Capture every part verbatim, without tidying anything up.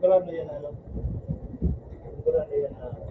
Wala na yan, ano? Wala na yan, ano?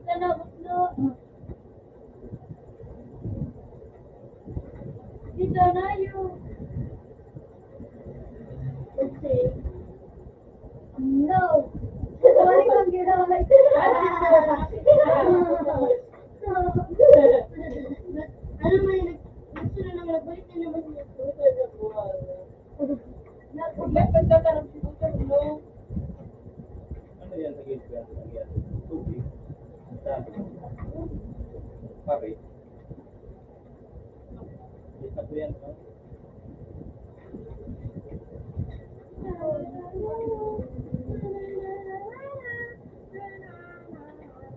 Ito na, buklo. Dito na yung... Let's see. No. Wala kang ginawa. Alam mo yun, gusto na lang nagbalik na naman niya. Nagpagkakaroon si Buto, no? Ano yan sa gilid? Ano yan? Tubig. Dami. Pare. Isa po yan, no?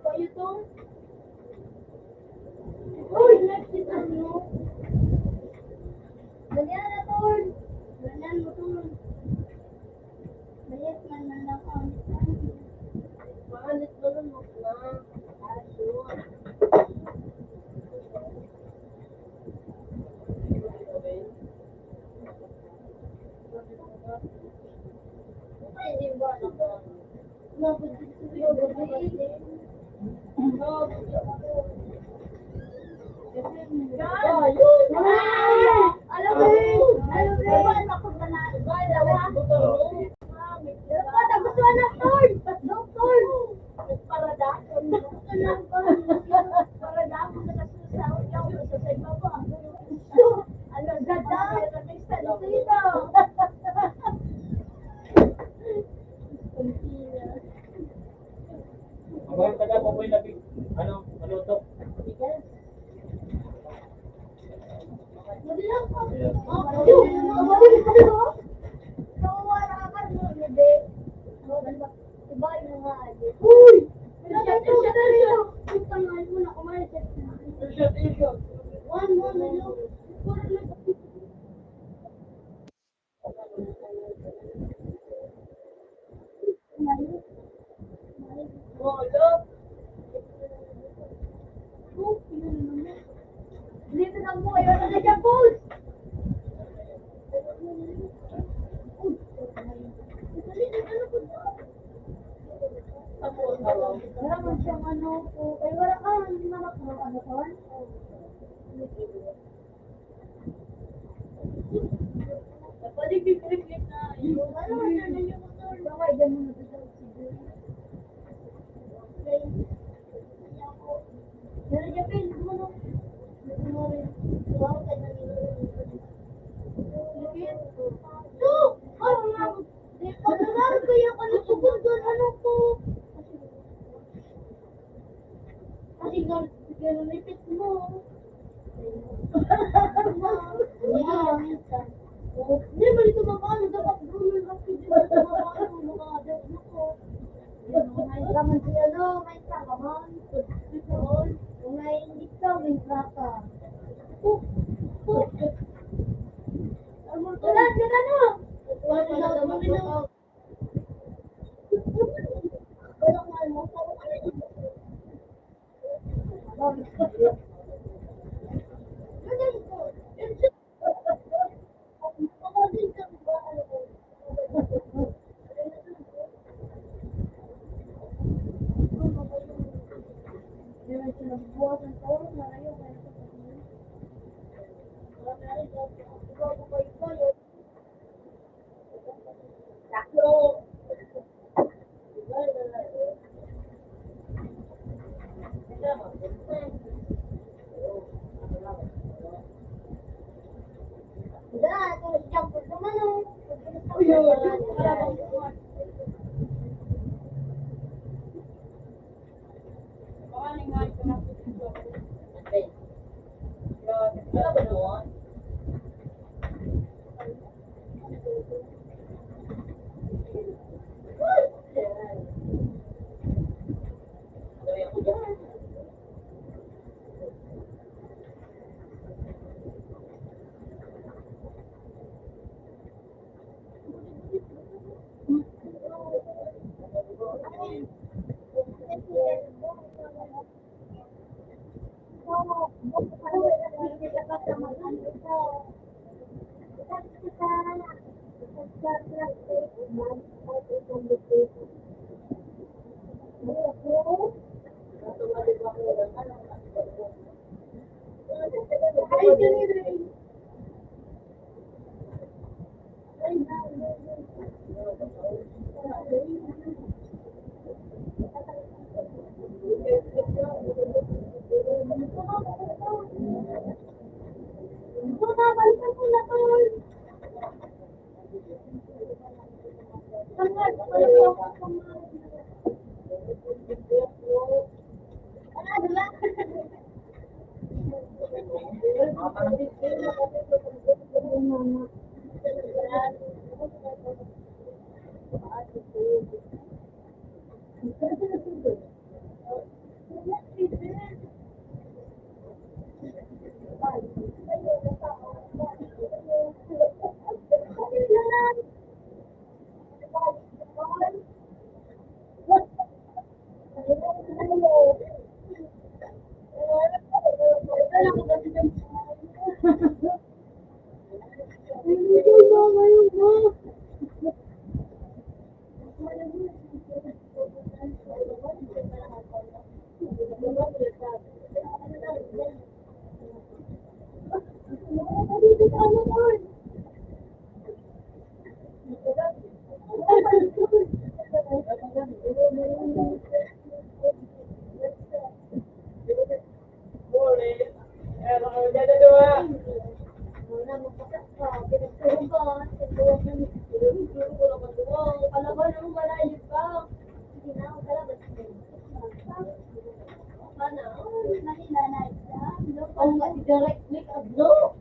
Kayo to? Uy, next is ano? Dali na, tol. Dali mo, tol. Bayat man man lang ang... Maalit mo lang, no? Ah, sure. Ay, di ba? Ang mga taga mo po yung nag-, ano, maluto. Uy! One, one, hello. Dito na po, ayaw na siya, boss. Wala man siyang ano po. Ay, wala ka, hindi naman po ano, kawan? Kasi nga, ganun, ipit mo. Yan. Hindi, malito makaano, dapat ganun lang, hindi malito makaano, mga adult na ko. May kaman si ano, may kaman. May hindi ka, may plata. Wala, wala na. Wala na, wala na. Direct click, adlaw.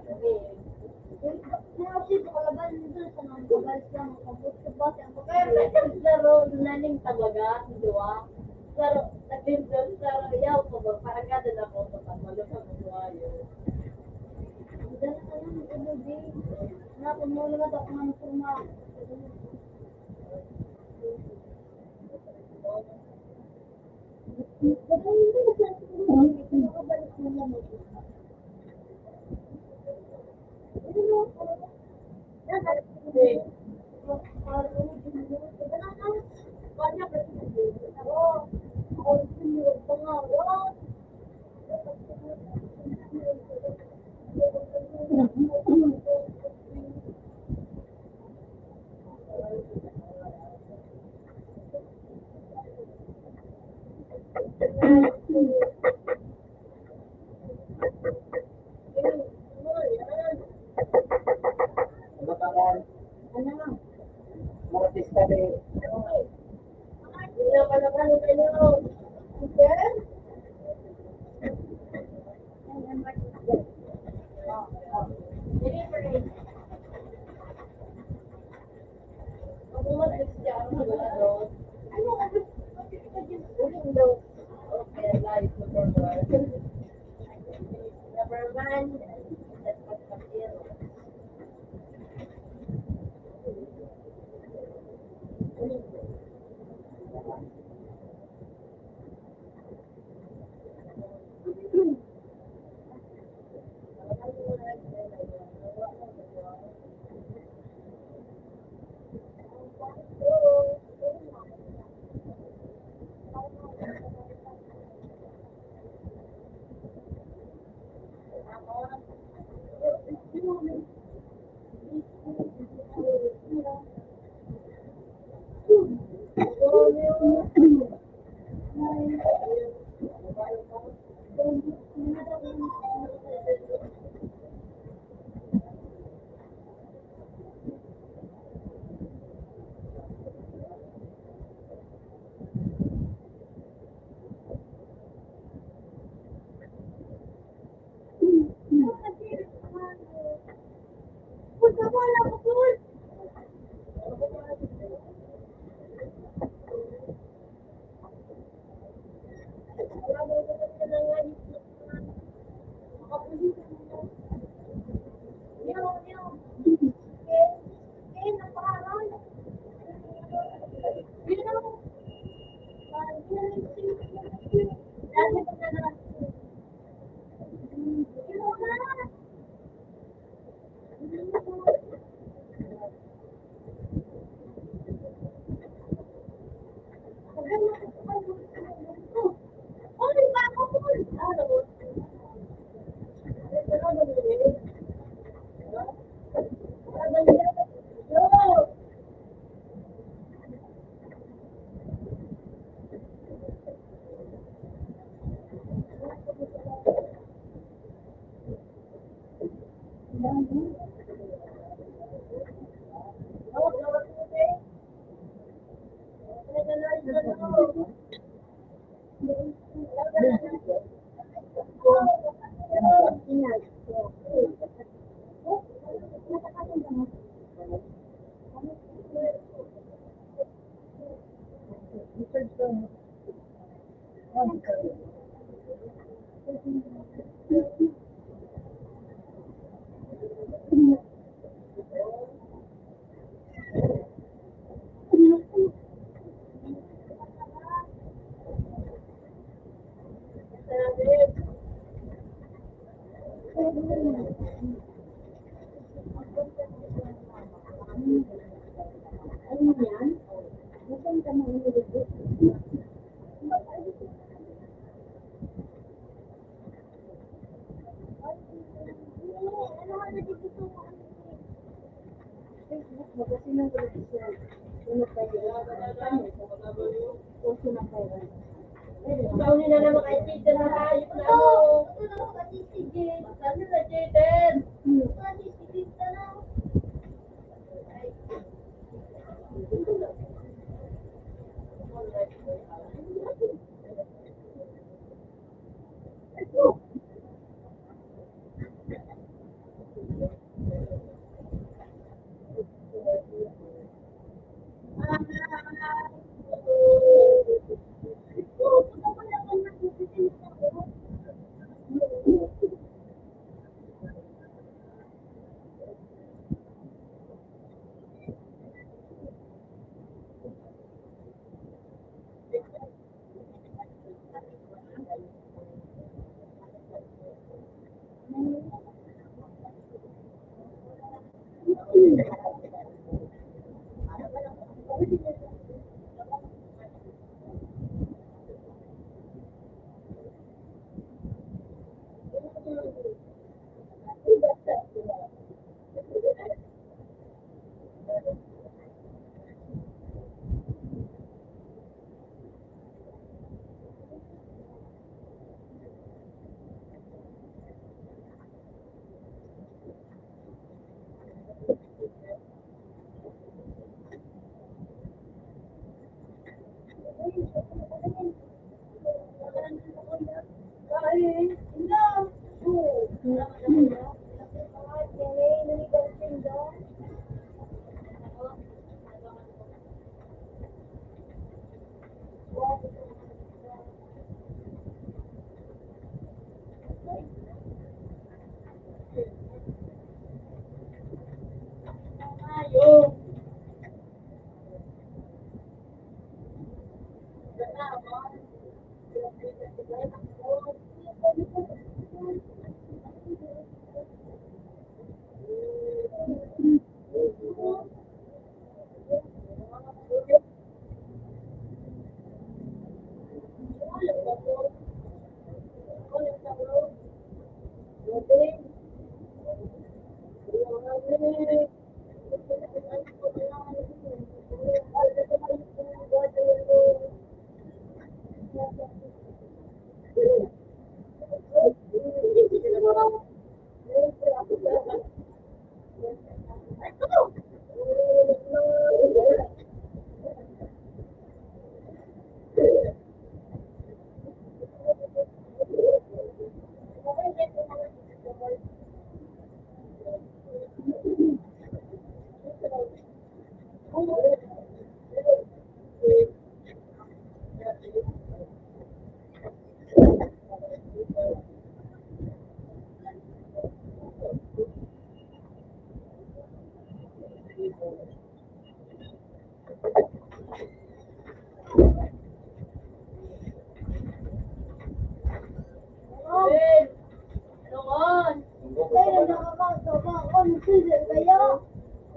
Mga shit, kalaban nito sa mga kabal sa mga kabutso ba, sa mga kaya may naglaro na ning tabaga, di ba? Pero, nag-enjoy, pero yaw ko ba, parang ganda na ako sa pagmalo sa mga buhayo. Ang ganda na ng ano, di. Na, kung mo naman ako ng forma.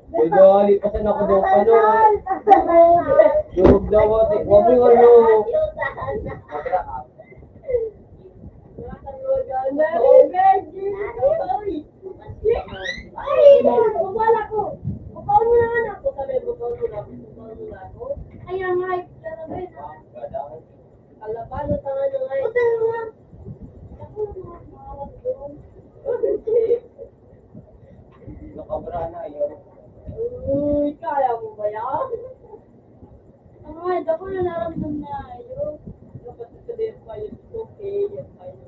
Medyo halipasan ako daw, ano. Durog daw, ate. Huwag mo yung ano. Ay, wala ko. Paano na nga ako? Sabi, paano na ako? Kaya nga, eh, talaga yun, ah. Kalaban na tayo, ay. Puta nga. Ako, mga tawag doon. Nakabra na, ayaw. Uy, kaya mo ba yan? Ang mga dako na naramdam na ayaw. Dapat sabihin pa yun, okay, yan pa yun.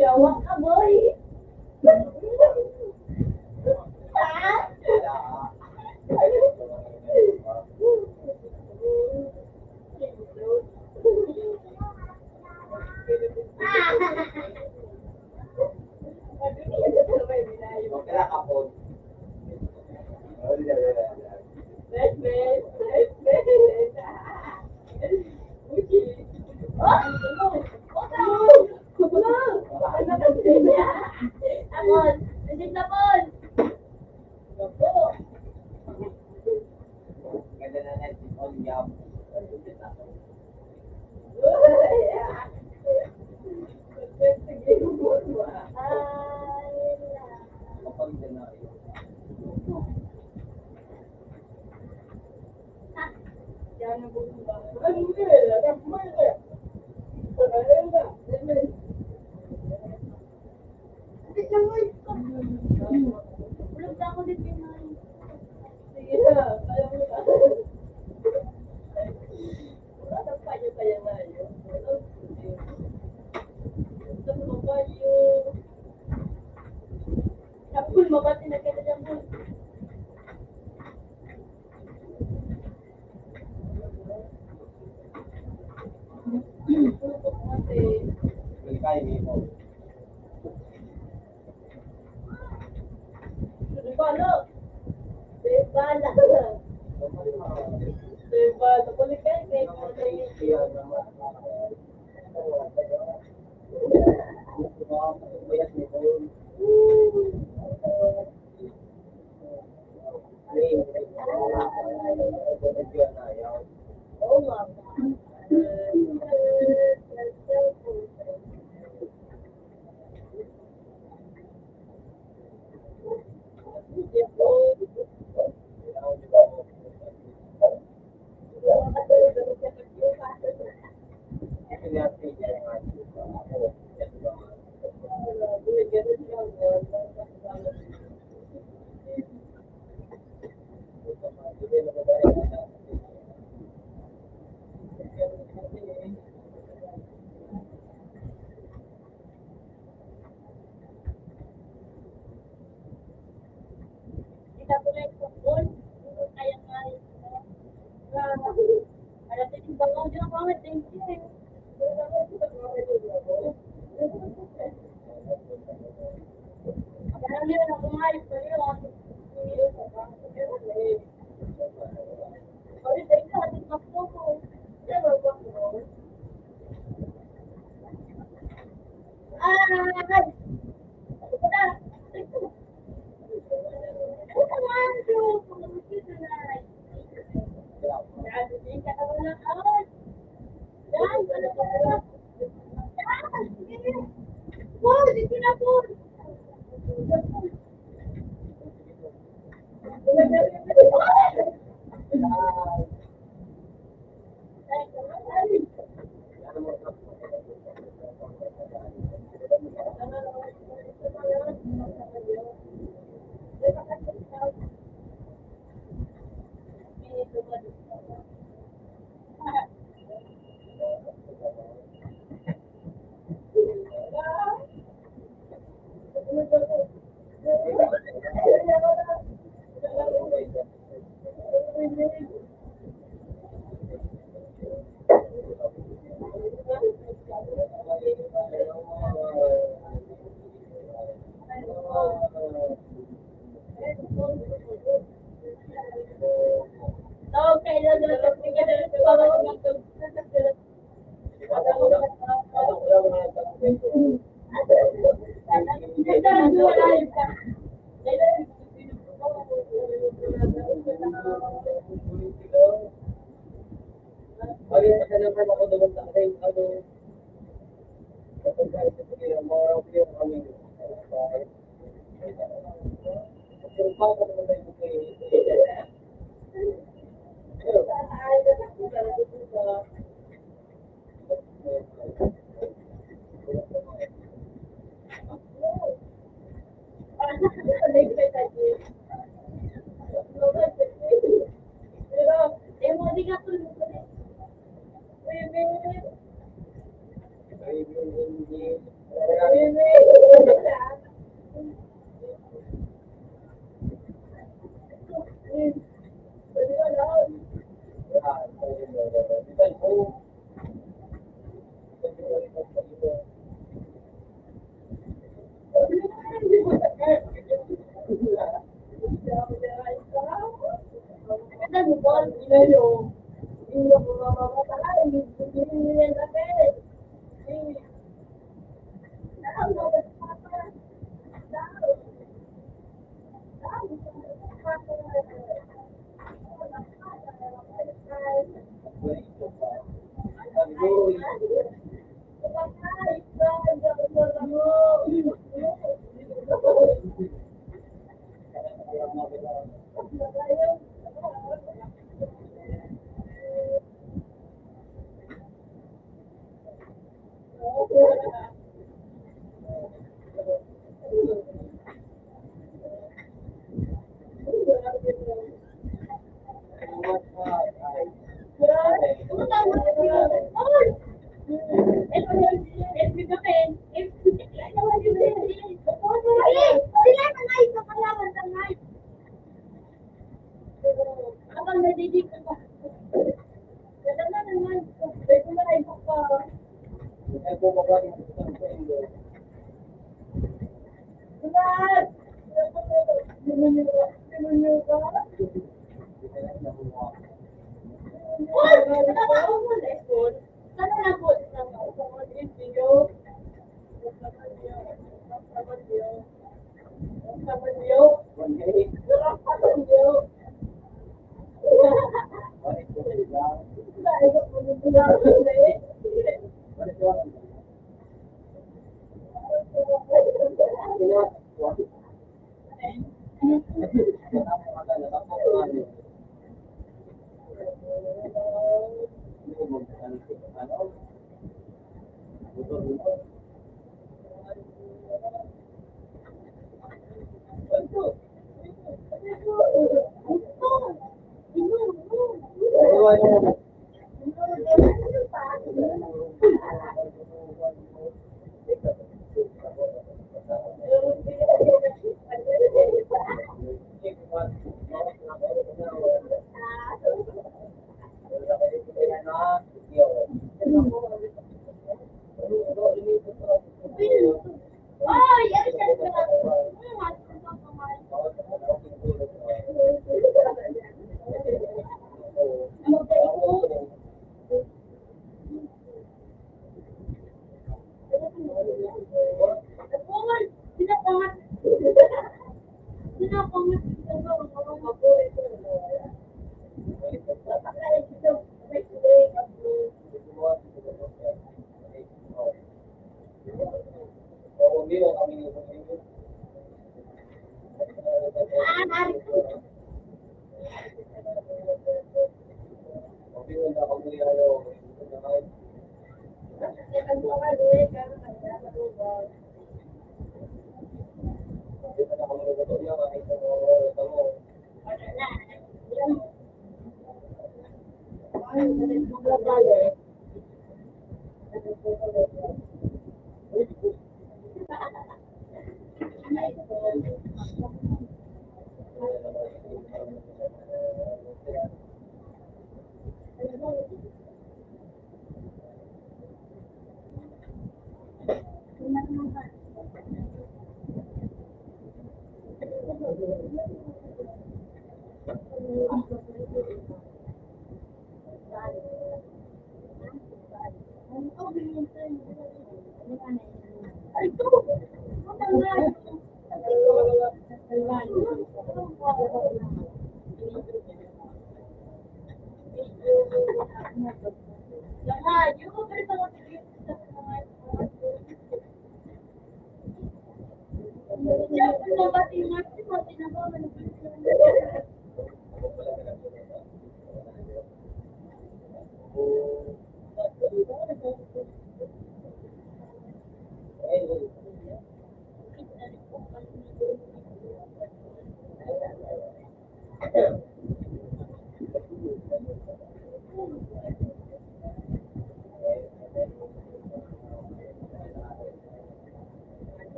Yawa ka, boy. Tapos, tapos.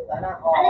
Sana all.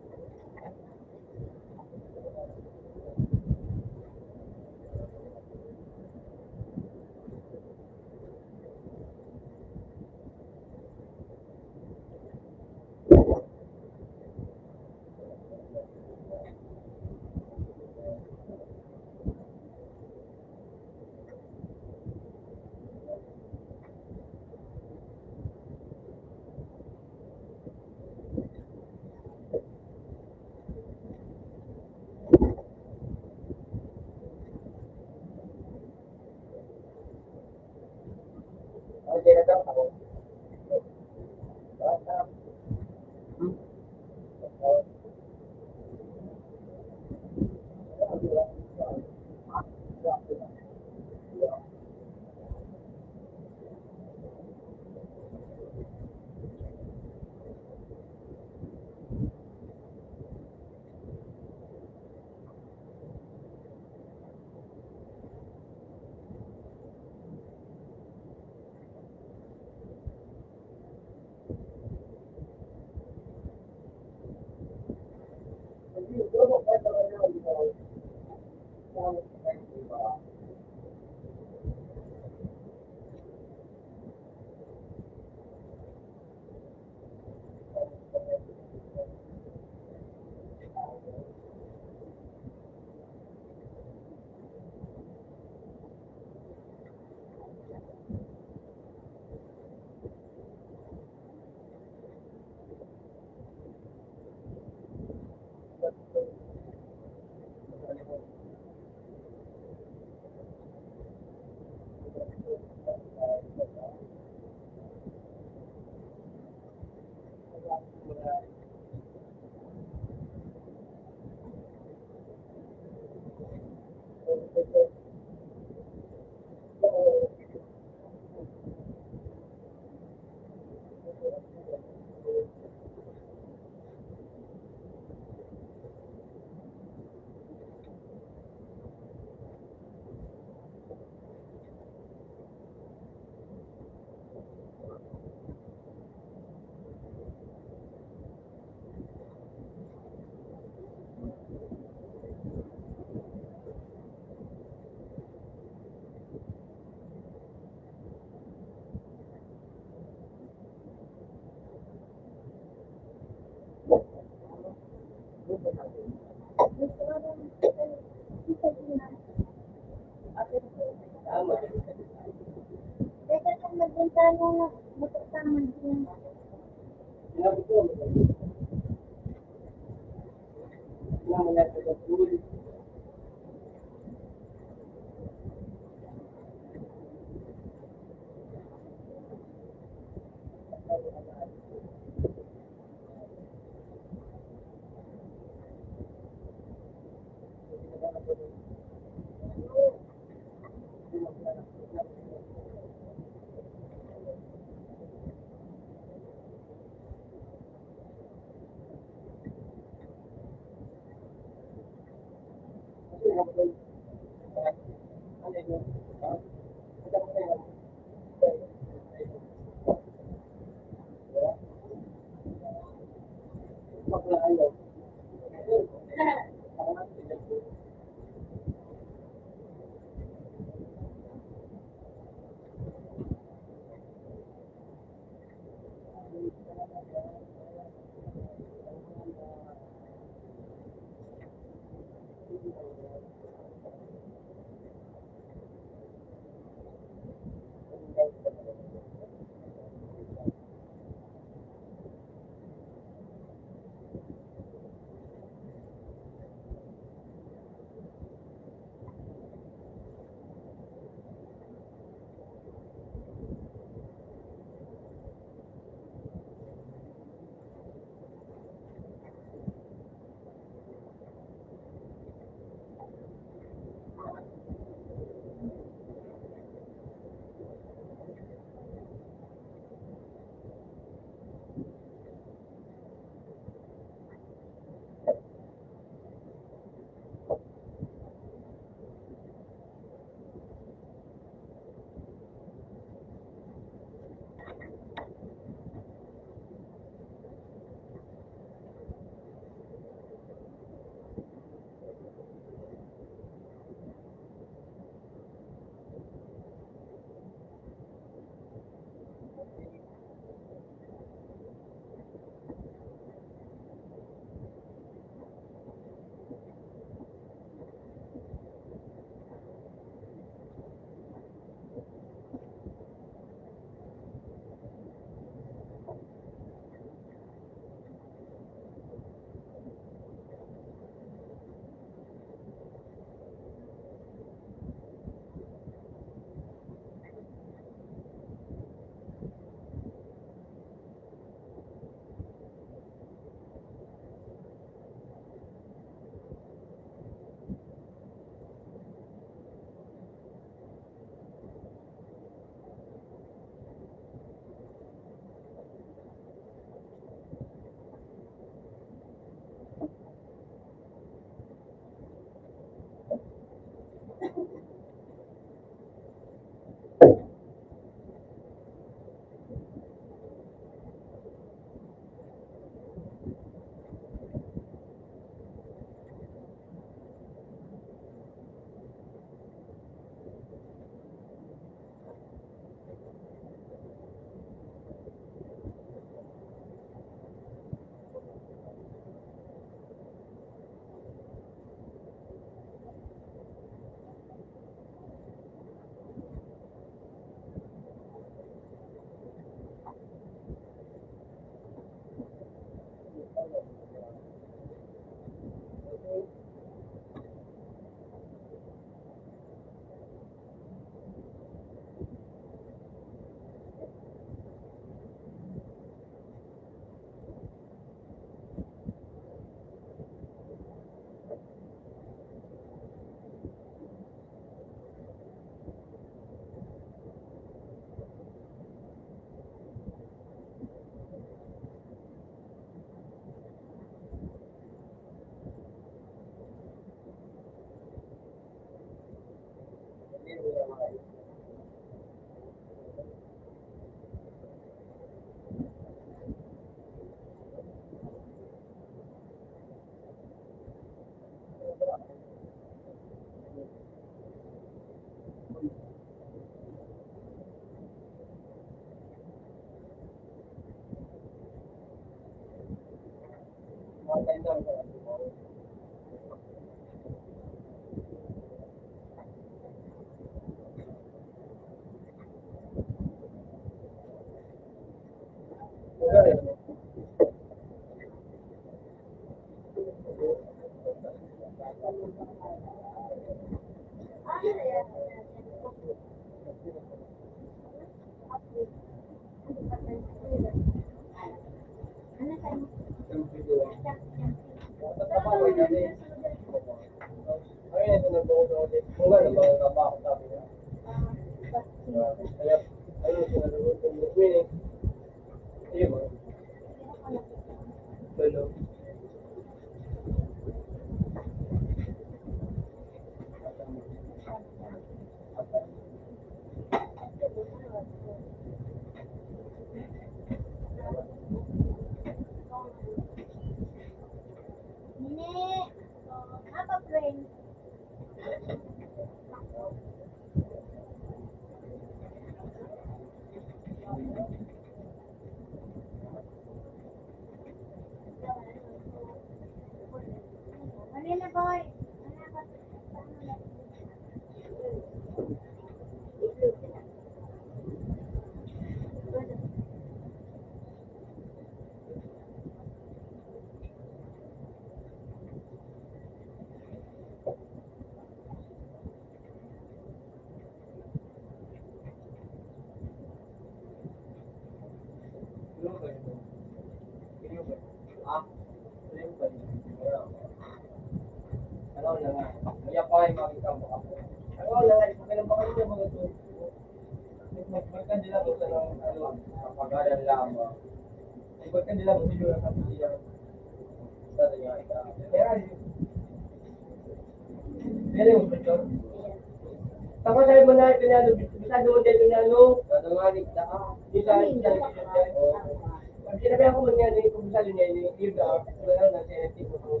Tapos sabi mo na, ito na, ano, bisado mo dito na, ano? Ano nga, nagda-, ah, dito, ah, dito, ah, dito, ah. Pag sinabi ako man nga, eh, kung bisado niya, eh, yun, ah, wala na, siya, tipo, kung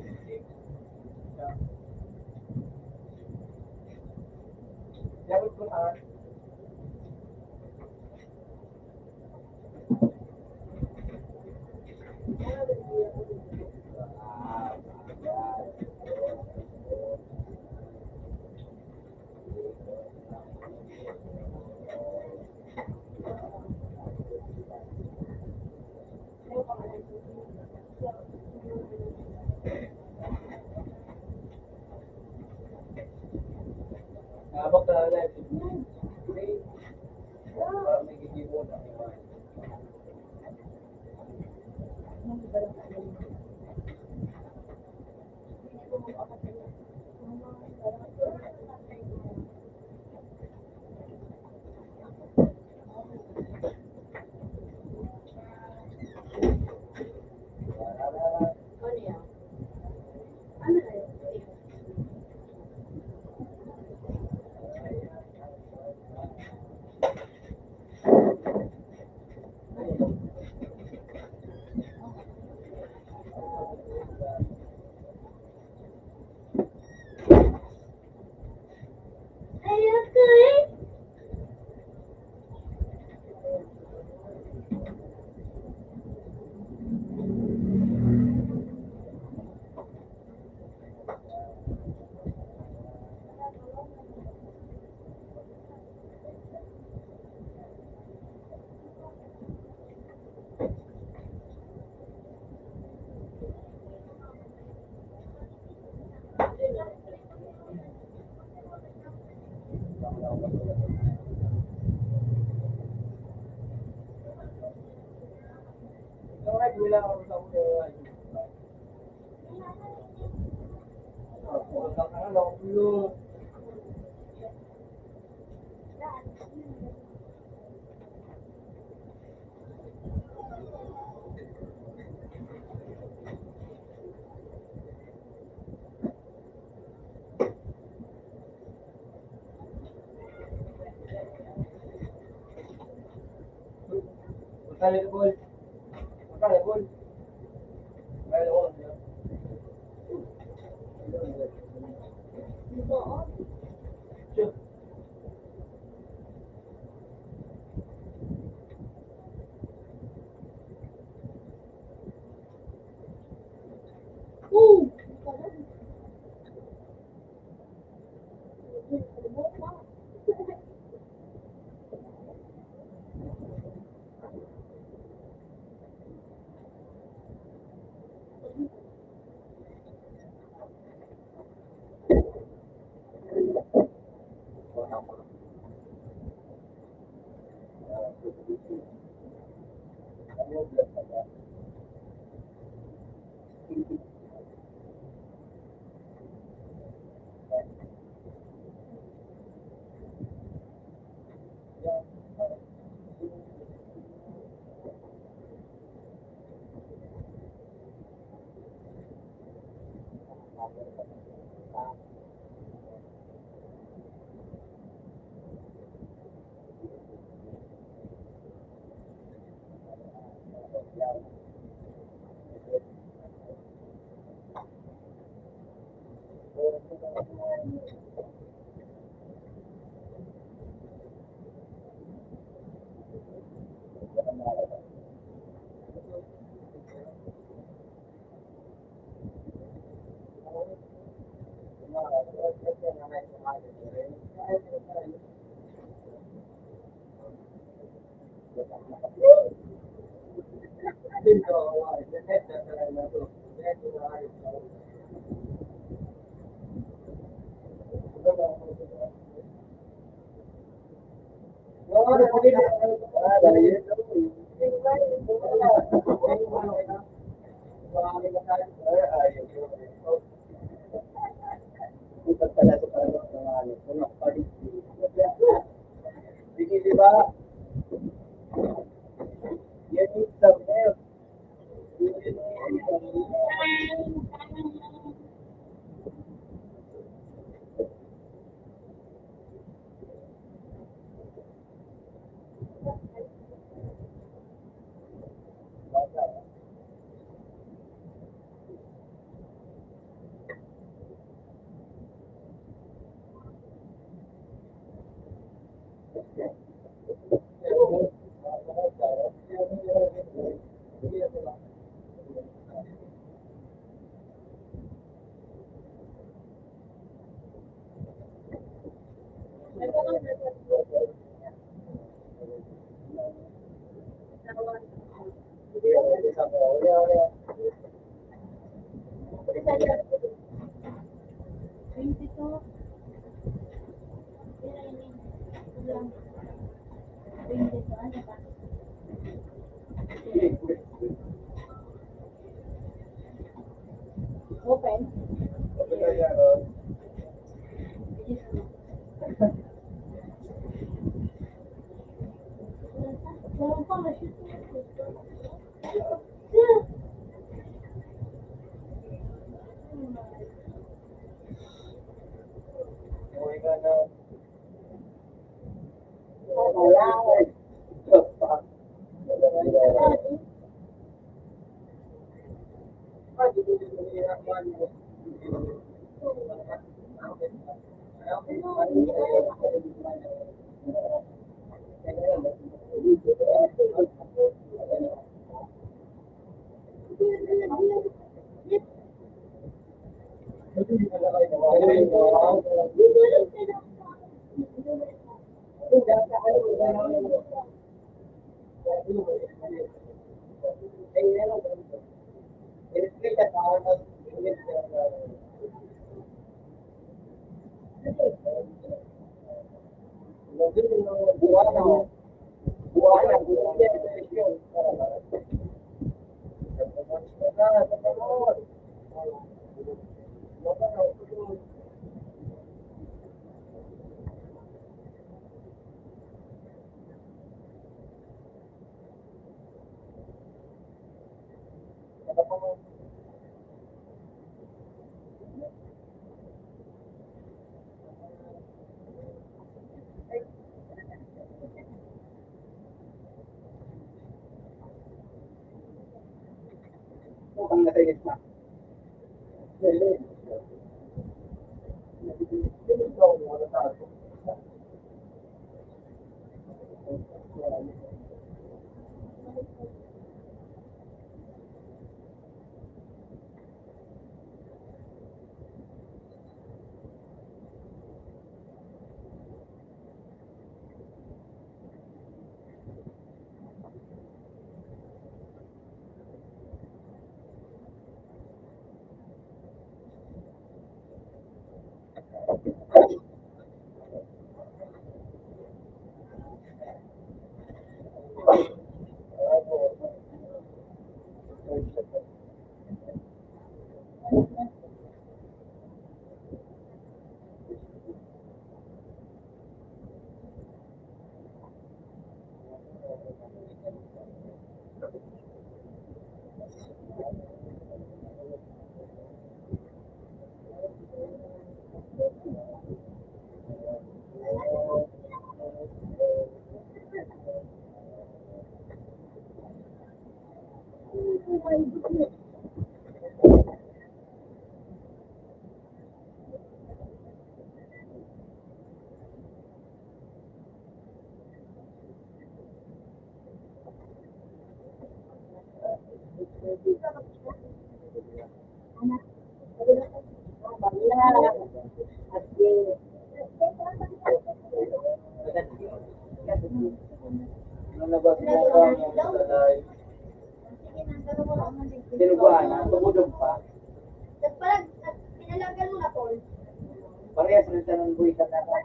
dapat ko, ah, Di ba? Yan yung sabi. Open. Ano na ba sinasabi mo sa live? Tinuguan, ang tumudog pa. Parehas rin sa nang buhay sa tatay.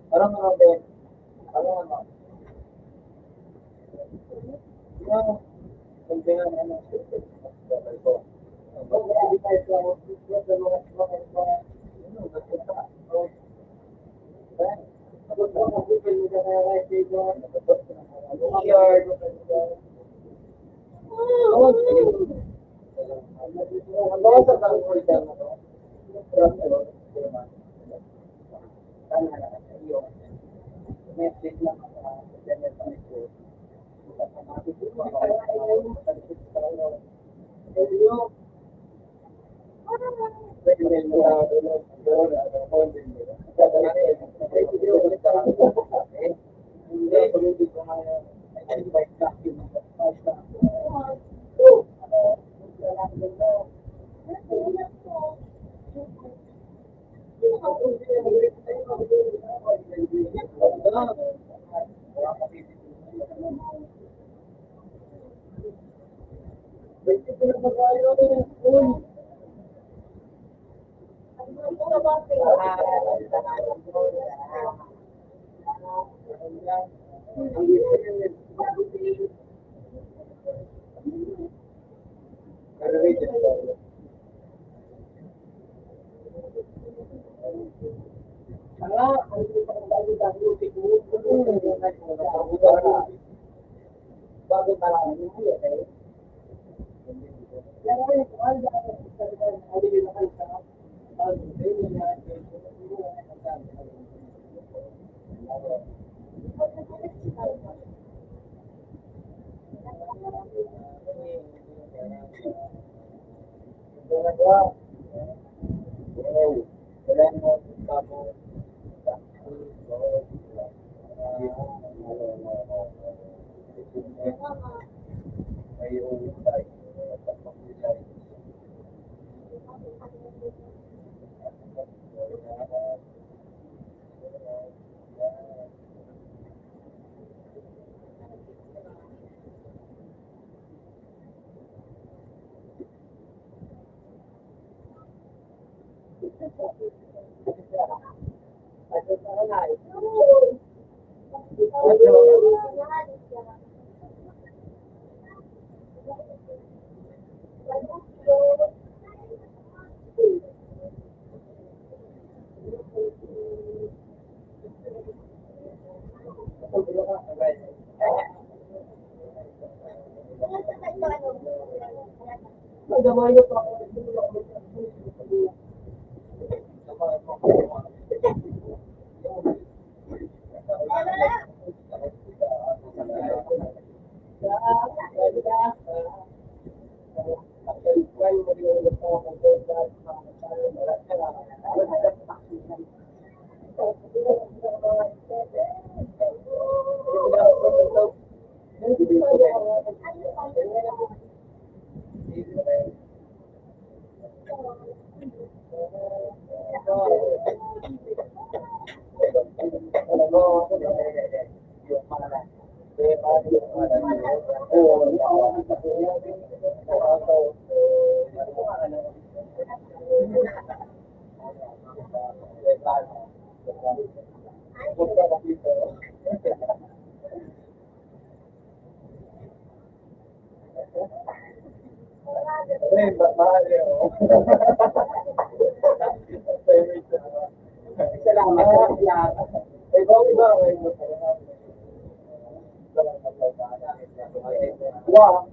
Parang mga ben, parang ano, yung, yung, ano, Salamat. Ikaw, ikaw, ikaw. Wow.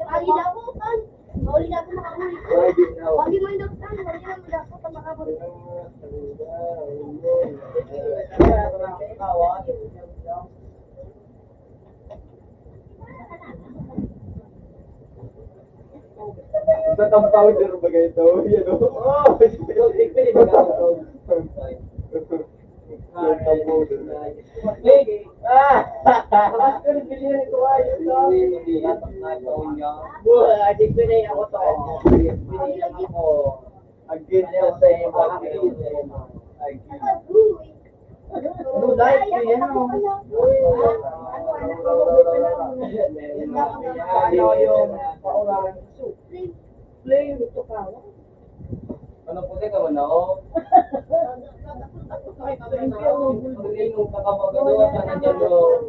Ay, dako, kan. Mauli na ako makahuli. Wagi mo yung dako, kan. Wagi na mo dako, kan, makahuli. Sa powder ba kayo ito? Yan o. Oh! Sa powder. Ah! Buhay, di ko na ako to. Again, sa same. Again. Ano, light ko yan, oh. Ano, ano, ano, ano, ano, ano, yung paulan? Plain, plain, ito ka. Ano po, teka mo na, oh. Ang lino, kakabagado, at ano dyan, oh.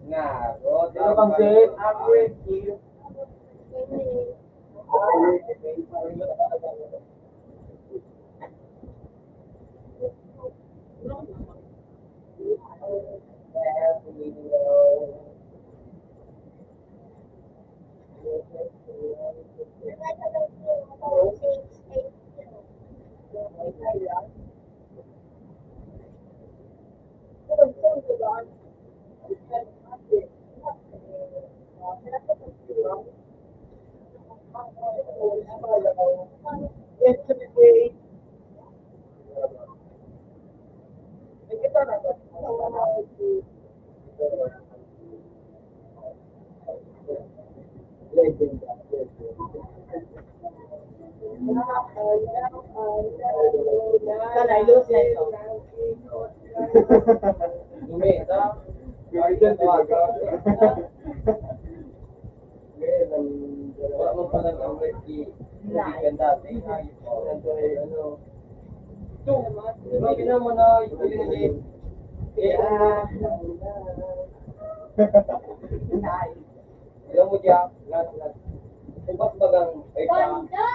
Nga, oh, ano bang date? Average. Sana, i-lose na ito. Dumi, ito. Guardian, di ba? Wala mo pala ng Ricky. Hindi ka dati. Ano? Ito, hindi naman na ito yung nag-, eh, ah. Alam mo, Jack, lahat, lahat. Kung ba't bagang, ay, pa. Ganda!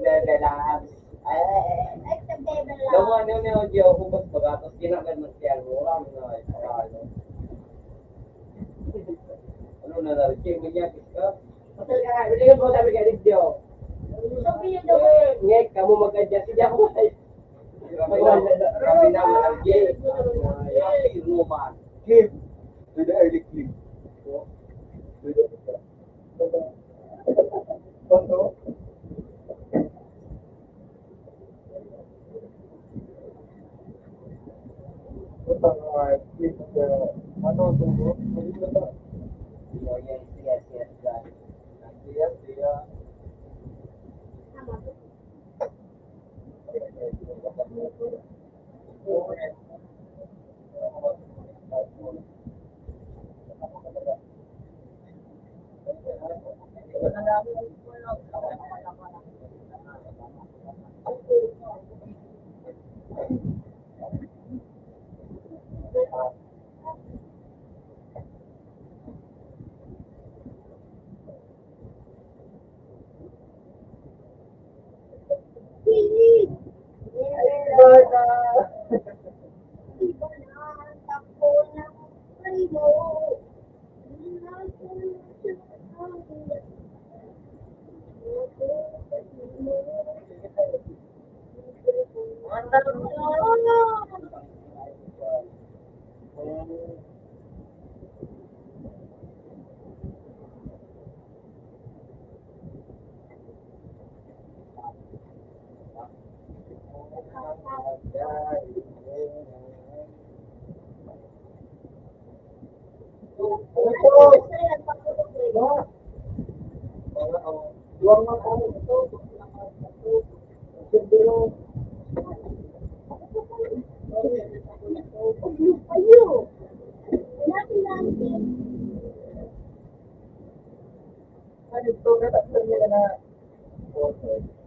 Bebe Labs. Eh. Ay, sa Bebe Labs. Daw ano na yung Gio, kung ba't baga, tapos ginagad mo siya, mura mo na, ay, para ano. Ano na, na, Ricky, may yagis ka? Hotel ka nga, hindi ka po sabi ka, Ricky, oh. Sabi yun daw. Eh, ngek, kamo mag-adjust, hindi ako, ay. Sabi na, sabi na, Ricky, happy woman. Clip. With the early clip.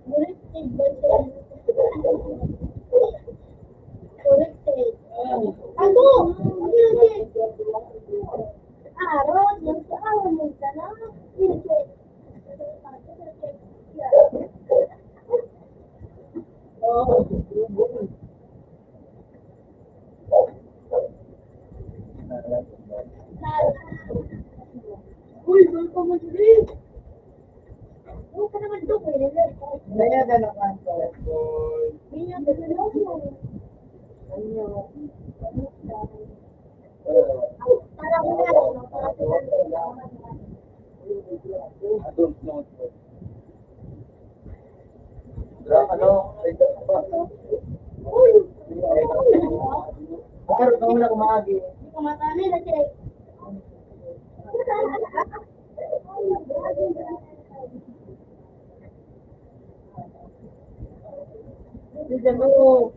Corrected ba siya? Corrected. Ako! Corrected. Aro, yung sa awa mo ka na. Corrected. Oh. Uy, doon pa mo dili. Doon ka naman doon, eh. Kaya na naman, boy. Kaya na naman. Ano? Para ko na, ano, para ko na. Ano? Pero kung wala kumaagi. Hindi ko matali na siya. Hindi mo.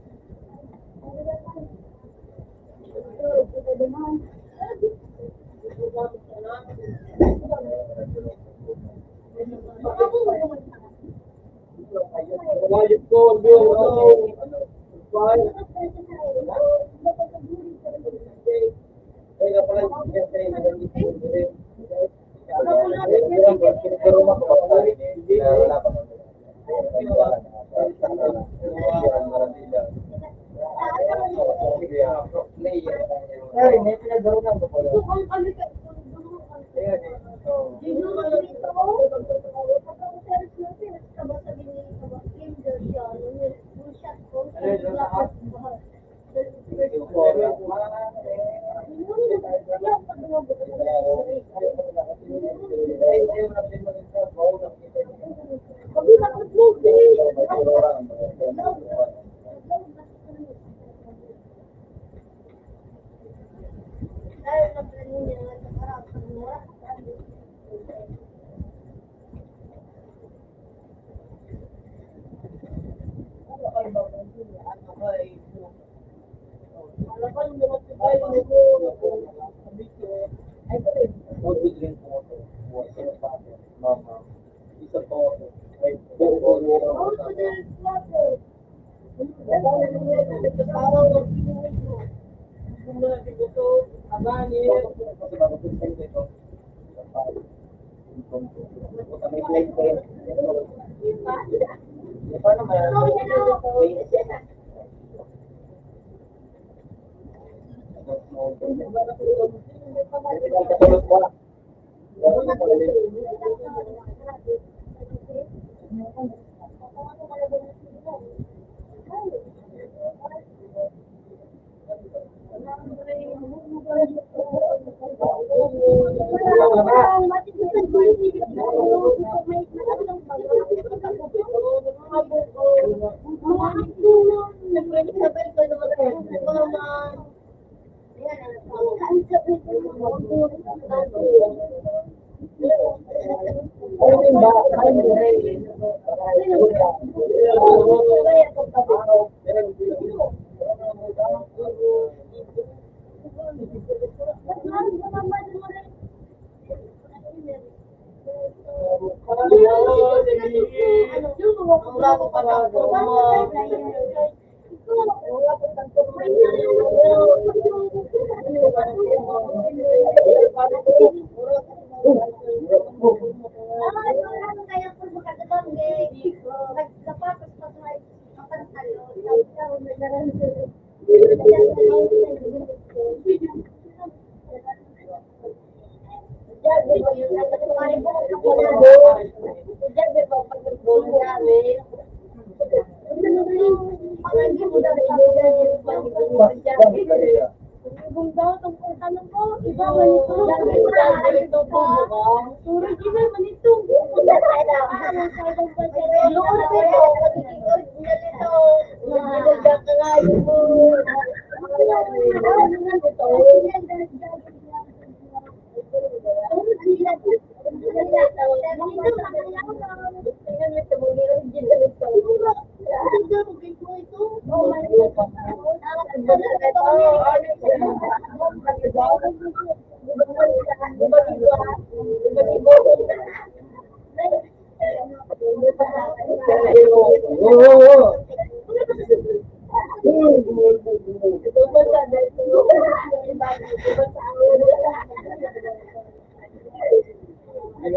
Sa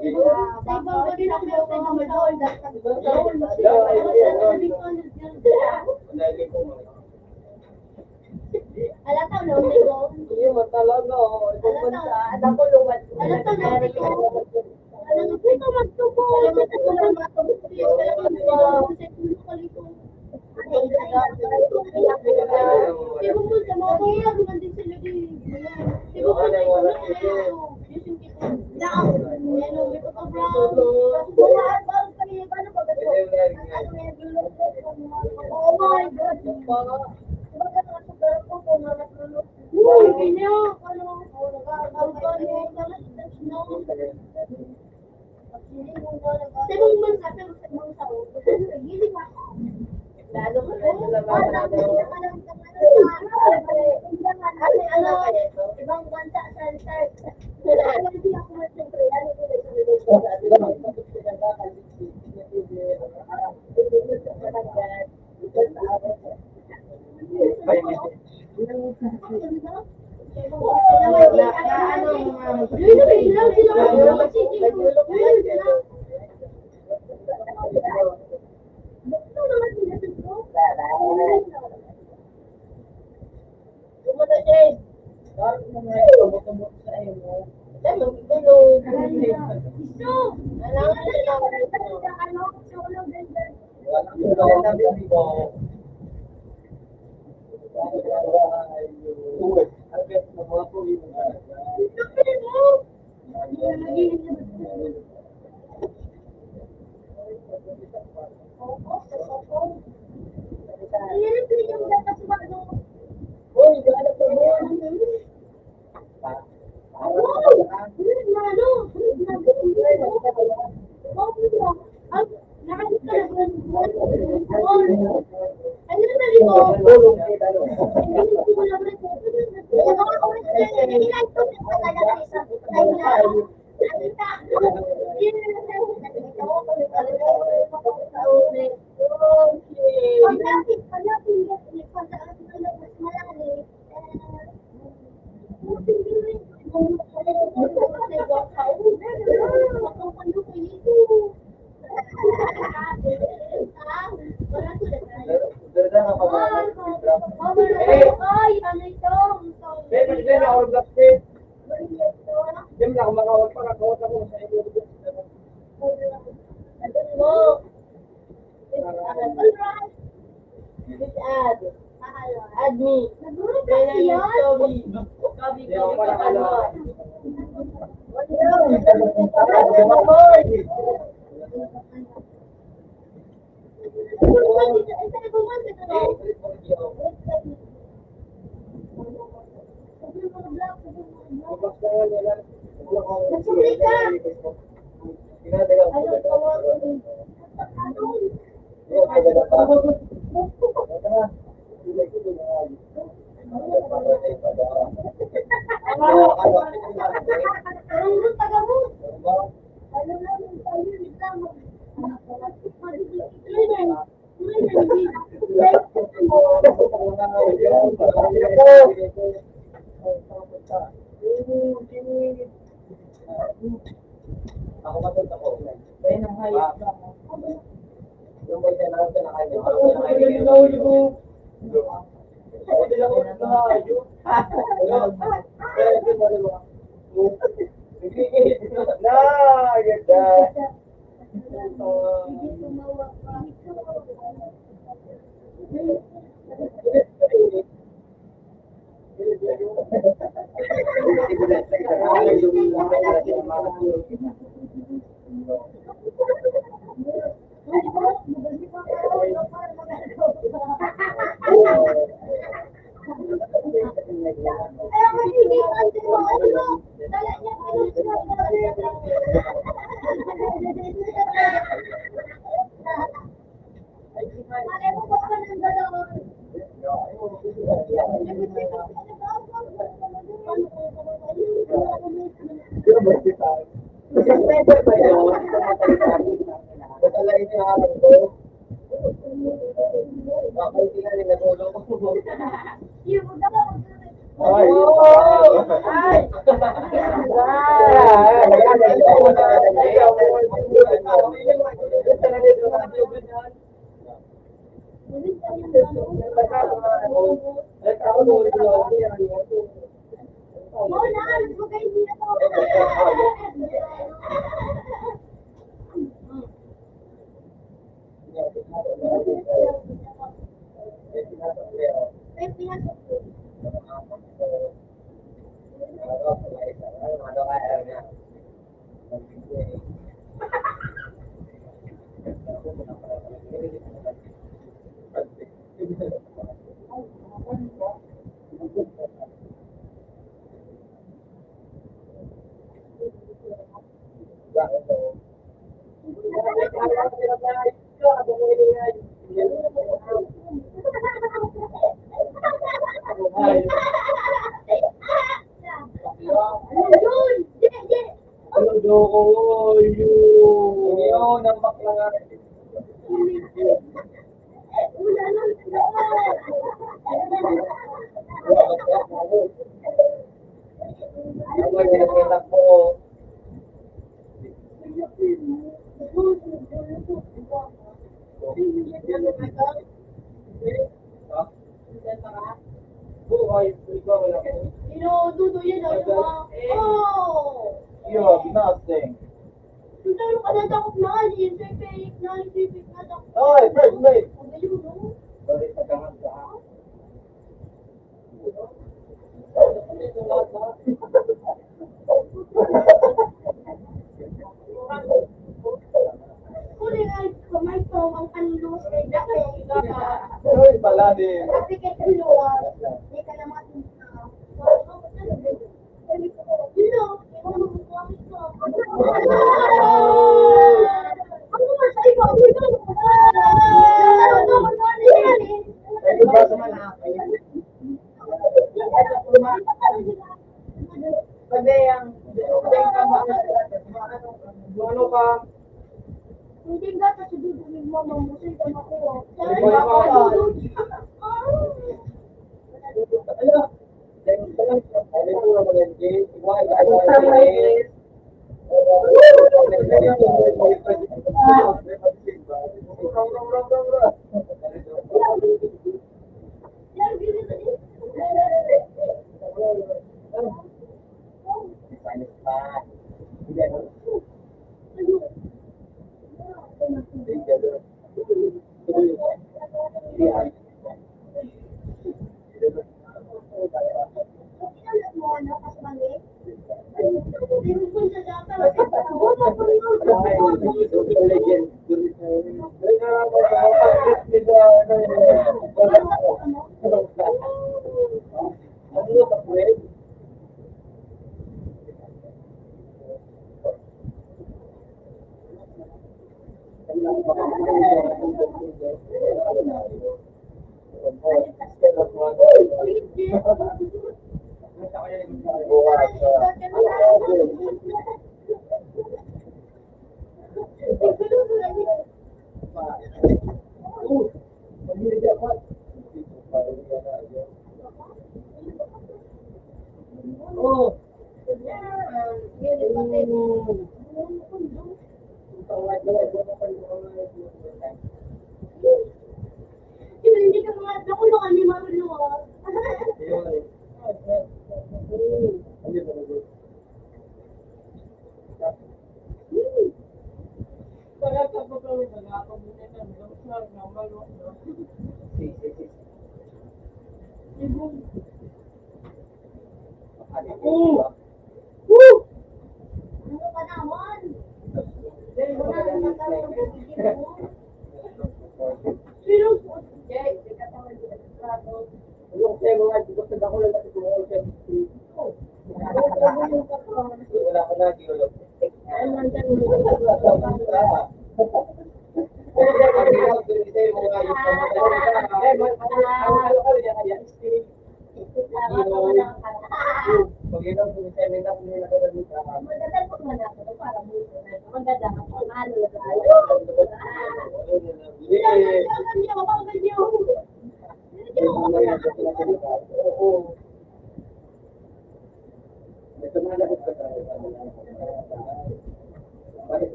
ibang bansa, meron tayong mga gold. Alam ka, no? Hindi mo talaga, oh. Ibang bansa, alam ko, luwad. Alam ka, no? Alam ko, ito, magtubo. Alam ko, ito, magtubo. Sa ibang bansa, pero sa ibang tao. Lalo ko na sa labas. Ano, ano, ibang bansa sa, sa, Add me. Kailan yung Toby? Toby, Toby, Toby. Ino, dudu yan, oh, yung mga, oh! You have nothing. Ang dami ka natakot na, yung fake na, yung fake na takot. Oy, first mate! Ang gayon, no? Sorry, pagkakas ka, ha? Huli na, kamay ko, ang kanlos, eh, dati. Sorry pala, di. Dati kay Kanluwas, di ka naman. Sabi ang, ano ka? Hindi nga, kasi bibili mo, mamusay ka na ko. Ano?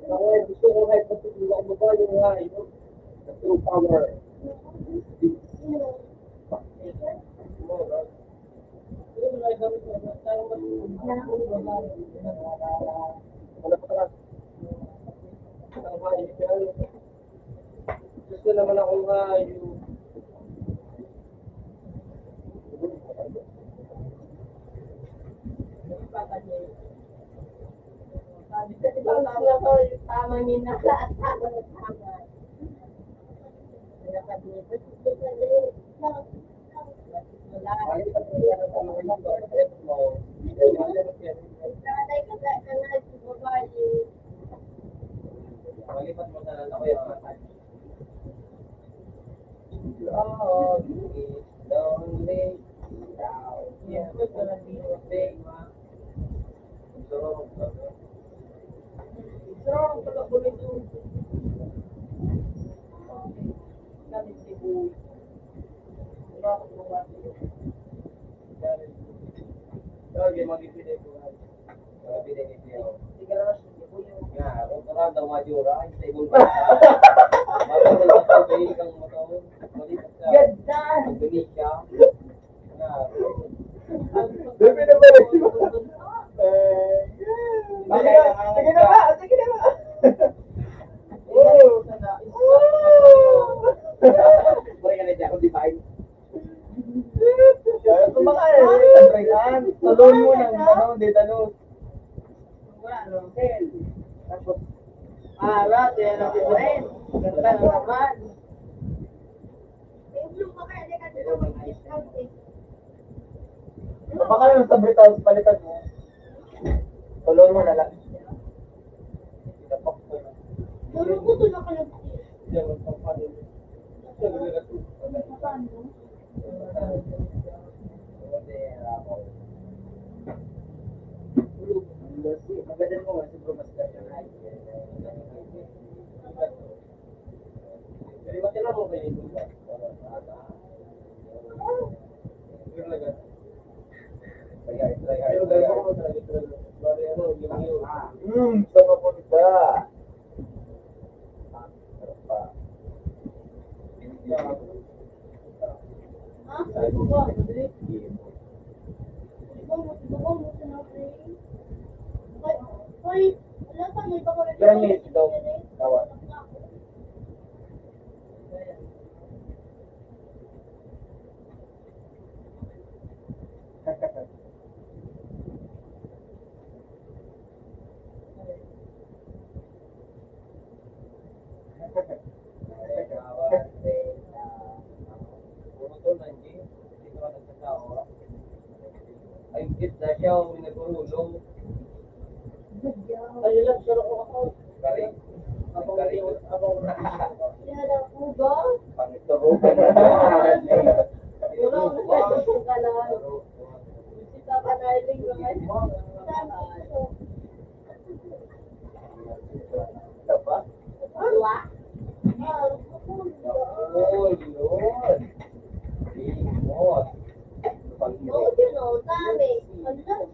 Ako, gusto ko kahit mas hindi ako mababa yung nga, yung true power. Wala pa ka. Ang hayop yan. Gusto naman akong hayop. Tama niya na. Tama na, tama. Wala pa dito. Wala. Wala pa dito. Malipat mo na lang ako yung mga tag-, oh, lonely. Yeah. So, so, pala po nito. Kami si Boy. Wala akong mga. Lagi mag-ipinay ko. Nga, kung ka daw majura, ay sa ibang bansa. Mabagay ka sa ubay, kang motor, balik ka. Ganda! Indonesia. Nga. Dami na ba? Eh, yeah. Sige na, sige na ba? Sige na ba? Oh. Oh. Pare ka na dyan, di ba? Kaya kumakain, sabrihan. Talon mo ng ano, di talon. Tapos, para, di na ko rin. Ganda na naman. Baka yung sabrihan, palitan mo. Talon mo na lang. Laro ko to na kayo. Maganda mo, siguro mas ganda na. Pero matira mo kayo. Hmm, sa papunta. Permit daw. Tawag. Ay, kita siya, oh, nagurulong. Ay, lang, pero ako, ako. Galing. Ako, galing. Ako, ako. Yan ang ulo. Pangituro ka na. Ulo, ulo. Bisita ka na, iling, mga. Tama. Ano ba? Dua? Oh, yun. Limot. Pag-, oh, yun, oh, dami. Ang dami.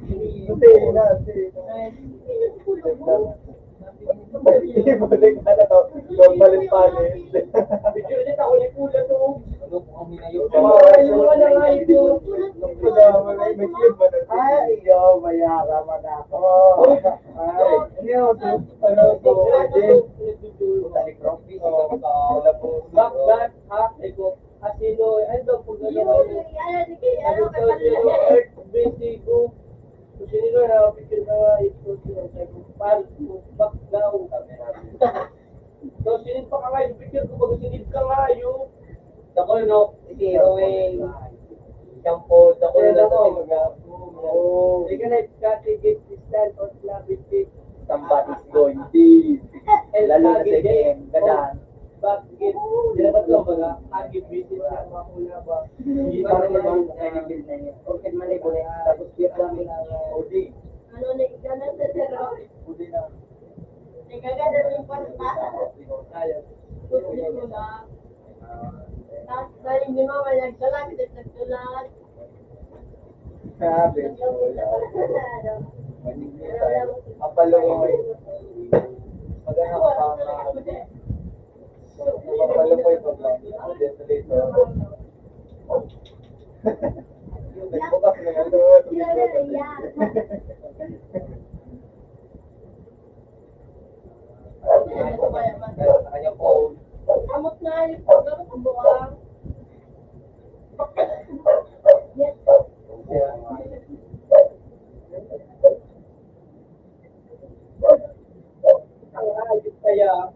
Hindi na, hindi na. Hindi na. Ibalik na na to. Ibalik pa rin. Video ulit ako ni Pula to. Ano po ang hinayo? Ay, iyo, mayara man ako. Ay, ano yun? Ano to? Bakit, ha? Ikaw, asino, ano daw po, ano, ano, ano, ano, earth, basigo. Kung sino na, picture ka nga, ito, sino, sabi ko, pal, bakla, ang camera. So, sinip pa ka nga, yung picture ko, pag sinip ka nga, yung Dakul, no? Si Roel, Jean Paul, dakul na to. Oo. Ika na, Scotty, get this land, or love it, it. Somebody's going deep. Lalo na sa game, ganahan. Bakit? Di na ba ito, baga, agib, busy sa mga una ba? Hindi pa rin naman, kaya nag-build na yun. Porket man, eh, tapos cute lang, eh. O, di. Ano, nagkana sa sarap? O, di na. Nagkaganda yung pasta. Kaya. Gusto ko na. Tapos, dahil ni Mama, nagkalat, nagkalat. Sabi ko, wala. Maninita. Mapaloy. Maghanap ka pa, ma-, mapaloy pa ba? Dito, dito. Nagbukas na yan, doon. Amot na, yung pagkakas ang buwang. Yes. Kaya,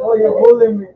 Oh, you're holding me.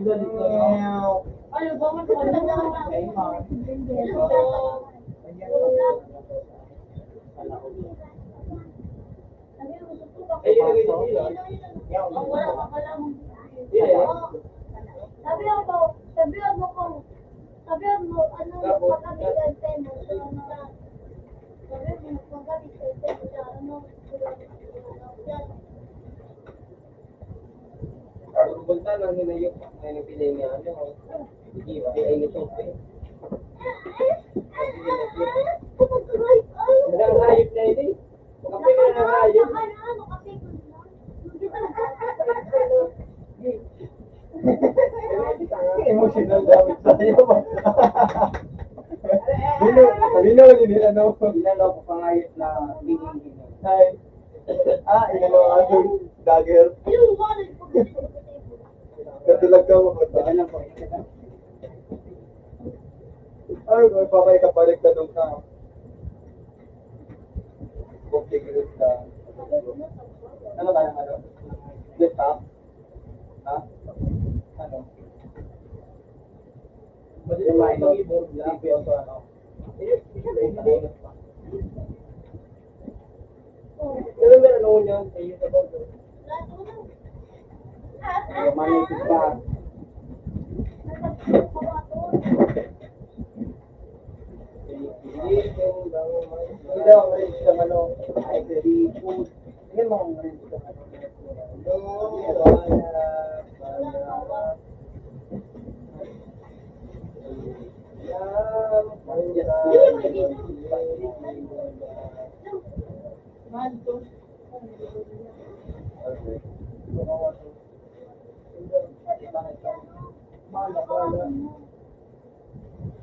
Sabi ako, sabi ako, sabi mo, ano, pagkabig ang tema, sabi mo, pagkabig ang tema, ano, Puro bulta lang hinayop na yung pinili niya, ano, hindi, hindi ay nito, eh. Ang hayop na yun, eh. Kape na ng hayop. Emotional damage sa'yo. Bino, bino, hindi, ano. Inalok ko pangayot na tingin-tingin. Ay. Ah, inano, ano, dagger. Katulag ka, mababa. Ay, may papay ka, balik ka doon ka. Okay, good ka. Ano ka ng ano? Good ka? Ha? Ano? Pwede na ba ito? Hindi ko yung ano. Hindi, hindi, hindi. Pero may ano niya, may YouTube ako. Ay, manipis pa. Hindi daw, may isang ano, ay, seafood. Hindi mo ang rin sa ano.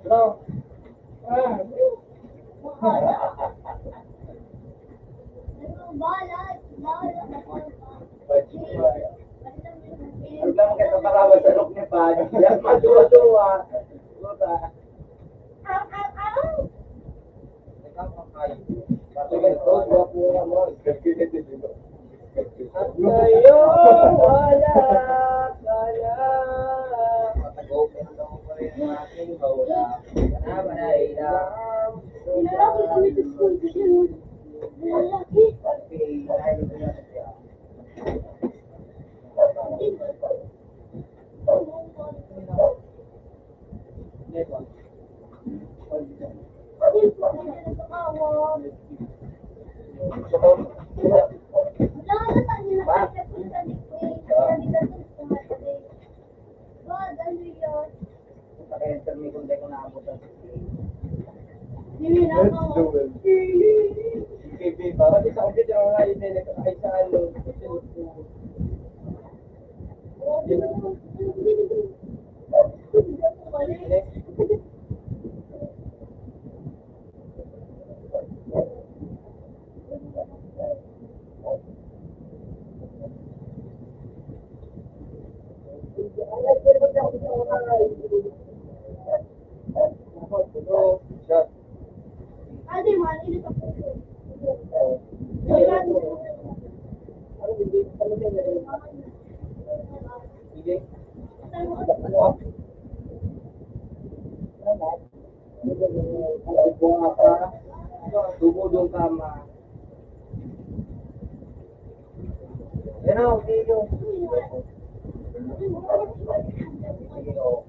Bro. Ah. Ang dami ka sa parawan sa loob niya pa. Yan, maduwa-duwa. Puta. At ngayon, wala ka na. Lalaki kami sa school kasi lalaki. Let's do it. Baby, parang isang video nga yun, eh, ay sa ano, sa cellphone. Tubod yung kama. Yan o, okay yun. Sige, o.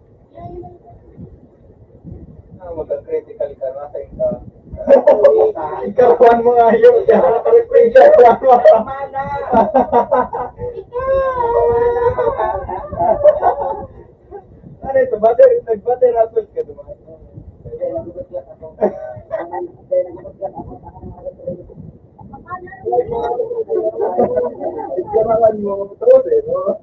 Ah, magka-critical ka na, sa ika. Ikaw, kuhan mo nga yun. Ikaw, kuhan mo. Ano ito? Battery, nag-battery raffles ka, diba? Ginawan mo, trote, no?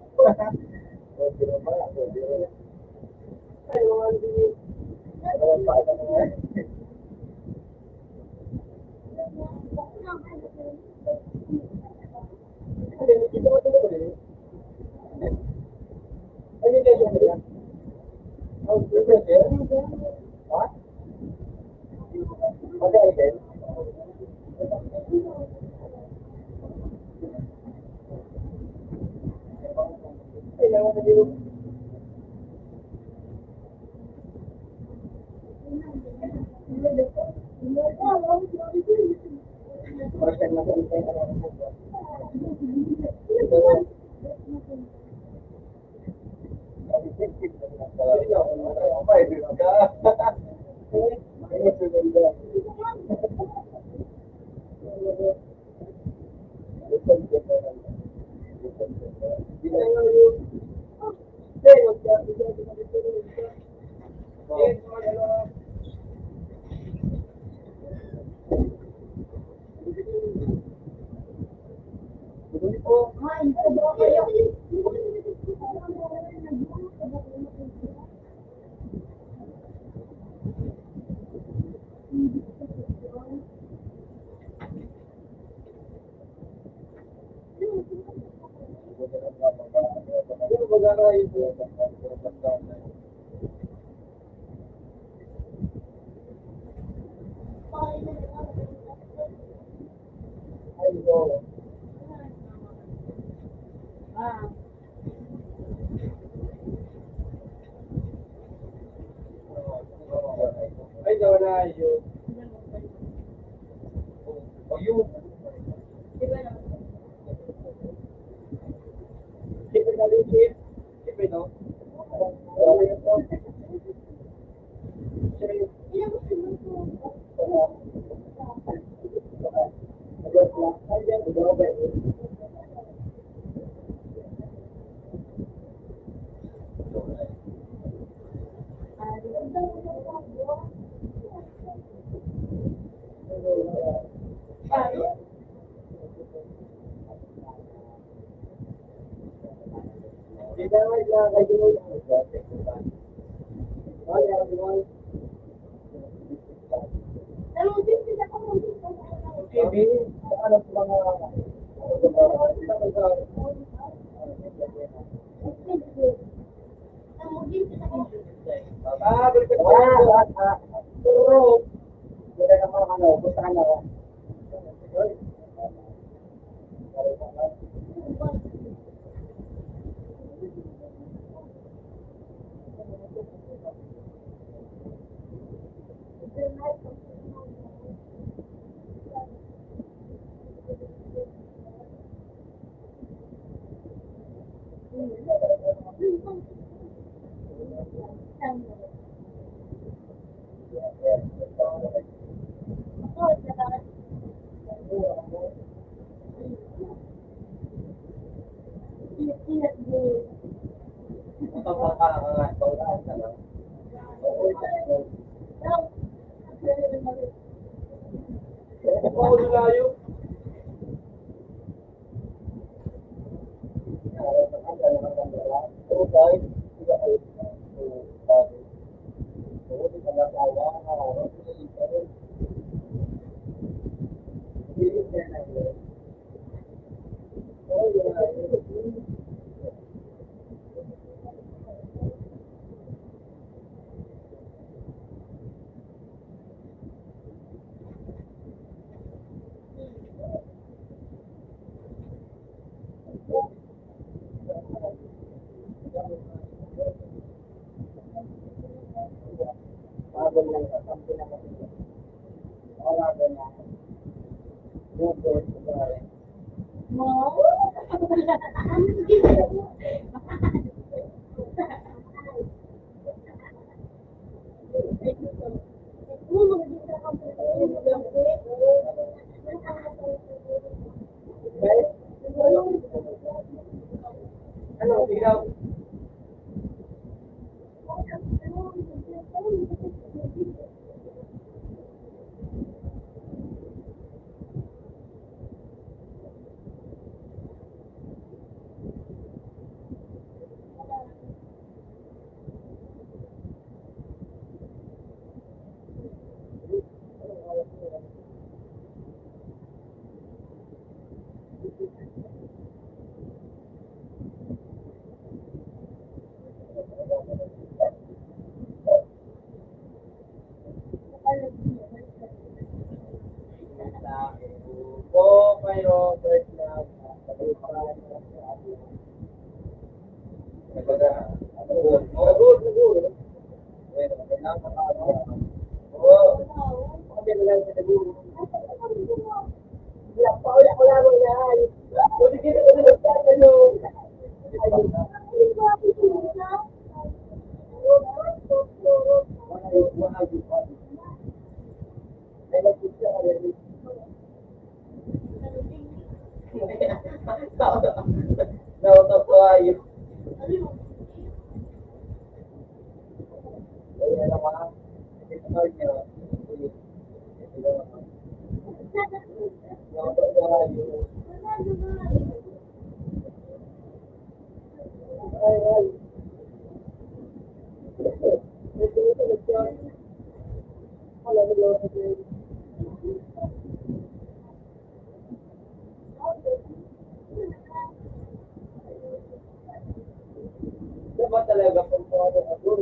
Diba talaga, kung ano, ano,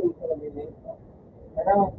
ano,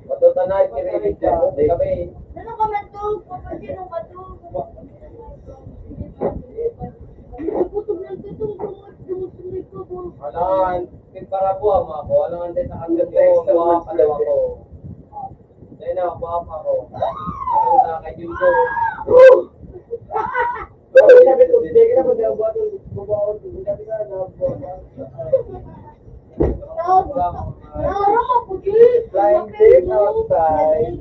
Matutanay, kinilig ka. Hindi kami. Ano ka man to? Kapag yun ang bato. Alangan, piparabuha mo ako. Alangan din sa hanggang ko. Buha pa daw ako. Dahil na, buha pa ako. Ano sa kay Junjo? Flying dick outside.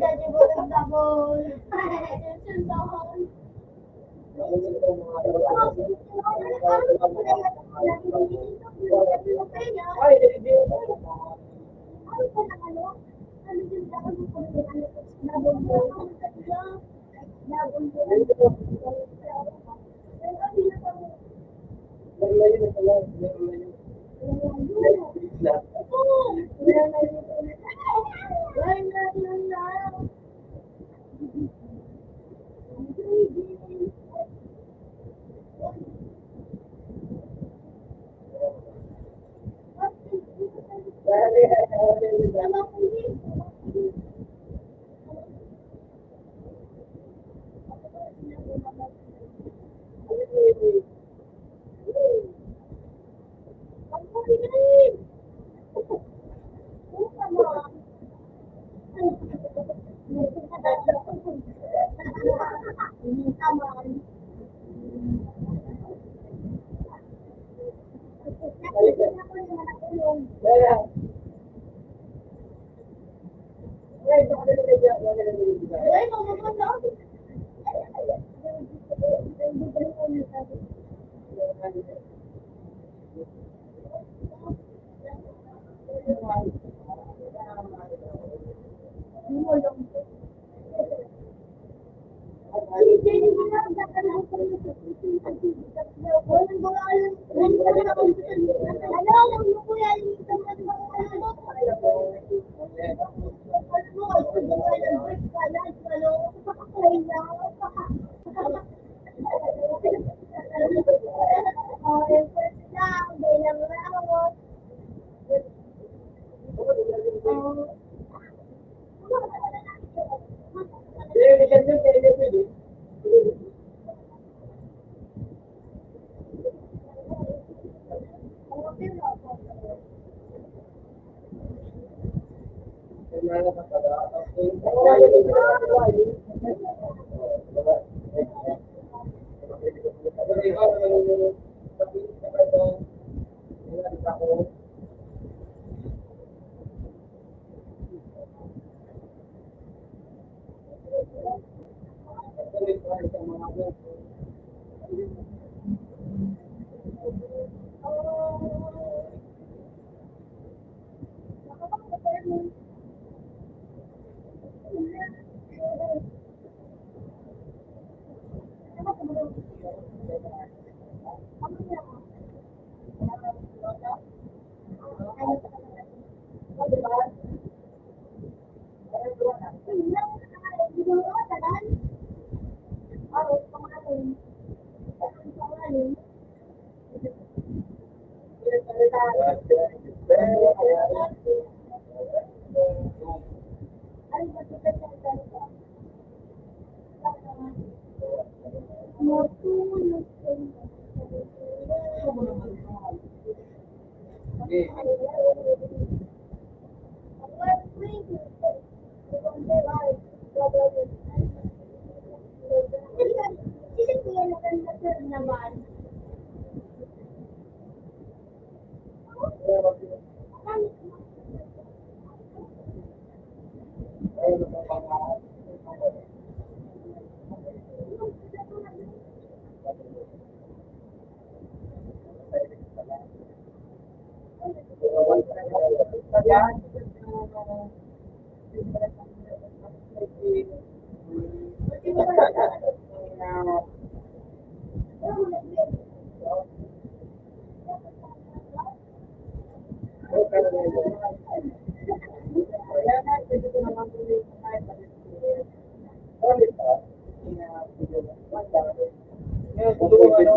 Ngayon, siguro, ano,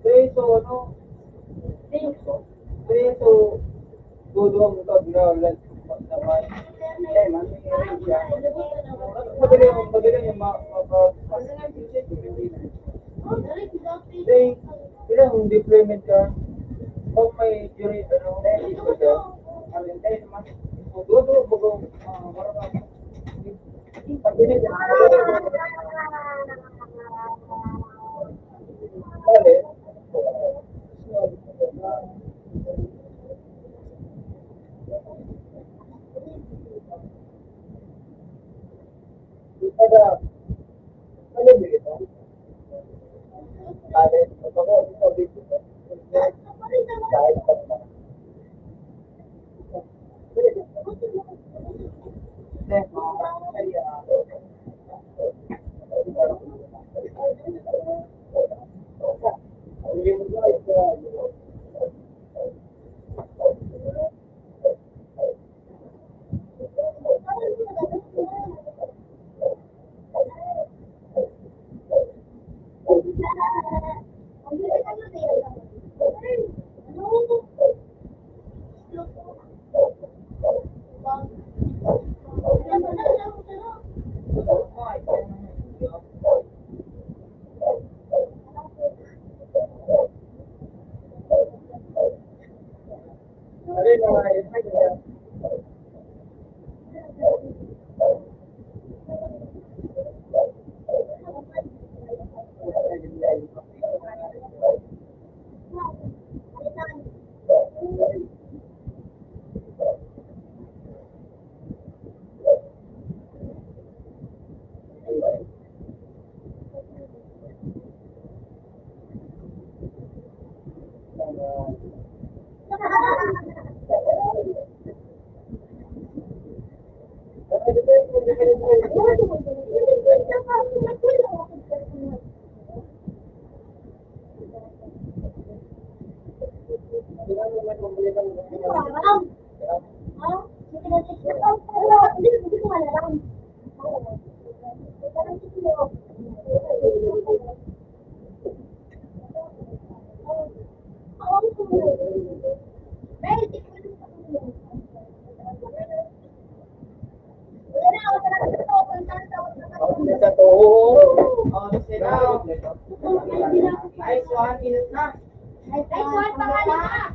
preso, ano, preso, preso, dodong ka, binawalan, naman. Madali, madali yung ma-, ma-, ma-, Then, ilang deployment ka, kung may jury, ano, ano, then, mas, dudu, bago, ah, marunong. Sa to. Oh, sila. Ay, suhan, init na. Ay, suhan, pangalan na.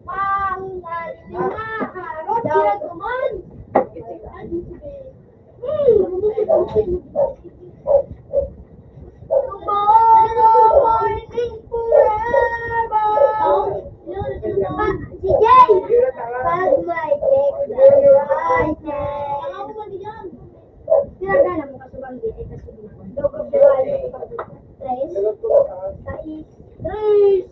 Pangalan na. Harot, pinagkuman. Tres. Tres.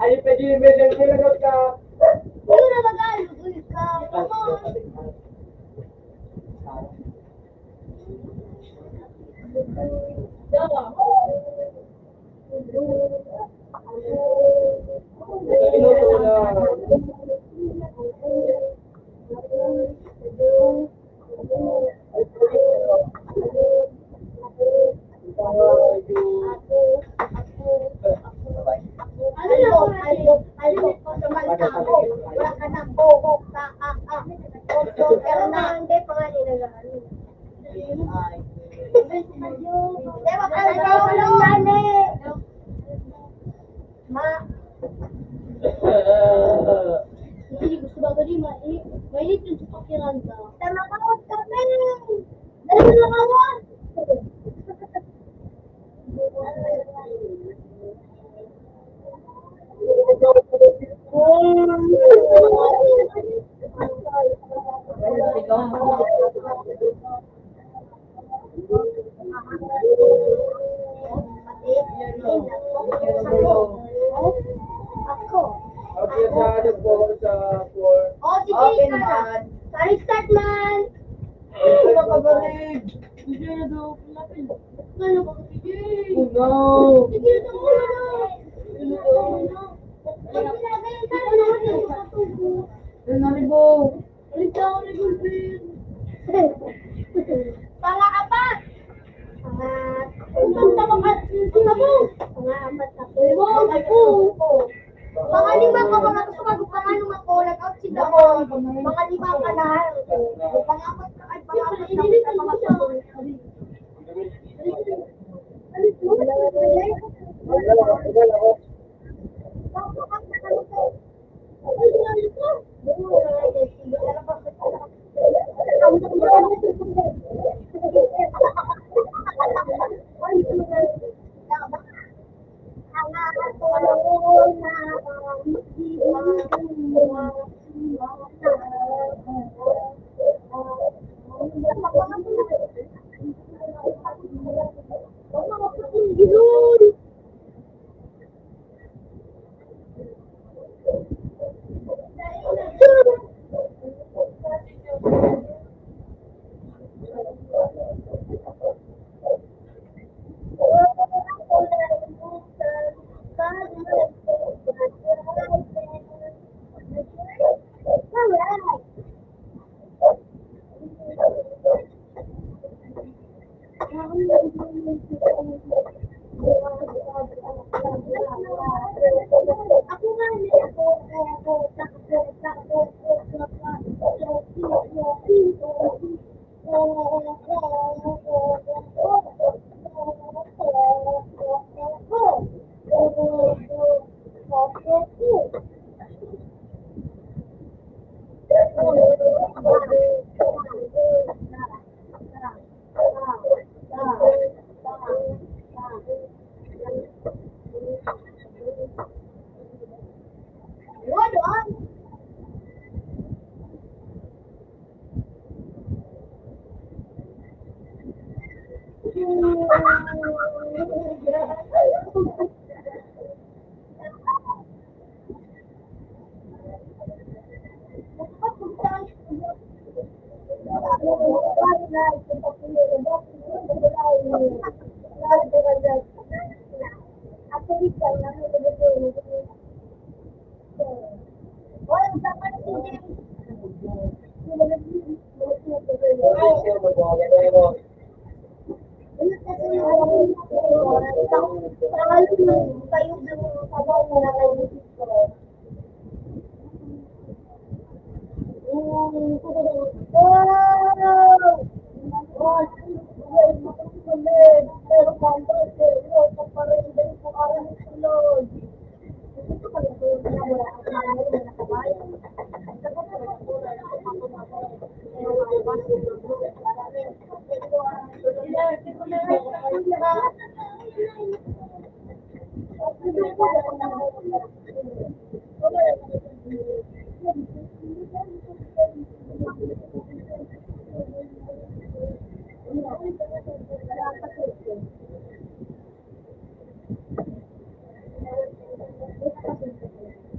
Ay, pwede yung medal, medal ka. Ano na ba, Tagalog? Uy, ka, come on. Ma. Hindi, gusto ba ko di mainit? Mainit yung sa pakiramdam. Tama ka, huwag kami. Dali mo na, huwag. Ako. Okay, sa ano po, sa four. Oh, sige, open na. Pare, start man. Ay, nakabarig. Sige na daw. Ano ba? Sige. Oh, no. Sige na daw. Sige na daw. Sige na daw. Pang-apat. Pang-apat. Pang-apat na po. Pangalima ka, mga gusto ka, pangalima ko, nag-out si Damon. Pangalima ka na. Pang-apat ka, ay, pang-apat ka, pang-apat ka.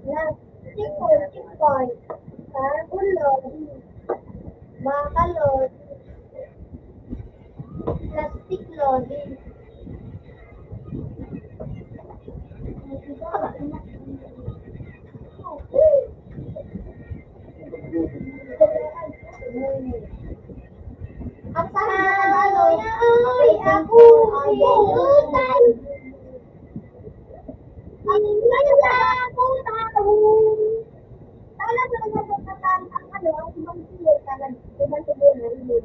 Plastic or tikbaon, carbon loading, bakal loading, plastic loading. Ang sabi na Tagalog ay ako, ay ako. Ang wala akong tao. Wala sa mga pagkatang ang ano, ang ibang sila sa nag-, ibang sila na rin.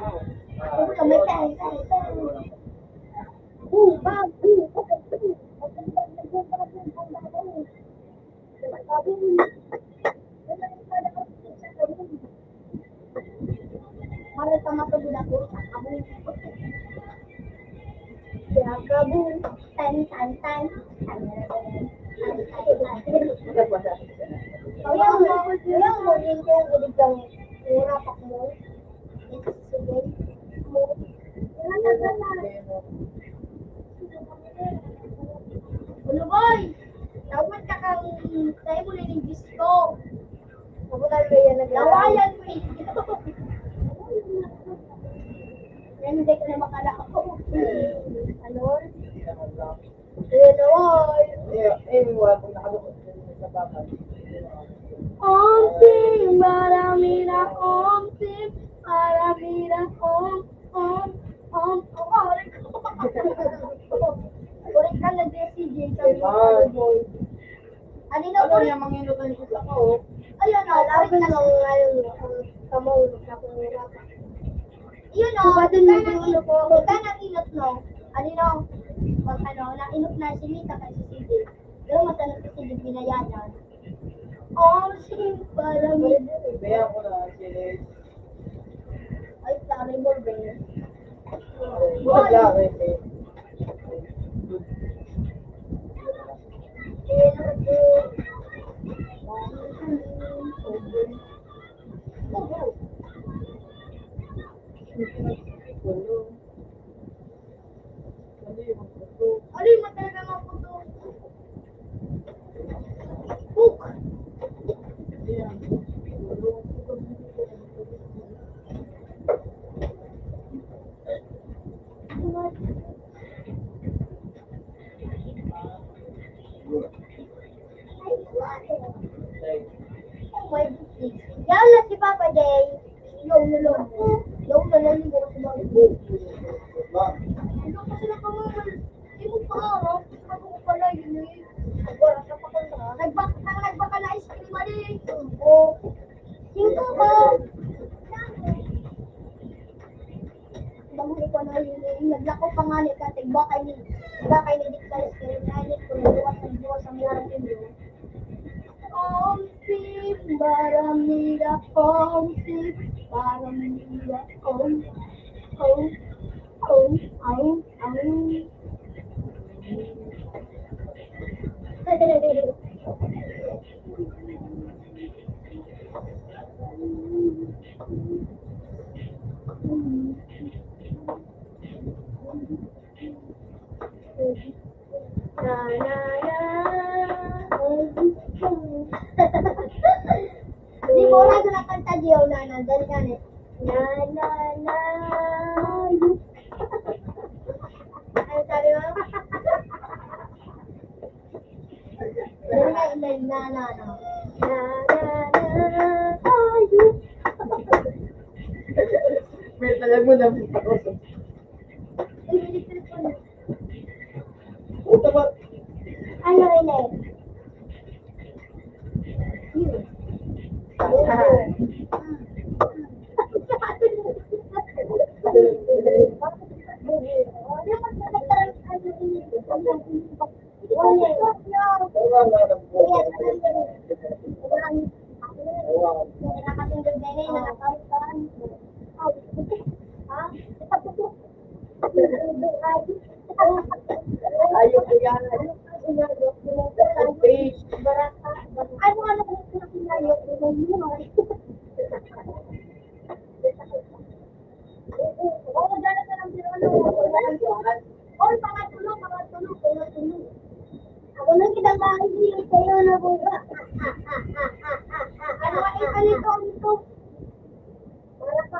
Ano ka, may time, time, time. Oh, bago. Para sa matubod ako, sa kabong. Sa kabong. Tan, tan, tan. Tan, tan, tan. Kaya mo, kaya mo, yung yung ulit ng mura pa mo. Sige. Ulo, boy! Tawad ka kang tayo mo na yung disco. Ako na ba yan nag- Lawayan mo eh. Yan, hindi ka na makalakaw. Ano? Ayan na, boy. Eh, eh, wala pong nakalukot sa bakal. Om Sim, para mira, Om Sim, para mira, Om, Om, Om, Om, Om. Correct ka, nag-S C J, sabi ko, boy. Ano na, ano boy? Yan, manginot ang isip ako, oh. Ayun, oh, correct na. Ayun, oh, ang kamay, nakahirapan. Yun, oh, ika na, ika na inot, no? Ano, no? Pag ano, nainot na si Mita kay si C J. Pero matanong si C J, binayanan. Oh, si, para mo. Kaya ko na, si Ay, sa revolver. Wala, eh. Ano yung matagal na mga puto? Hook! Oh my goodness. Yan lang si Papa Jay. Yo, yo, yo. Yo, yo, yo, yo, yo. Ano pa sila kamo? Di mo pa araw. Ako ko pala yun eh. Nagba-, ang nagbaka na ice cream, ali. Oh. Singko ko. Bang ko na yun eh. Naglakaw pa nga ni Kate. Baka ni, baka ni di ka ice cream. Kaya ni ko nagbukas, nagbukas ang lahat yun eh. Om Sim, Baramira, Om Sim, Baramira, Om, Om, Om, Om, Om. Na, na, na. Di mo na nakanta, Gio, na, na, dali ka na. Na, na, na. Ano sabi mo? Dali ka, na, na, na, na. Na, na, na. May talag mo na. Uy, electric pa na. Puta ba? Ano, Inay? Yun. Ayoko yan. Ano, ano, ano, ano, Oy, mga tulo, mga tulo, mga tulo. Ako nang kitang bahay, hindi kayo na buka. Ano, ano ito, ano ito? Wala pa.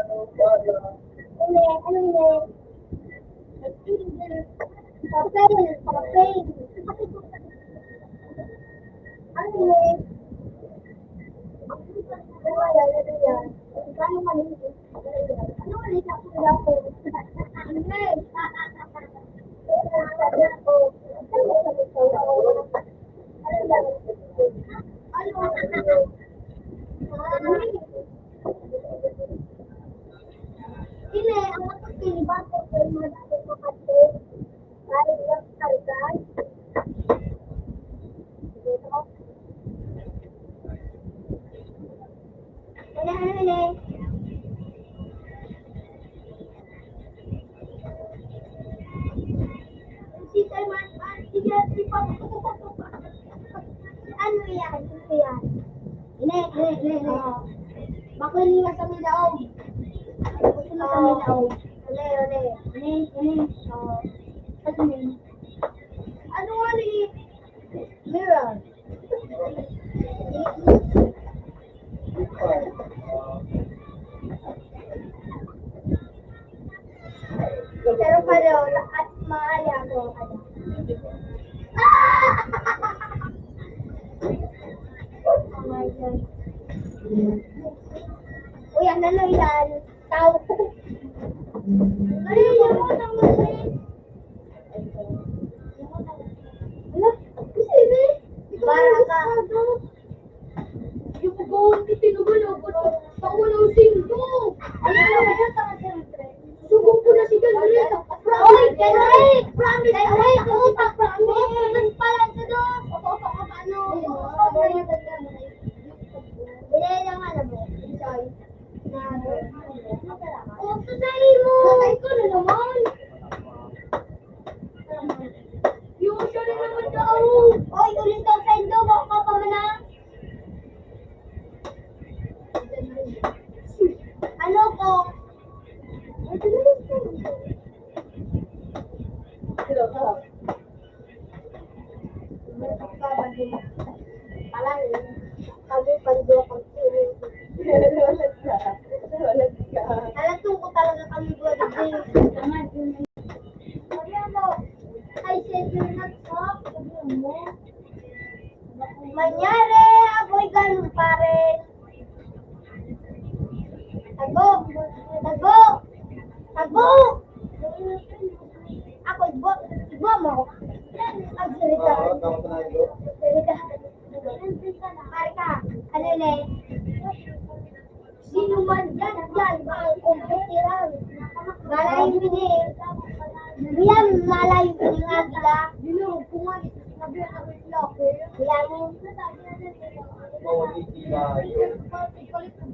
Ano, ano, ano, papel, papel. Ano, ano, ano, ano, ano, ano, ano, ano, Wala na, wala. Si Sir Mark, ah, si Jeffrey pa. Ano yan? Ano yan? Ini, ini, ini, ini. Oo. Bako ini nasa may daog. Bako nasa may daog. Uli, uli. Ini, ini. Oo. Ano ini? Ano nga ni? Mirror. Pero pala, at maaari ako, ano. Uy, ano na yan? Tao. Ano yun? Ano? Kasi ini, Baraka. Yung gawin ni Tinugulo, pero pag walang singko. Ayun na, wala pa ka, siyempre. Sugo ko na si Janrita. Oy, Janrita! Promise Nangyari, ako'y ganun pa rin. Tagbo! Tagbo! Tagbo! Ako, igbo, igbo mo ako. Ang sirita. Sirita. Marika, ano na eh? Sino man yan, yan, mga kompetiran. Malayo din eh. Yan, malayo din nga sila. Bilog, kumain, sabi ang aking vlog. Yan.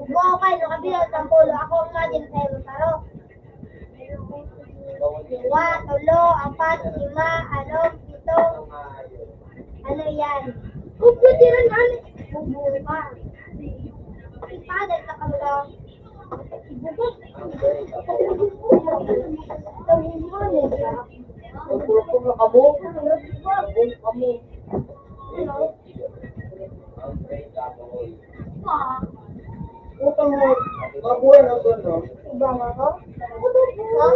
Buha pa, no, kabilang sa polo. Ako ang imagine sa'yo, Taro. Duwa, tulo, apat, lima, anom, pito. Ano yan? Kompetiran, ano? Bubuo ka. Ipagal ka kami daw. Ang pulpul na kamo. Ang pulpul na kamo. Utang mo, mabuhay na ba, no? Iba nga ka? Ha?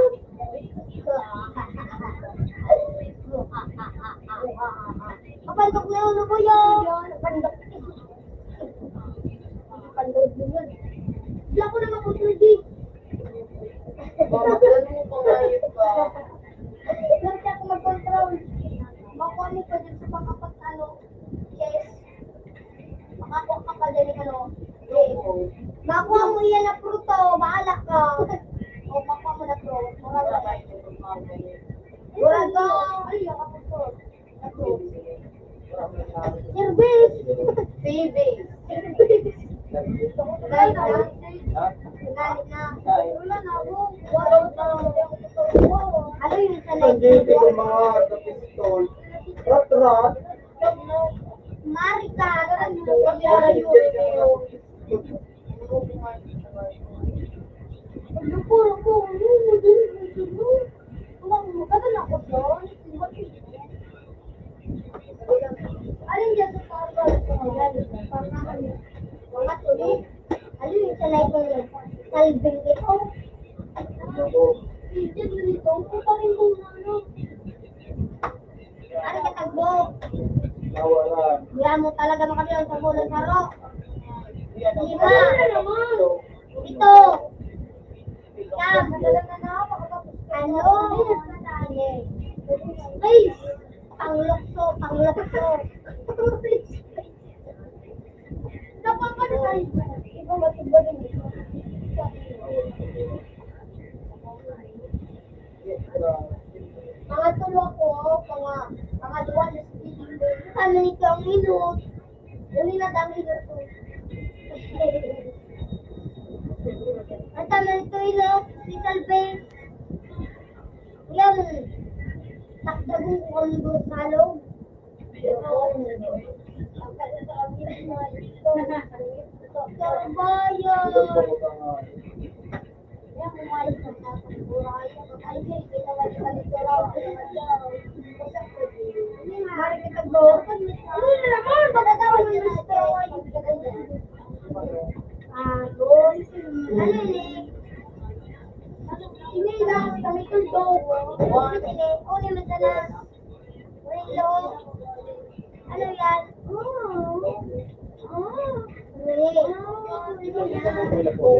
Kapandok na yun, ano ba yan? Kapandok. Kapandok din yun. Wala ko na makontrol, di. Mama, ano mo pangayot ka? Doon siya ako mag-control. Makuha mo pa dyan sa mga pag-ano. Yes. Makakuha ka pa dyan, ano. Yes. Makuha mo yan na pruto, bahala ka. O, makuha mo na pruto. Mura na. Mura ka. Ay, nakapruto. Service. Baby. Galit na. Galit na. Ano yun sa Ang baby ng mga kapistol. Rat-rat. Marika. Ang baby ng mga kapistol. Alin dyan sa Pablo? Mga tuloy. Alin yung sanay ko yun? Salving ito. Hindi, ganito. Puta rin kung ano. Ano ka tagbo? Nawalan. Wala mo talaga makabiyang sa bulan saro. Lima. Ito. Siyam. Ano? Space. Panglukso, panglukso. Napapanood. Ikaw, matubad yun. Mga tulo ako, mga, mga duwa na speeding. Ano nito ang inot? Uli na ang inot ko. Ang tama nito, inot, si Salve. Yan. Takdagon ko kami doon sa loob. Kabayan. Mari kita, bro. Ano na naman? Pagkatawa mo yung story. Ah, boy. Ano yun eh? Hindi lang, kami tulog. Ano naman sana? Hello. Ano yan? Oh. Oh.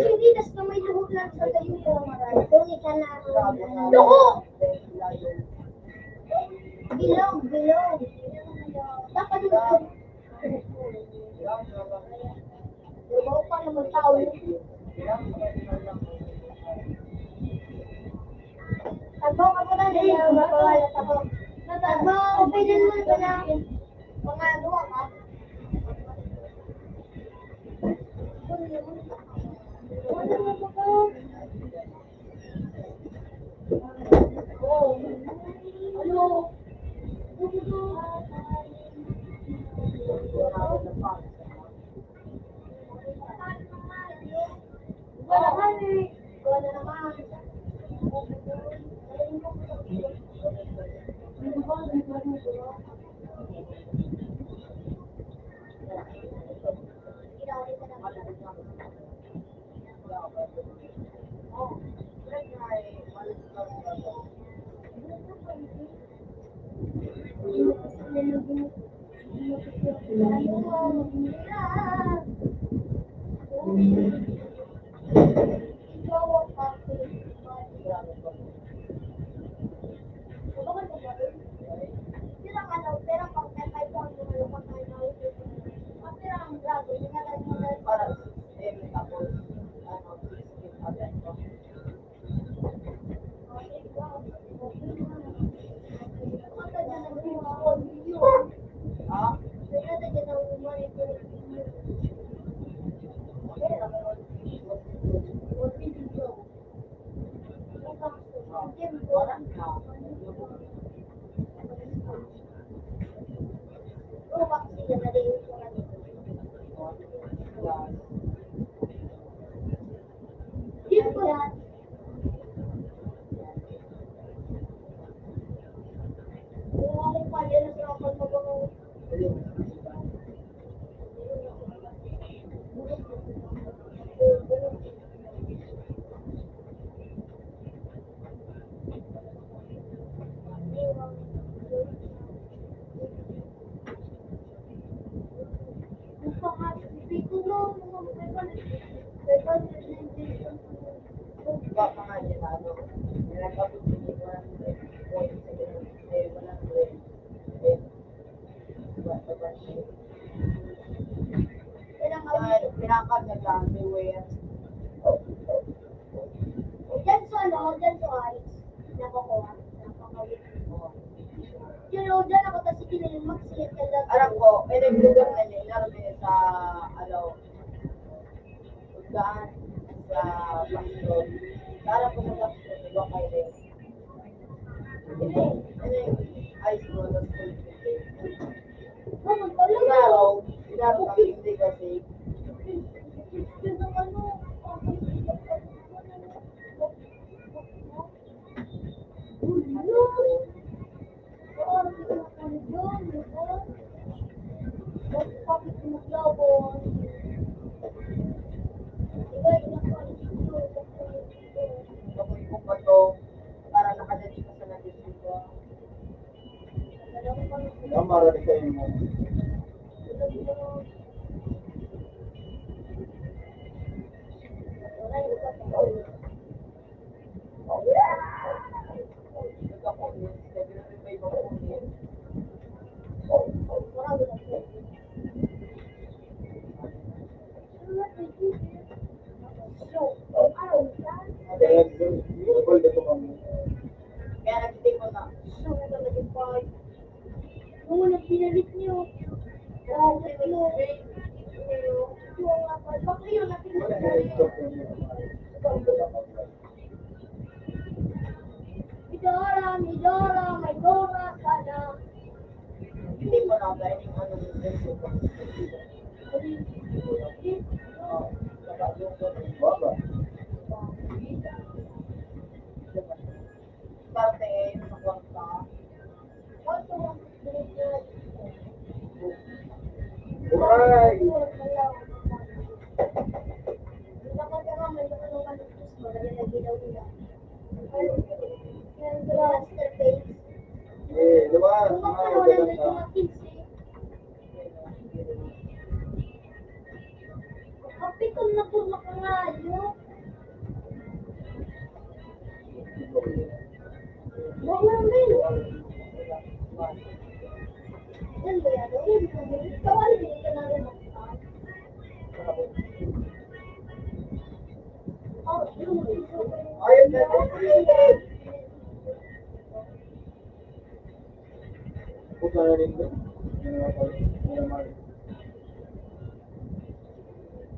Hindi, tas kamay dugo lang sa tayo ko. Ito, isa na ako. Dugo! Bilog, bilog. Dapat ito. Trabaho pa naman tao. Trabaho ka pa na, hindi ako mapawala sa ko. Trabaho, pwede naman ko na. Mga ano ka? Para sa M tapos, ano, sixteen agad ko. Ha? Pinakad na lang, beware. Diyan sa ano, diyan sa ice. Nakukuha. Napakawit. Pero diyan ako, tas sige na yung mag-sit ka lang. Alam ko, may naglugar na niya, lalo na sa, ano, daan sa Pastor. Alam ko sa Pastor, di ba kayo? Ano yung, ano yung ice mo, tas Klaro, klaro kami hindi kasi. Kapoy ko pa to, para nakadali ka sa nagtitipon. Tama rin sa inyo. Kaya nagtipon na. Nung nagpinalit niyo, ah, tatlo, ito ang apat. Bakit yun? Natin na. Idara, Idara, may Dora, sana. Hindi pa na ba yung ano yung parte sa kwarta? Uray! Eh, di ba? Mga maganda. Kape ko na po makangayo. Wala, men. Yan ba yan? Yan ba yan? Kawali din ka na rin. Oh, yun. Ayun na. Puta na rin ba? Ano nga pala? Ano naman?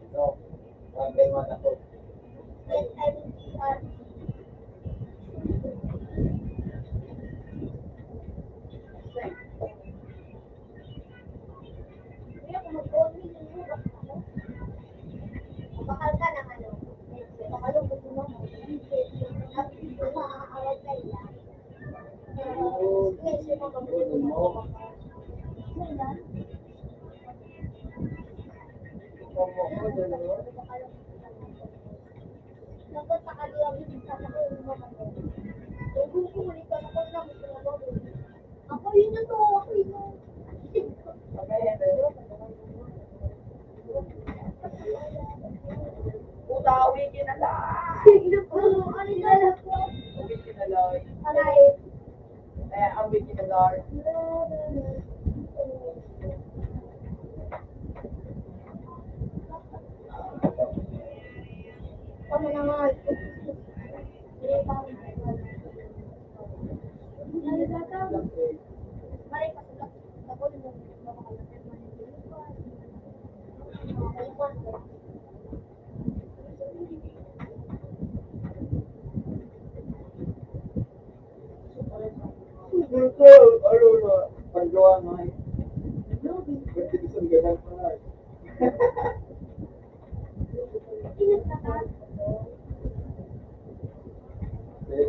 Ito. Ang kay mata ko. Bakal ka ng ano? Bakal yung gusto mo. At makakawal ka nila. Ako yun na to, ako yun.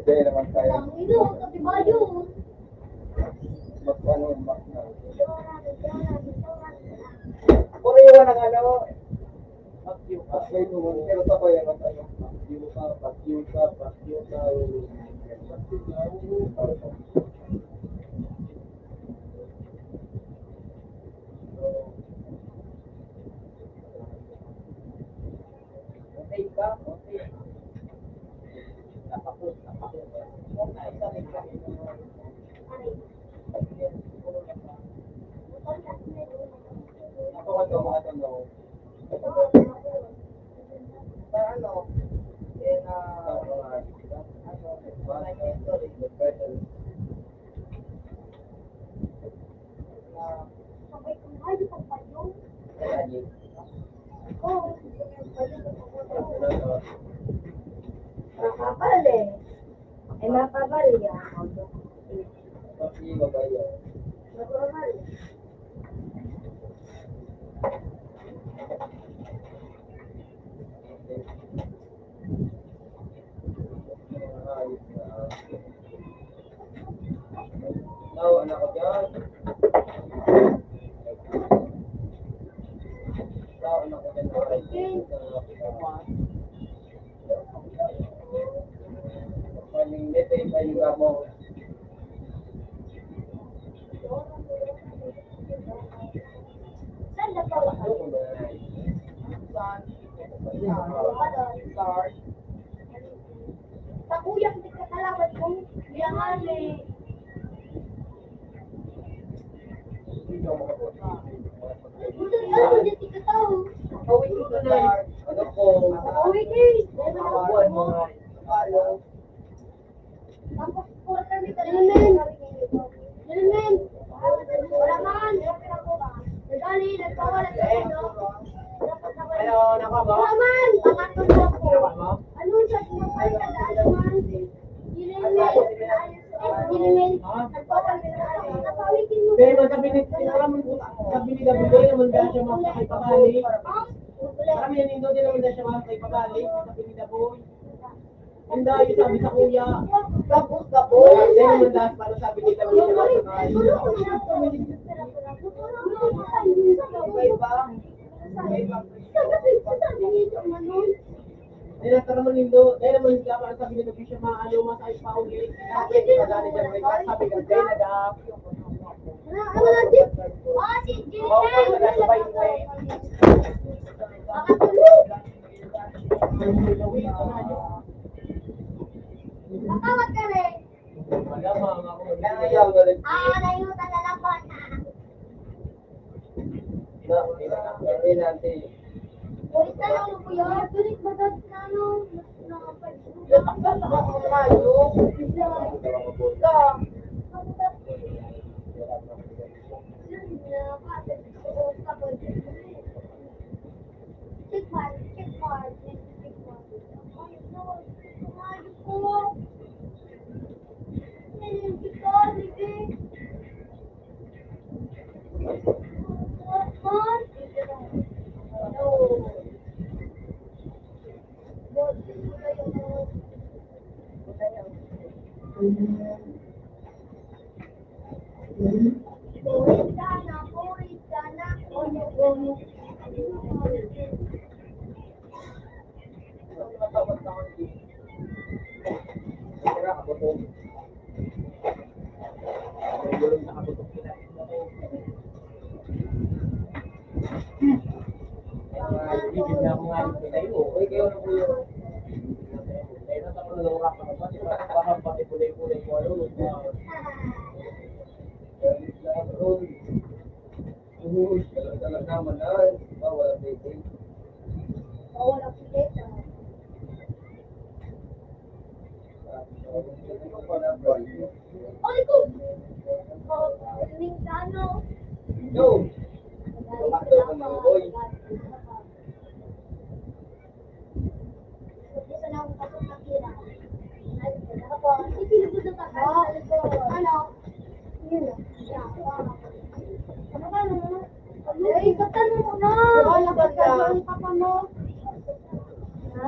Pwede naman tayo. Mag-ano, mag-, Pareho ng ano, Pakyuka. Pero sa ko yan, ano, pakyuka, pakyuka, pakyuka. Okay ka? Okay. Tapos, tapos. Okay, sabi ka. Ako, ano, ano, ano. Sa ano? Eh, na, ano, ano, sorry. Makapal eh. Ay, makapal yan. Makapal. Tao, anak ko dyan. Tao, anak ko dyan. Paling dito, paling mo. Sa kuya, hindi ka kalaban ko. Kaya nga, eh. Ano, hindi ka tao. Pauwi ko na. Ano po? Pauwi ka, eh. Ano po? Tapos, puro kami talaga. Ano, men? Ano, men? Wala man. Nagali, nagkawala sa inyo. Ano, nakabaw? Wala man. Pangatlo na po. Nakabaw? Anong sa mga pagkadaan man? Dili, men. Dili, men. Nagkawala sa inyo. Pero magkabinit, alam mo, sabi ni David, naman dahil siya mga kay pabalik. Alam mo yan, Indo, di naman dahil siya mga kay pabalik. Sabi ni David. Ang dahil sabi sa kuya. Tapos, tapos. Hindi naman dahil paano sabi kita, hindi naman sa bahay. Iba-iba. Iba-iba. Dahil naman nindo, dahil naman sila, paano sabi nila, di siya maano, masakit pa ulit. Sabi ka, dahil na dahil. Ano, ano, ano, si, oh, si Jay. Makatulog. Matawag ka rin. Ah, nayutan na lang po. Ulit na lang po yun. Ulit ba daw na, ano? Natakpan na ako ng mayo. Bigla. Check mark, check mark, check mark. Ay, no, ito nga yun po. Ay, hindi ka, hindi. What, what? No. What? Ay, ko! Mintano? Yo! Bakit ka naman, boy? Gusto na akong tapos na pira. Ano? Yun na. Ano ba, ano? Ay, ikatan mo na. Wala ka, ang papa mo. Ha?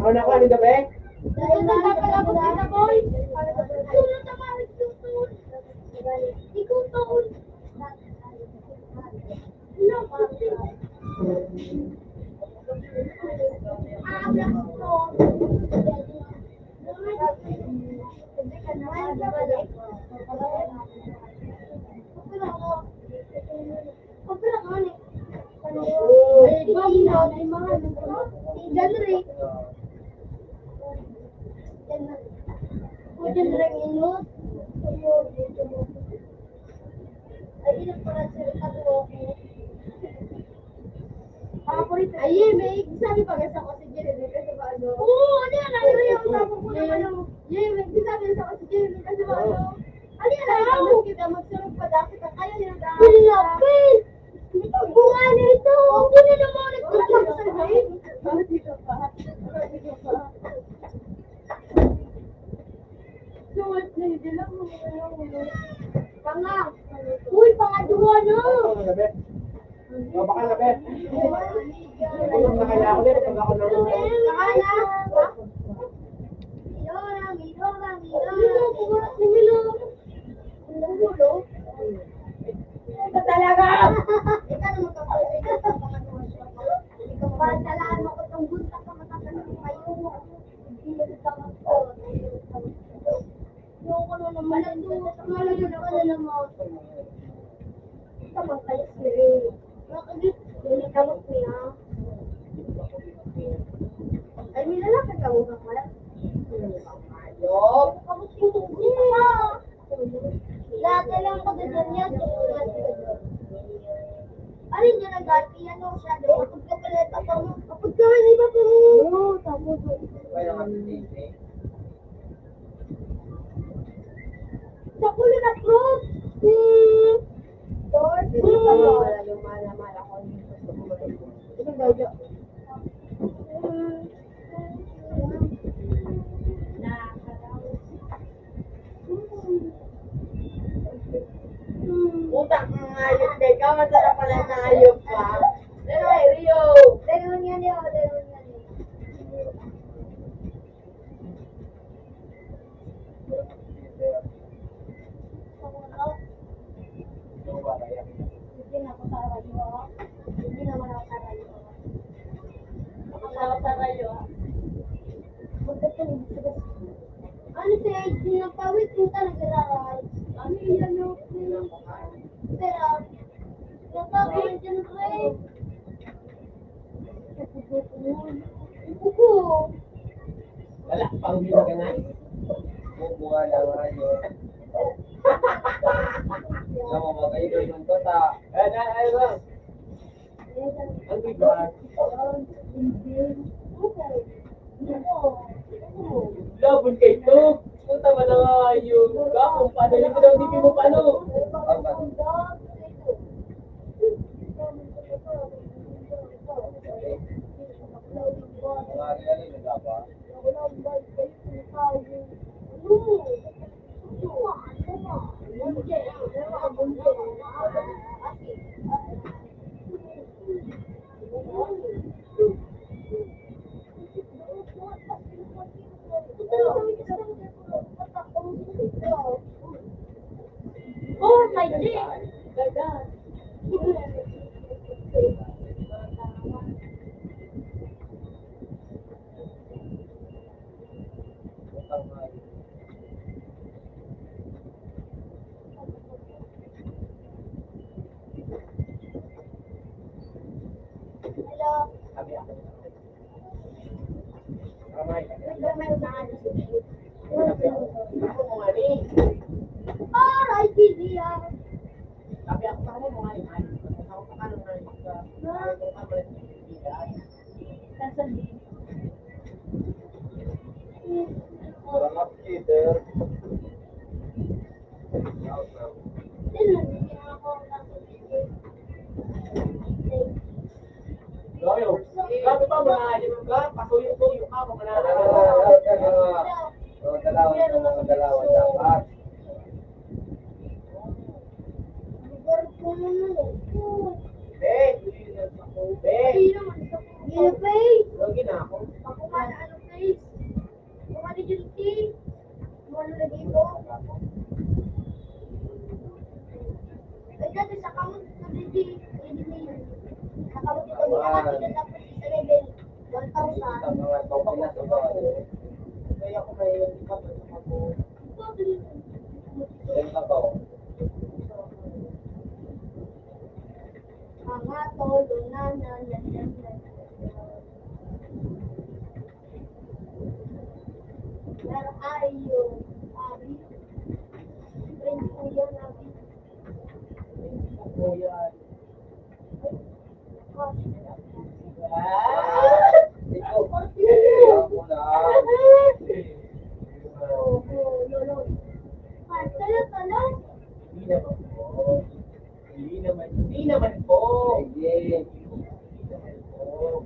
Ano na ko, ano gabi? Ito na pala ko, tita boy. Ito na tama, ito na. Ikaw, taon. Ay, ilang pala sila, ano ako? Ay, may sabi pa sa ko si Jeremy kasi ba ano? Oo, ano yan? Ano yan? Tapos ko naman ang Yay, may sabi sa ko si Jeremy kasi ba ano? Ano yan? Tapos kita magsurog pa dati ka kaya nila dahil. Lapit! Ito, bunga na ito! Ang bunga na mga nagtutulog sa gawin. Bakit di ka pa? Bakit di ka pa? Suwat na yun, di lang mo, ano, ano. Panga. Uy, pangadwa na! Ano, gabi? O, baka na, be. Tulog na kaya ako, be. Pag ako nang Saka na. Milo, Milo, Milo. Milo, pumunot ni Milo. Ang gulo. Ito talaga. Ikaw naman ka pala. Ikaw pa, talaan mo ko tong bulsa ka, matatanong kayo. Hindi mo ka mag-, Ayoko na naman. Malayo, malayo ka na naman. Ito, magpalit si Ray. Bakit? Dili kamot niya. Ay, may lalaki ka mo, kapal. Ayok. Kamot yung tungkol niya. Lahat na lang pagdadan niya, tungkol niya. Ano yun, nag-arte? Ano siya, no? Kapag ka pala, papa mo. Kapag ka, hindi ba po? Oo, tapos. Kaya nga, Sa ulo na, bro. Hmm. Lord, hmm. Wala yung mala-mala ko dito sa buhay. Ito daw, Jo. Hmm. Utang ng hayop, teka, masarap pala na hayop pa. Pero, ay, Rio. Pero, yun yan, yun. Pero, yun yan, yun. Hindi na ako sa radyo, ah. Hindi naman ako sa radyo, ah. Ako sa radyo, ah. Ano si Edwin? Ang pawit mo talaga, Ray. Ano yan, no? Pero, natawa ka dyan, Ray. Buko. Wala pang ginaganay. Bubuha lang kayo. Alam mo, mga kaibigan ko, ta-, eh, na, eh, na. Ang bigat. Labon kayo to. Puta, wala nga yung gahong. Padali ko daw, di mo paano. Oh my God! Salamat, Peter. Loyo, grabe pa, mga alim ka, pasuyo-suyo ka, mga Mga dalawan, mga dalawan dapat. Be, be, lagi na ako. Ako man, ano, guys? Kung ano yung tea, kung ano na dito. Ay, dati sa kamot, sa D J, sa kamot ito, may anak, tapos isa na din, one thousand. Kaya ako may iba sa kamot. Mga tolo na, na, na, na, na. Where are you, Abi? Friend ko yan, Abi. Friend ko yan. Ah! Ikaw. Ako na. Lolo, lolo. Talo, talo. Hindi naman po. Hindi naman, hindi naman po. Sige. Hindi naman po.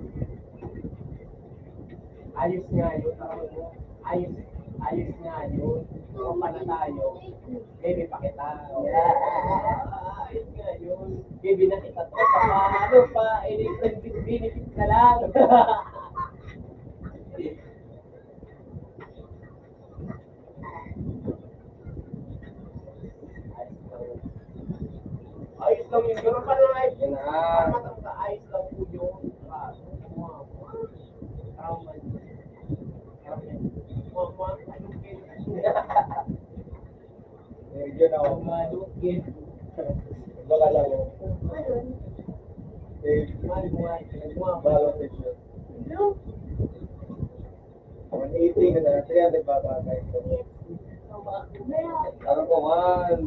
Ayos nga yun. Ayos, ayos nga yun. Tropa na tayo. Baby pa kita. Yeah. Ayos nga yun. Baby na kita. Tropa pa. Ano pa? Eh, benefit na lang. Ayos lang yun. Pero paano na yun? Yan na. Matang ka, ayos lang po yun. Ah, trauma yun. Trauma yun. Trauma, ano yun? Medyo na ako. Trauma, ano yun? Baka lang yun. Eh, balo picture. One eighty ka na, three hundred ba ba? Ano ko man?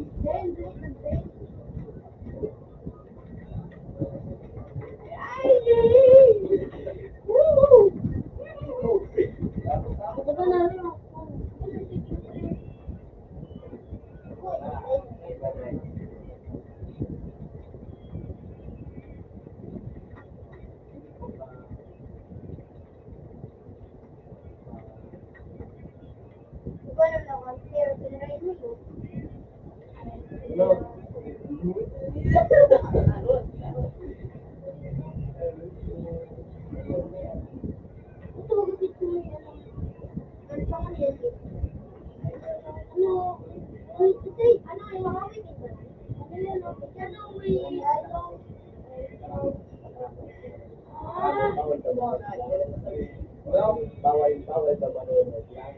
Bawal, bawal sa manonood lang.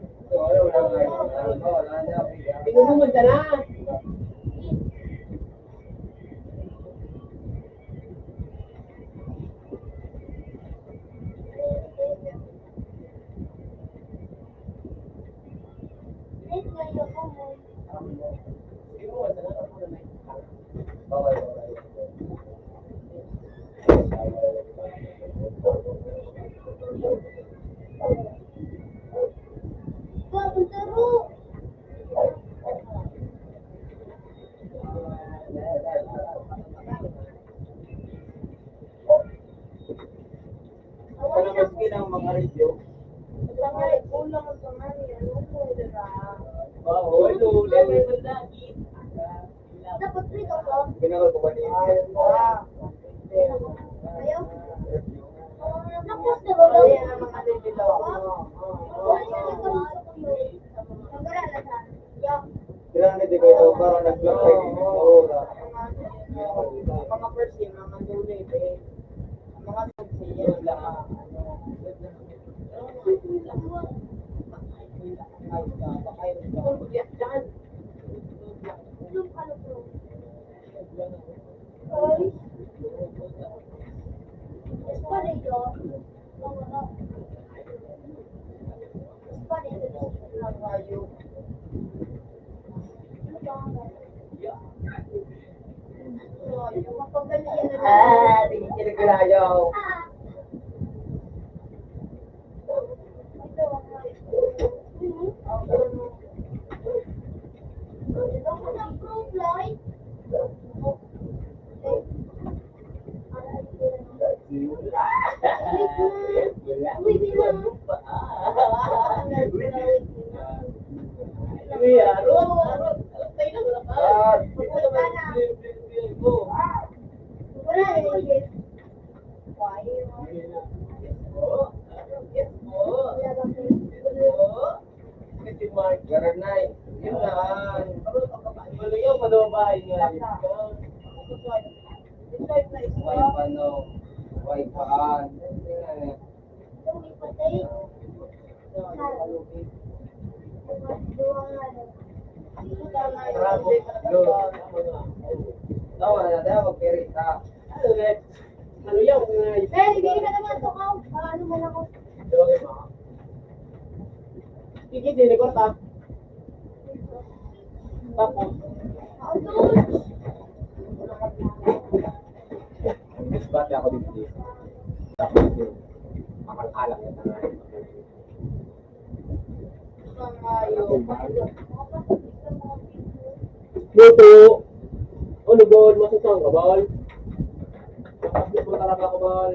Tinulungan ka na. Ano maski ng mga review? Sa mga kulang sa mga yan, ano po nila? Ba, oh, hello, level mo lagi. Dapat free ka po. Pinangal ko ba niya? Ayaw. Tapos, di ba? Ayan ang mga review daw. Tapos, ito, ito, ito. Nagkara na sa, yeah. Grabe, di ba ito? Parang nag-block kayo. Oo. Mga first year, mga new wave, eh. Mga first year, mga ano. Ay, ay, ay, ay. Yung ano, bro? Ay. Espada yun. Ah, tingin ka na kalayaw. Kuya, aro, aro, aro, tayo na, wala ka. Ah, wala na. Yes, po. Yes, po. Kasi Mark, Garanay. Yun na. Ano yung manobay nga? Why pa, no? Why pa? Tawa na tayo, magpirit, ha? Ano, Rex? Ano yan? Pero hindi ka naman to, Kao. Ano man ako? Sige, din, ikot, ha? Tapos? Bati ako dito, dito. Tapos, yun. Makal-alak na tayo. Luto. Ano, Bol? Masasang ka, Bol? Masasang ka talaga ako, Bol.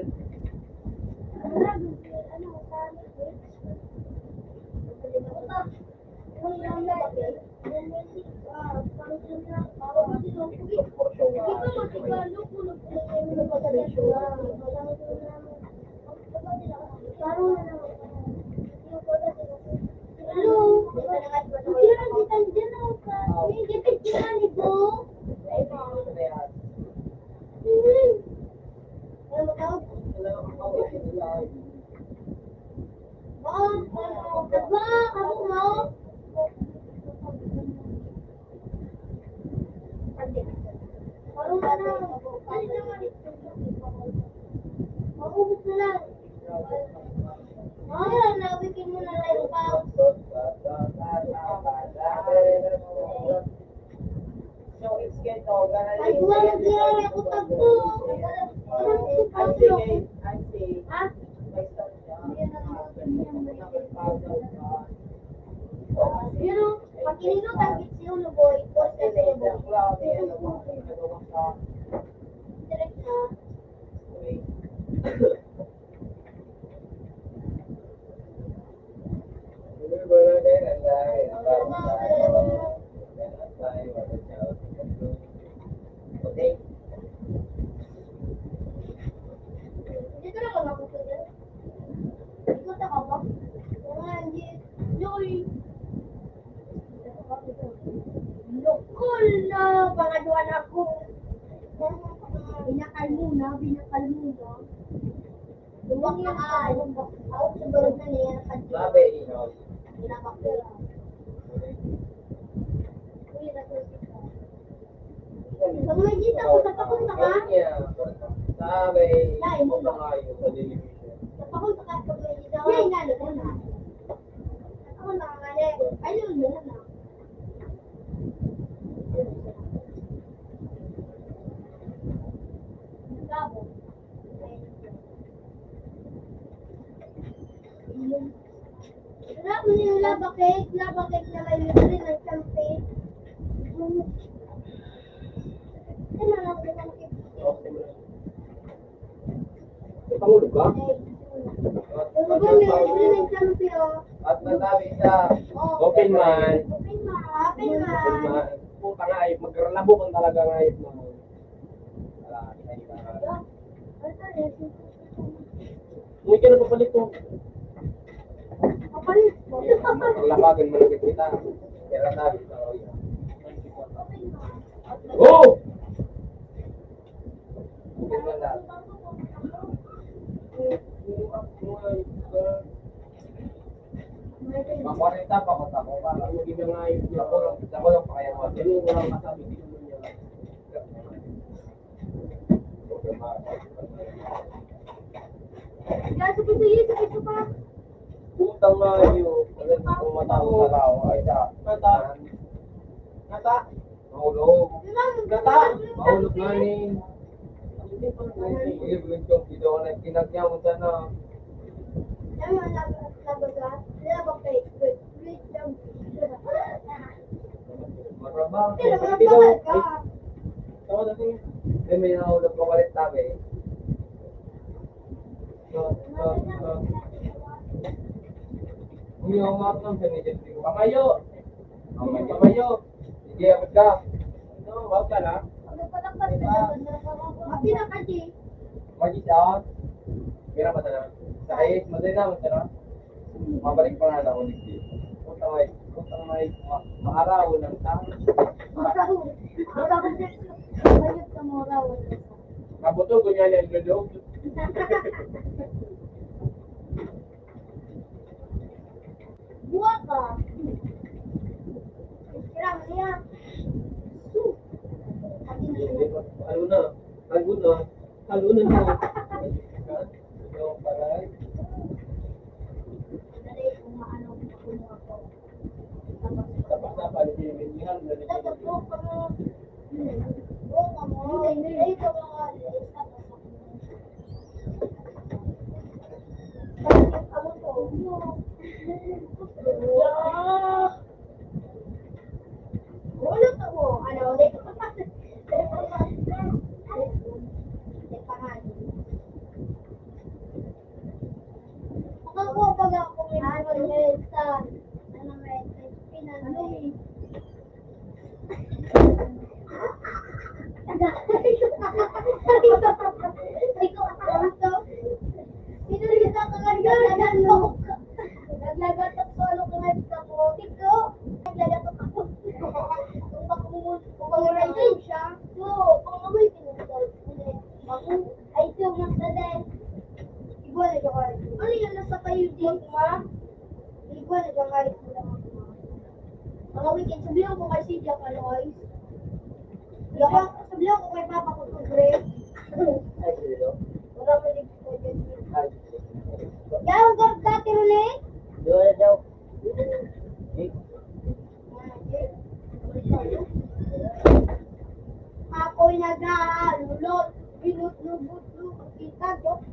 Pero, pag ininom ang Vitsi Ulo Boy, boss na sila, boy. Direct na. Dito na ka magusto dyan? Ikot na ka ba? Wala, hindi. Yoy! Lokol na! Pangaduan ako! Binakal mo na, binakal mo na. Luwak na ka! Ako sa balog na niya, nakadyo. Sabi, ikaw. Pinapakita. Uy, nakusip ka. Pag may dito ako, tapakunta ka. Sabi, Dai, ikaw pa nga yung sa television. Tapakunta ka pag may dito ako. Yan, yan, yan. Tapakunta ka nga, eh. Ay, yun, yun, yun. Bravo. Bravo ni Lava Cake, Lava Cake na may libre ng champagne. Ano lang, libre ng champagne. May Pangulo ka? Ano ba, may libre ng champagne, oh. At nasabi sa Oh. Open man. Open man. Open man. Open man. Puta nga, ay, magralabo kang talaga nga, ay, man. Wala, hindi ka na. Uy, ka na papalit ko. Papalit ko. Paglabagan mo na kita. Pera tayo sa oil. Oh! Mga kwarenta pa ko, tamo pa. Ako lang, ako lang pa kaya mo. Ganun ko lang masabi, di naman yan. Yan, sabi ko, yun, sabi ko pa. Utang na yun. Alam mo kung matao sa tao, ay, sa Nata. Nata. Mahulog. Nata. Mahulog nga ni. Uy, uy, uy, uy, uy, uy, kinagyan mo sana. Yan, mga nabasa. Yan, mga favorite. Marabang. Pero marabang ka. Tawa na siya. Eh, may nahulog pa palit tabi. So, so, so. Umiyaw nga ako ng sanay dyan. Kamayo! Ang may kamayo. Sige, abot ka. Ano, wag ka na. Mati na kasi. Mati siya. Pira pa sana? Sa eight, matay na, matay na. Mabalik pa nga ako, digdi. Putang may, putang may, ma-, maaraw ng tao. Maaraw. Maaraw. Bayot ka, maaraw. Mabuto, kunya na yung lulog. Buwa ka. Sira mo niya. Su. Ano na? Ano na? Ano na? Ano na? Tapos na pala, pinipintihan na rin. Makakuha pa nga ako ng ano, ano, pinanoy. Pinurisa ka nga, naglalatok. Naglalatok sa ano ka nga sa putik ko. Naglalatok ako. Kung baka mo, kung baka mo siya. So, kung amoy pinagdal. Ako, ay, ito, magdadal. Igual na siya, Carl. Ano yan? Nasa kayo din, ma? Igual na siya, Carl. Mga weekend, sabihan ko kay si Jack, ano, guys? Sabihan, sabihan ko kay Papa ko, to, Dre. Ay, sino? Wala mo din po dyan. Ay, sino? Yaw, gab-, dati, Rune? Doon na daw. Eh, Ako'y nag-aalulot, binutlo-butlo, kita ko.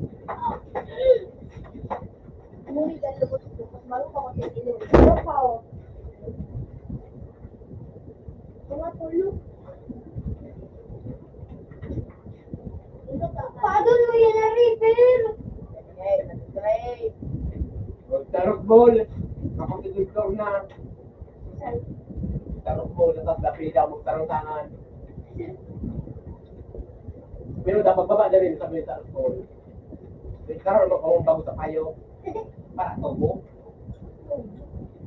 Muli ka lubot-lubot, bago pa ko titigil. Ano pa, oh? Mga tulo. Paano mo yan na-repair? Magtarok ball. Kapag ito na. Tarok ball, tapos lapida, magtarong tangan. Pero dapat baba na rin sa may tarok ball. May karoon mo kung bago sa payo. Para tubo.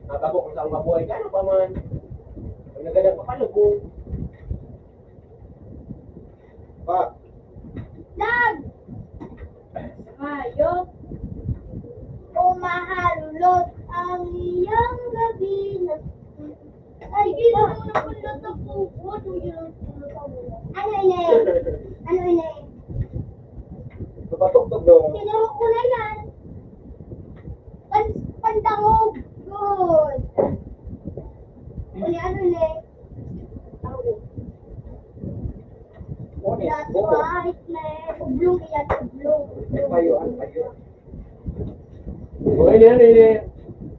Mabago kung saan mabuhay. Kano pa man? Ang naganda pa, paano kung Pa. Dag! Hayop! Umahalulot ang iyong gabi na. Ay, ginawa na pala sa kuko. Ano yun? Ano yun? Ano yun? Kapatugtog daw. Tinuro ko na yan. Pan-, pandangog. Good. Ano yun? Ano yun? That's why it's my oblong yan, oblong. Payo, ano, payo? O, ini, ano, ini?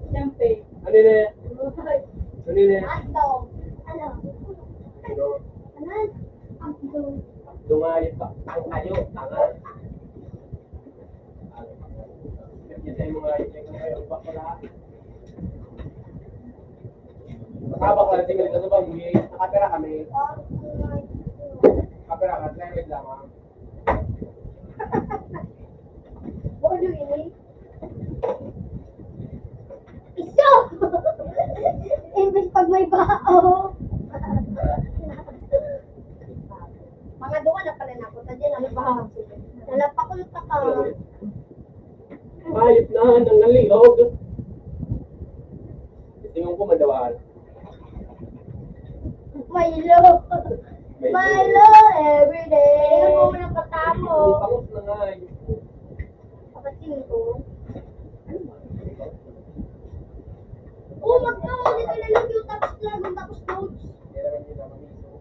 Siyempre. Ano, ini? Ano, ini? Ato. Ano? Ano? Ano? Ang dong. Dungalit pa. Ang kayo, tanga. Matabang na tingin ka sa banggi, nakapira kami. Nakapira ka, three hundred lamang. Bodo ini. Iso! Imbis pag may bao. Mga duwa na pala na ako. Tadya na, ano ba? Nalapakulta ka. Mayot na, nangalihog. Tingnan ko, madawaan. Milo. Milo everyday. Tingnan mo, nakatamo. May bangus na nga, eh. Kapatid ko. Oh, magkaon dito na lang yung tapos lang, tapos notes.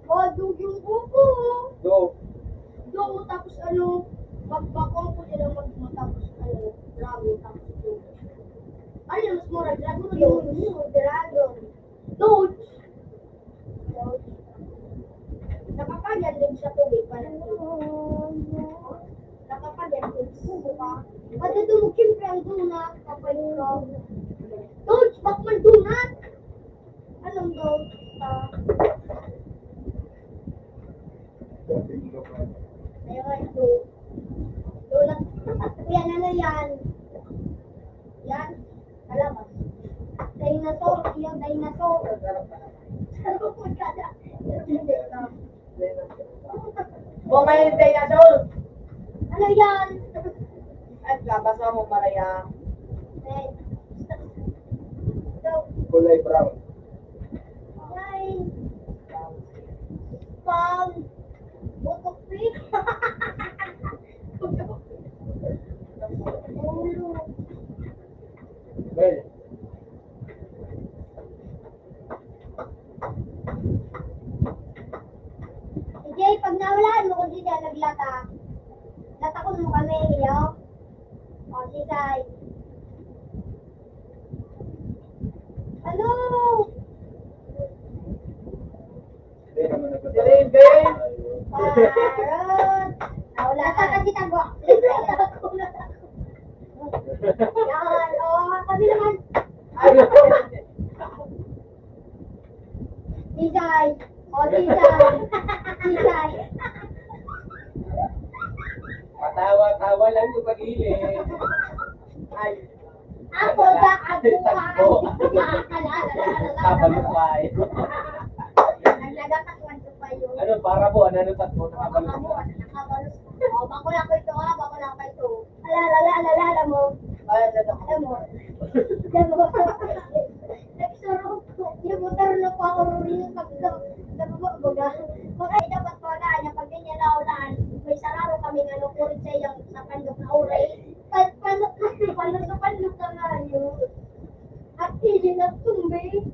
Oh, yung, yung buko. Do. Do, tapos ano, magbakong ko nila mag-, matapos ano, ramen, tapos do. Ano yung mas mura? Dragon, do. Yung dragon. Dudes! Nakapagyan din sa tubig pala. Nakapagyan din sa tubig pa. Pati ito, siyempre, ang donut, kapag ikaw. Dudes, bakman donut! Anong daw? Bumalik tayo na, Sol. Ano yan? Ay, babasa mo, Maria. Red. Ito. Kulay brown. Ay. Pang. Butok, eh. Ulo. Well, Jay, pag nawalaan mo ko dyan, naglata. Latakon mo kami, iyo. O, sisay. Ano? Hindi naman nagkataon. Hindi, hindi. Parang, nawala ka kasi tagwa. Yan, o, kami naman. Ay, Bisay. O, Bisay. Bisay. Patawa-tawa lang sa pag-iling. Ay. Ako, da, ako, Tagbo. Ala, ala, ala, ala, ala. Kabalukay. Ang nagkakasuan ko pa yun. Ano, para po, ano, ano, tagbo, Ako, nakabalukay. Nakabalukay. O, bako lang ko ito, ha? Bako lang ko ito. Ala, ala, ala, ala, alam mo. Ay, ano, Alam mo. Alam mo. Nagsarong ko. Yung motor na pa ako rin yung pagka-, nababa-baga. Mga dapat pala, na pag ganyan na ulan, may sararo kami nga nakurit sa iyang sa pandok na oray. Pan-, pandok, pandok sa pandok na nga yun. At hindi na tumbi.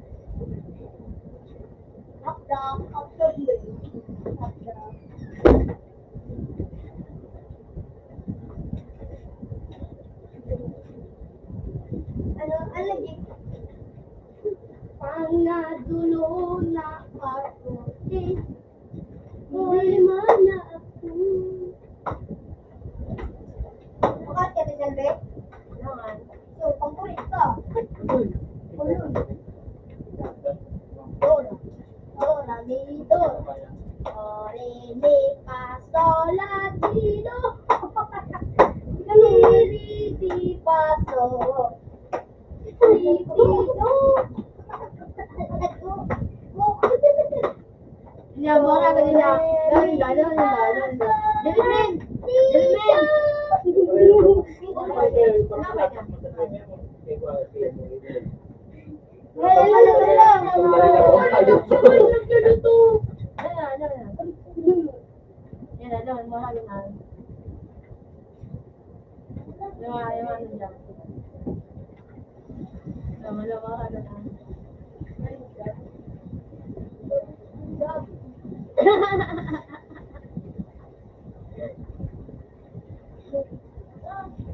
Hapda, hapda, hapda. Ano, ano, di-, Pangadulo na ako, eh. Problema na ako. Bukas ka, Rizal, be? Naman. So, pangkulit ka. Uy. Uy. Dora. Dora, mi, do. Do, re, mi, fa, sol, la, si, do. Mi, ri, si, fa, so. Si, si, do. Niya, mura ka niya. Dali, dali, dali, dali. Dali, men. Dali, men.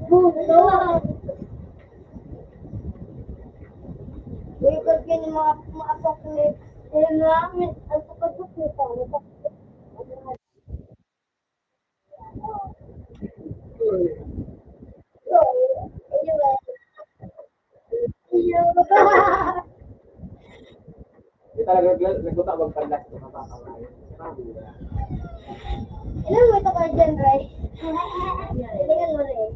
Buto. Likod yun yung mga, mga apocalypse. Ayun nga, may apocalypse na tayo. Di talaga nag-, nagluto ang panlas ng mga pangalan. Ilan mo ito kayo dyan, Ray? Ilan mo, Ray?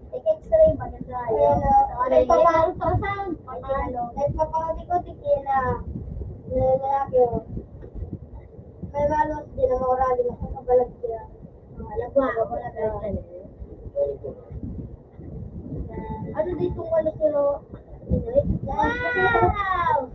Nag-X-ray ba? Nag-ray? Ayan, ah. Nagpapalo sa sound. Nagpapalo. Nagpapalo ko, di kaya na. Na, na, na, may malos din ang orali na sa kabalag siya. Mga lagwa, mga lagwa. Ano dito ang ano, pero, wow!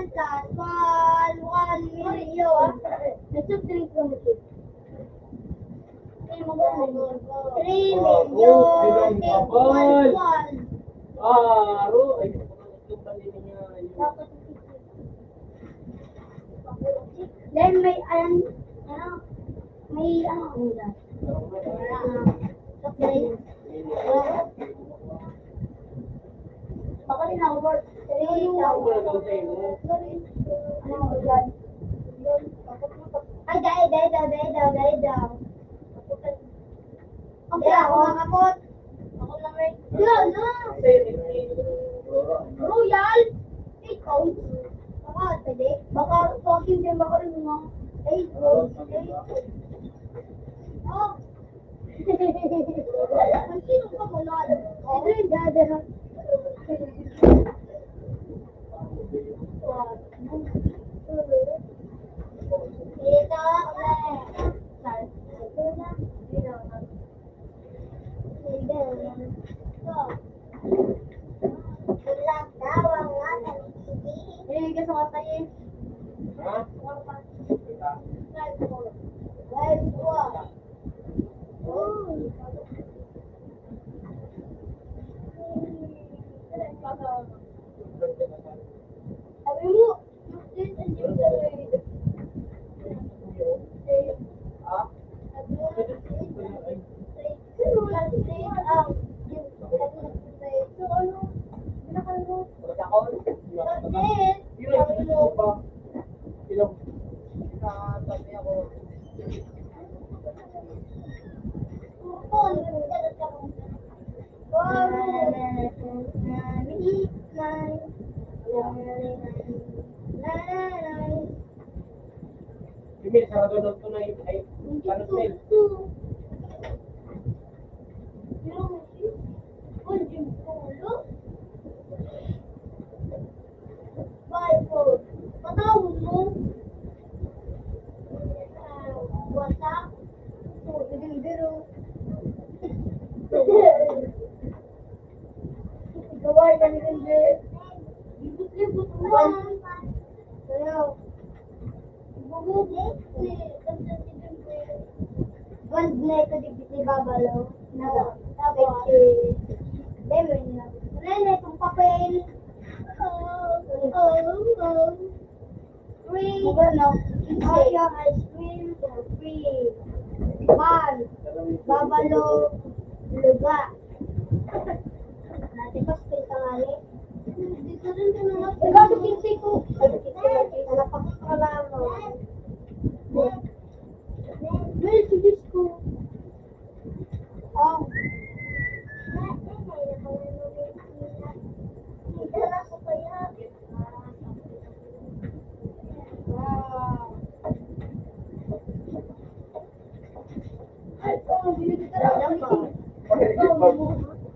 One, one million. May soft drink ko na siya. Three million, six point one. Ah, aro. Ay, ito ba nila nga? Then may, ano, ano, may, ano, ano yan? Ah, soft drink. Baka rin ako, three thousand. Ano ba yan? Ay, dai, dai daw, dai daw, dai daw. Hindi ako makapot. Ako lang rin. Wala na. Royal. Ikaw. Baka, pwede. Baka, talking din baka yung mga, ay, ay. Oh. Ang sino ka mo na? Ito yung dada na. Ito, Eh, gusto ko tayo. Ha? Sabi mo, Hindi, sarado na ito na yung, ay, ano, sale. Patawon mo. Ah, wasa. Oh, biro-biro. Gaway ka ni Renzo. Libot-libot mo. Ayaw. Bubog. Bond na ito, di, di babalo. Na, tapos, lemon na. Wala na itong papel. Oh, oh, oh. Free. Bukan, no? All your ice cream for free. One. Babalo. Luga. Dati pa, free tangali. Dito rin ka naman. Ikaw, sa kinsi ko. Ay, kinsi ko. Wala pa ko kalama. Well, sa Diyos ko. Oh.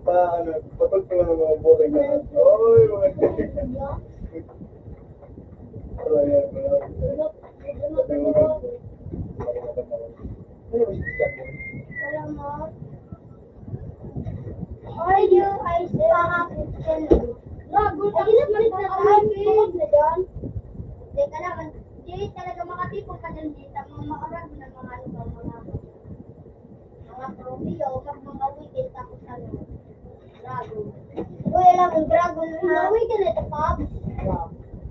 Pa, ano, patol pa lang ang mga boring na. Oy, mga Wala yan, wala. Ano, Salamat. Are you a spa? Grabe, ang init, malit na tayo. Tungod na dyan. Hindi ka naman, hindi talaga makatipon ka dyan, di sa mga makarag na mga ano ba, mga, mga Romeo, pag mga weekend, tapos ano, dragon. Uy, alam mo, dragon, ha? Mga weekend ito, Pops.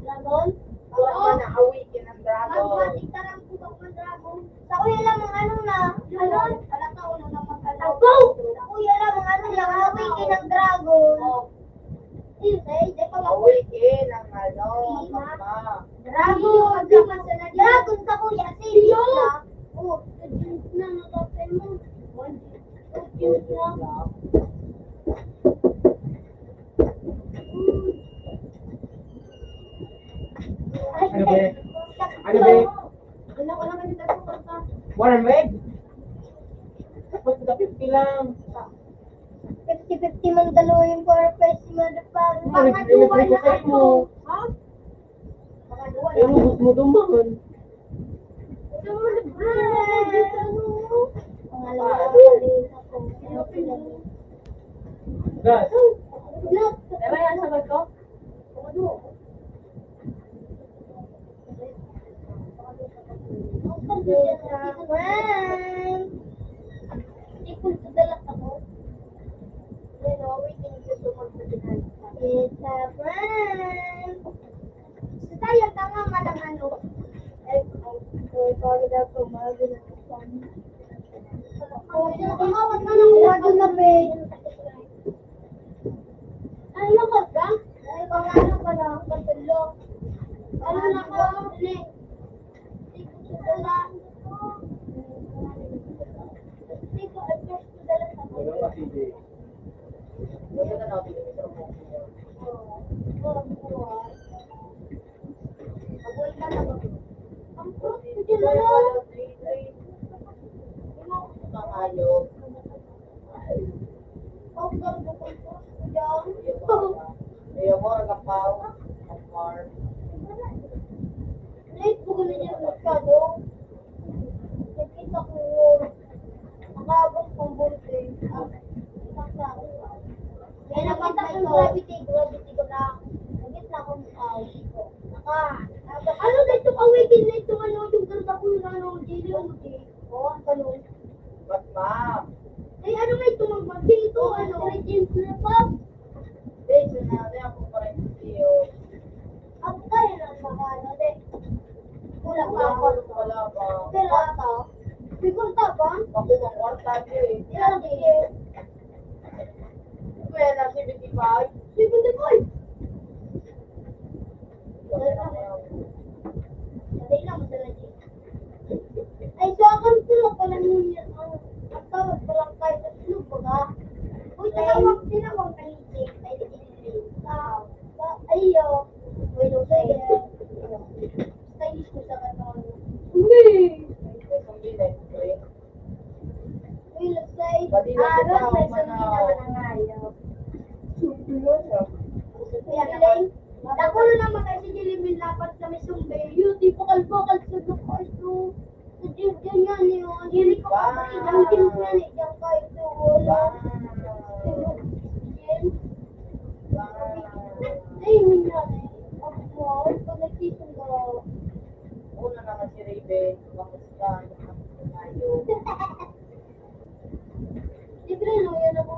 Dragon? Wala man na awikin ang dragon. Magmatik ka lang po pag may dragon. Sa kuya lang ang ano na, ano? Halata, ulo na magkalaw. Ako! Sa kuya lang ang ano na, awikin ang dragon. Oh. Hindi, hindi pa ako. Awikin ang ano, Hindi, ma. Papa. Dragon, dragon sa kuya, sige na. Oh, na, nakapin mo. One, two, three, na. Ano ba? Ano ba? Ano ko lang kasi tatlo ka. One hundred? Ba't ka fifty lang? Fifty fifty man galo yung for first, motherfucker. Ano ba yung pinagkakay mo? Ha? Mga duwa Pero lang. Gusto mo dumaan. Ito mo, libre na lang, dito, ano? Mga lalawa pa rin ako. Gas. Look. Pero yan, sagot ko? Mga duwa. It's a prank. Ipon ko dala ako. Yan o, waiting ko sa magpagkakita. It's a prank. Sa tayo, tanga man ang ano. Eh, oh, sorry, sorry daw po, mga ginagawa ko. Oh, tinatawag na ng word na, babe. Ano na ka? Ay, baka ano ka na, katulo. Ano na ka? Dali. Di ko dala. Di ko, adjust ko dala sa mga. Ang fruit ko dyan, ano? Imo. Pangayo. Pagkang bukol ko, dyan. Ayaw mo, nagapaw. Ang farm. Late ko na dyan masyado. Nakita ko yun. Nakabot kong bulpe. Ah, sakta. Kaya nakita ko yung gravity, gravity ko na. Nakita ko yung tao. Naka, ano na itong awigin na itong ano, yung ganda ko yung ano, jelly o jelly. Oo, ang tanong. Ba't, ma'am? Ay, ano nga ito, magmagdi ito? Ano, Regent Pop? Hindi, sinabi ako pa rin sa'yo. Ako tayo lang makano, de. Wala pa ako. Wala pa. Wala pa. May kwarta pa? Ako, ang kwarta, de. Ilang de? Kaya na, seventy-five. Seventy-five? Wala na. Sabi lang, madala, de. Ay, sa akin pala pala nun yan. Ang, ang tawag pa lang kahit sa tulog, baga. Uy, tinawag, tinawag na ni Jake. Ay, di, di, di. Ah, ba, ay, oh. Wait, okay. Stylish mo sa katawan. Hindi. Uy, let's say, Pati na ah, kita, let's say, mana. Hindi naman ang ayaw. Sumpilon, ah. Yan, Dakulo na matay si Jilly Min lapat sa may sumbe. Yun, di bakal-bakal sa lupa ito. Sa Jilly nga niyo. Ang Jilly ko pa ba? Ang Jilly nga ni Jangkay ito. Wala. Jilly. Ay, nangyari. Ako, pag nagsisimba. Una naman si Raven. Kamusta? Yung anak ko tayo. Libre, no? Yan ako.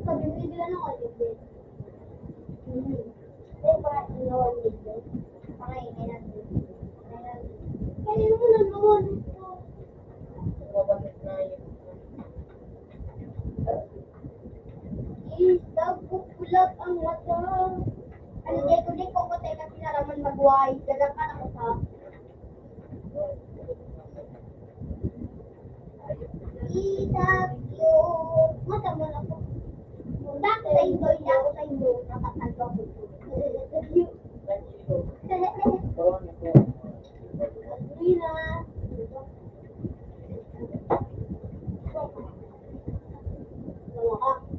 Sabi mo, libre, ano ka, libre? Hmm. Ay, para ikaw ang libre. Pangay, kaya libre. Kaya mo na naman ito. Mabalik na yun. Isdagkog bulag ang mata. Ano, di ko, di ko, ko, teka, pinaraman magway. Dagan pa na ko sa Isab yo. Mata mo na po. Dako sa indo, dako sa indo. Nakatalo ko. Sabrina. Wala ka.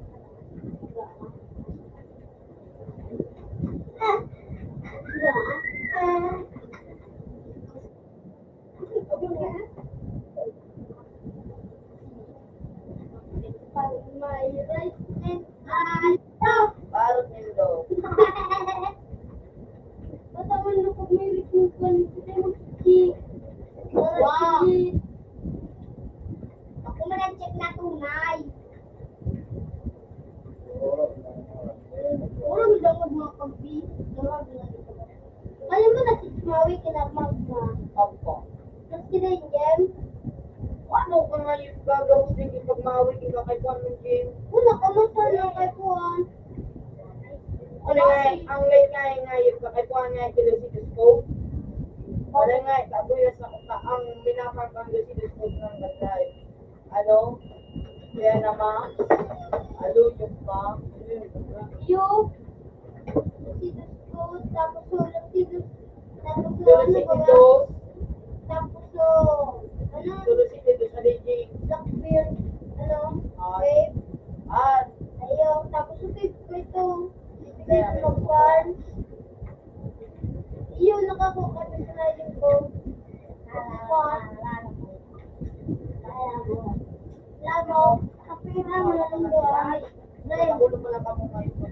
Parang nindo. Basta man lukog may recruitment, hindi mo si Wow! Ako man ang check na tunay. Puro midangog mga pagbi-, durag na dito. Alam mo na si Maui kinarmag na. Opo. Tapos sila yung Jem. Ano ka nga yung gagawin din yung pagmawi yung kakaipuan mong Jem? Una ka mo sa mga kaipuan. Ano nga, ang late nga yung nga yung kakaipuan nga yung kilo si Dusko. Wala nga, tabuya sa kuta ang minapang kang si Dusko ng ganda eh. Ano? Kaya naman, alo yung pa. Yo, si Dusko, tapos ulo si Dusko, tapos Dulo ano si ba? Indo. Tapos, oh, ano? Dulo si Indo sa D J. Blackbeard, ano? Ah. Babe. Ah. Ayaw, tapos yung babe ko ito. Babe ko mag-farm. Iyo, nakakuha ka sa lalim ko. Kuha. Lamo. Kapira mo na lang doon. Dahil,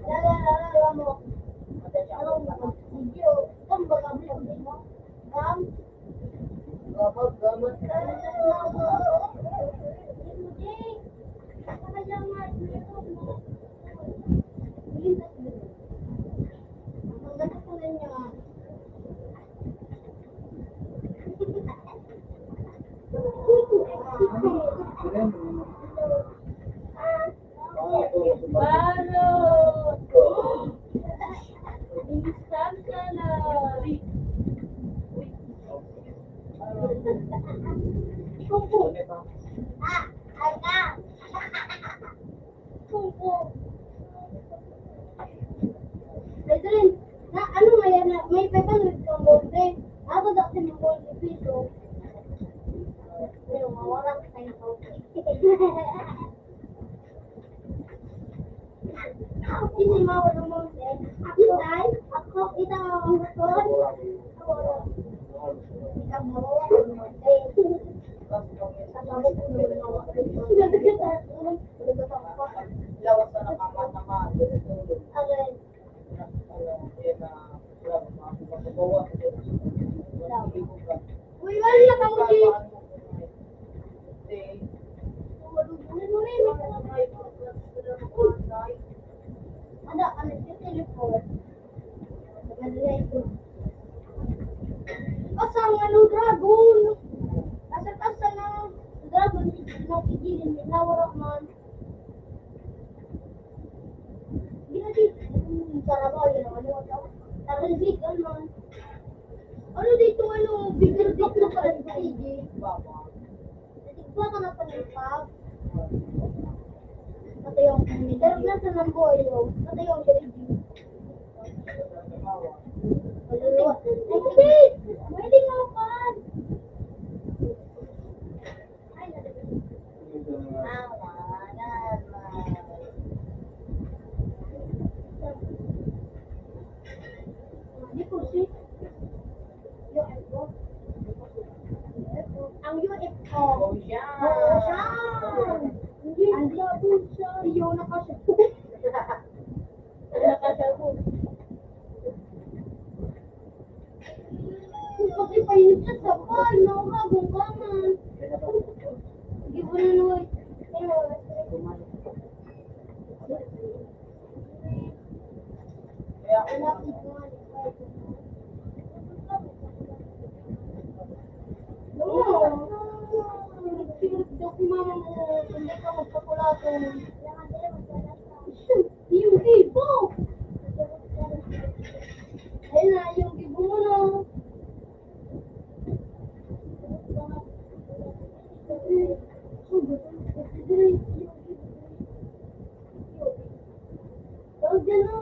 lala, lala, lamo. Ano, video. Aro! Minsan ka na. Kung po. Ah, ay ka. Kung po. Brethren, na, ano nga yan na, may five hundred kang bote. Ako dati ng bote piso. Pero mawala ka tayo bote. Hindi mawala mo. Ako, ako, ito ang hapon. Ako, ito ang hapon. Lawas na naman naman. Okay. Uy, wala na kamo di. Ada, ano, yung teleport. Asa ang ano, dragon? Asa, asa na dragon? Nakikilin, nawara man. Ginadi, hmm, sa Rabaw, yun ang ano, ano? Tarisigan man. Ano dito, ano, bigyan dito pala sa Igi? Natigwa ka na pala yung pub. Pati yung, pero nasa Namboyo, pati yung Igi. Maluluwa. Ay, hindi! Pwede nga, pan! Tama naman. Di po si U F O. Ang U F O. Oh, siya. Oh, siya. Hindi, ang U F O siya. Yun, nakasya. Nakasya po. Kasi painit sa sapal, no? Bagong kaman. Hindi ko na naman. Kaya, anak ko. Oo. Pinagda ko mama mo, hindi ka magpakulato. Shoot! Yung ibo! Ayun na, yung ibo mo, no? Tawag dyan, no?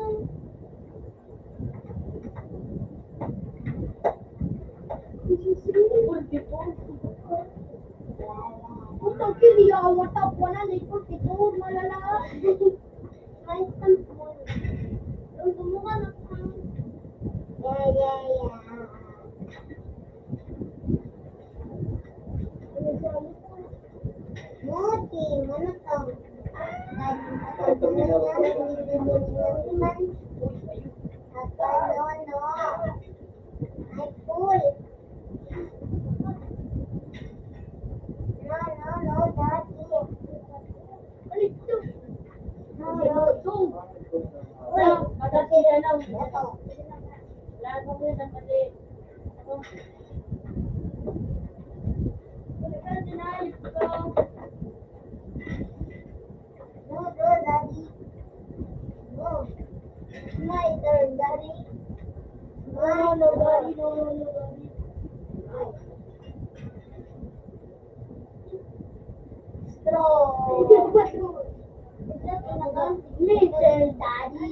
Putang ina, awat ako na, may forty-four, malala. Ay, tan-, ang gumuha na. Yeah, yeah, yeah. Muti, manutong. Ay, no, no. Ay, cool. No, no, no, Daddy. No, no, Daddy. No. My turn, Daddy. No, no, Daddy. No, no, no, Daddy. Straw. Little Daddy.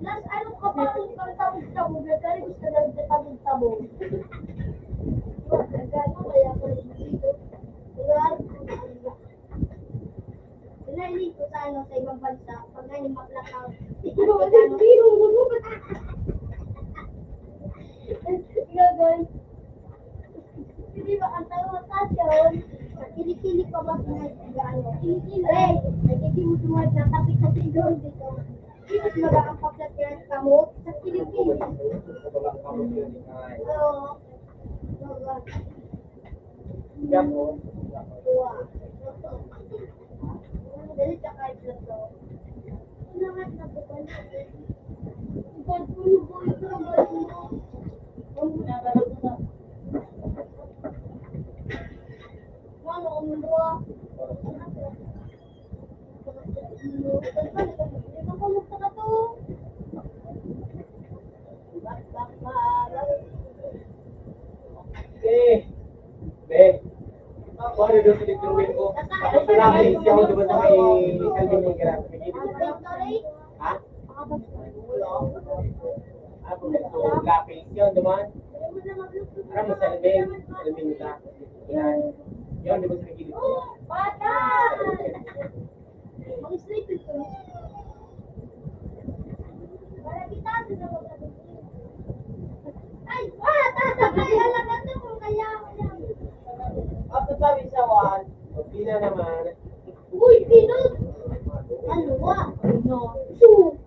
Mas ano ka pa, kung pagtabog-tabog, nagkari gusto na rin tabog-tabog. Nagkano kaya ako dito? Wala, wala, hindi ko sa ano, sa ibang bansa, pag ganyan maplakaw. Ano ba yung biro mo? Ikaw, guys. Hindi ba ang tawag sa akin? Kilikili pa ba sila? Ano? Kilikili. Eh, nagkikimutungad na kapit sa siguro dito. Hindi mas magaang pagkakirang kamot sa kilikili. Oo. Dua. Dali ka kahit na to. Inangat na to ba niya? Ipagpuyo ko ito, balik mo. Ano, umulwa? Ipagpuyo ko ito, balik mo. Eh, be. Ako, ano doon sa Victor Win ko? Tapos lapis siya ako doon sa may Calvin Miguel. Ha? Ako, lapis yun, duman. Parang masalbing. Salbing ka. Yan. Yan, di ba sa gilid ko? Bata! Mag-sleep ito. Para kita sa mga ay, ah, tata, ay, alam na to kung kaya, kaya. At sabi sa one, pina naman. Uy, pinot! Ano ba? Ano? Su!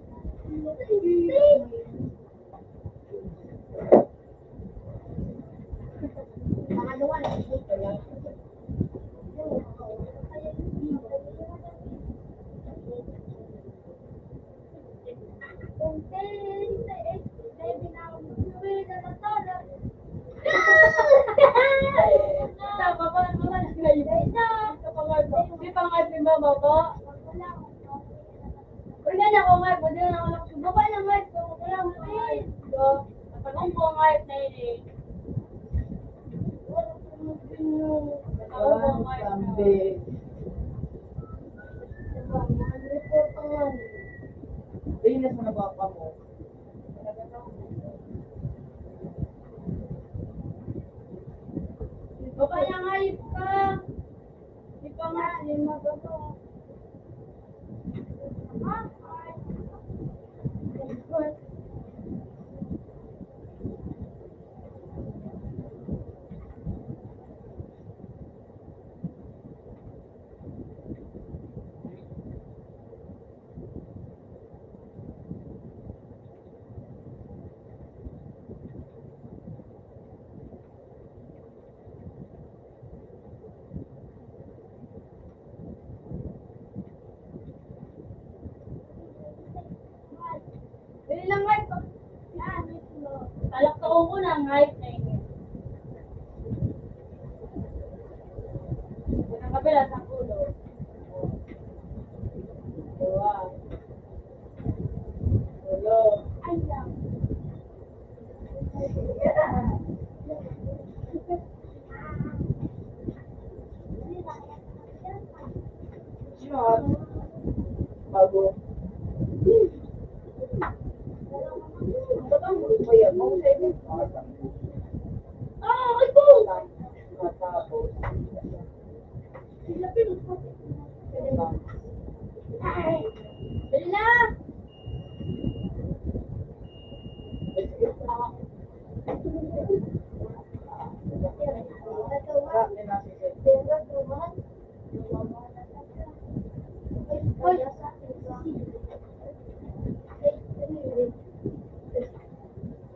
Mga luwan. Tama ba? Tama na. Di pa nga, di pa nga, di ba, baba? Uy, na, ako nga, pwede na ako nakasubo. Baba na nga, ito. Wala mo na. Ito. Napagong ko nga, ito na yun eh. Napagong ko nga, ito. Hindi na sa nababa mo. Baba na nga, ito. Di pa nga, di mababa. Dali lang, Mike. Yan, ito. Talaktaon ko na ang height na yun. Unang kabila sa ulo. Dua. Ulo. Ay, lang. Shot. Bago. Ang batang mo, kaya mo, seven. Ah, ito! Matapos. Dali na!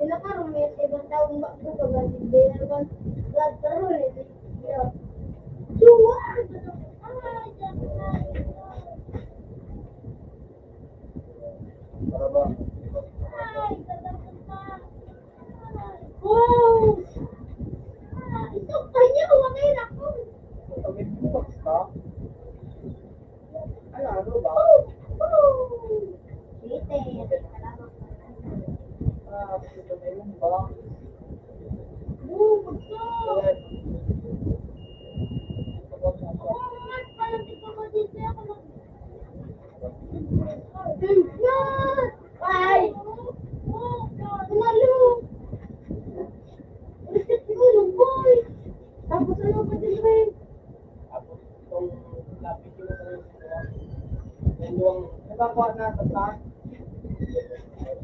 Sila karon may sa ibang taong bakbo pag-asindehan man. Gagkaroon eh. Suwa! Ay, gagkaroon. Wow! Ito pa niya, wala yung rakong. Pag-ibig mo, basta. Ay, ano ba? Ah, gusto na yung ba? Ay! Tumalo! Tapos ano pa din, Ray? Tapos itong lapit yung sa yung luwang nagkakawa na sa taas.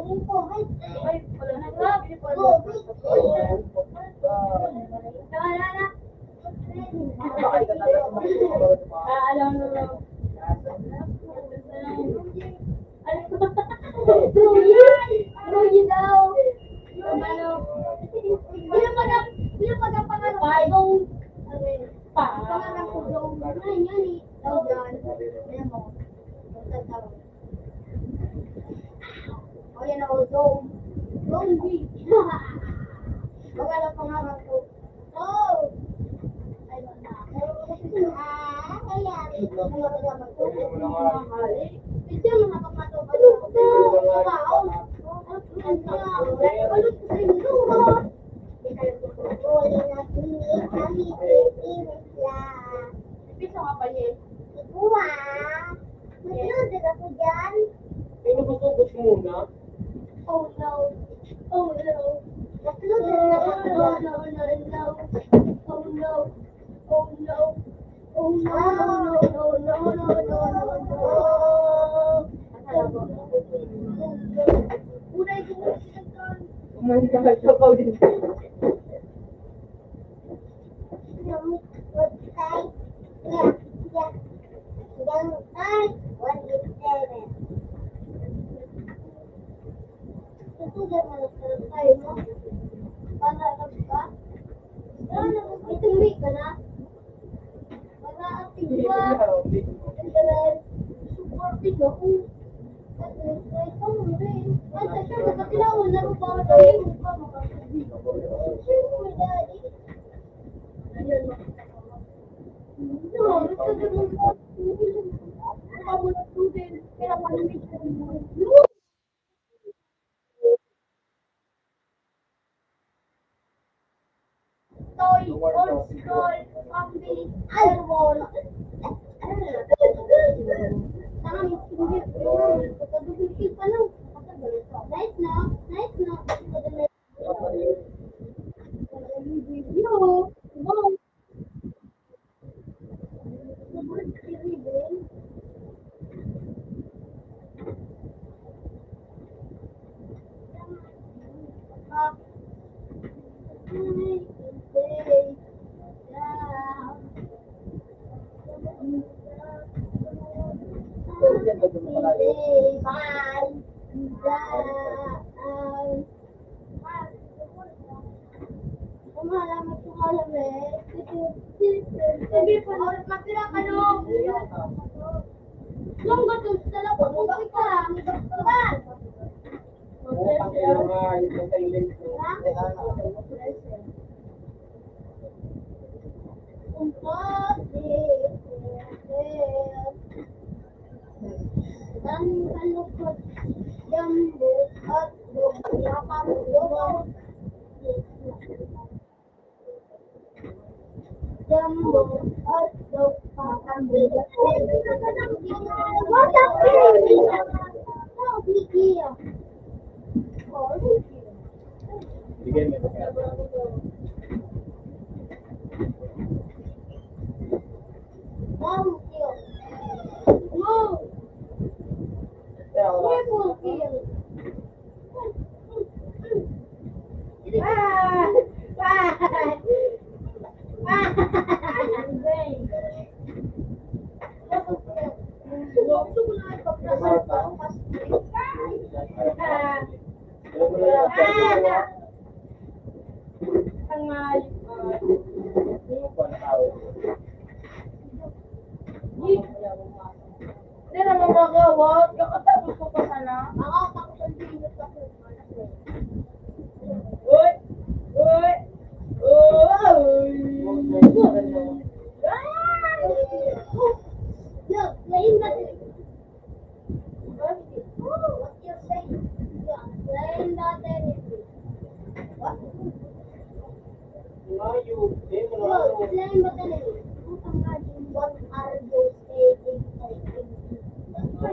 Ay, wala na. Grabe, wala na. Wala na. Ah, alam mo. Ano? Rugi daw. Ano? Hindi pa na, hindi pa na Ano yun eh? Daw dyan. Alam mo. Daw dyan. O yan ako, zone. Zone B. Wala na pangarap ko. Oh! Ay, wala. Ah, kaya, ano ba dapat ko? Picture mo na pagpatupad yung kabaon. Ang ganda. Balot ko sa inyo, ha? Wala na, kami, kami, kami, kami. Picture nga pa, Yen. Ikaw, ah. Magluluto ako dyan. Ay, nabusog muna. Oh, no. Oh, no. Magluluto na ako. Oh, no, no, no, no. Oh, no. Oh, no. Oh, no, no, no, no, no, no, no, no. Unay ko muna siya. Kumain ka, ikaw din. Para ating iba. Ang galing. Supporting ako. At, ay, ito, hindi. Ay, sa siya, nakatilawan na rin para tayo, hindi pa makakabili. Siyempre, daddy. Ayan, makita ko. No, ito, ito, ito. Ito, ito, ito. Kaya, malamig ka rin. Toy, old school, family, album. Nice, no? Nice, no? Yo, wow. Bye. Bye. Kung malaman ko alam eh. Sabi po, oras matira ka, no? Yung gatos, dala po po kita. Diba? Ang pati, ang kalukot, jambo, at Jumbo hotdog, pakambilog. What a feeling! Bigyan mo. Thank you. Wow! Triple kill! Hindi naman magawat. Kakatapos ko pa sana. Nakakapagpagpinit ako. Uy! Uy! Uy! Yo, playing battery. What you say? Yo, playing battery. What? Yo, playing battery. What are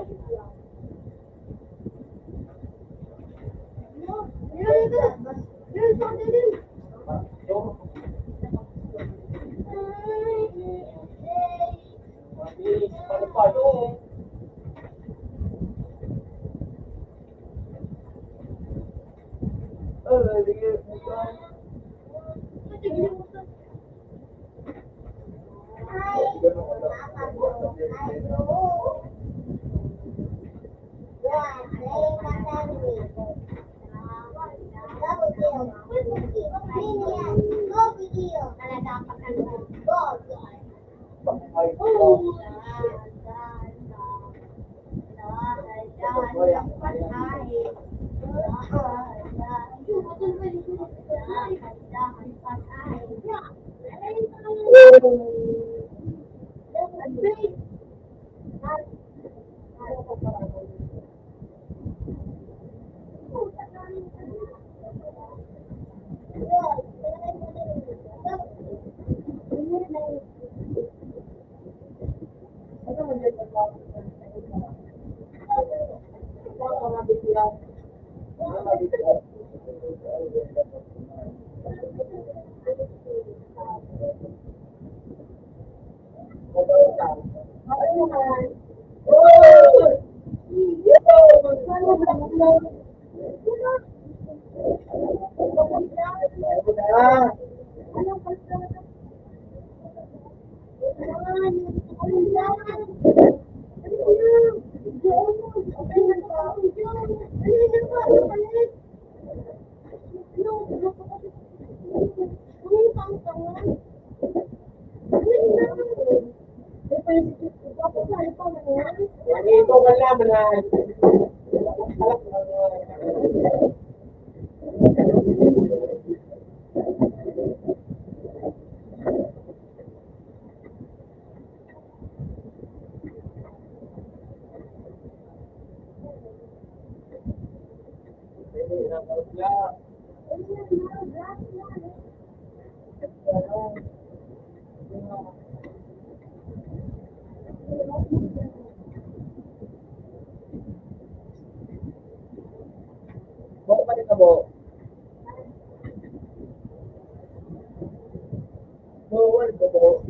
you saying? Nandito ka na, mga. Buko pa rin, buko. Buko, buko.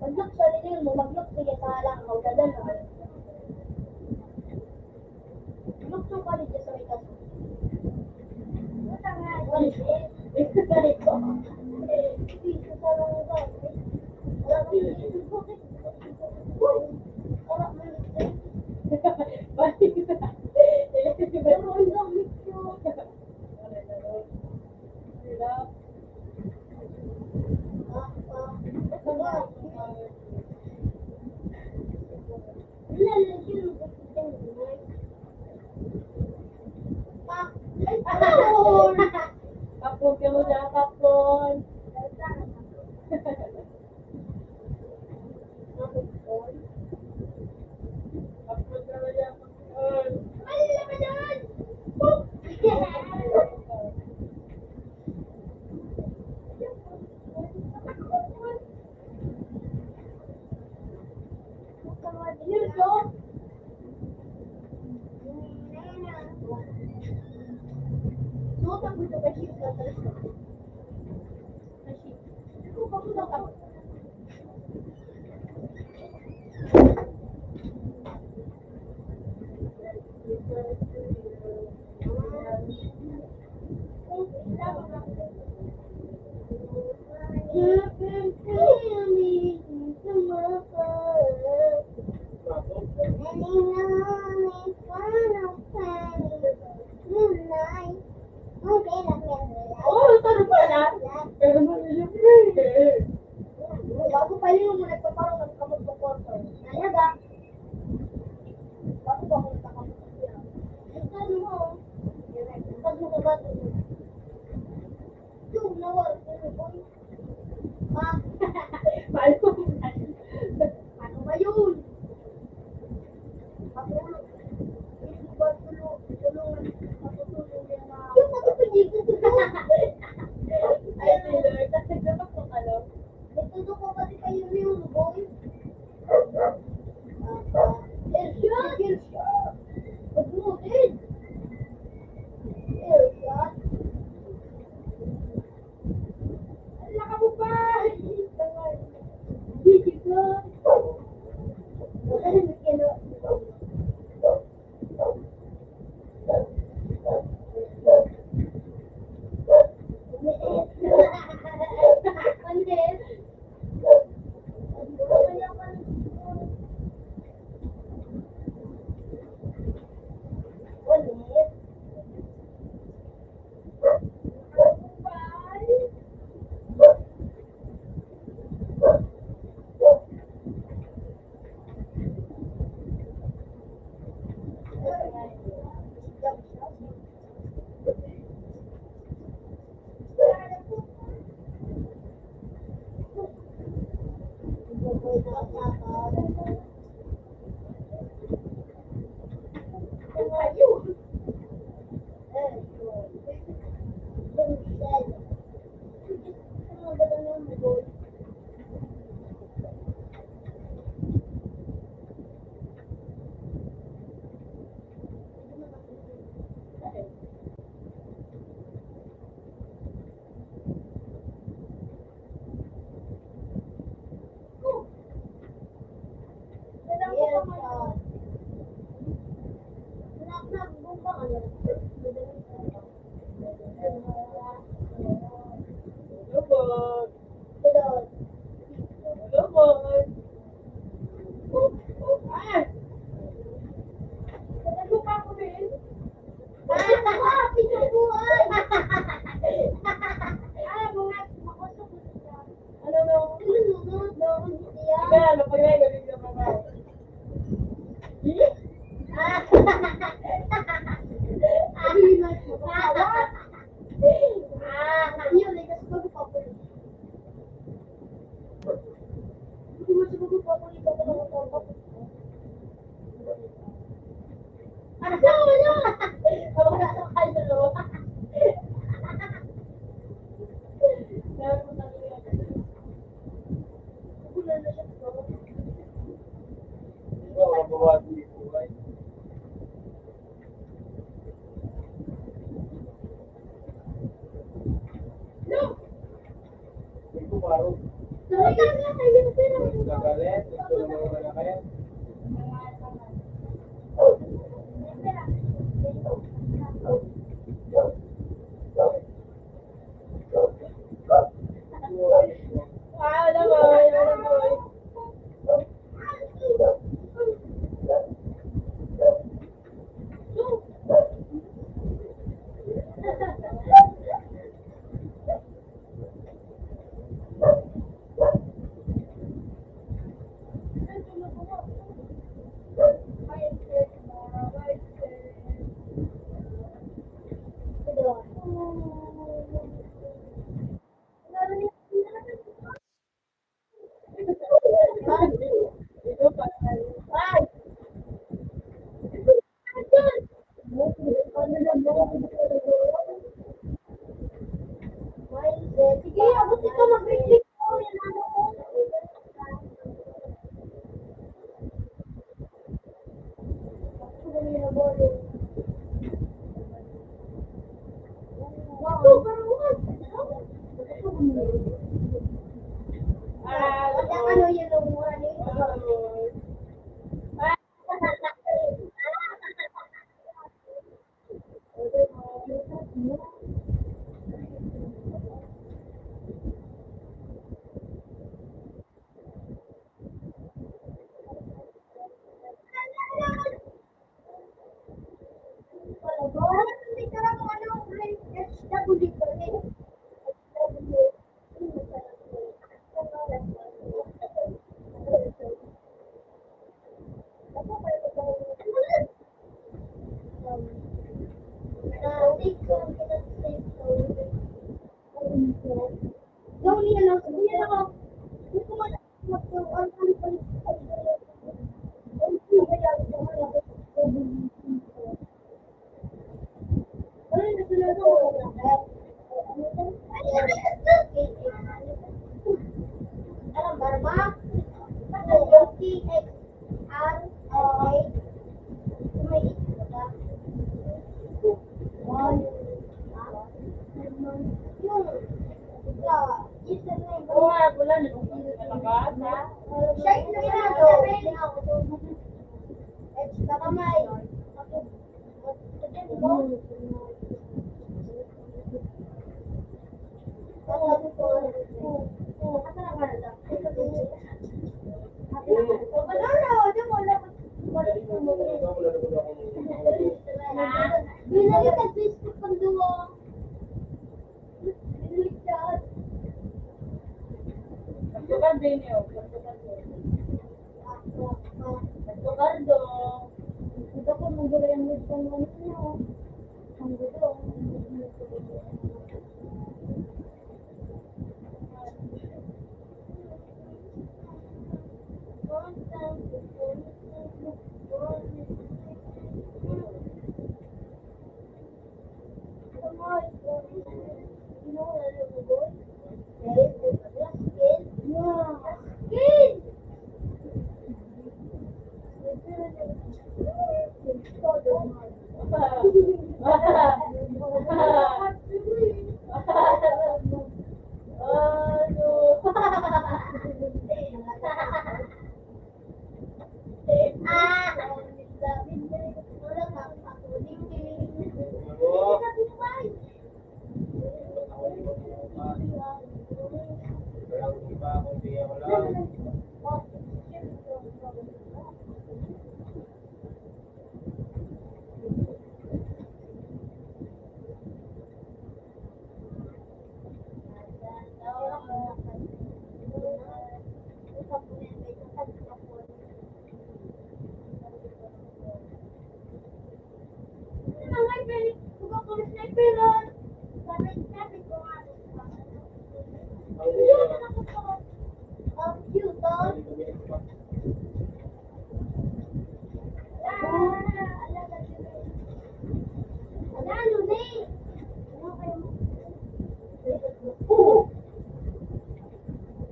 Maglak sa liling mo, maglak sa gitara, magdadala. Lukso pa rin sa may kaso. Puta nga, eh. Dito sa lang ba? Wala pa yung dito. Uy! Wala pa yung dito. Pero ang gamit ko. Kapon ka mo dyan, kapon. Kapon ka mo dyan. Oh, taro pa na. Pero mo na yung eh. Bago pa yun, nagpaparang ng kamot sa kwarto. Talaga. Bago pa ako nagpakamot sa kwarto. Ang sabi mo, ang sabi mo, bago. Yung nawal, yung boy. Ah. Paano? Ano ba yun? Patulog. Hindi ba tulo-, tulungan, patutulog yung mga... Yung patutulog ko. Ay, Lord. Nagtutulog ko kasi kayo yung boy. Ah, ah. Yes, yes, yes. Patulog, eh. Yes, ah.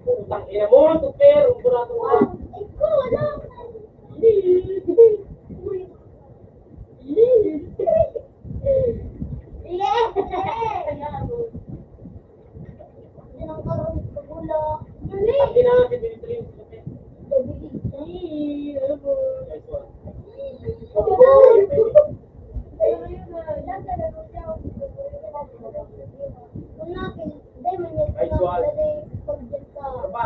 Putang ina mo, super! Ang burato mo! Ang ginagawa si Dimitri. Ay, ano po? Ay, suwal. Ano ba?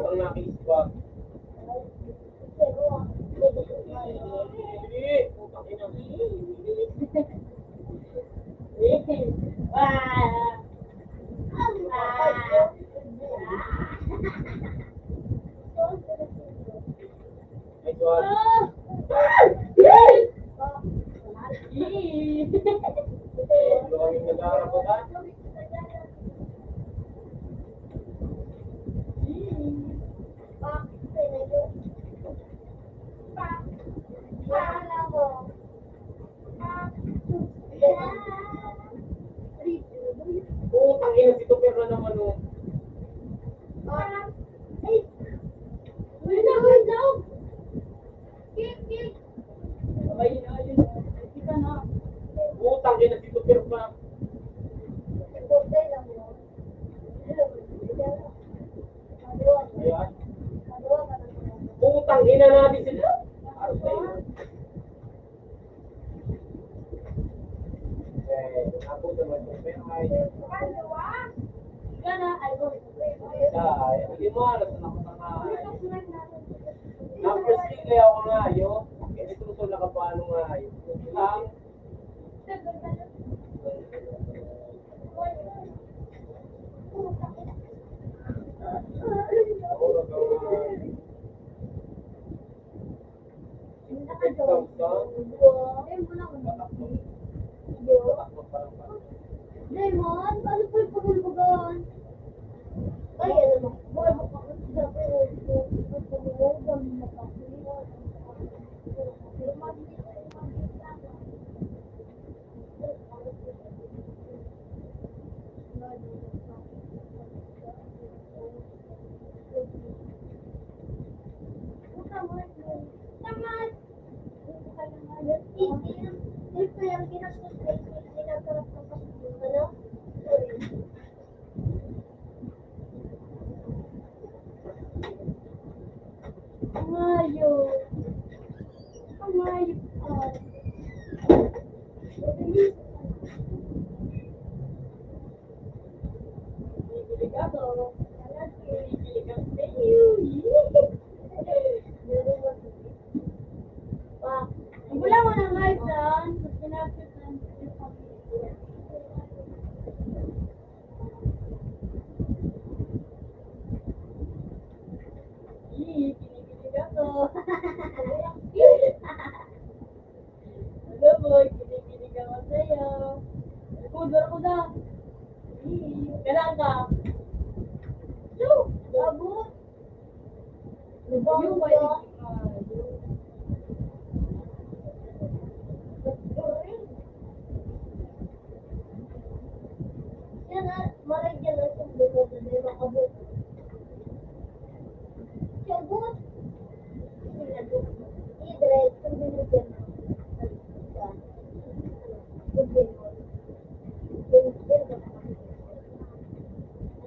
Ang nakikita. Putang ina, si Tupir na naman, oh. Ay, na, ay, na. Kik, kik. Ay, na, yun. Ay, kita na. Putang ina, si Tupir pa. Putang ina natin sila. Eh, ako naman yung may ay. Ay, hindi mo alam na ako na nga. Numbers din kaya ako nga, yo. Ganito ko nakapalo nga, yo. Ang Raymond, paano po yung pagulbagan? Ay, ano mo? Buhay mo pa. Dapat yung pagulbagan, mapapulong. Ang hayop. Ang hayop ka. Bibili ka to. Bibili ka sa iyo. Wala mo nang hayop dyan. Sa pinapit ng Yung pwede. Yan, ah, maray dyan, ah, sa likod na may makabot. Siya, but. Sinagot. Idre, kung binigyan mo.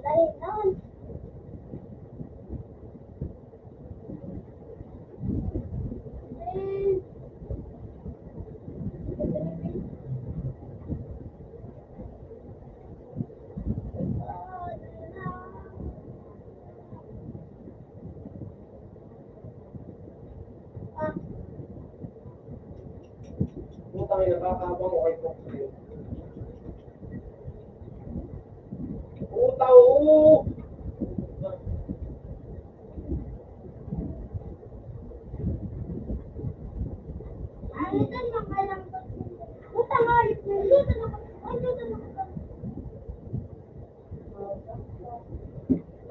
Dahil nun, Putang ina, kakabang ko kay Fox yun. Puta, oo! Puta nga, luto na ako. Ay, luto na ako.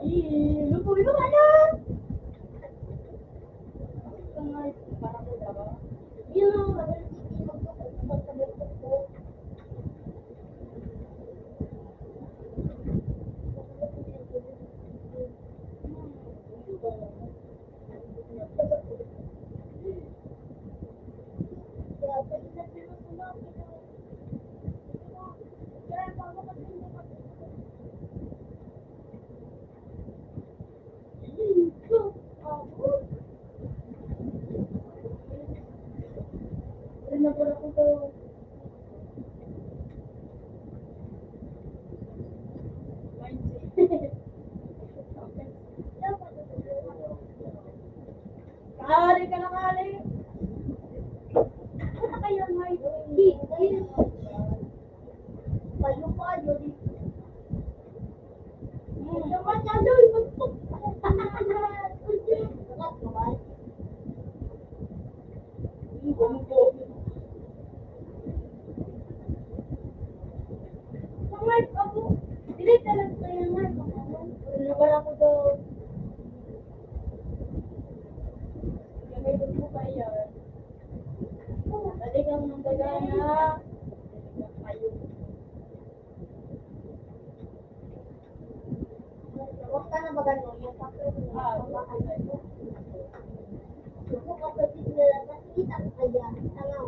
Ih, luto, luto ka na! Ari ka na, ari. Ano kaya nga ito? Di, di. Payo, payo, di. Dapat ano, ipagpag-, Ang live ako. Delete na lang kayo nga. Ano ba ako daw? Gamitin ko pa yan. Dali kang manggagana. Ayun. Huwag ka na magano, yung kapatid mo. Ah, okay. Yung kapatid mo, nakikita ko kaya, ano?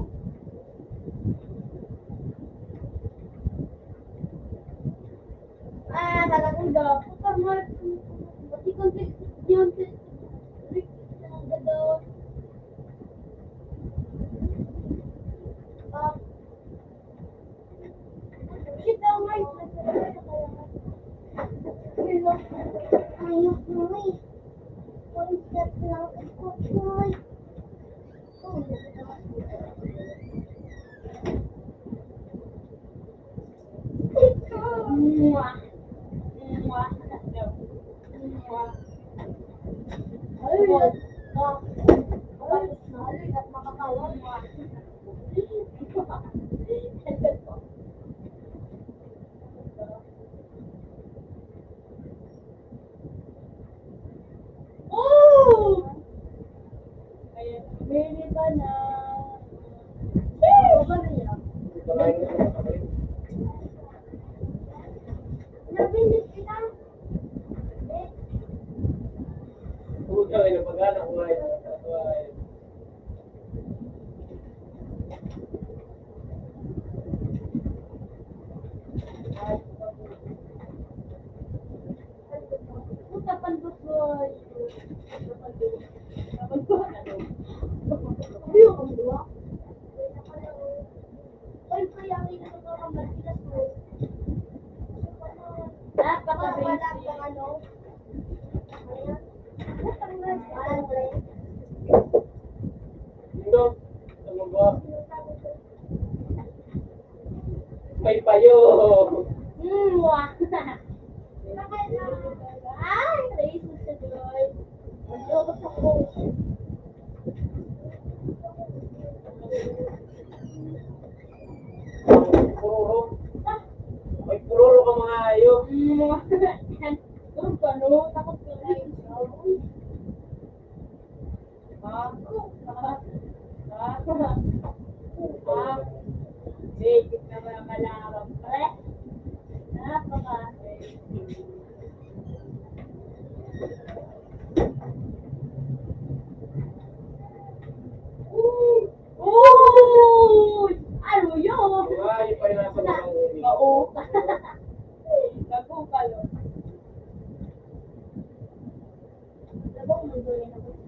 Ah, talagang dapat. Pati kung yun, ang gagawin. Ah, Oh! Ayan, mini pa na. Sheesh! Nabilis kita. Puta, may napagana ko, ay. Puta, pandot ko, ay. Pandot. Pandot. Napaka-basic. Oh!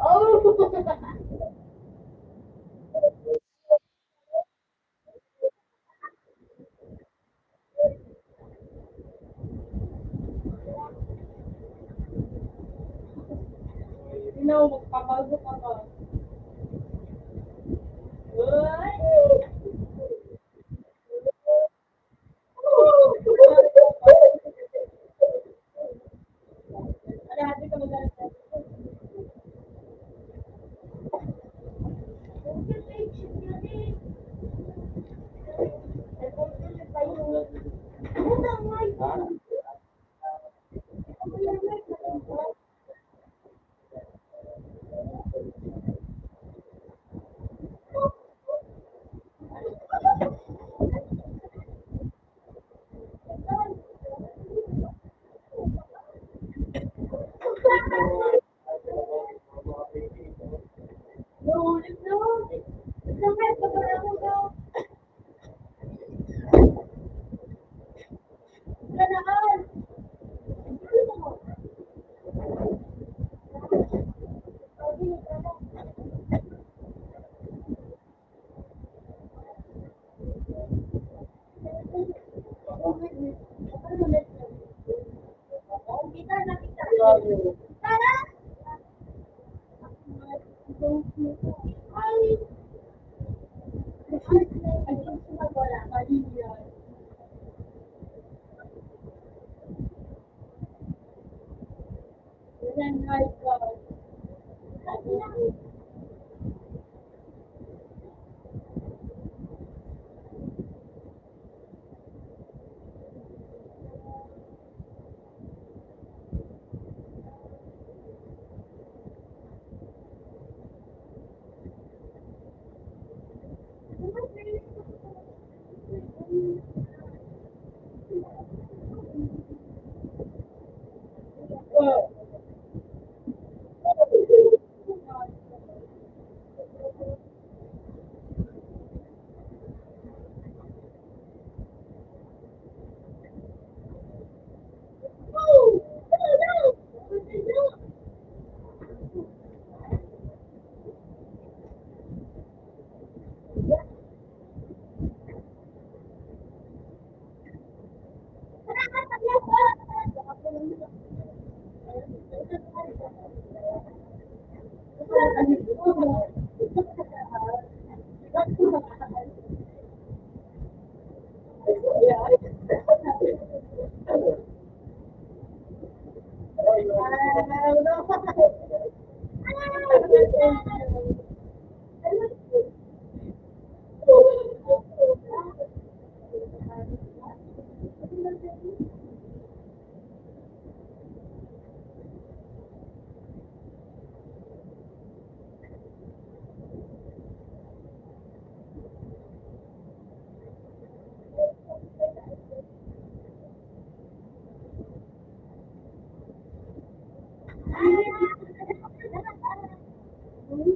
Oh! Ikaw, magpabago ka ba? Uy!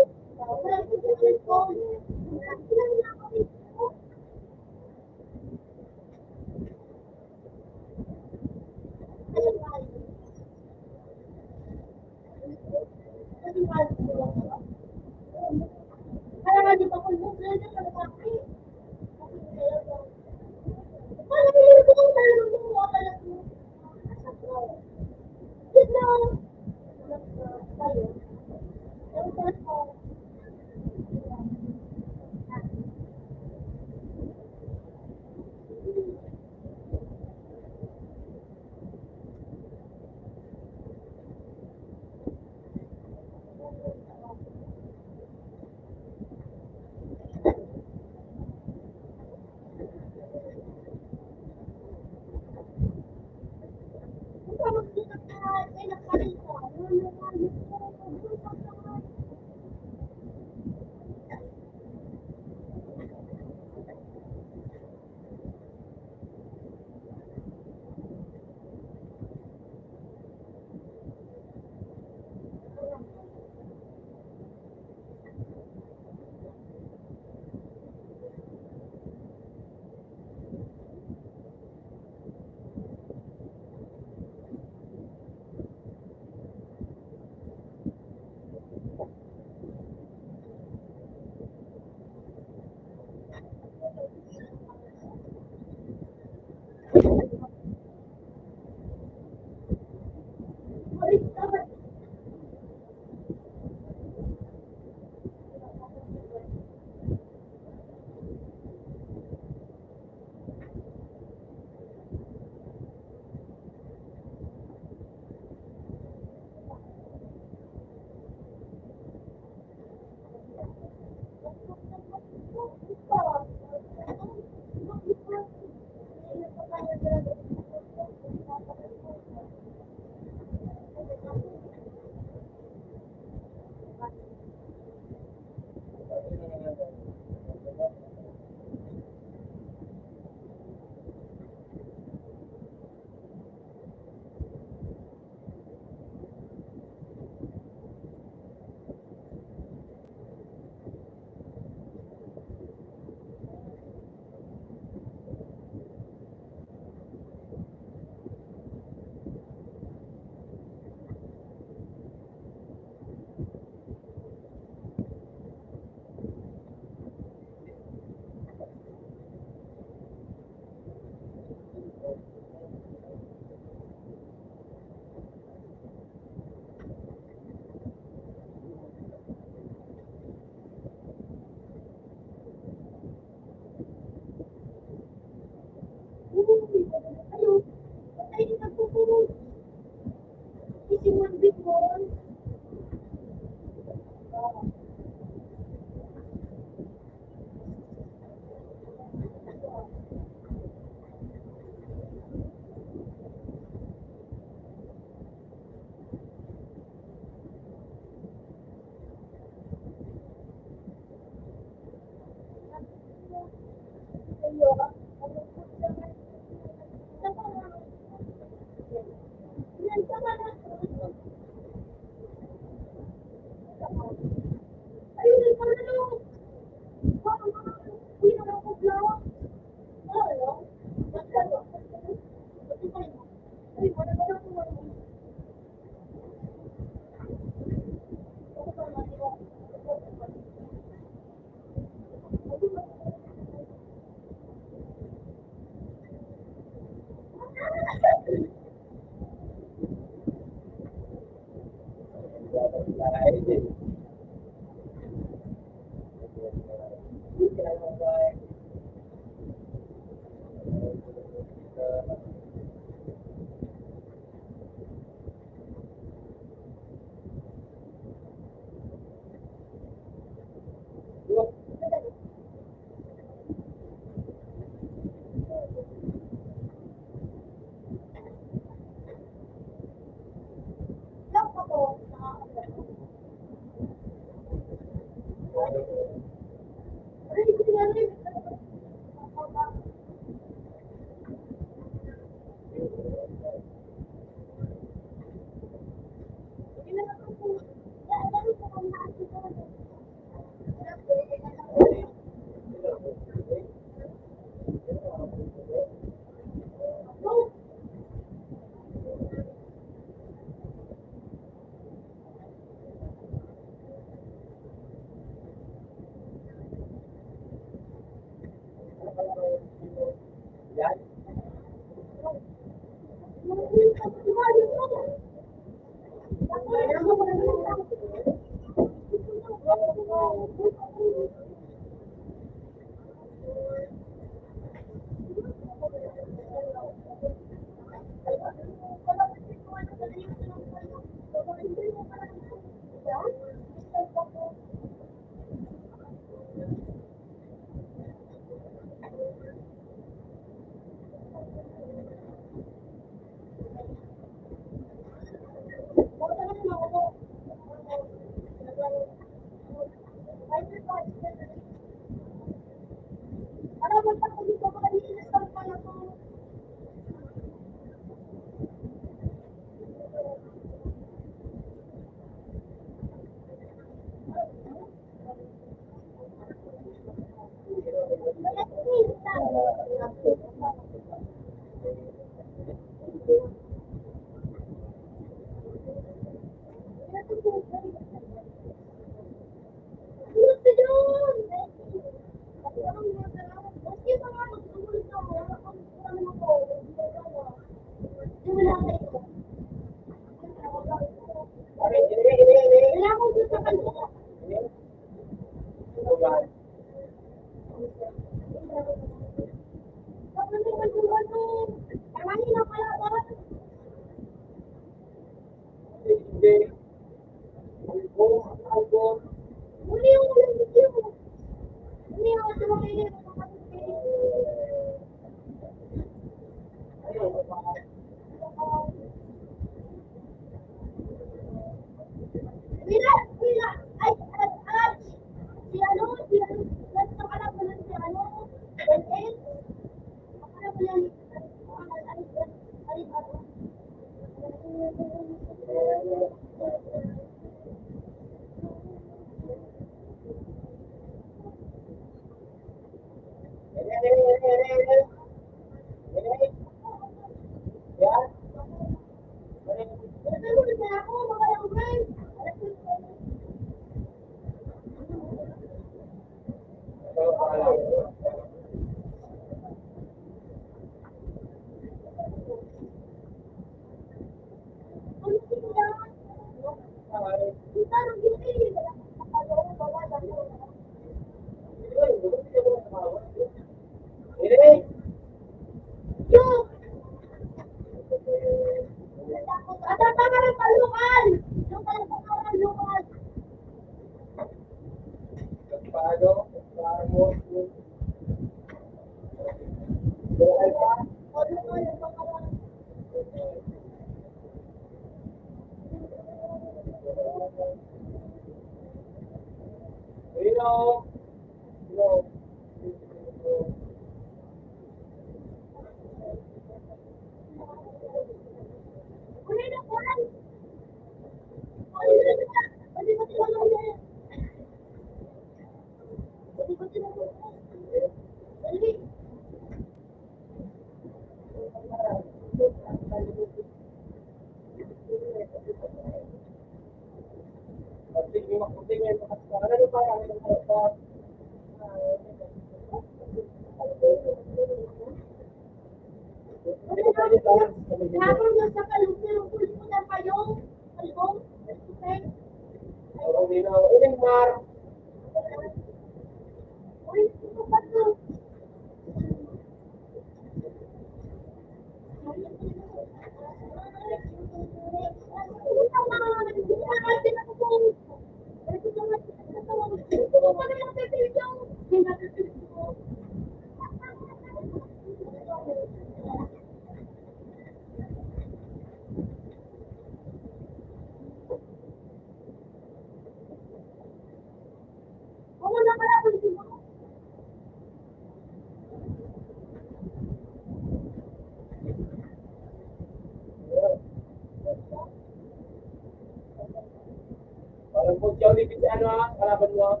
Parang kung siya ulit yung ano, ha, kalaban mo.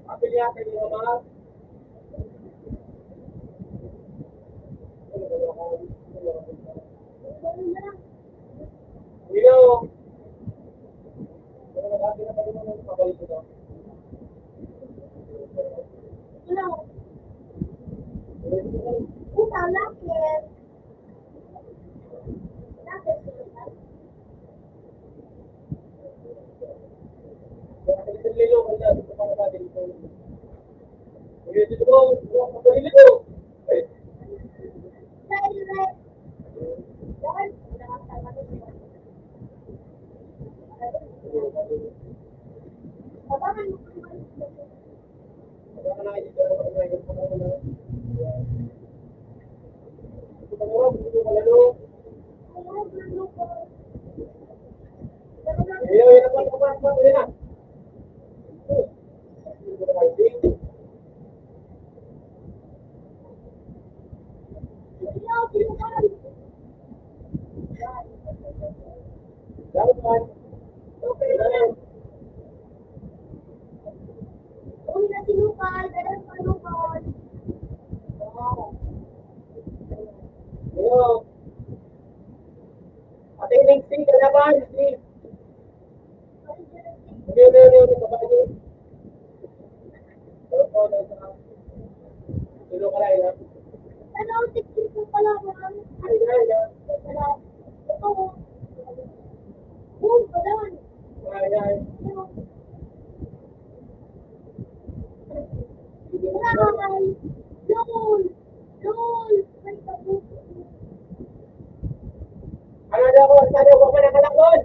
Apil yata yung mga Hello. Hello. Hello. Uy, natinukal, dahil panukal. Wow. Hello. Ate Nixie, kalaban, please. Hello, hello, hello, babae. Hello, hello, hello. Hello, sixty-two pala, ma'am. Ay, ay, ay. Hello. Ito. Boom, pala. Ay, ay. Ay, yun. Yun. Ano daw ako? Saan ako pa nakalakon?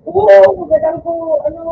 Oo, magandang po, ano,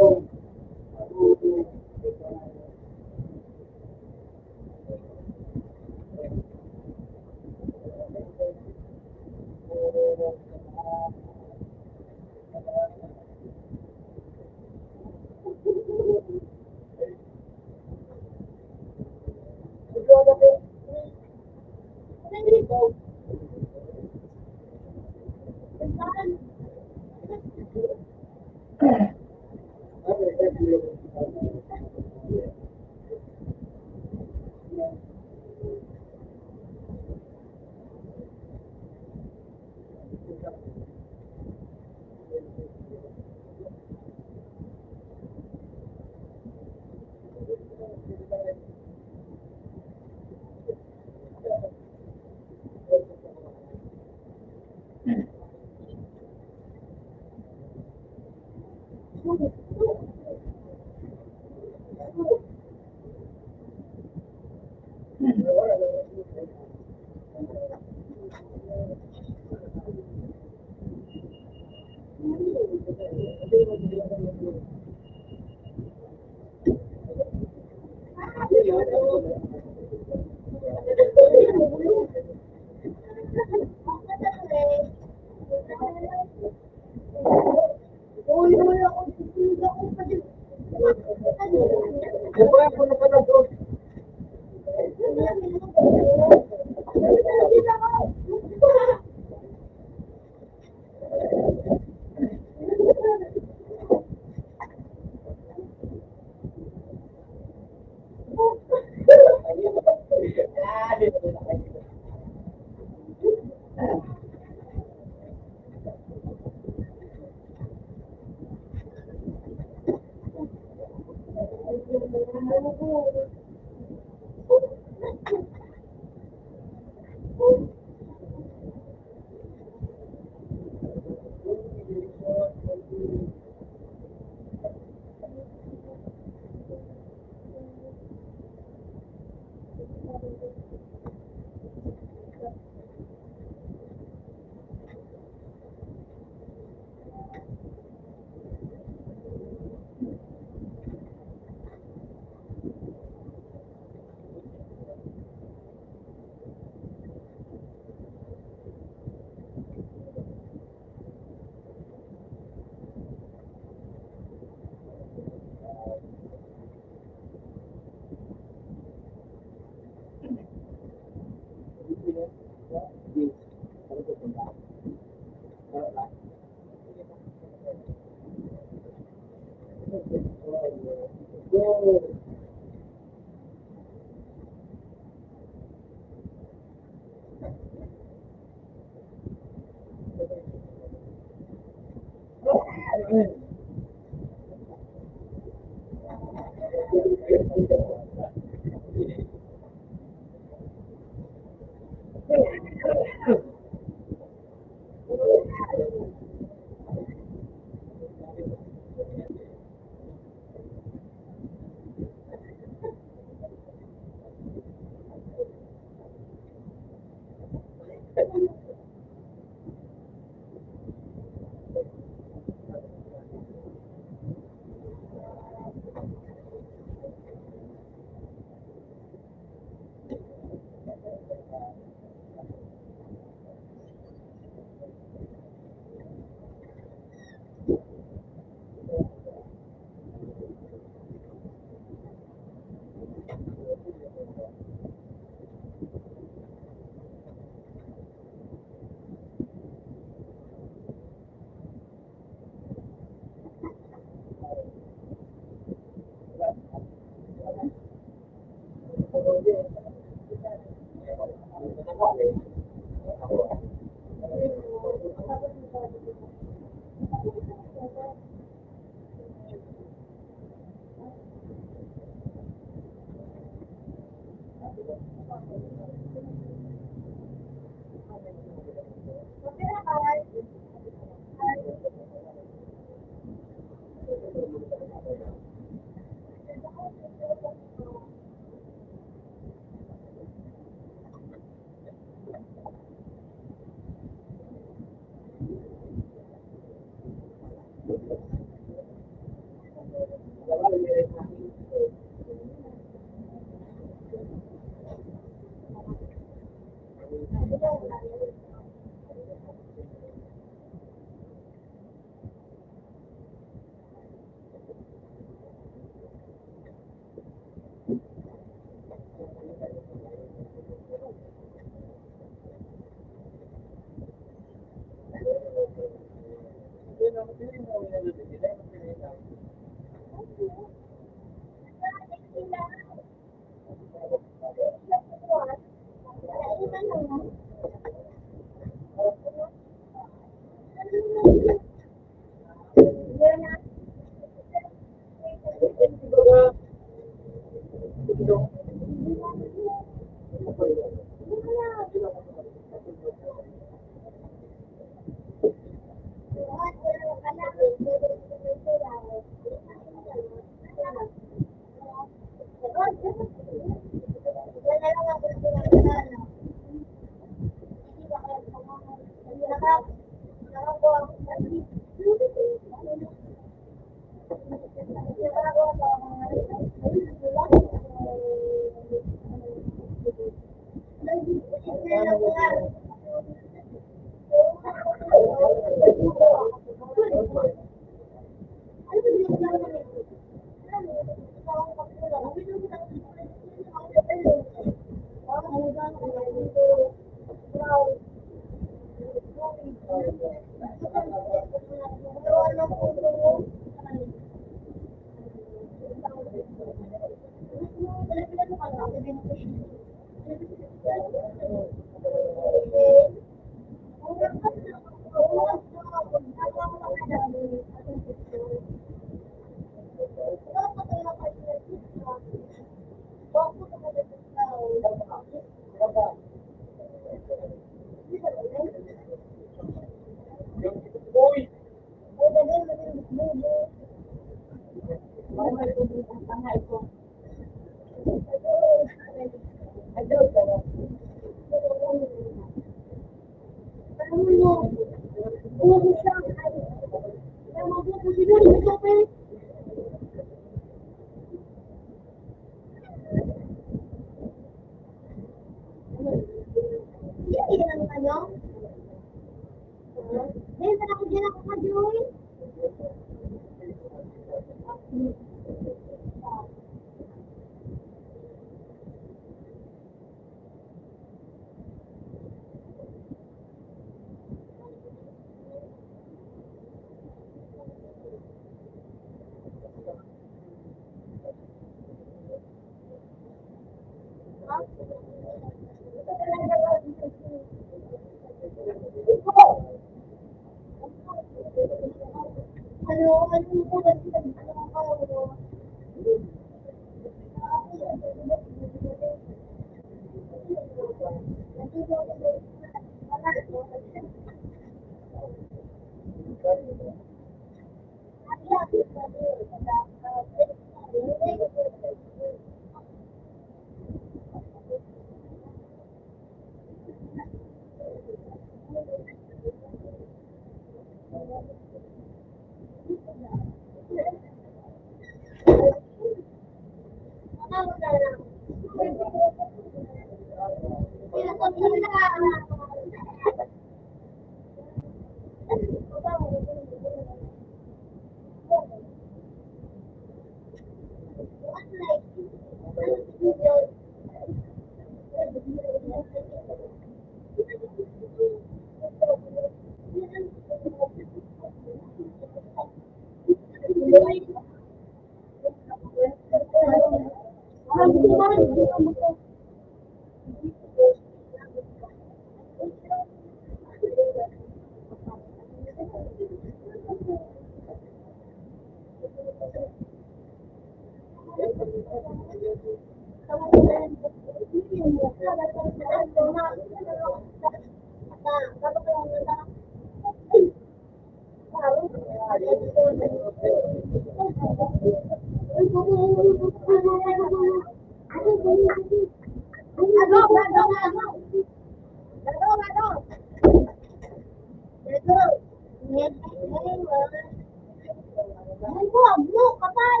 Wag mo, kapal!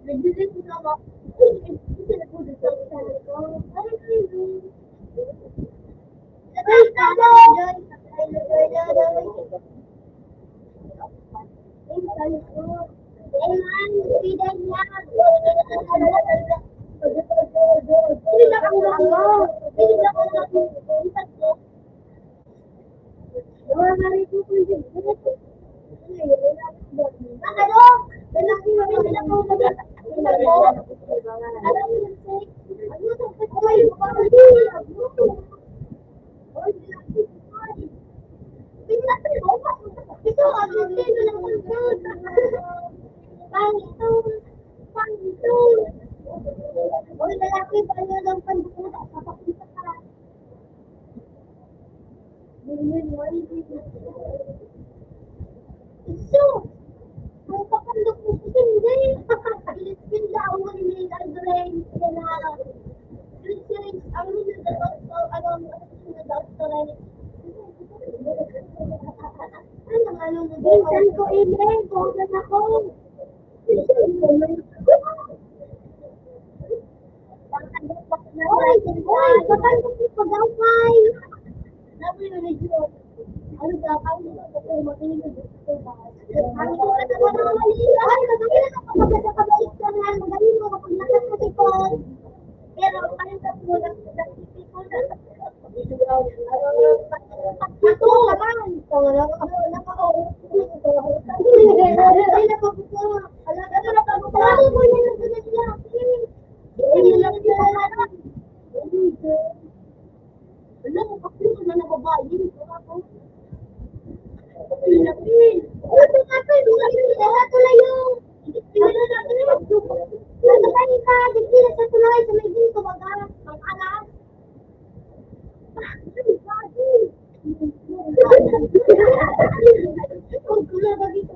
Nag-delete na ba? Minsan ko ini, kuha na ako. Oy, oy, kapag ko pag-away. Ano ba? Ang ito na naman ang mali. Ay, madali na kapag nakakabalik ka na. Madali mo kapag nakakasipon. Pero ang pangkat mo lang sa sipon na. Ito naman. Ito naman. Ito naman. Ito naman. Alam mo, bakit na nababae? Pinapin. Ano nga pa, mga pinila sa tulayo. Pinila sa tulayo. Ano ba yung ka? Pinila sa tulayo, sa may ginto, baga, ang alas. Ang tulayo dito.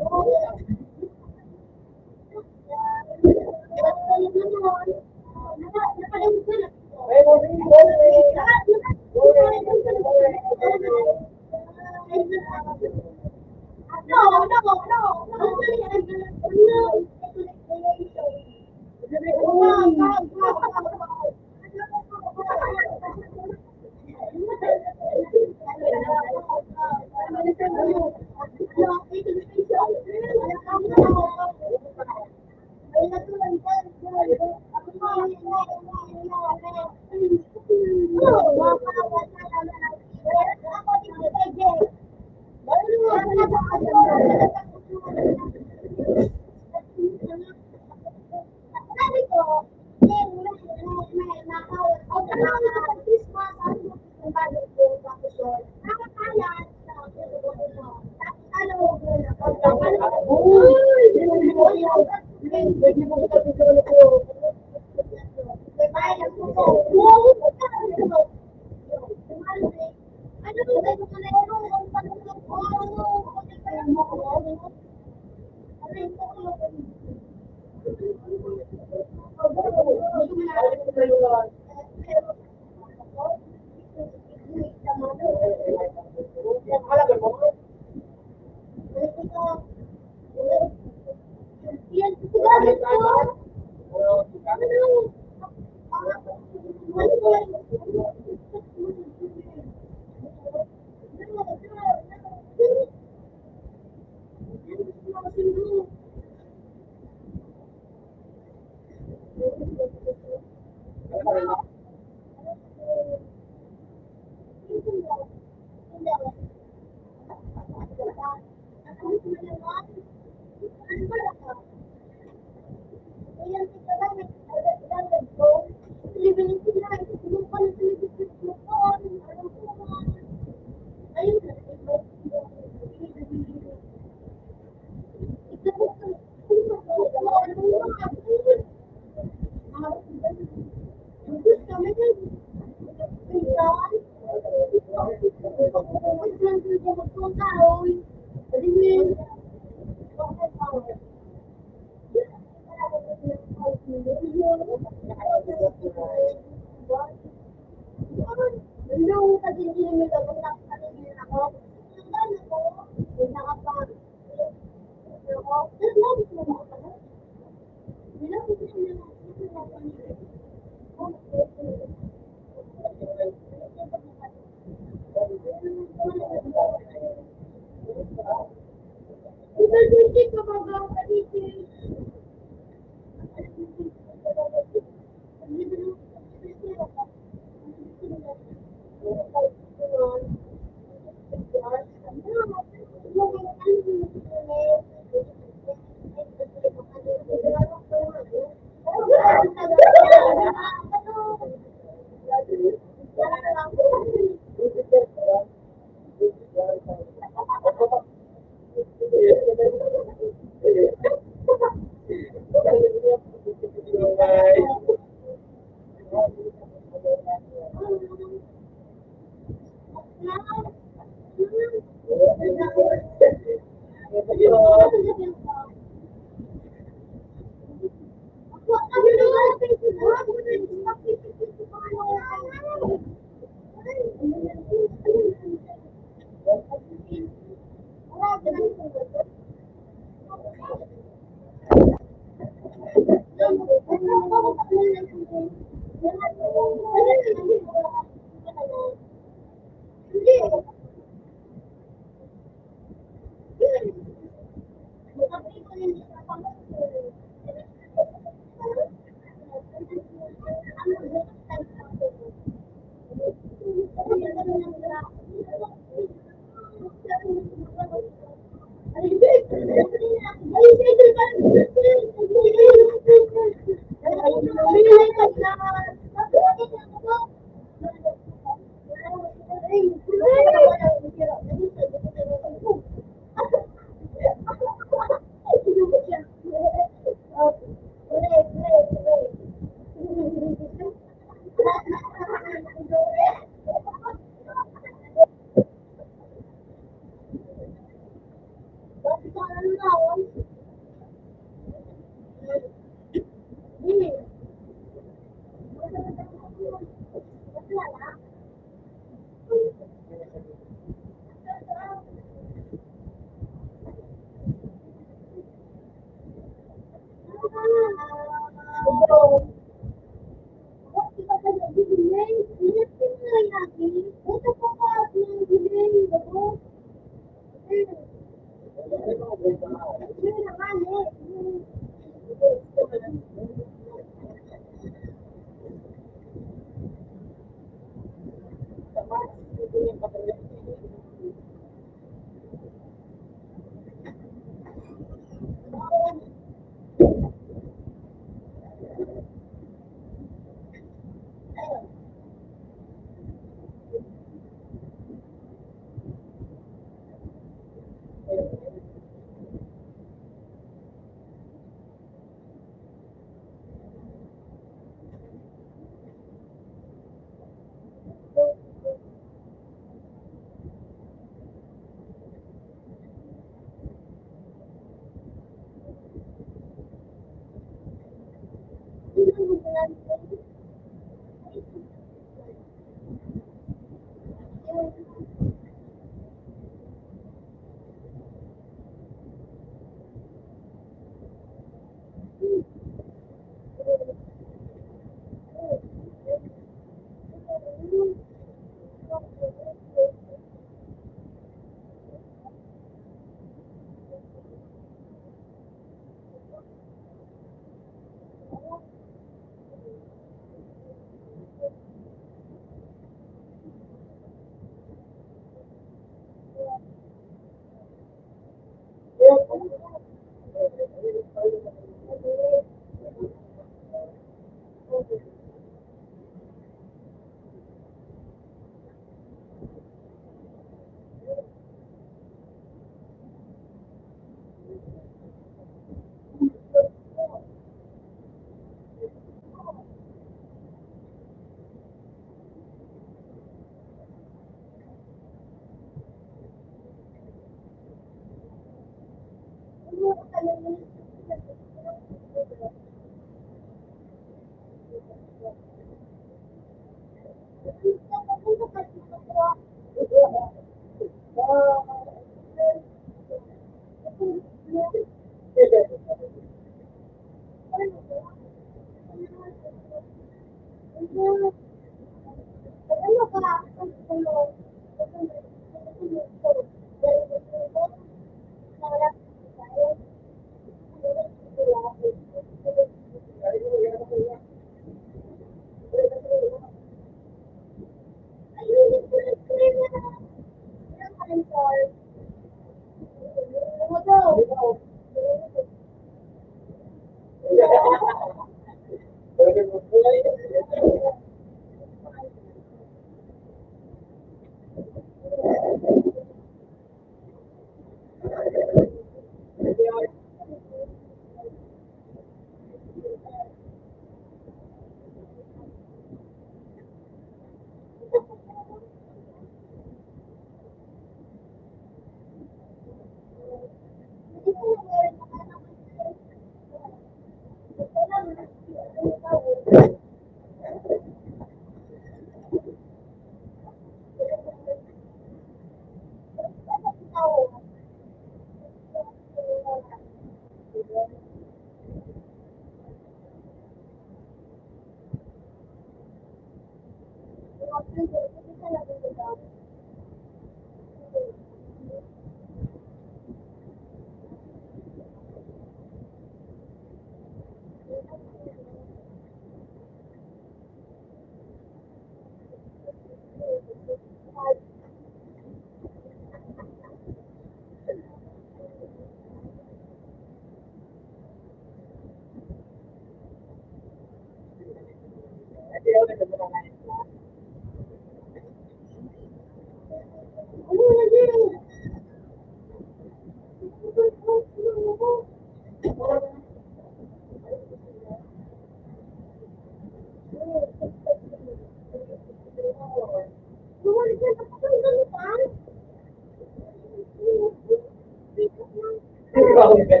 Okay.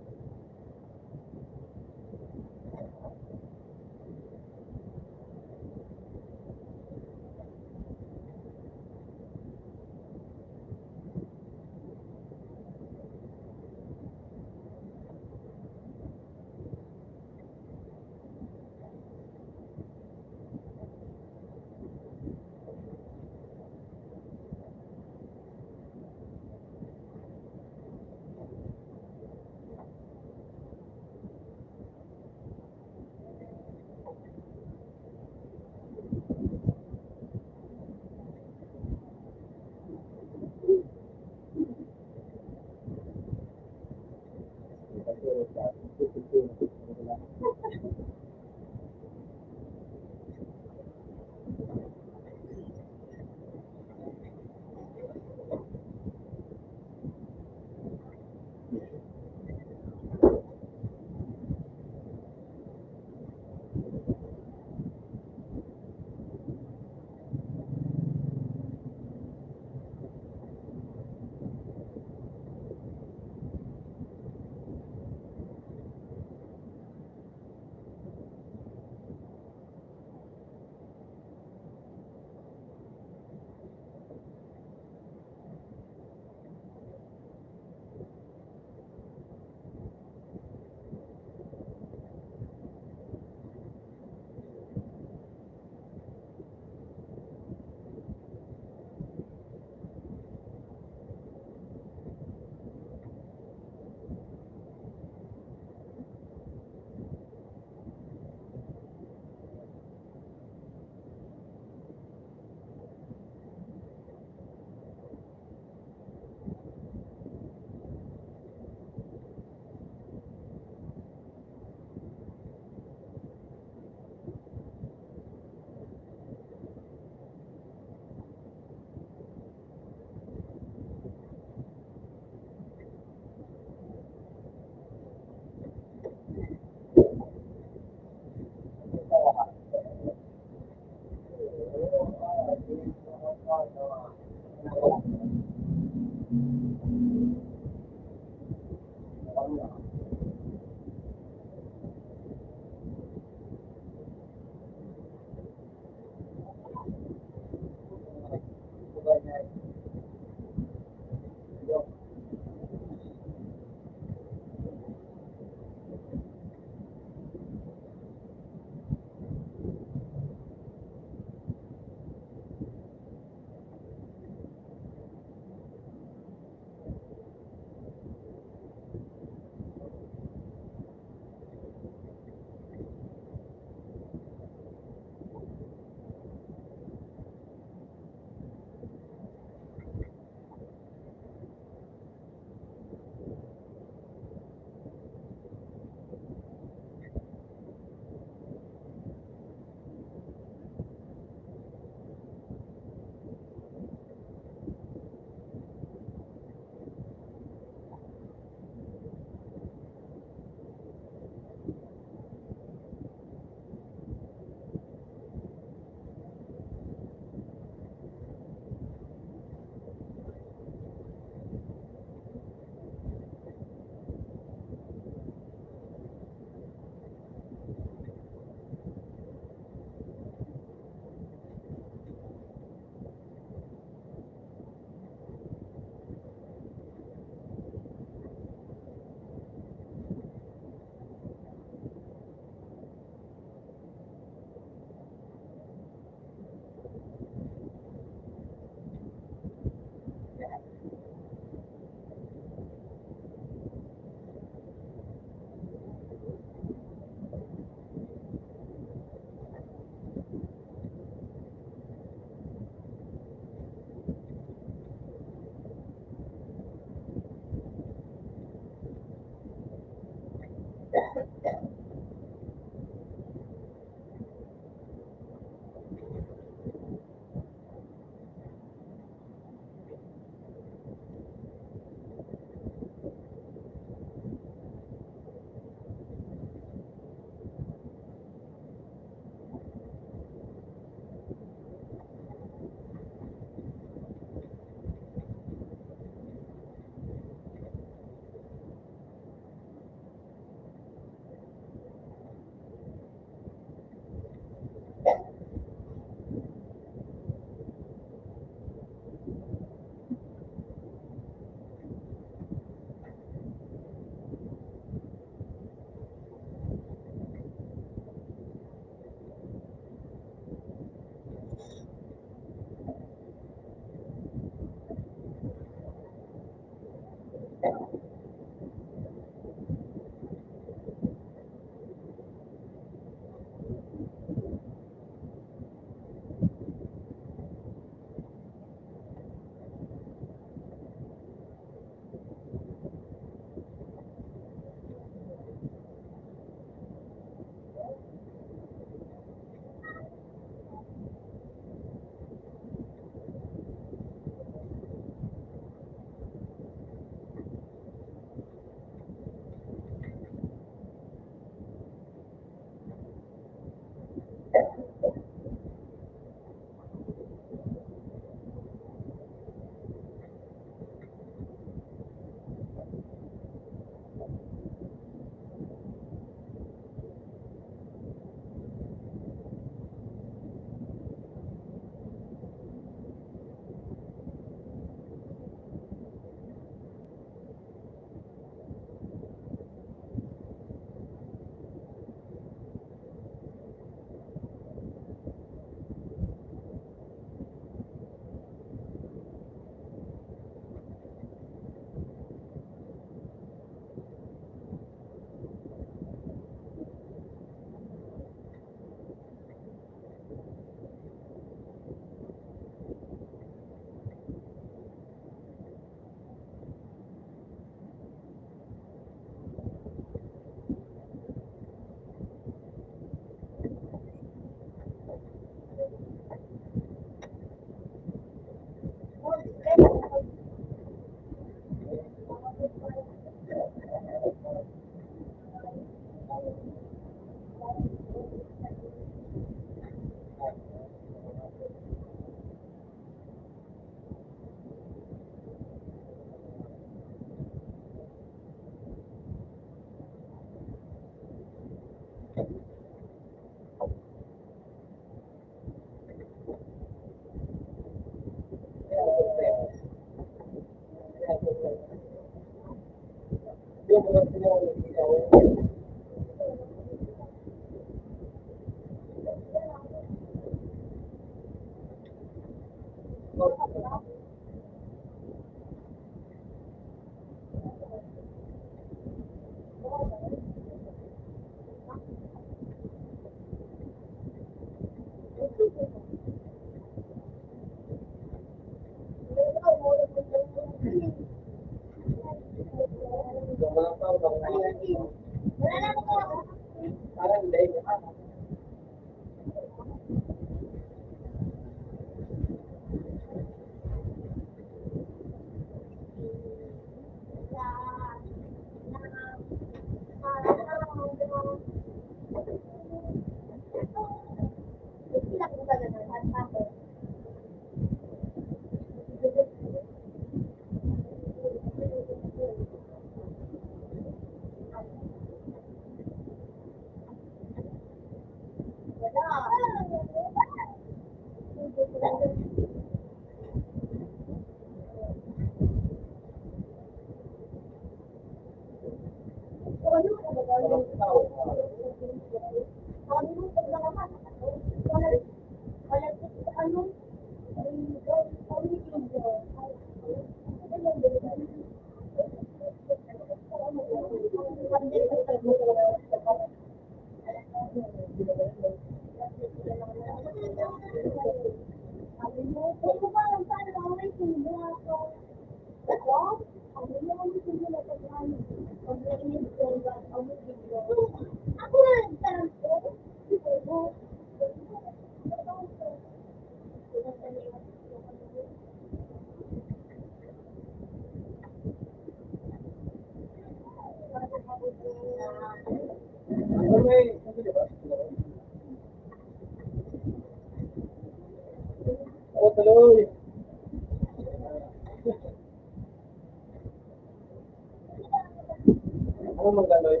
Ano mang gano'n?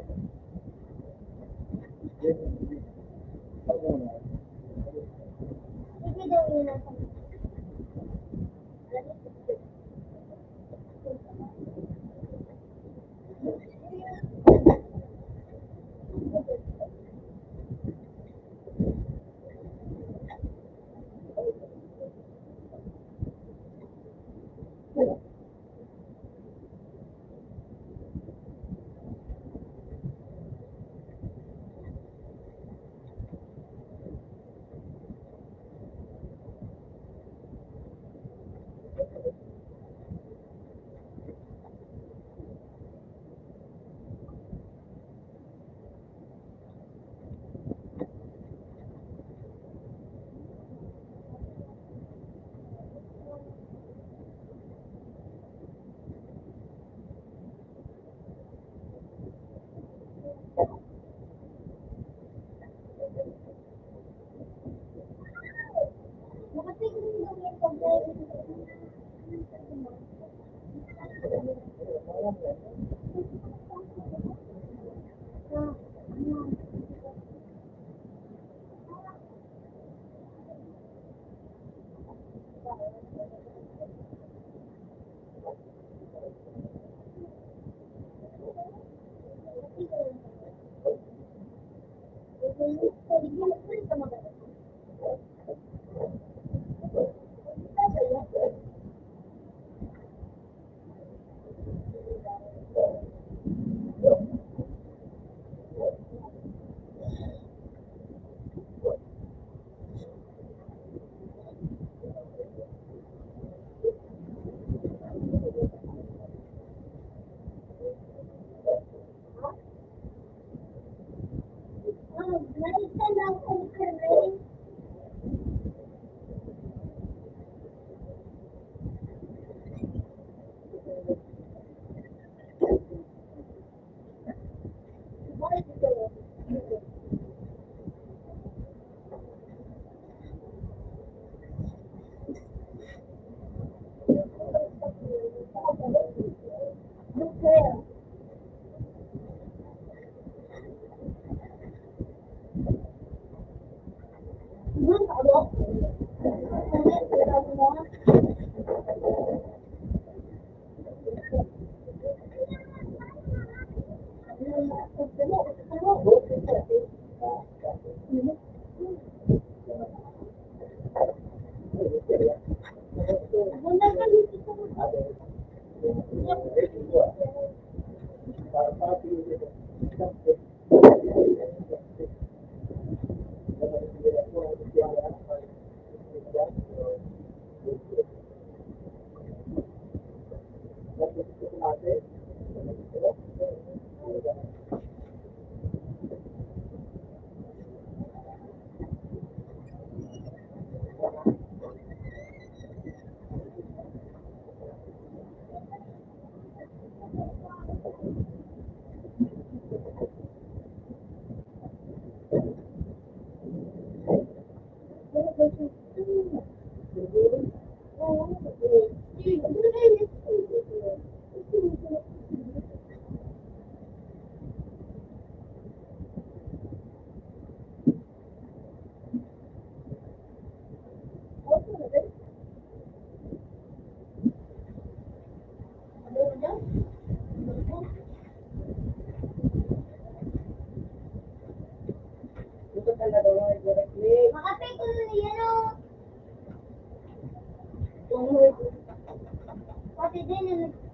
Wala, wala.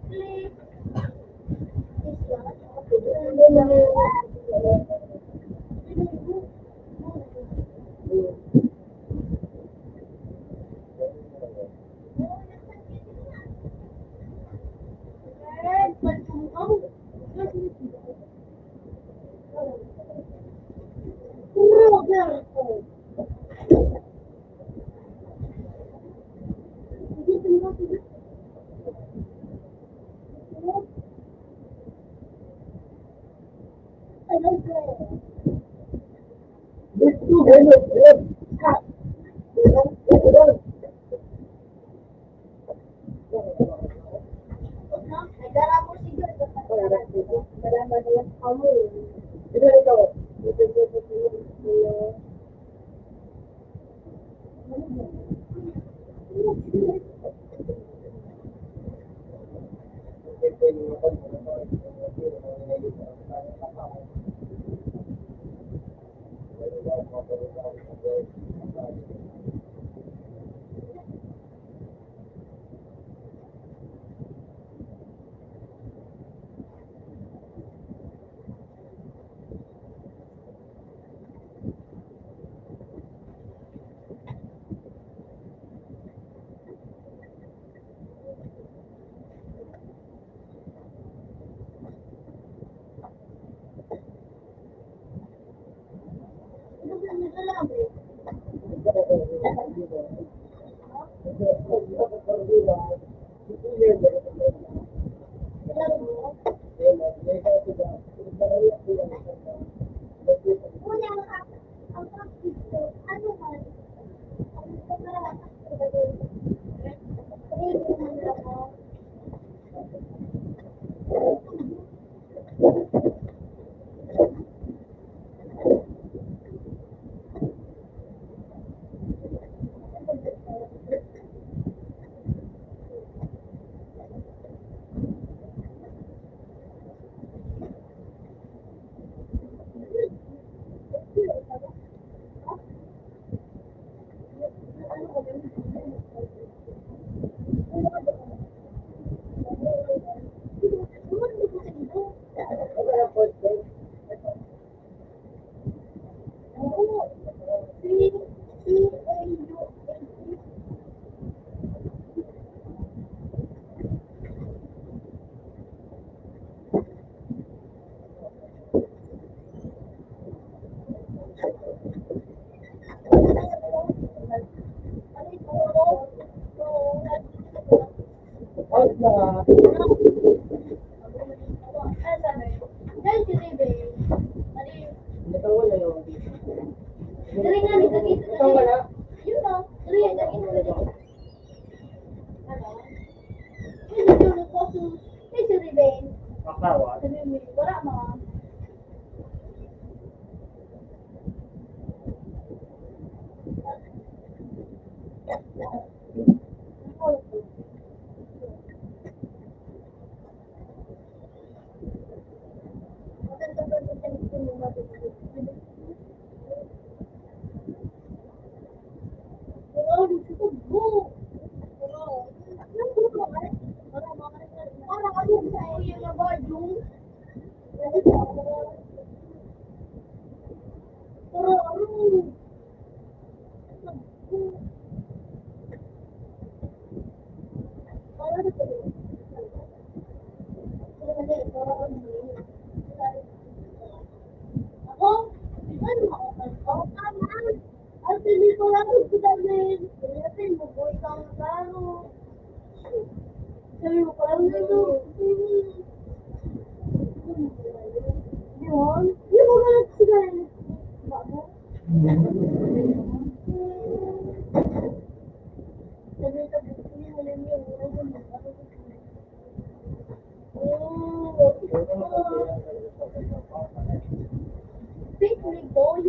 Picnic boy.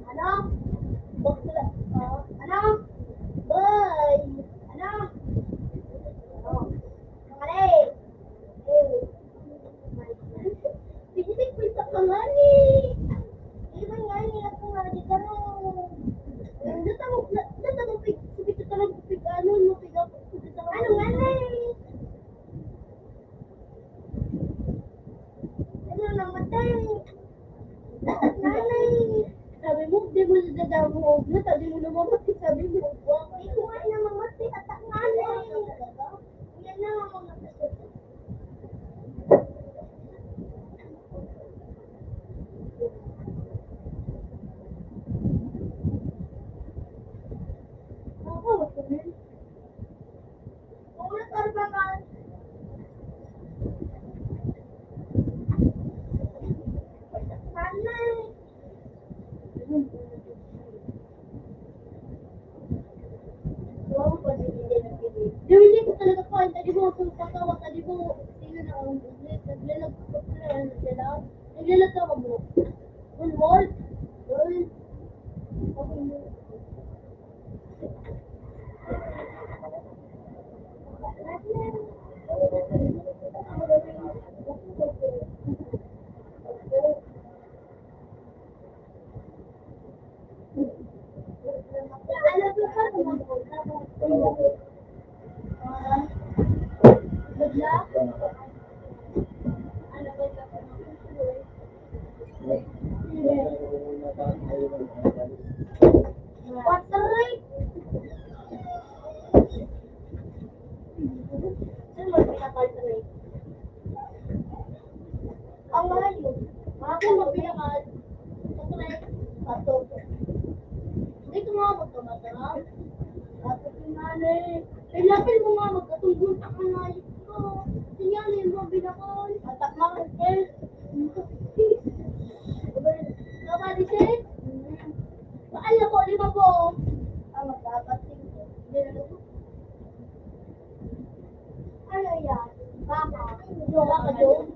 Ano? Bakla. Ah, ano? Boy. Ano? Oh. Mali. Wala na daw mo, obra, sabi mo naman, pati sabi mo, "Wag." Ikaw nga naman, pati tatakman mo. Yan na nga mga Ako, Dili ko talaga kuan, tadi mo, kung pagkawa, tadi mo, tingnan na ang business, naglalag ko sila, ano sila, naglalag ka mo. One wall, one, Ang layo. Bakit mo pinakal? Sa correct. Pato. Hindi ko nga magkamatara. Bakit yung nanay? Kailangan mo nga magkatunggol sa kanayip ko. Sinyali mo, binakal. Atak mo, Marcel. Kapag di siya, paala ko, lima po. Ang magkakating. Hindi na Ano yan? Baka. Baka doon.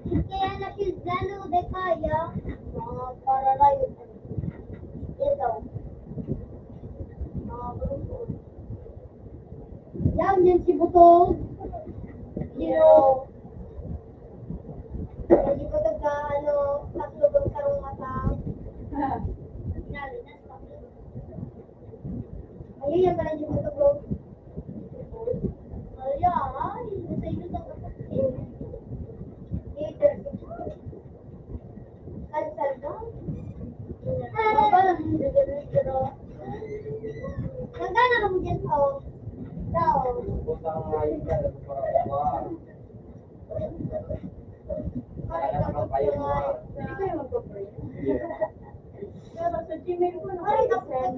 Kaya na si Zeno de Kaya, mga paralayo. Ito. Mga grupo. Yan, yan si Butog. Zero. Yan si Butog ka, ano, tatlo bang sarong mata. Ayun, yan pala si Butog, bro. Ay, ay, nasa inyo na kapatid. Later. Cancel daw. Ah. Baba lang yung ganun, pero hanggang na kami dyan, oh. Tao. Hindi kayo magpa-pray. Pero sa Gmail ko, naka-send.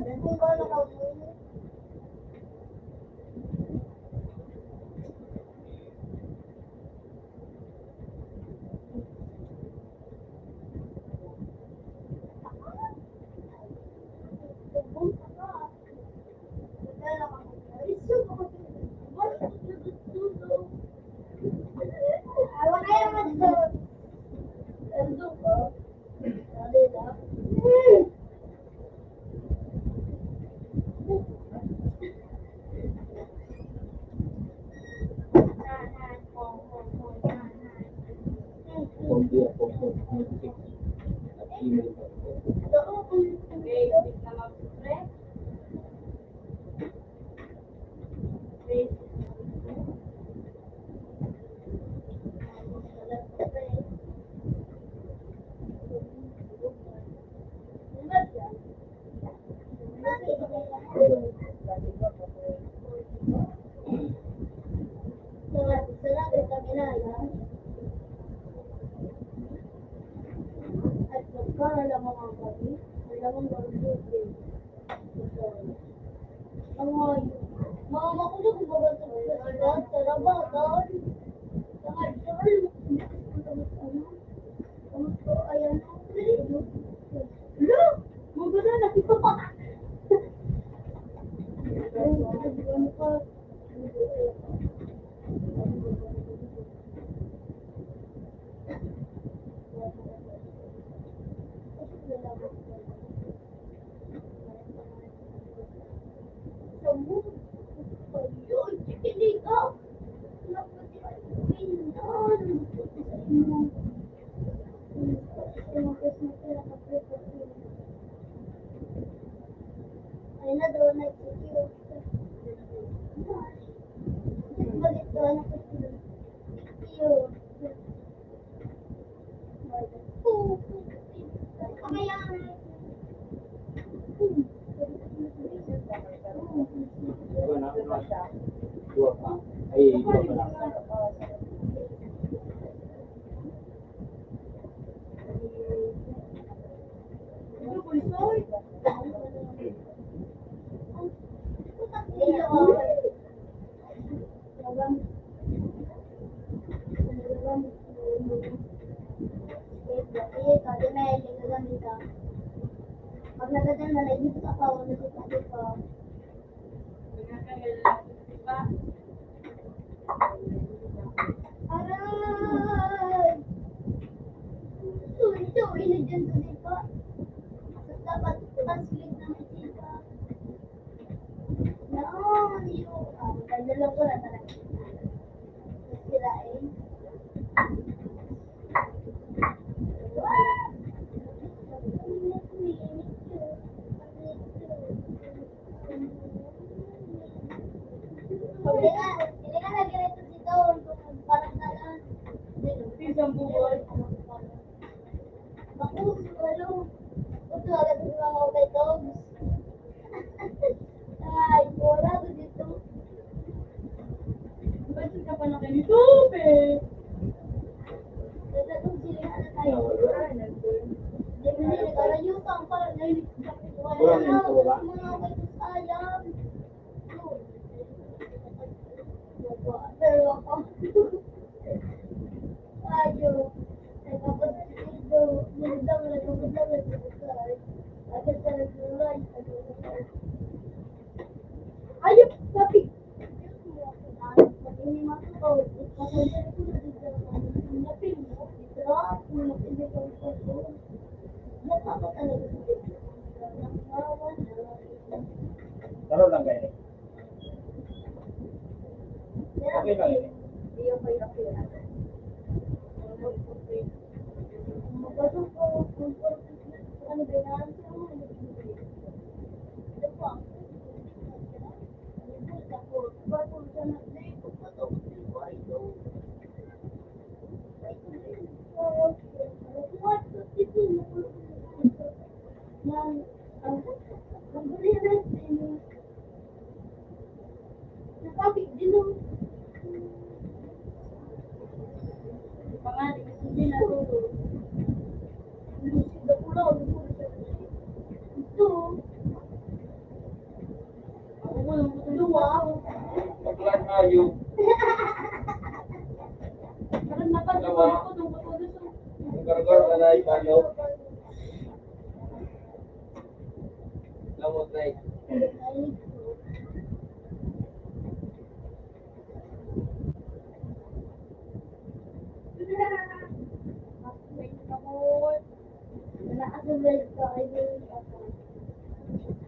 Ay, mama ko na kumbaga sa sa labatan. Sa hardware, ano, ano, ayan, ano, maganda na kita pa. Ano pa? Ay, na doon, nag-secure. Bakit doon, nag-secure? Secure. Ay, Pag nagkadala na, hindi ka pa, hindi ka pa. Aray! Uy, uy, nandiyan sa dipa. Dapat pasilip na may dipa. Yan, yun. Ah, maganda lang ko na talaga. Sira eh. Isang buwan. Ako, siguro, ito agad ang mga kay Togs. Ay, wala ko dito. Ba't ka pa na ganito, be? Nagtatong sila na tayo. Di ba nila karayo pa ang parang nailit sa mga kay Togs, ayam. Pero ako, ayo, nagpapatid ko, nagdang, nagpapatid, nagpapatid. Agad sa naglalay, agad sa naglalay. Ayop, sabi. Taro lang kayo. Okay lang yun. Bakla tayo. Tama. Ang gargar na nai tayo. Lamot na eh.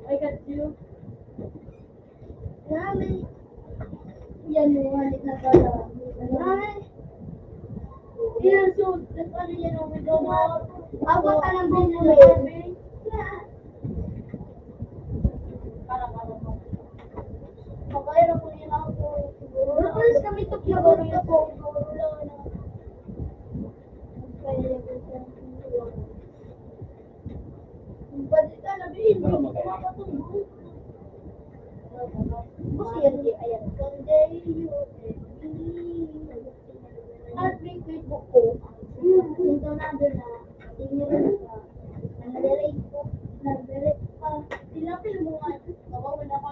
Ay, katyo. Nami. Yan, mga halik na pala. Nami. Yan, so, nagkano yan ang may gawa? Ako, parang binili. Pagkaya na po nila ako. Siguro, alas kami ito, siguro, siguro lang. Balik ka na, babe. Hindi ko makatulog. Gusto yan, di, ayan. At may Facebook ko. Yung donado na, hindi niya rin siya. Nag-delete ko. Nag-delete pa. Tinapil mo nga. Baka wala ka.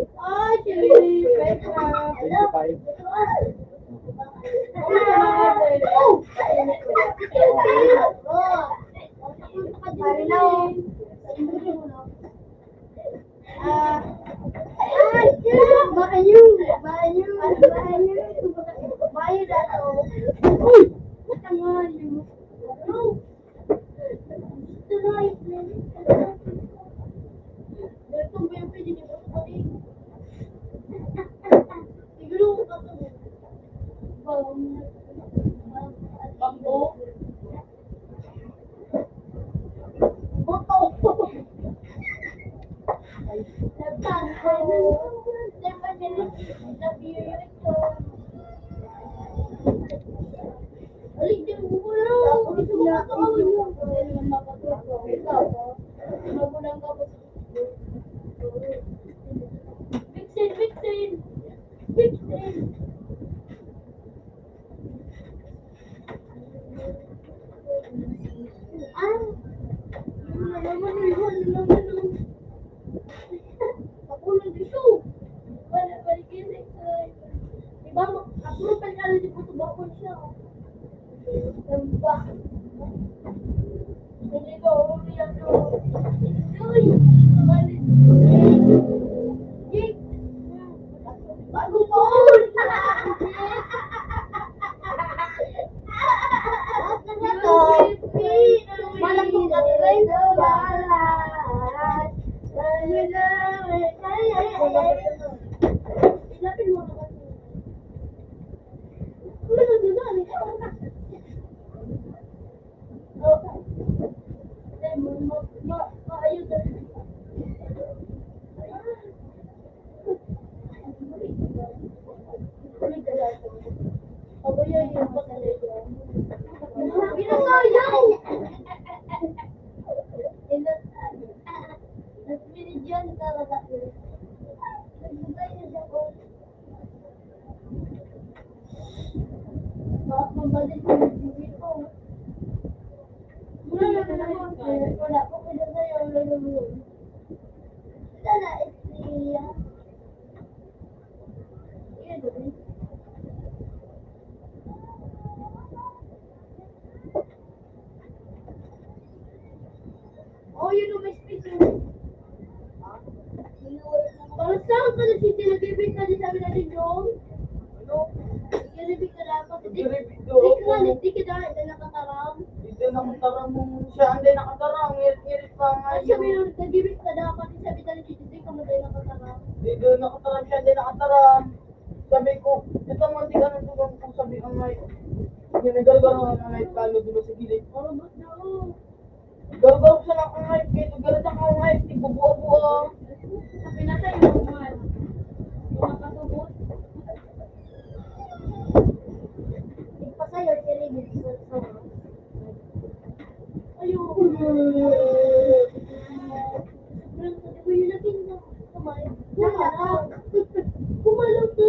Ay, si Petra. Hello. Ah, ah, Bambo. Buto. Nagtangkay. Di ba nila na-view ito? Alig din mo lang. Gusto ko makakaon yun. Hindi naman makatuto. Ikaw, magulang ka pa. Fixin, fixin. Fixin. Ah, yun na naman, yun na naman, oh. Ako lang dito. Wala, balik yun eh. Ay, iba mo, ako lang pala dito, bakit siya, oh. Gamba. Hindi ko umiyak, oh. Uy, balik. Bago pa, oh. Ito, malambot na rin sa balat. Ilapin mo naman. Wala na, wala na. Oh, yun ang may speech, oh. Para saan ka nagsisinabi, Vic? Ano sabi natin, Jong? Ano? Ikaw, Vic, na dapat. Di, Ikaw, Vic, di ka, di ka dahil na nakataram. Di ka nakataram mo. Siya ang di nakataram. Ngirit-ngirit pa nga. Ay, sabi yun. Nag-ibig ka dapat. Sabi natin, di ka mo dahil nakataram. Di ka nakataram. Siya ang di nakataram. Sabi ko, "Ito mo, di ka nang tugang ko," sabi ang ngayon. Yung naggargaro ang ngayon, paano, di ba, sa gilid? Parang ba't daw? Gargaro sa lang ang ngayon, kaya naggargaro ang ngayon, di bubuha-buha. Sa pinatay mo, man. Makatubod. Nagpasayaw si Rene sa, sa Ayoko na. Sobrang sabi ko, yun na din na. Kumalaw. Kumalaw, te.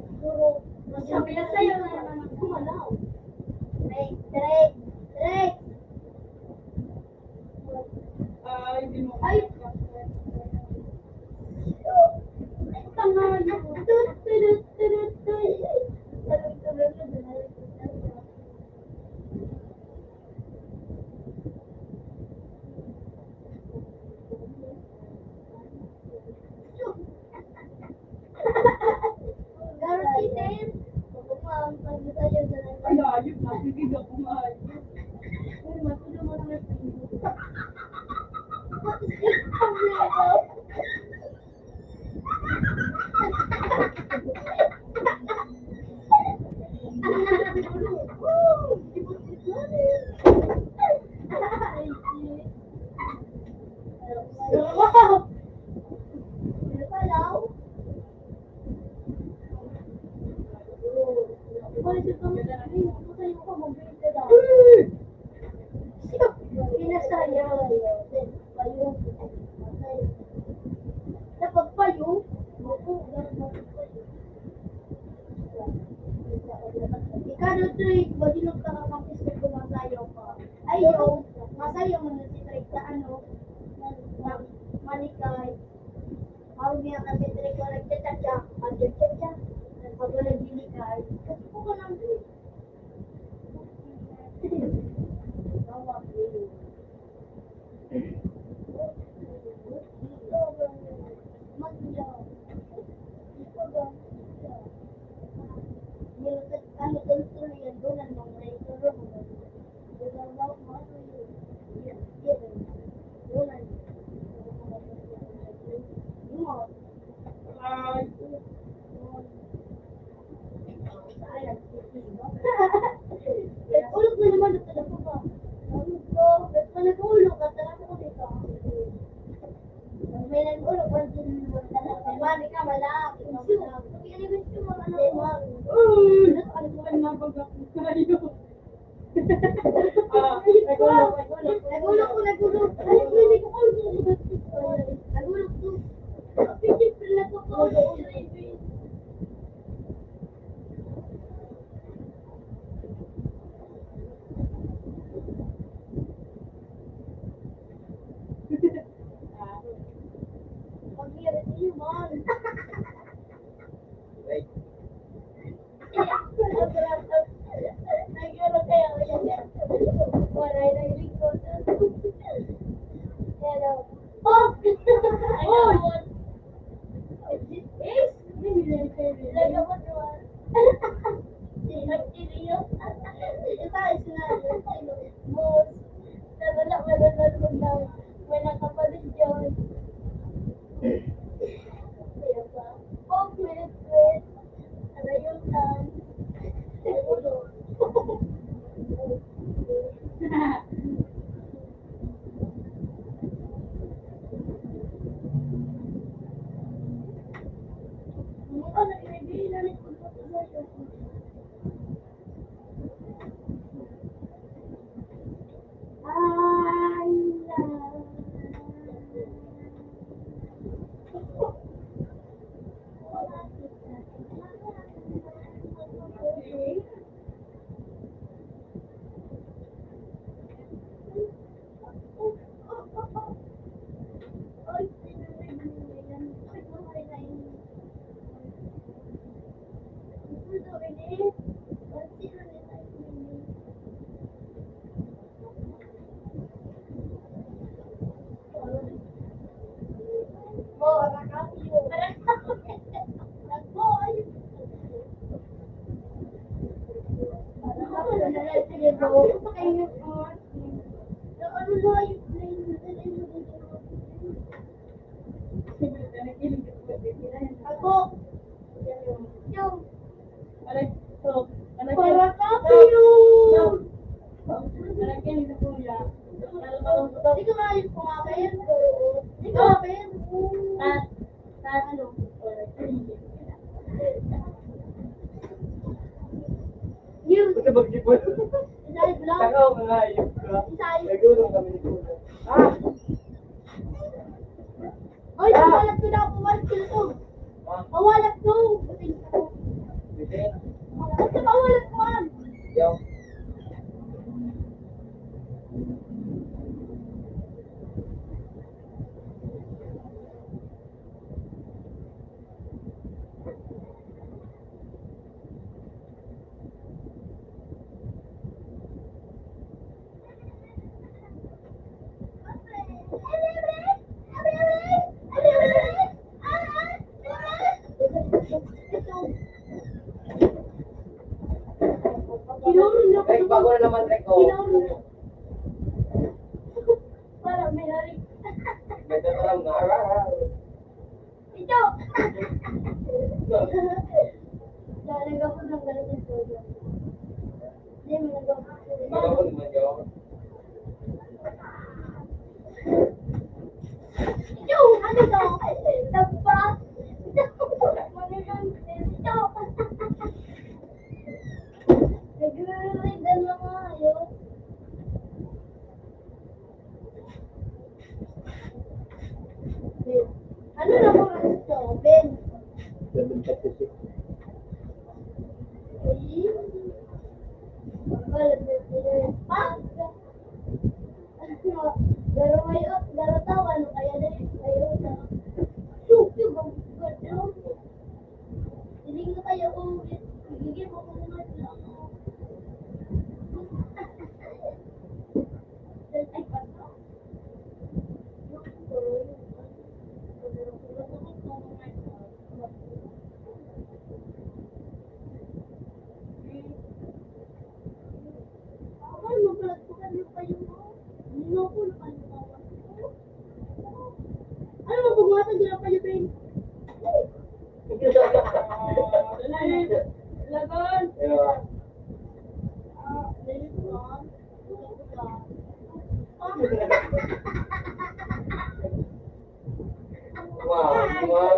Siguro, sabi na sa'yo na naman, kumalaw. Trek, trek, trek. Ay, di mo. Ay. Ay, tanga na. Tut, tut, tut, tut. Garo si Tim. Ay, ayos na. Sige, ako nga. Uy, matuloy mo na. Pinasaya. Sa pagpayo, ikaw, Rodrigue, madinog ka, kakapis na sumasayaw ka. Ay, yo, masayaw mo na si Drake sa ano, na, na, malikay. Ako niya kasi Drake, walang cha-cha-cha, ang cha-cha-cha. Pag walang bilikay, kasi ko ka lang, Drake. Ah, nagulog, nagulog. Nagulog ko, nagulog. Ay, hindi ko kung nagulog. Nagulog ko. Siyempre, nagulog ko. Pag-irit niyo, man. Wait. Nagano kaya ako yan? Waray na yung lingkod. Hello. Oh! Oy! Nagkakot naman. Nagkakiliyo. Ito tayo sinabi. Boss, nawala, nawala, nawala. Wala ka pa rin dyan. Kaya pa. Oh, wait, wait. Ano yung tan? Ay, ulo. Ako. Para sa iyo. Hindi ko maayos kumakain. Hindi ko maayos. Ano? Yun. Ba't ka mag-ipon? Isay vlog. Takaw ka nga, ayun ka. Isay. Nagulong kami ni Kuya. Ah! Oy, ah! Mawalat ko na ako, mawalat ko na ako. Ah? Mawalat ko. Buting ko. Buting? Ba't ka mawalat ko, ah? Yo. Ay, bago na naman, Rico. Parang may hari. May dalang nga. Ito! Lalagyan ko ng ganito. Hindi, malagyan ko. Malagyan ko naman yun. Ito! Ano to? Tagpa? Ito! Nagre-read na naman kayo. Ano na oras to, Ben? Seven thirty-six. Ay. Wala na sila. Ah! Garo mayo, garo tawa, ano kaya na yun? Ayun na. Shoot, yung bang-, bang-, Hindi ko kaya ulit. Sige, makungat lang ako. Ay, magkalat ko, ano pa yun? Ano po, nakalimutan ko. Ano mo, bubuhaton ko lang kayo, Ben? Laban! Ah, laban. Wow, wow.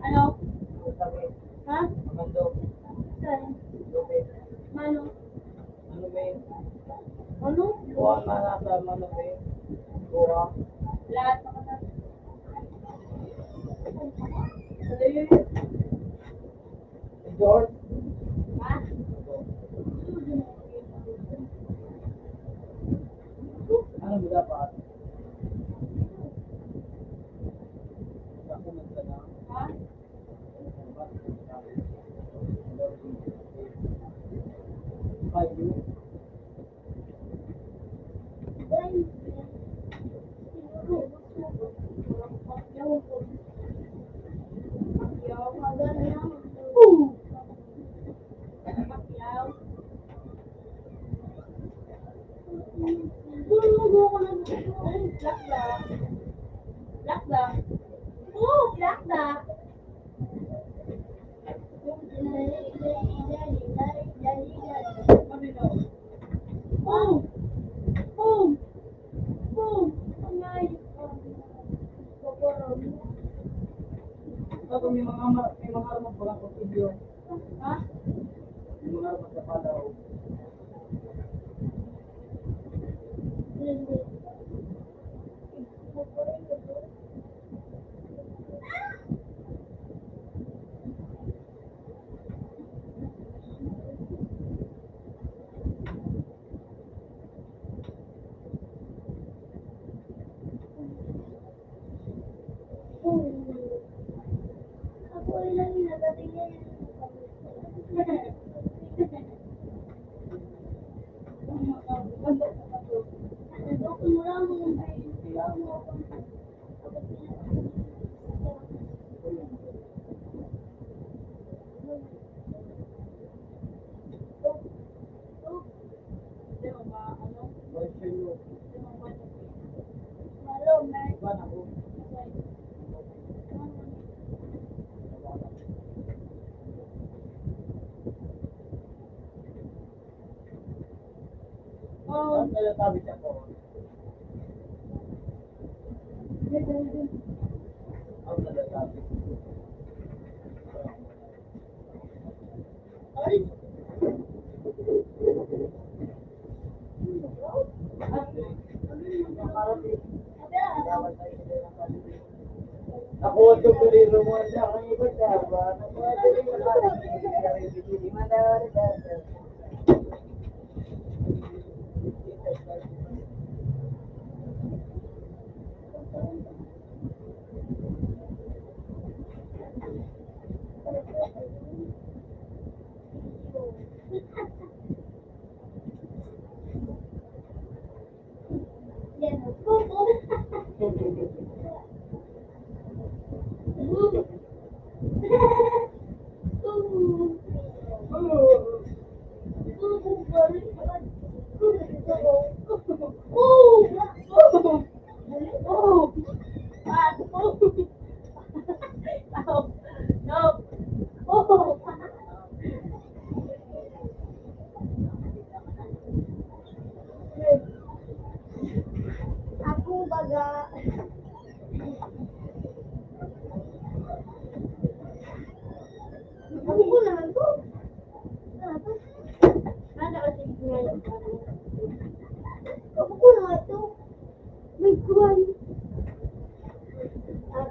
Ano? Ha? Saan? Mano? Ano ba yun? Ano? Kuha na nasa ano ba yun? Kuha. Lahat na kasi. Ano yun? George? Ha? Ano mo dapat? Ako man ka na. Ha? Black ba? Black ba? Oo, black ba? Oh! Oh! Oh! Angay! Bago may mga ma-, may mga armas, mga kutsilyo. Ha? May mga armas sa palaw. Ako, ang tutuloy mo, ang dami iba siya, ba?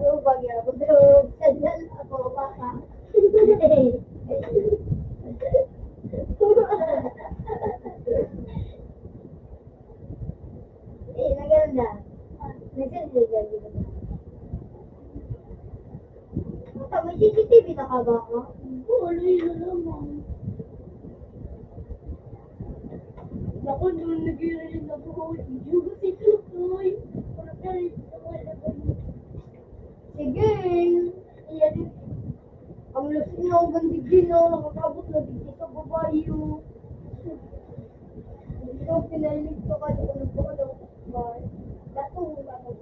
Tubag ya, budrog, sandal, ako, baka. Eh, naganda. Naganda, naganda. Baka may C C T V na ka ba, ha? Oo, ano yun, ano, ma'am? Naku, nung nag-iiralin ako, yung si Tutoy. Sige, iya din. Ang lasing na ang gandigin, no? Nakakabot na dito sa babae, oh. Ito, pinahilig ko kasi kung nagpakalaw ko sa bahay. Datong, datong.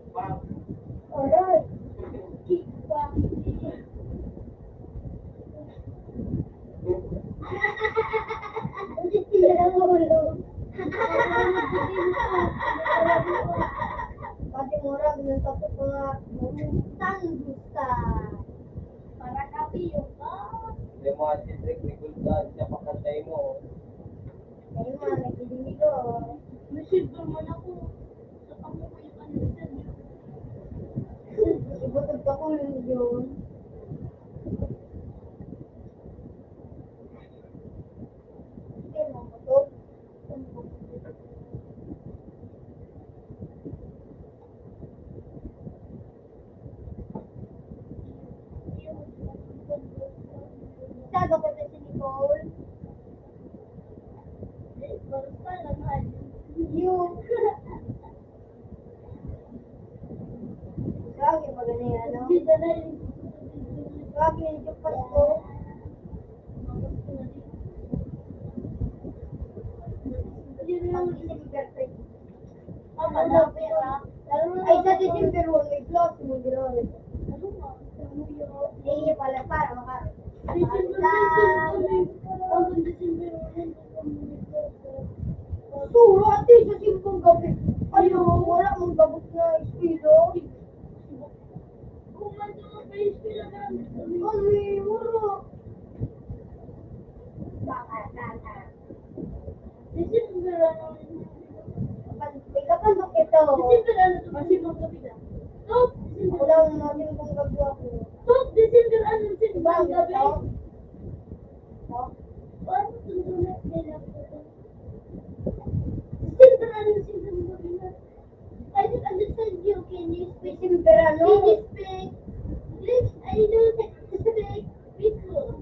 Aray! Kick back. Pati mura, ganun pa po mga tanggusta. Para kapiyo ka. Yung mga sitrik ni Guldan, siya pakantay mo. Ayun nga, nagdidinig ko. May silver man ako. Sa pamukay pa nila. Ibutog pa ko yun. Hindi mo motor. Sabi ko na si Nicole. Basta naman. Yung Grabe, maganda yan, no? Grabe, yung Pasko. Yun lang yung girlfriend. Ay, sa December one, may vlog mo, di ba? Hindi pala, para makaroon. December one, hanggang December one. Suro, ate, sa simbang gabi. Ayaw, wala mong gabot na estilo. Kung ano, may estilo na. Kami, wala. Baka, baka. December, ano, may kapandok ito. December, ano, ito, kasi mga gabi na. Stop! Wala akong mga simbang gabi ako. Stop! December, ano, simbang gabi? Stop. Stop. Paano ito, nila? Simple lang, simple lang. I don't understand you. Can you speak? Simple lang. Can you speak English? I don't speak Bicol.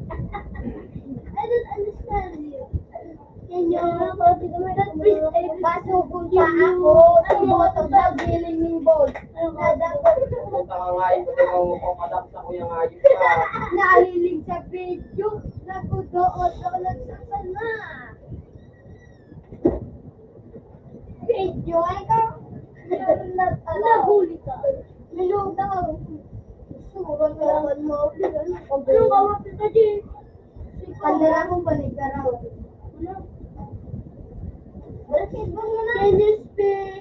I don't understand you. Can you please, I don't Pasubon pa ako, tibotog sa giling ning boy. Nadako. Pumunta ka nga, ikaw na nga, papadak sa kuya nga, yun ka. Nahilig sa video, nakudoot ako nagsasama. Video, ay ka? Meron na pala. Nahuli ka. Nilog na ako. Surat ka naman, mauli, ano? Ano ka, wapit ka, Jay? Pandara kong baligara. Ano? Ba't cellphone mo na? Can you speak?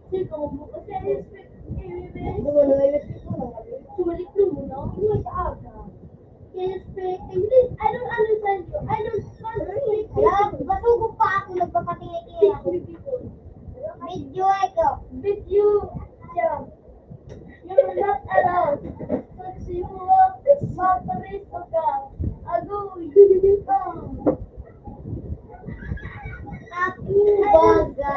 Sino mo? Can you speak English? Hindi mo na may speak mo na. Sumalik mo muna. Hindi sa aga. Can you speak English? I don't understand you. I don't want to speak English. Alam, basugog pa ako, nagpapatingin-tingin ako. Speak with people. Video ito. Video. Yeah. You're not allowed. Pag simuha, maparito ka. Agoy. Ah. Ako baga.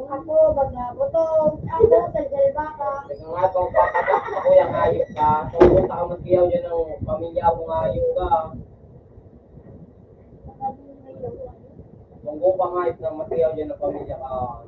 Ako baga. Butong. Ako sa Jalbaka. Teka nga, itong papatak sa kuya, hayop ka. Kung punta ka, magkiyaw dyan ng pamilya mo, hayop ka. Tunggo pa nga ito ng material dyan na pamilya ka.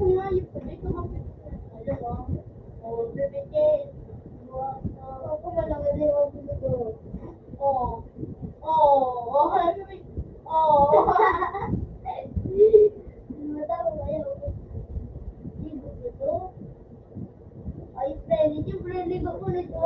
Hayop ka, di ka mapit-, ano ba? O, pipikit. O, kung ano, ano yung gusto ko. O. O, o, ano yung, o. Matawa kayo. Di ba ito? Ay, friendly, friendly ko po nito.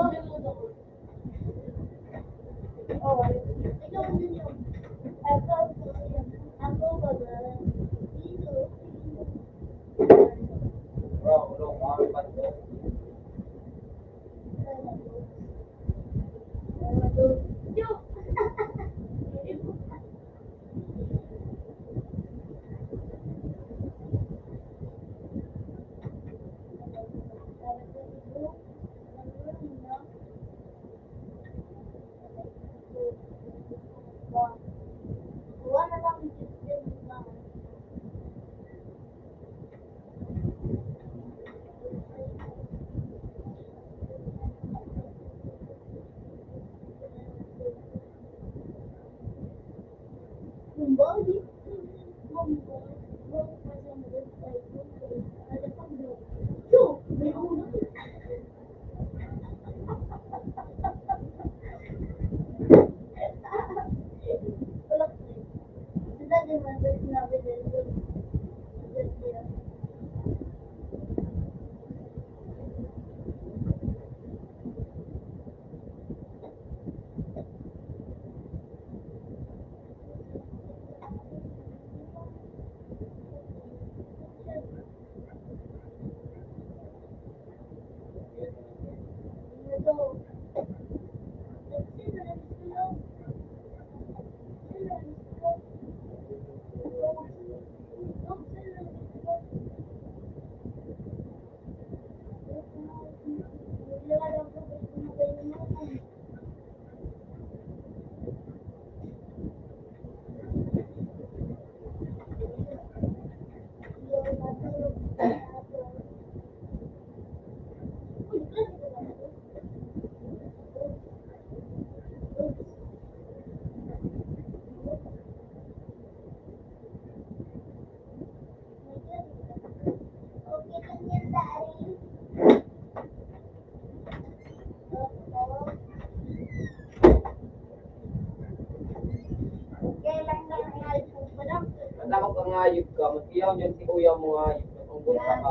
Kailan ka nangayod po pala? Ang takot ang hayop ka, mag-iyaw dyan si kuya mo hayop. Ang bulsa ka.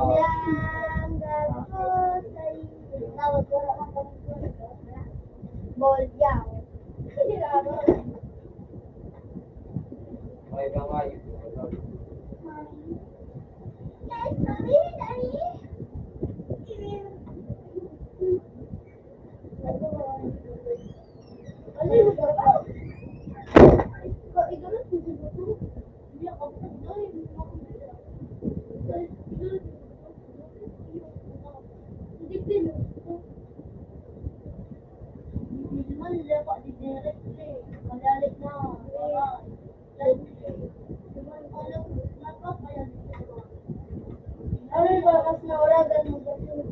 Tawag ko lang ako. Bawal yaw. May mga hayop. Guys, kami, dali. Ano yung bakas na oragan mo sa Diyos?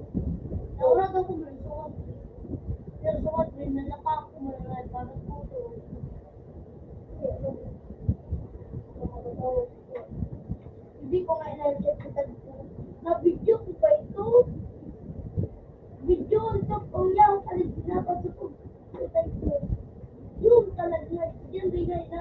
Nauragan ko man, sukad. Pero sukad rin, nalapa ako, malalay, para sa Diyos. Hindi ko nga inalagyan sa tagpo. Na-video ko pa ito. Video ito, kuya, ang alig na pagkakog. Yung talaga, yan, bigay na.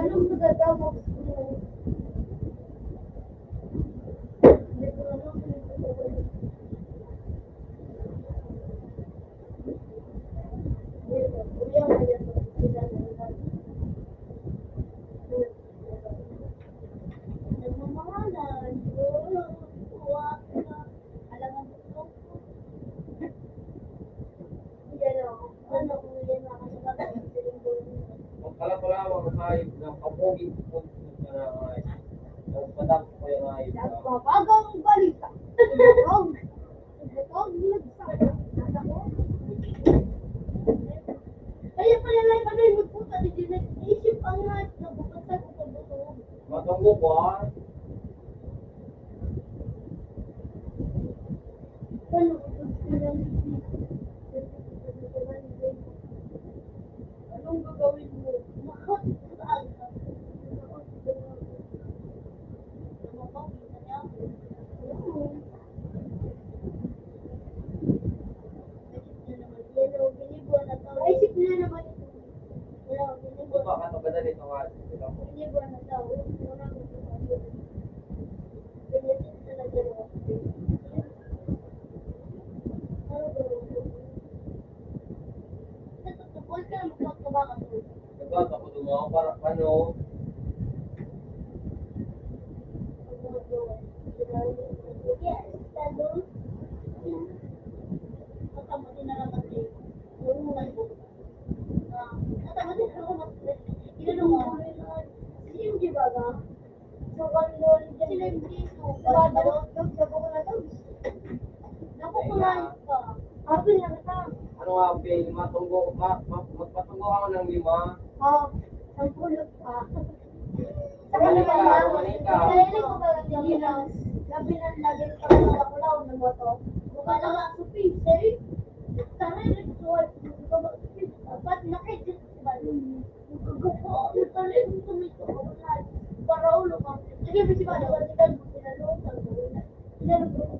Anong magagawa mo? Nagmamahalan. Alangan ko. Yan o. Ano kung yan, makakasabag ang siling boses? Ang kalapalawa ng hayop na kapogi, pupunta na ang hayop. Ang patak ko yung hayop na Nagbabagang balita. Butog. Butog, nagsasabog. Nasa ko. Kaya pala lang kami magpunta dito, nag-isip ang lahat na bukod sa butog-butog. Matunggo ko, ah. Anong gagawin mo? Naisip niya naman ito. Wala, hindi ko. Ito, ano ba na nito nga? Ito. Hindi ko na tao. Wala ko sa pagkakas. Ganyan talaga, no? Ano ba? Sa totoo, ka magpagkabaka to. Ito, tapos mo, para ano? Yes, talo. Matamo din na lang kasi. Yung mga ibo. Ah, natama din ako mag-, inano mo? Yung di ba ba? So, one dollar dyan. Sila yung piso. One dollar. Yung sa buko na to. Naku, kumain pa. Apil na kita. Ano nga, apil? Matunggo, ma-, ma-, magpatunggo ako ng lima. Ah, ang pulot pa. Sa kanila, Manika, Manika. Sa kanila ko talaga, Pilipinas. Labi ng lagi sa mga kulaw ng boto. Mukha na nga, supi, sir. Tara, nagsuwat. Dapat nakikita si Balo. Nagkagoko, nagtalim, tumito, kawalay. Paraulo ka. Sige, si Balo, wala ka, pinalo, pinalo, pinalo.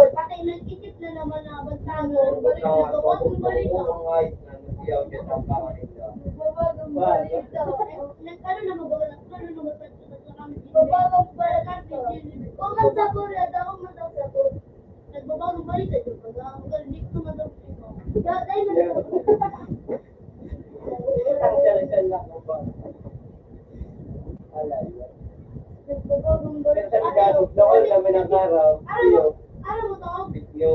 Patay, nag-isip na naman na bantayan. Balik na to. Huwag mong balik na. Nagbabagong balik na. Nag-ano na, mag-, ano na, mag-, Nagbabago ang balita. Kung ang sabor, at ako magsasabor. Nagbabago ang balita, di ba? Ang galing ko mag-, Dahil na Ang salitan lang ang ba? Alay. Nagbabago ang balita. Sa Tagalog, nawal kami ng araw. Alam mo, alam mo to? Video.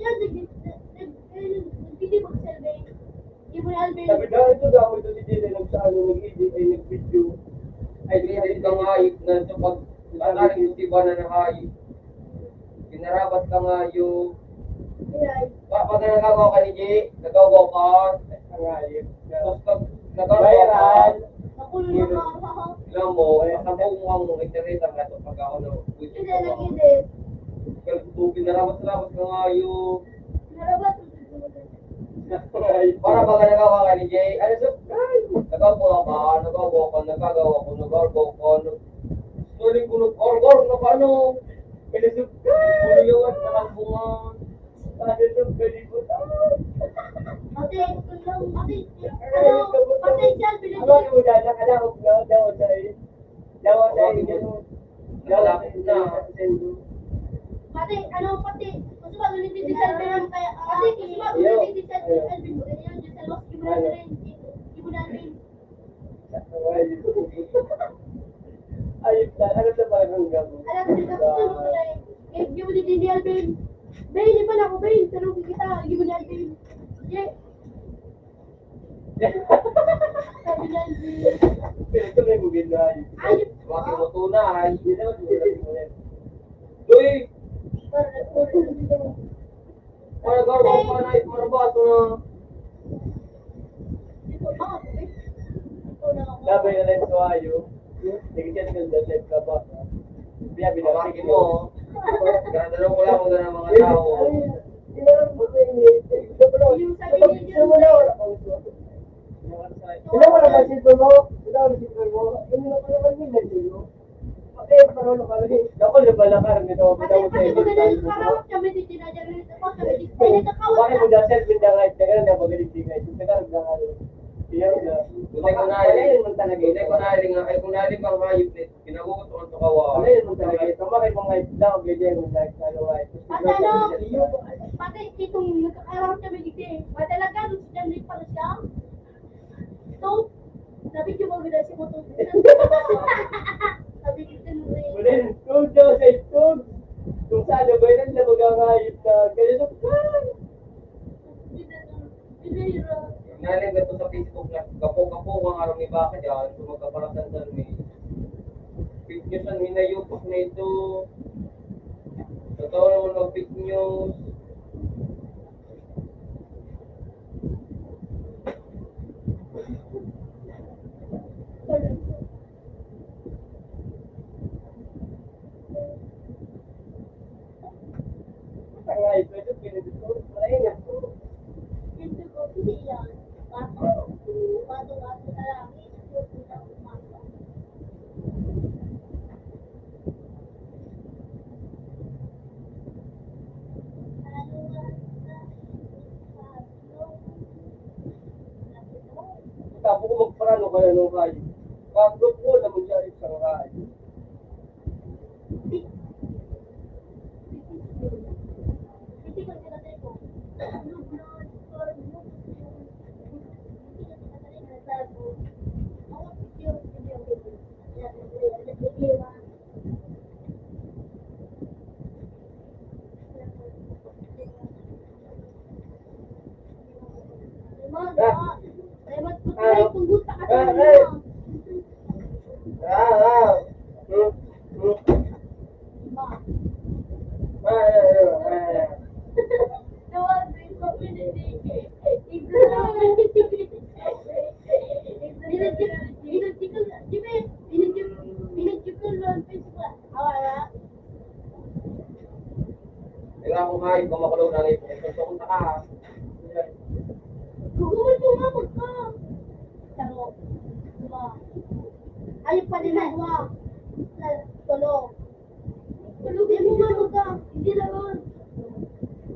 Yan, nag-, nag-, nag-, nag-, nag-, nag-, nag-, Di mo na, Alvin. Sabi daw, ito daw, ito si Dylan, nagsaano, nag-edit, ay nag-video. Ay, edit ka nga, eh, na ito pag, pag-aring yung iba na nakain. Pinarabas ka nga, yung, Ay. Pa-, pag nagagawa ka ni Jay, nagagawa ka. Ang ayos. Tapos pag nagagawa ka, Viral. Nakulo na nga ako. Alam mo, Viral. Ang buong ang internet, ang ato pag ako na, Hindi, nag-edit. Pero pinarabas-rabas ka nga, yung, Pinarabas. Para baga nagawa ka ni Jay. Ano sa, ay, nagawa ko nga ba? Nagawa ko, nagagawa ko, nagawa ko, ano. Suling ko nag-orgor na paano? Pinisog ka. Ano yun? Nakabunga. Ano sa pwede ko? Pati, pati, ano, pati siya, Ano pinisog. Ano mo dyan? Nakalaog na, daw, dahil. Daw, dahil. Malapit na. Pati, ano, pati, gusto ba ulit yung design ko yan? Kaya, pati, gusto ba ulit yung design ko yan? Hindi mo na rin. Hindi mo na rin. Ayos na. Ano sa parang gabo? Alam ko, gusto mo na rin. Eh, hindi mo din ni Alvin. Ben, di pala ako, Ben. Tanong kita, hindi mo ni Alvin. Yeah. Sabi niya, Pero ito may bugil na ay. Ay, Bakit mo tunay? Hindi naman bugil na bugil. Uy! Para, para, Para garo ka na, iparabato na. Labi na lang sa ayo. Sige, siya, siya, siya, siya, ka ba? Biya, biya, Pamaki sige. Mo. Ganda lang wala akong ganang mga tao. Yung sabi niya, Wala, wala, wala. Wala, wala, wala. Wala, wala, wala. Wala, wala, wala. Wala, wala, wala. Ako na pala, Carmen, oh, Ate, pati ko na lang, parang kami di tinadya rin ito, pag kami di, ay, nagkakawa Bakit mo na. Dahil sa bintang ay, tagal na, magaling di nga, ito, tagal na, ano, iyan na. Hindi ko na, Wala yun, man talaga. Hindi ko na, nga, ay, kung nali pang hayop, eh, kinagugot ko ang tukawa. Wala yun, man talaga. Ito, makay pang hayop daw, ganyan, yung life, ano, life. Pati ano, pati itong nagkakaroon kami dito, eh. Madalaga, gusto niya, hindi pala siya. Ito, sabi ko, "Maganda si Moto." Sabi ko, "Ito na rin." Wala yun. Tug daw sa itog. Kung saan na ba yun, na maghahayop na. Kaya sa Hindi na, hindi na. Nalim na to sa Facebook na, "Gapo-gapo, mga arong iba ka dyan, kung magkaparasan sa amin." Fake news ang hinayupak na ito. Totoo naman mag-fake news. Tapos kung magparano ka na nung rayo, pag-block mo naman siya isang rayo. Ma, ma, eh, ba't, ba't may tungkol sa kasama mo? Ah, ah. Hmm, hmm. Ma. Ah, ah, ah, ah. Tawag mo yung community. Ikaw. Binidyo, binidyo ko, di ba? Binidyo, binidyo ko lang, Facebook. Awa, awa. Tingnan ko nga, ikaw makulog na rin. Ito, ito, punta ka, ha? Gugawin mo nga, magka. Taro. Dua. Ayun pa nila, dua. Tulo. Tulogin mo nga, magka. Hindi na ron.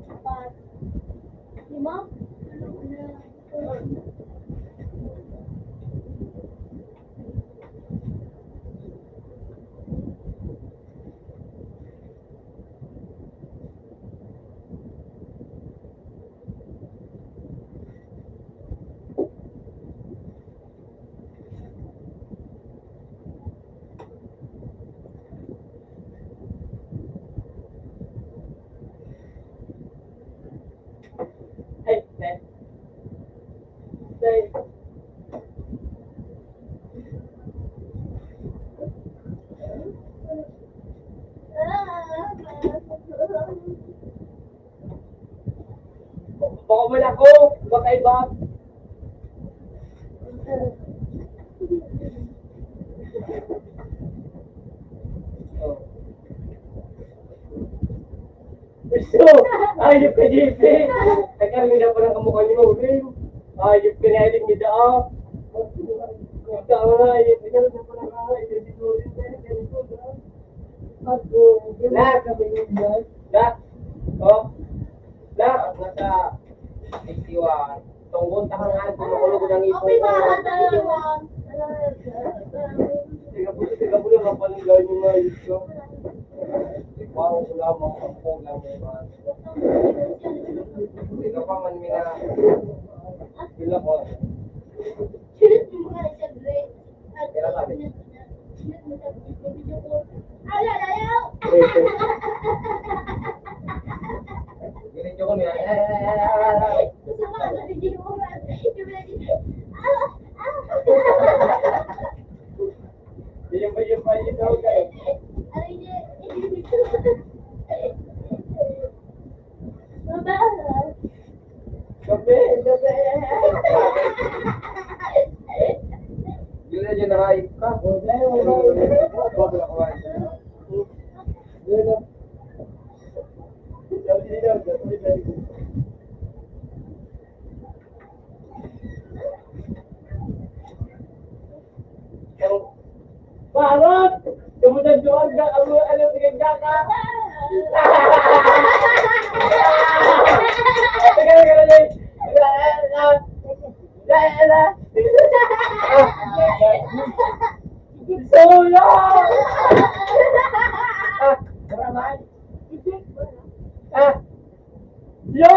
Apat. Lima. Tulog na. Ay, ay. Ay. Baka man ako, baka iba. Oh. Gusto, ayop ka, J P. Ay, kami na pala kamukha ni Maureen. Ayop ka na, ayop ni Daa. Ikaw na, ayop ka na pala, ayop ni Maureen. Lahat. Lahat. Oh. Lahat. Nasa fifty-one. Tungkol ta kang ano, kung makulog ang ipon ko. Okay, mga hata. Tiga pulo, tiga pulo, mga paninggaw niyo, mga yun ko. Ikaw, wala mo, ang kulang mo, mga. Ikaw pa man, mina. Yun lang po. Sunod mo mga isa, Dre. Kailan sabi? Ay, ay, ay, ay. Diretso ko niya. Ay, ay, ay, ay, ay, ay. Yun ba, yun ba, yun daw, guys? Gabi, gabi. Yun na, yun na, ay. Parot! Tumudan-duan ka, ano, ano, tingin ka ka? Teka, teka, teka. Solo! Ah! Ah! Yo!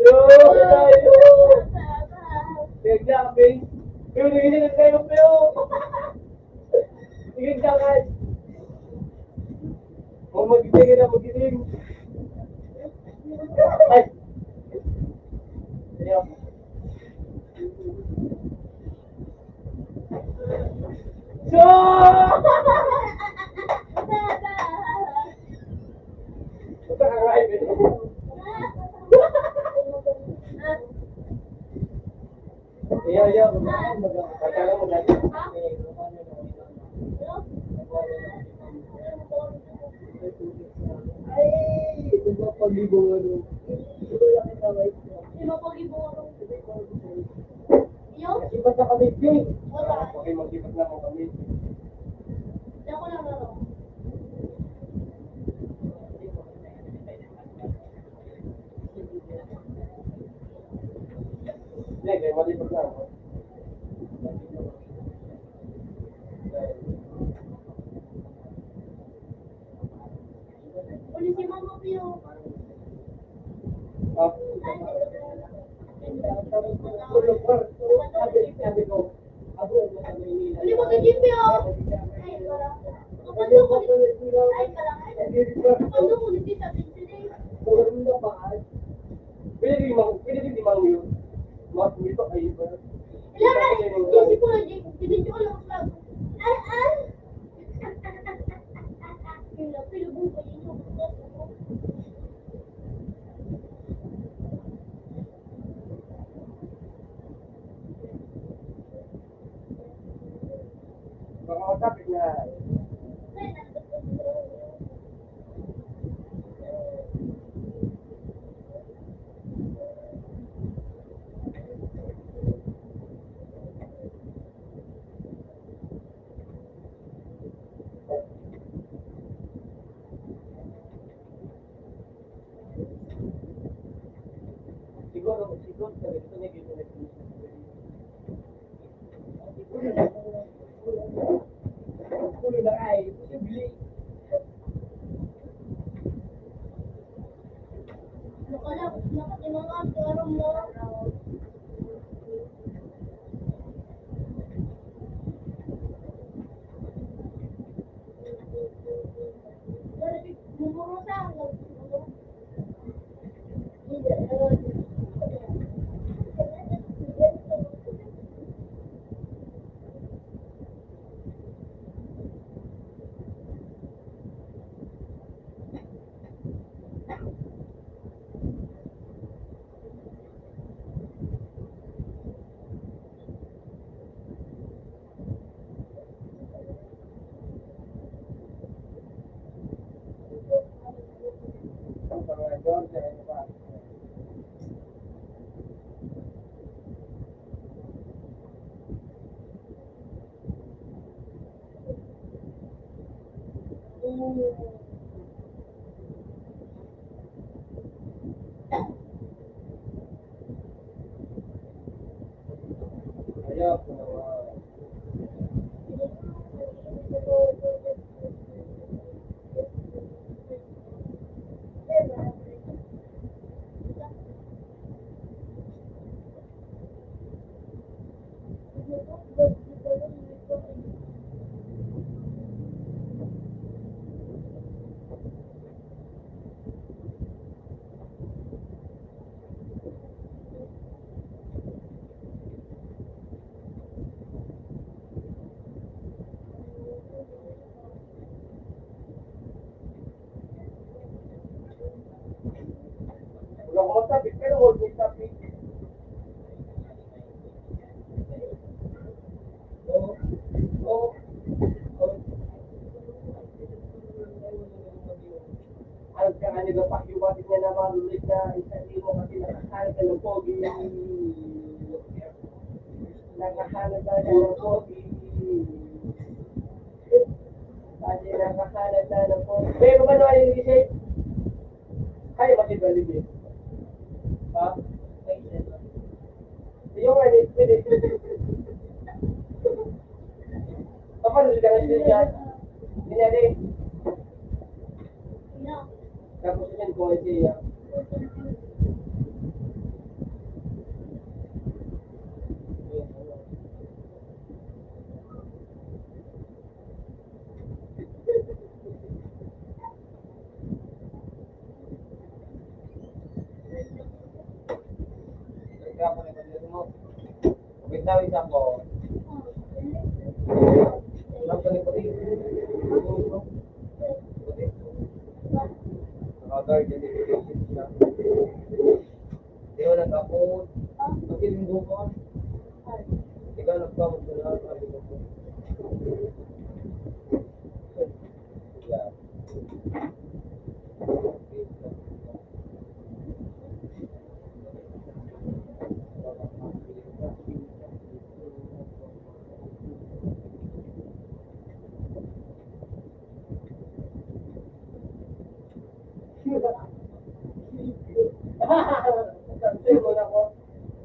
Yo! Yo! Kaya grabe. Pero nagiging nagkayo, pero. Nagiging ka, guys. Kung magbibigay na, magiling. Ay! Ayan. So! Punta ka nga, Iben. Iya, iya. Pagkala mo dati. Ay, ito ba pag-ibong ano? Ito ba yung kamay ko? Ito ba pag-ibong ano? Iyo? Sipat na kami, Jay. Wala. Okay, magsipat na ako kami. Diyan ko lang laro. Hindi, kaya mali pa lang. Uli si Mama Pio. Ah. Uli mo kay Jimmy, oh. Ay, wala. Ano ko dito? Ay, pala. Ano ko dito sa Pinterest? Pwede rin mang-, pwede rin mang yun. Mas dito kayo ba? Wala na. Hindi ko na, hindi ko lang mag-, ay, ay. Yung lapil, buko, yun yung buko. Mga utap na. Siguro, siguro, sa gusto niya, gusto niya, gusto niya. Siguro na ay, posible. Nakalap-, nakatinangan, pero mo. Wala ko magsabi, pero hold me topic. Ang kaaniga pa, yung batik na naman, ulit na isa, di mo kasi nakasalit ka ng pogi. Nakahanap na ng pogi. Pati nakahanap na ng pogi. Pero ano ay yung isip? Kaya ba si Jollibee? Ha? Yung ano, pwede. Paano siya nag-screenshot? Hindi, hindi. Tapos yun, kung ito yung Wait lang, wait lang po. Mga guardian education siya. Di wala ka po. Pati yung buko. Ikaw nagpamot ko na, sabi ko po. Yeah.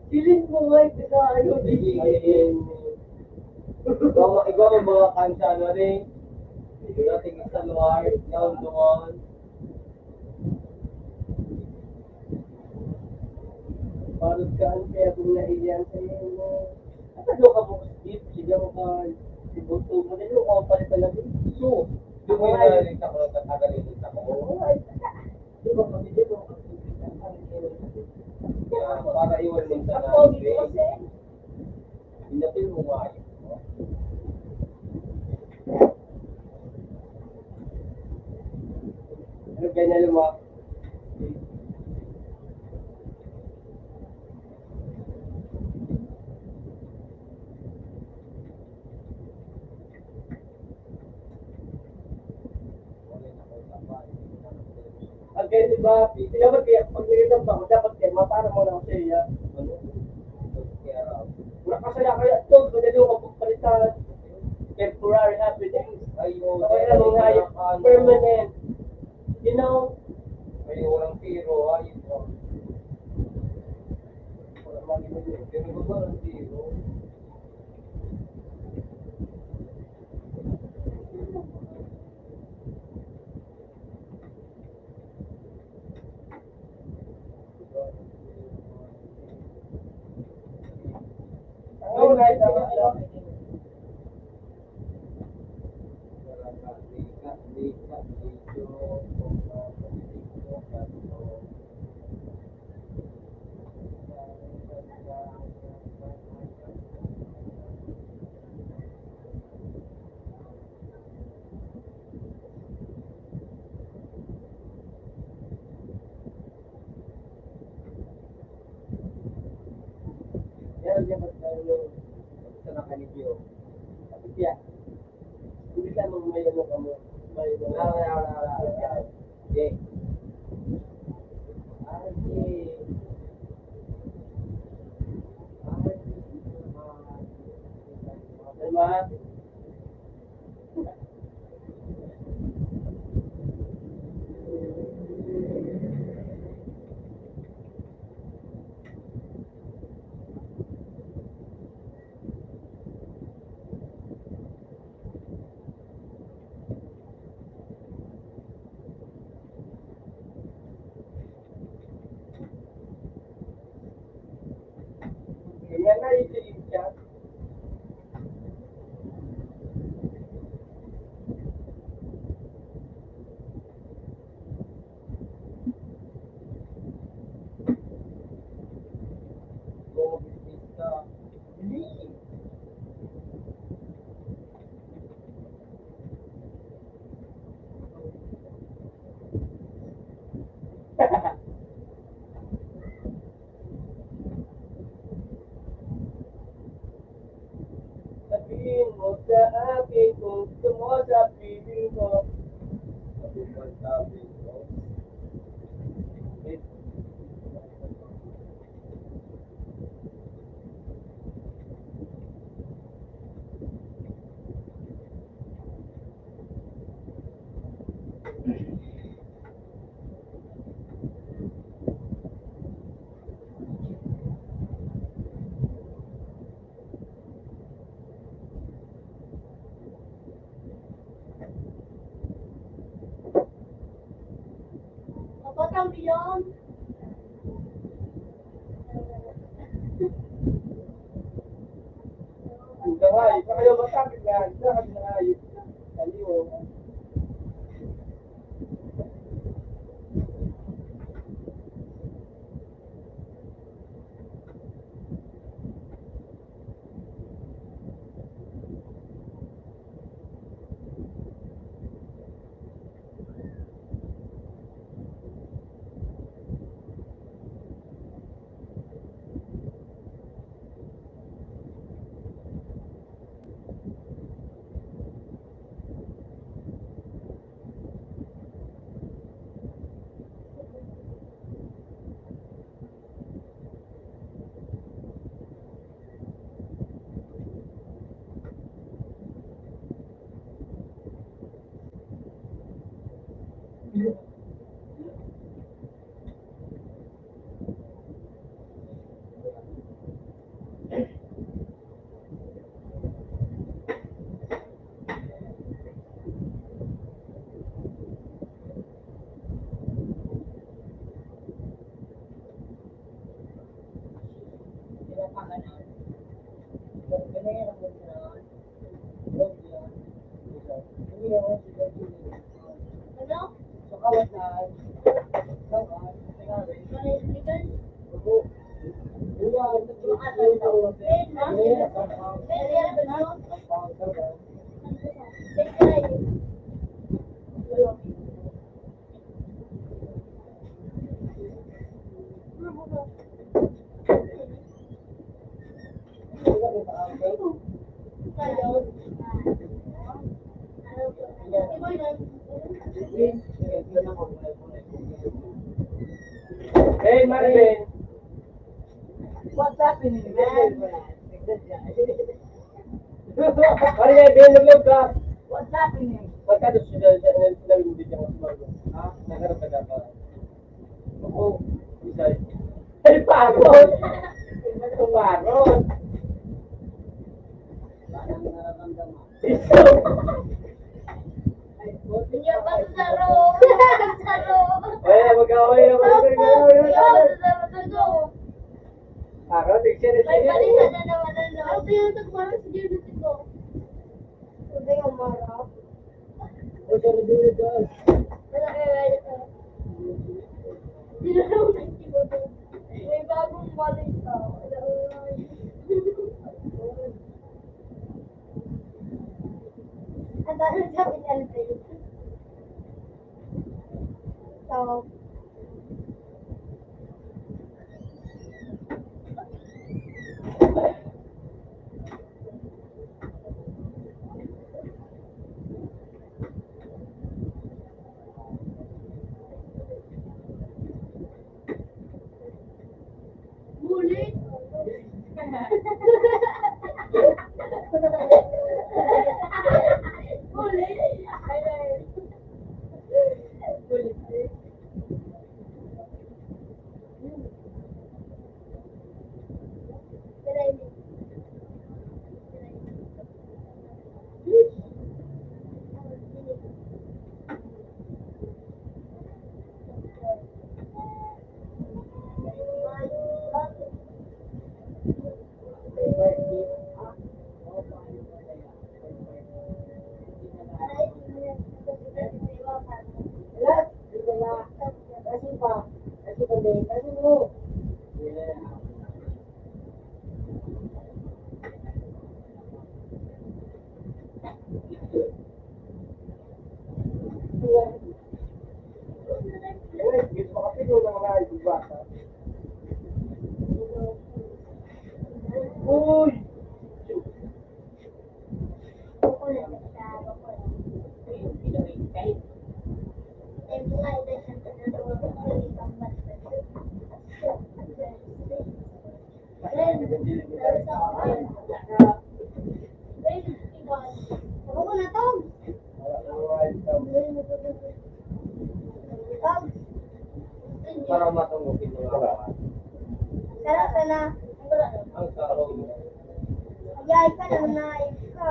Siling mo nga, ito sa ano, sige. Ikaw, ikaw ang mga kanta, ano, eh. Dumating sa lugar, down, doon. Parang ka, ang kaya kung naiyan sa'yo, no? At ano ka mo, Steve? Sige mo ka, si Boto, madali mo ka palitan natin. So, Di mo yun nakikita ko, nagtatagal yung utak ko. Di ba, pag hindi mo, kaya para iwan mo sa natin. Hindi mo nga yun. Ano kaya na lumaki? Again, di ba? Dapat kaya, pag nilitan pa ako, dapat kaya, mapara mo lang siya, ano? Kaya, wala pa sila kaya, ito, madali ko pagpalitan. Temporary happiness. Ay, oo, okay, kaya lang, mga ano, permanent. You know? Ay, walang tiro, ay, ito. Wala man, pero ba, walang tiro? Yan, yan, yan, sa mga kanibyo. Sabi siya, hindi ka mang may ano ka mo, may ano. Wala, wala, wala, wala, wala. Sige. Ay, sige. Ay, sige. Ay, ma. Kaya na, ito yung chat. Sabihin mo sa akin kung gusto mo sa piling ko. Sabi mo sa akin, no? Kapatang Leon. Daway, pa kayo matapit na, dyan kami na kayo. Kaliw. Hey, Marvin. What's happening, man? Marvin, Ben, nag-live ka? What's happening? Pagka doon sila, sila, sila, sila, sila, ha? Nagharap ka dapat. Oo, Bisay. Ay, pagod! Pagod! Parang nararamdaman. Iso! Ay, mag-away na, mag-away na. Parang, tigsiya na siya. Ay, palitan na naman, ano? Ang pinatag parang sige na ito. Hindi, umarap. May bagong balita. Ang dami sa Alvin. So, Uy! Ako na to. Para matungkol yung mga Sana, sana. Ang sarong. Ayay ka na, nanaig ka.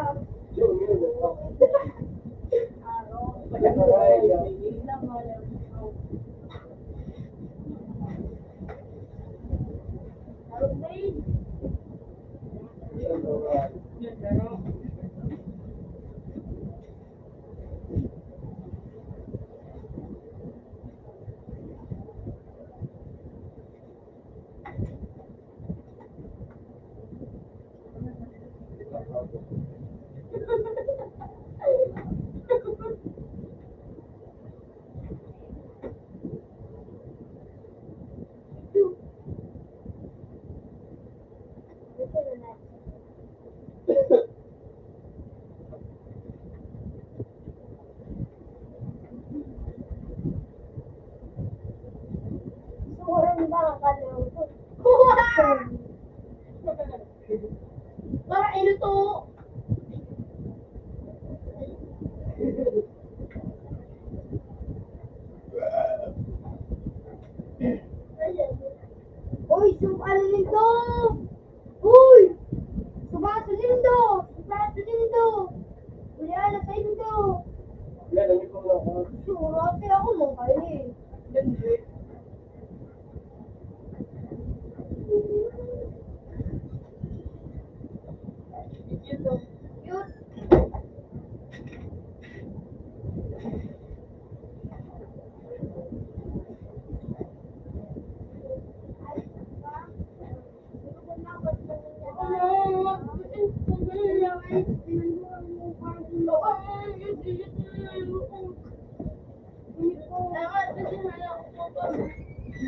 Sobrang nakakaloka. Para iluto. Uy, sub-, ano nito? Uy! Subaso nindo! Subaso nindo! Ulian na sa indo! Yan, ang ito na ako. Surate ako, mong kayo eh. Yan, eh. Cute.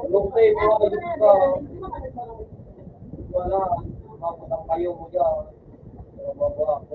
Anong kayo mga ayos ka? Wala. Mapatang kayo mo dyan. Mababa ako.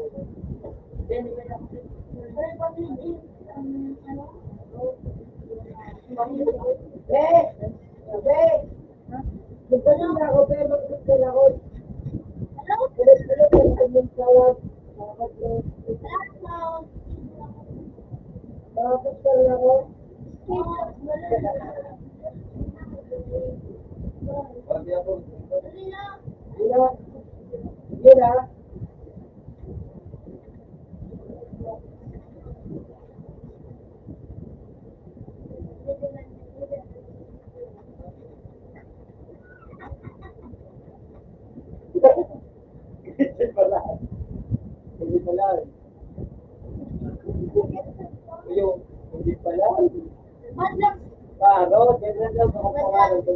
Hindi pala. Hindi pala. Yung, hindi pala. Paro, ganyan lang ang pangalan ko.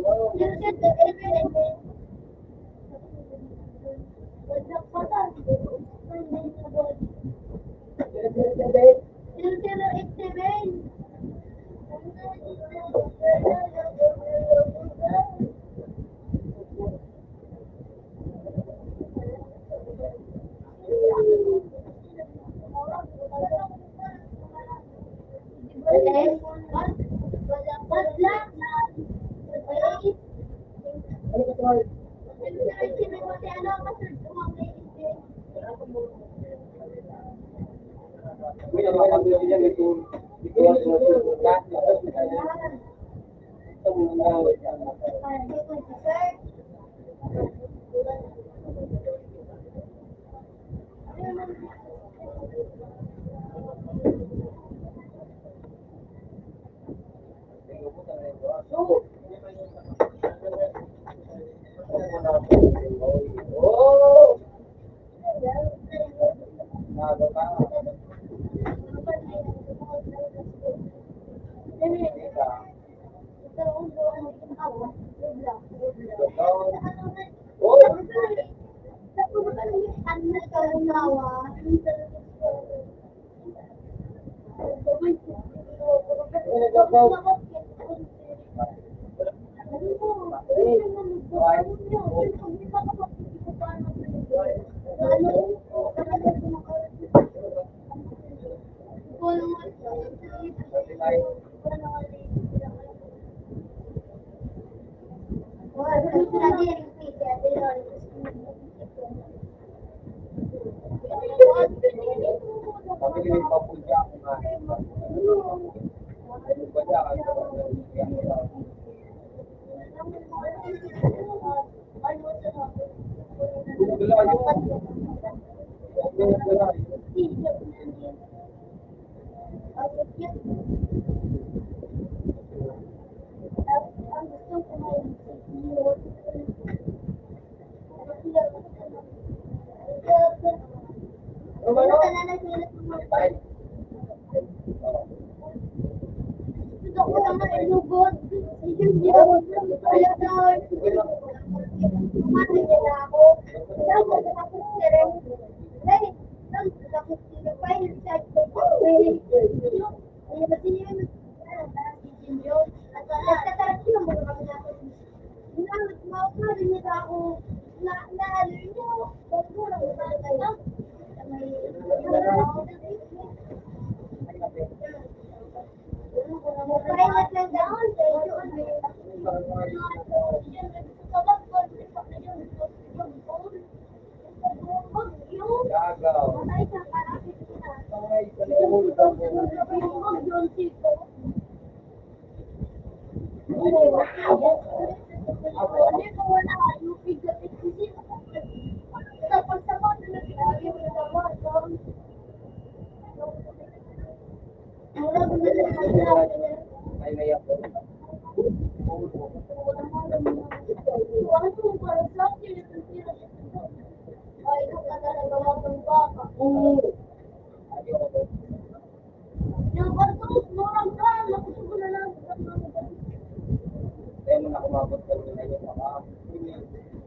Kaya mo na kumabot ka rin na yung mga,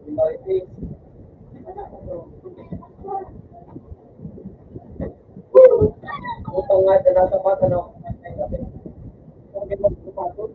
yung marites. Utang nga, dala sa mata, no? Kung di mo kumabot.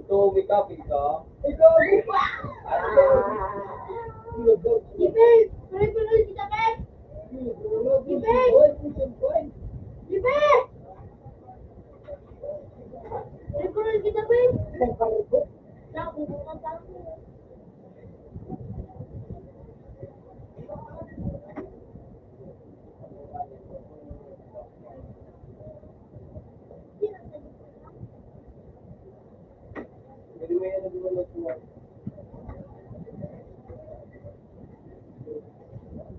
Ito, may kapit ka? Ito, may kapit ka? Ibe! Tuloy-tuloy kita, Pep! Ibe! Ibe! Tuloy-tuloy kita, Pep! Sa, pupunta sa akin.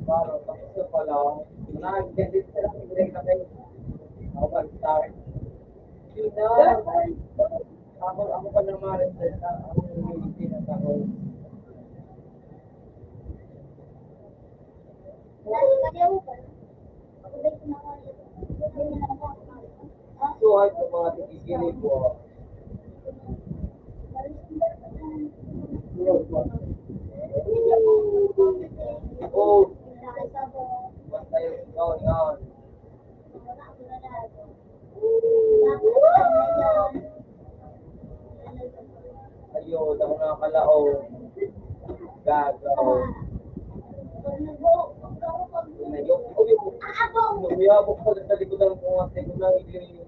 Parang tapos na pala. Nag-edit ka lang, hindi ka kayo. Ako pa, sorry. Yun na. Ako, ako pa naman, ako yung hindi na ako. Suhay ko mga tigigilig ko. Oh. Basta yung, yun, yun. Ayun, ako nakakalaog. Gagaw. Ayun, ayun. Lumiyabok pala sa likod ng bunga. Tingnan natin.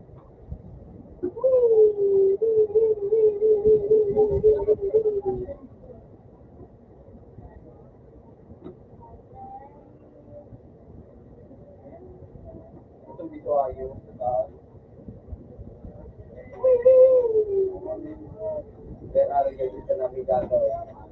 Itong dito ayo, ah, pero ano yung gusto namin gagawin?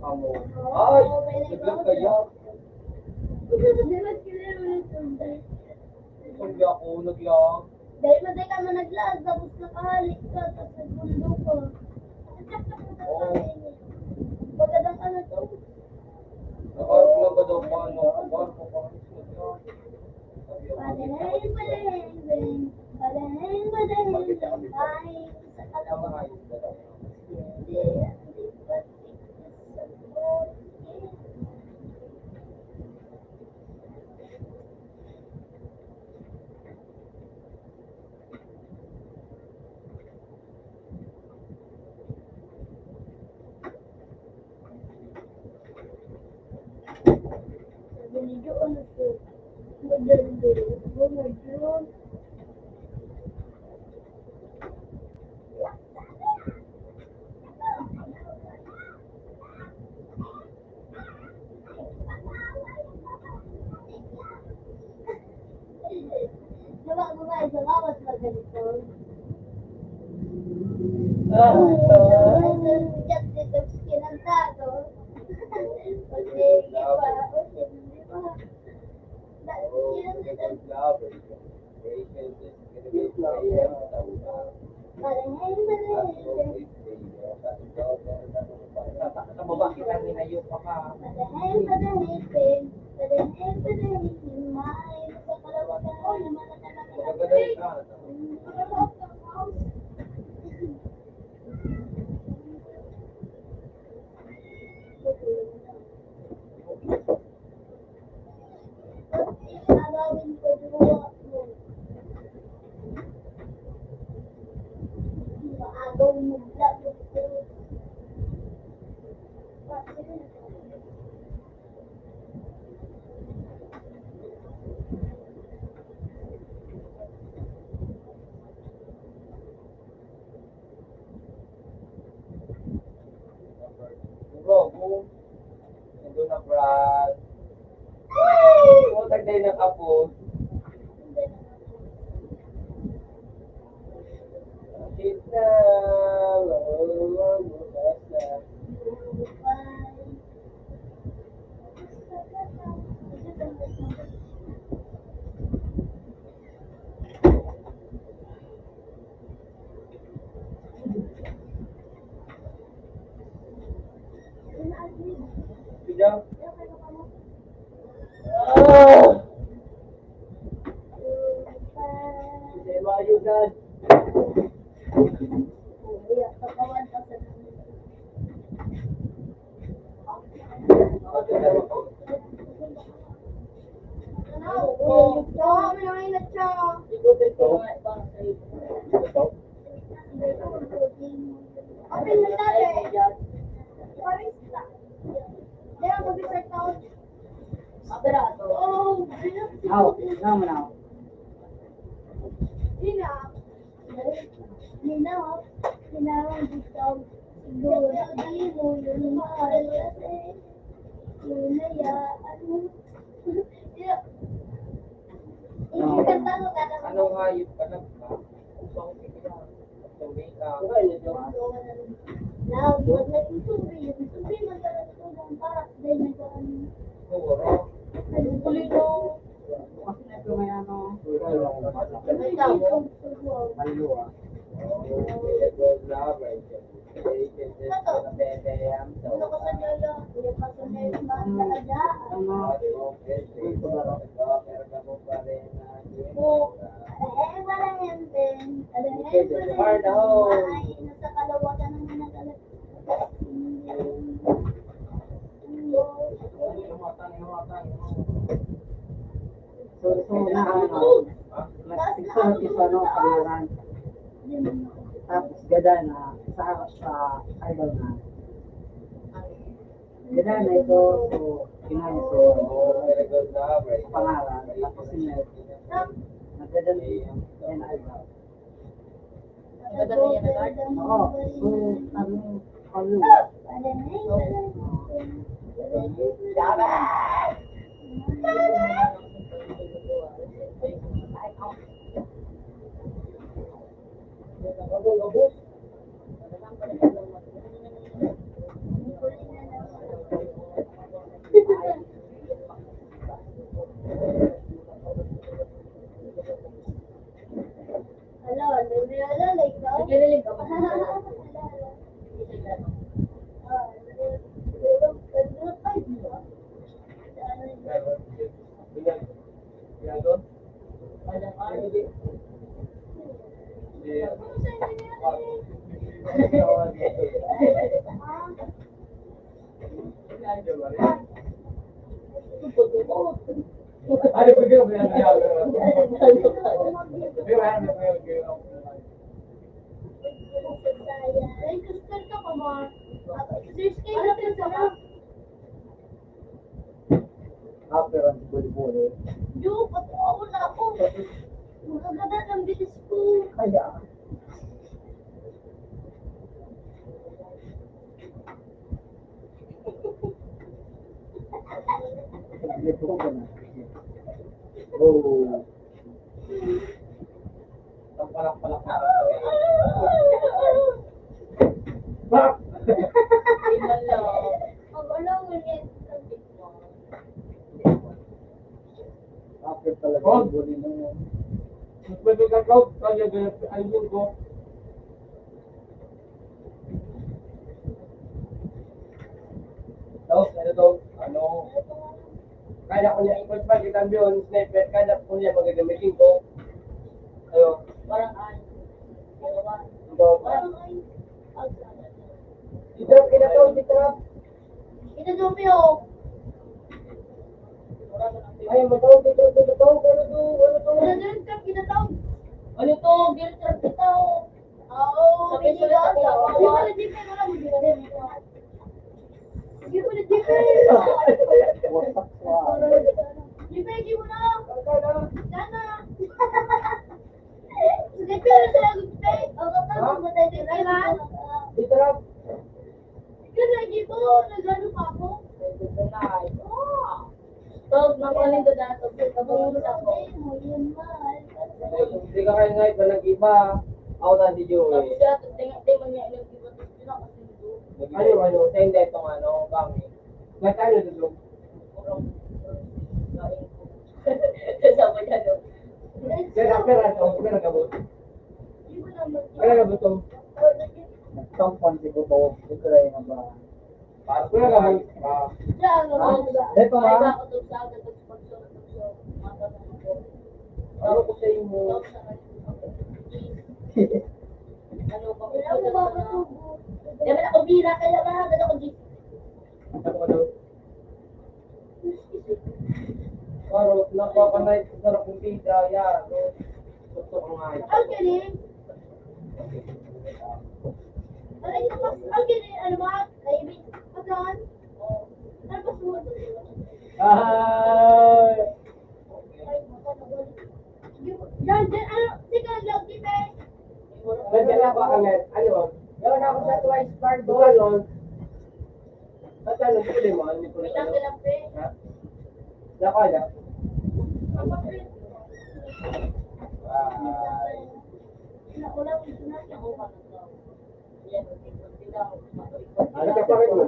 Ay, naglag kaya. Sabi ako, naglag. Dahil matay ka man naglag, tapos nakahalik ka, tapos nagbundo ka. Oo. Magandang ano to? Nakaharap lang ba daw pa, ano, nakaharap pa, ano, sabi ako, Padaheng, padaheng, padaheng, padaheng, ay, sa kalawakan. Diba, babae sa bawas magaling to? Ah, ito. Ay, ito, sikat nito, kinanta ko. Pag may iba, o, di ba? Dahil kinanta ko. Sa baba kita, may hayop pa ka. Bro, kung nandun na, Brad. Ay! Utang tayo ng apo. Kita, Aw, naman ako. Ina, ina, kailangan dito. Siguro, di mo yun mahal kasi yun na ya, ano, ya. Ano nga yung anak ka? Love, wag na yung tubig. Yung tubig, magkaroon ko ng para, dahil nagkaroon. Kulit ko. Kasi medyo may ano. Ano ikaw? Ano ah? Ano ko sa nila? Hindi pa sa nila. Ano? So, so na ano, nagsigsurat yung ano, pangalan. Tapos gada na sa, sa idol na. Gada na ito, so, inayon so, pangalan. Tapos yun na, nagdadali yan, idol. Oo. So, ano, ano, After ang volleyball, eh. Yo, pati ako na ako. Magaganda ng bilis ko. Kaya. Oh. Bakit talaga? Oh. Ang huli mo? Mas may nagkakaw, kaya ganyan, ayun ko. Tapos, ano to? Ano? Kaya ko niya, ikot pa, kita mo yun, sniper, kaya ko niya magagamitin ko. Ayo. Parang, ay, ano ba? Parang, ay, ito, ito, ito. Ito, ito, ito. Ay, matawag, ito, ito, ito. Ano to? Ano to? Ano to? Ano to? Girl trap ito. Oo, sabi ko na sa mga. Di ba, di ba, di ba, di ba, di ba, di ba, di ba, di ba, di ba, di ba, sana. Di ba, di ba, di ba, ang tatay, di ba? Ito lang. Ikaw, lagi po, nag-ano pa ako? Tog, makuha lang doon na tog. Kabungon ako. Hindi ka kayo nga iba nag-iba. Ako na si Joey. Tapos siya, tingnan, tingnan niya, yung iba, tingnan kasi doon. Ano, ano? Sa hindi, itong ano, bangin. Nagkano doon? Sabi niya, no? Pero, pero, ito, pero nagabot. Pero nagabot to. Nagtampon si Buto. Ito na yung mga. Pero nagabot. Ah. Ito, ha? Ano ko sa inyo? Ano ba? Yan na, ako, bira, kaya ba? Ano ko, di- Ano ko, ano? Pero napapanay ko sa nakong bida, yan, no? Gusto ko nga ito. Ang galing. Aray, tapos, ang galing, ano ba? Tahimik. Asan? Tapos mo. Ay! Yan, yan, ano, sige, love, di ba? Nandiyan ako, Angel. Ano? Gawin ako sa Twice Park, Bukalon. Ba't ano, problema? Ano yung problema? Ha? Lako, ano? Ay. Ano ka pa rin mo?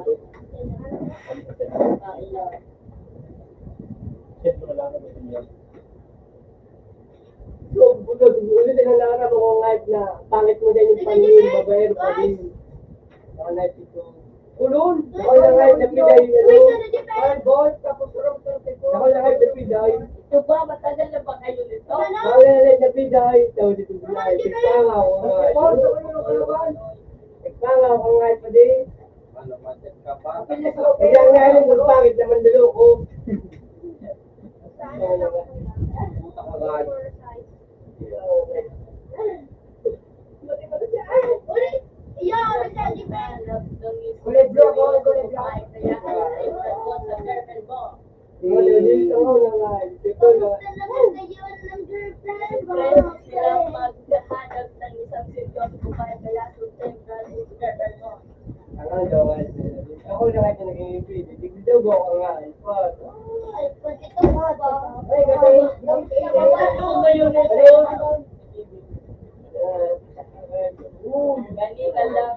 Siyempre, wala ka ba? So, buto, ulit na lang ako kung kahit na pangit mo din yung paningin, babaero pa din. Mga night ito. Kulon! Ako yung kahit na pilay, ano? Fireball, tapos sarap, sarap ito. Ako yung kahit na pilay. Ito ba? Matagal na ba kayo nito? Ako yung kahit na pilay. Ito, dito, pilay. Ito, ako, ako. Ikaw, ako nga, pwede. Ano, budget ka pa? Kaya nga, yung pangit naman, niloko. Puta ka ba? Kulay blue ako, kulay blue. Ano, dito ako lang, ah. Ito na. Kayo ng girlfriend mo. Sila maghahanap ng isang seryoso babae, kaya sundin ka si girlfriend mo. Ang ano, ay, ako na nga ito naging ipin. Hindi ko daw ako nga, ay, pa. Ay, pati ka pa ba? Ay, kasi, Ganyan lang.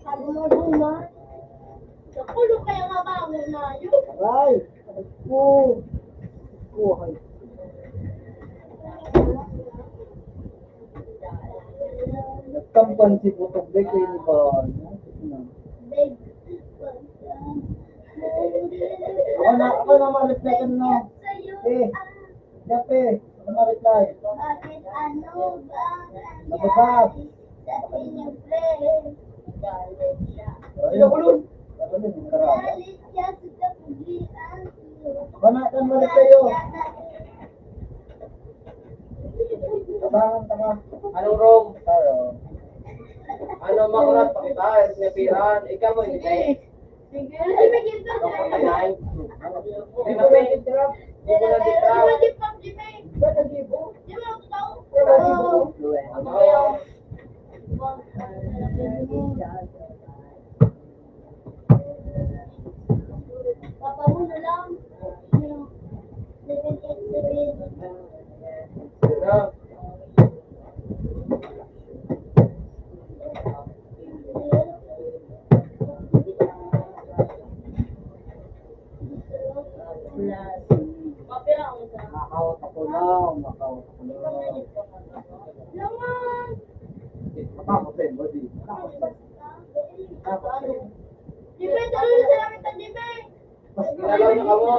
Sabi mo, Duma. Sa ulo kaya nga bangon na yun. Aray! Aray ko! Buhay. Nagtampan si Butog, dai kayo ni ba, ano? Ako na, ako na ma-reply ko na. Eh, Dape, ako ma-reply. Bakit ano ba ang Nababag. Nangyari sa inyo, friend? Galit siya. Ayun. Galit siya sa kapugian. Ako na, ako ma-reply, oh. Tabangan ka na. Anong room? Tayo. Ano, makulat pa kita? Sinabihan. Ikaw mo, hindi. Sige. Sige, may ginto. Ikaw pa, Nay. Hindi na, may. Hindi ko na di ka. Di ba, di ba, di ba? Di ba, di ba? Di ba, di ba? Ano? Papa mo na lang. Makawat ako lang, makawat ako lang. Laman! Makawat ako lang, body. Makawat ako lang. Di ba, ito lang sa langit, di ba? Mas ginawa na kamo.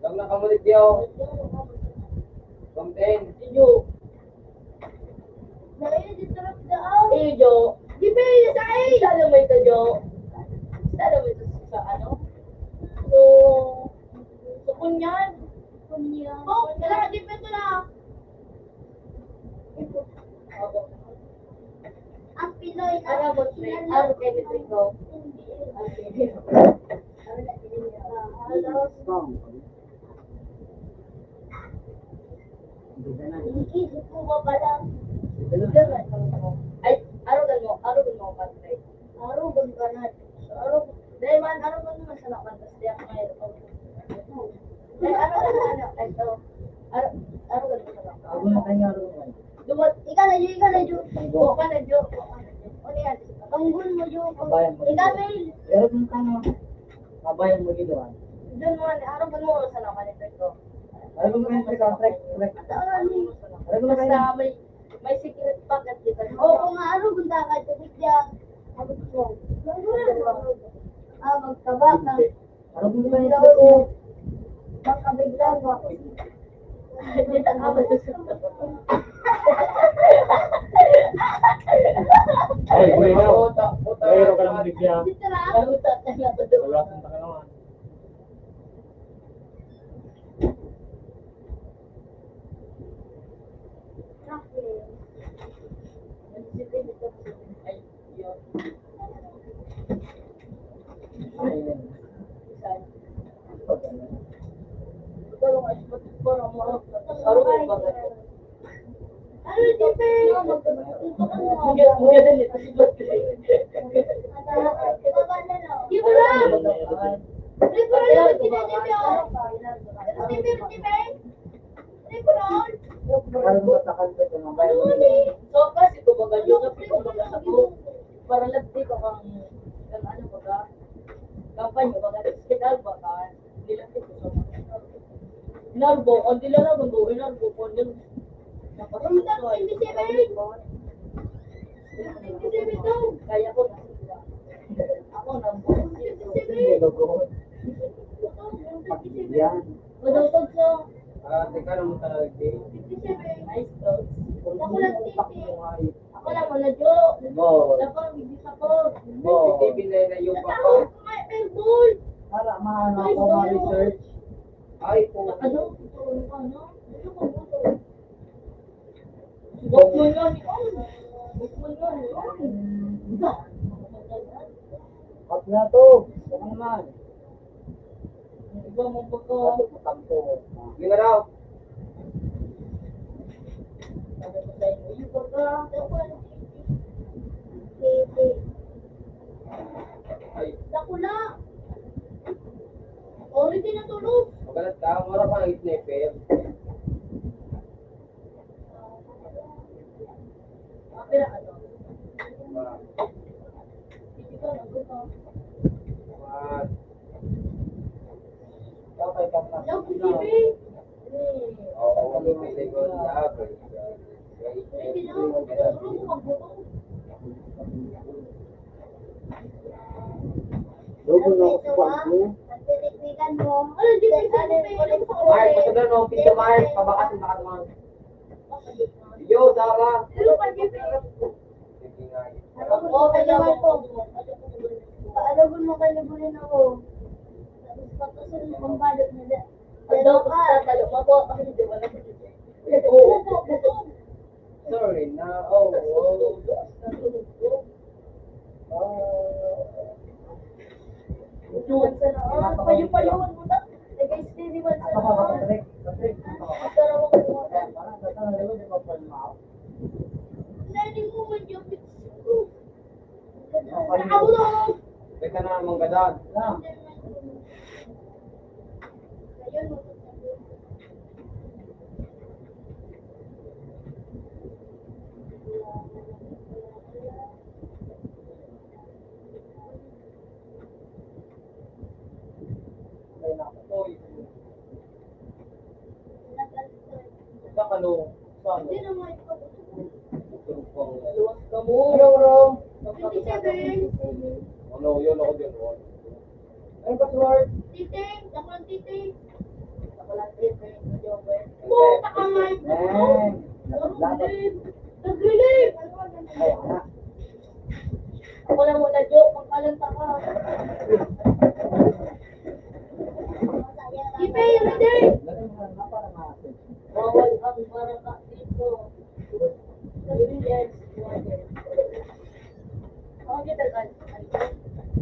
Lang na kamo ni Tio. Konten. Iyo. Iyo, Jo. Di ba, sa ay? Salo mo ito, Jo. Salo mo ito sa ano? So, sa kunyan. Kunyan. Oh, tara, di ba ito na? Ang Pinoy na Ano ba, Trey? Ano kayo ni Trey ko? Iniisip ko ba pala? Ay, arugan mo, arugan mo, Trey. Arugan ka na. Arugan. Dahil man, arugan mo, masama ka. Tapos di ako ngayon. Dahil arugan mo, anak, ito. Aru-, arugan mo, anak. Ako na tayo, arugan. Duwat, ikaw na, Jo, ikaw na, Jo. Ikaw na, Jo. Ano yan? Tanggun mo, Jo. Kabayan mo, ikaw, Jo. Mel. Pero kung tama, kabayan mo, Jo, ah. Doon mo, ano, arugan mo, masama ka, ito. Arugan mo, ito, ito, ito. Arugan mo, ito. Basta may May secret pa ka, di ba? Oo nga, ano, punta ka, tubig niya. Sabi ko, ah, magtaba ka. Ano po ba yung sabi ko? Magkabigla mo ako. Hindi na ako. Ay, wait, no. Mayroon ka lang bigla. Dito na. Wala kang takawan. Ano mo sa kanta ko, mga bayan mo? So, kasi kumbaga, yun ang kumbaga sa ko, para lang di ka kang, kang ano, baga, kampanya, baga, hospital, baga, nilapit ko sa mga. Inarbo, o, di lang ako, inarbo ko, yun. Ang dami, hindi siya, eh. Kaya ko na. Ako na. Yan. Madutog ko. Ah, teka lang mo talaga, eh. Nice clothes. Ako lang, titi. Ako lang, wala, Jo. Bo. Dapat, hindi sa ko. Bo. Mga research. Ay, po. Ano? Ano? Ano? Ano? Bukmon yun. Bukmon yun. Ba't na to? Ano naman? Iba mo pa ko. Ano po, tampo? Yun na daw. Ano pa tayo? Yun pa ka. Ay. Dakula. Already natulog. Magalat ka. Mura pa nag-sniper. Logo na ako sa kwan ko. Mark, patanggal mo ang pinto, Mark. Pabakas ang baka naman. Yo, Sarah. Oo, kailangan ko. Paalagon mo kay Libunin ako. Tapos pagkasunod, pambalot na da. Ano ka? Talo pa po. Oo. Sorry na. Oo. Oo. Ah. Ito, payo-payo mo na. Nag-stay naman sa mga. Ang sarap ko. Pwede mo man yung picture ko. Nakaulog! Teka na, manggadan. Sa ano? Sa ano? Luwas ka mo. Hello, Rom. Ano, yun ako dyan, Rom. Ay, password. Titi, ako lang, Titi. Ako lang, Titi. Puta ka nga, ito. Nag-relieve. Nag-relieve. Ay, anak. Ako lang muna, Jo. Magpalanta ka. Ipe, ready? Bawal ang maraka dito. Yes, water. Ang kita ka.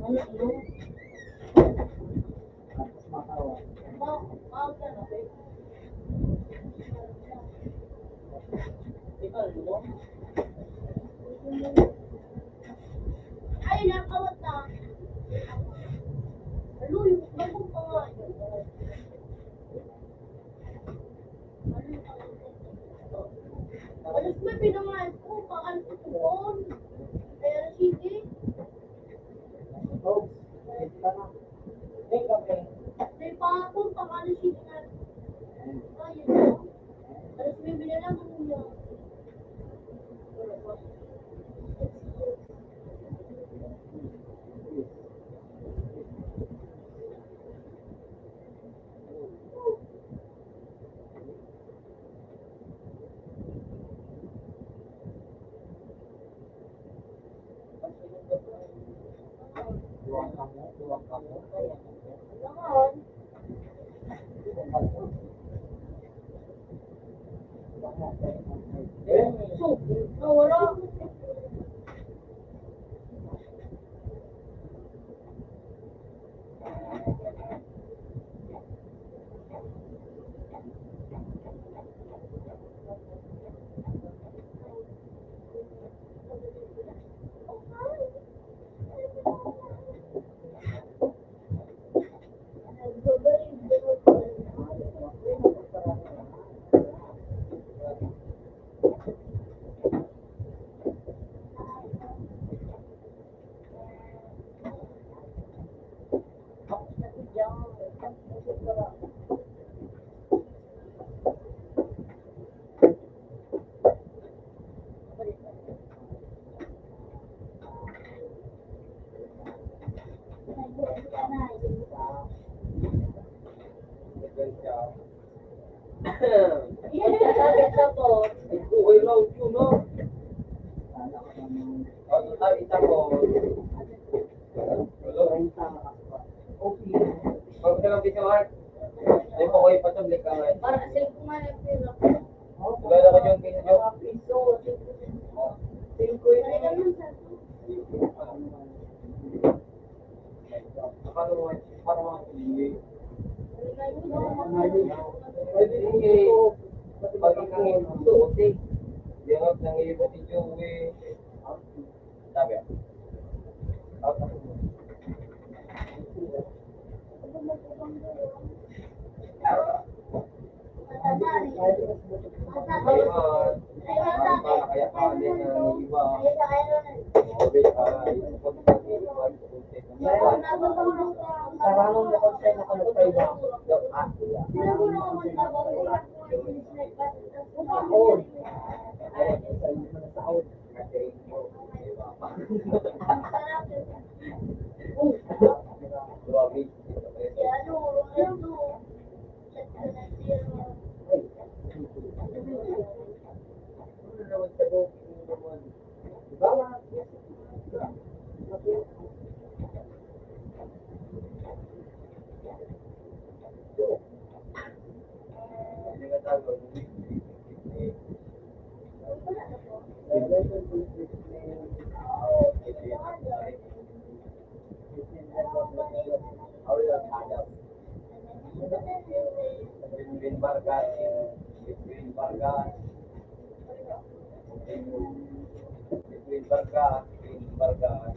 Ano, ano? Ay, nakawat na. Ano yung bagong pangalan? Alas nuebe na nga, oh, paano ko doon? Kaya alas siyete. May pahapon, paano siya na? Ayun na. Alas nuebe na lang, ano na? Grabe ka, Mark. Di pa ko ipatublik ka ngayon. Para sa ito nga yung pera. Wala na ko yung video. Paano mo, paano mo, hindi? Pag ikaw yung suot eh. Di ako nangiiba si Joey. Sabi ah. Between Vargas, between Vargas, between Vargas, between Vargas.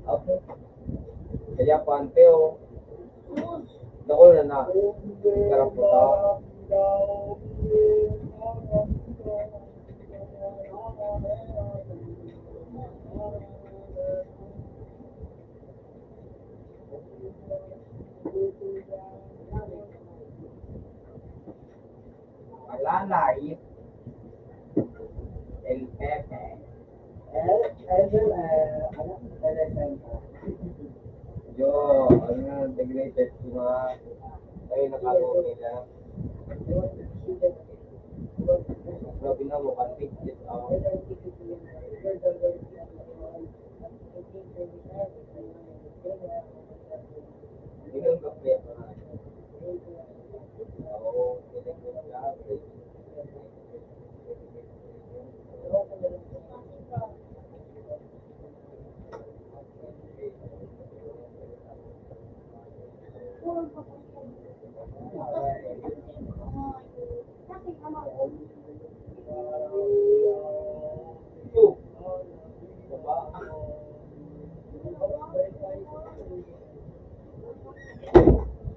Okay. Kaya pa, Anteo. Dakul na na. Karaputan. Alalay. El Pepe. El, el, eh, ano? El Pepe. Yo, ano nga, the greatest ko nga. Ay, nakago nila. Grabe na mo, kantik, yes, ako.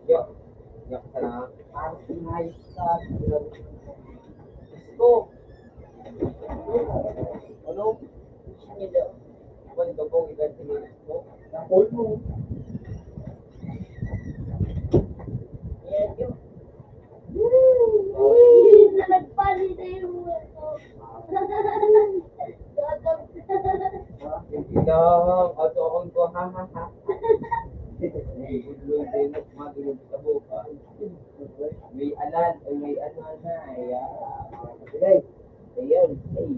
Yo, yo, sana. Parang nice ka. Gusto. Ano? Ano ka pong iganti mo? Napol mo. Yan yun. Nagpali na yung buwan ko. Ikaw, ato akong ko, ha, ha, ha. Ay, gudloy din, madulog sa buka. May anan, ay may anan na, ay, ah, mga kapilay. Ayan, ay.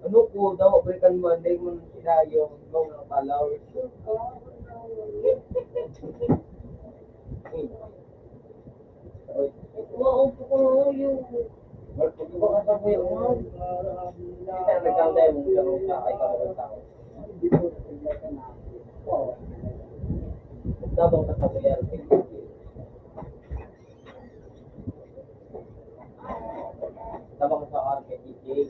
Ano ko daw, balikan mo, hindi mo nang sila yung mga followers. Wow, po ko yung Mark, pagkabaka sa kuya mo. Kita nagkantay mong gano'n ka, ay, kamusta? Tabang sa kamuya. Tabang sa R K T J.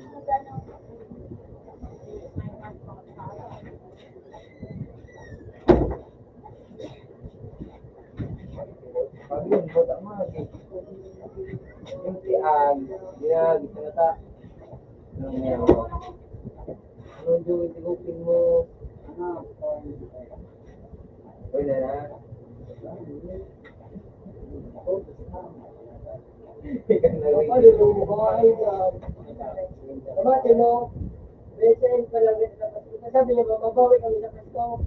Pag yun, buta mo, eh. Yung si Ann, niya, gusto na ta. Ano niya, oh. Anong gawin si Gupin mo? Ano? Uy, na na. Ikaw na, uy. Kapag yung buhay ka, sabate mo, may send pa lang sa Pasko. Sabi niya, mababawi kami sa Pasko.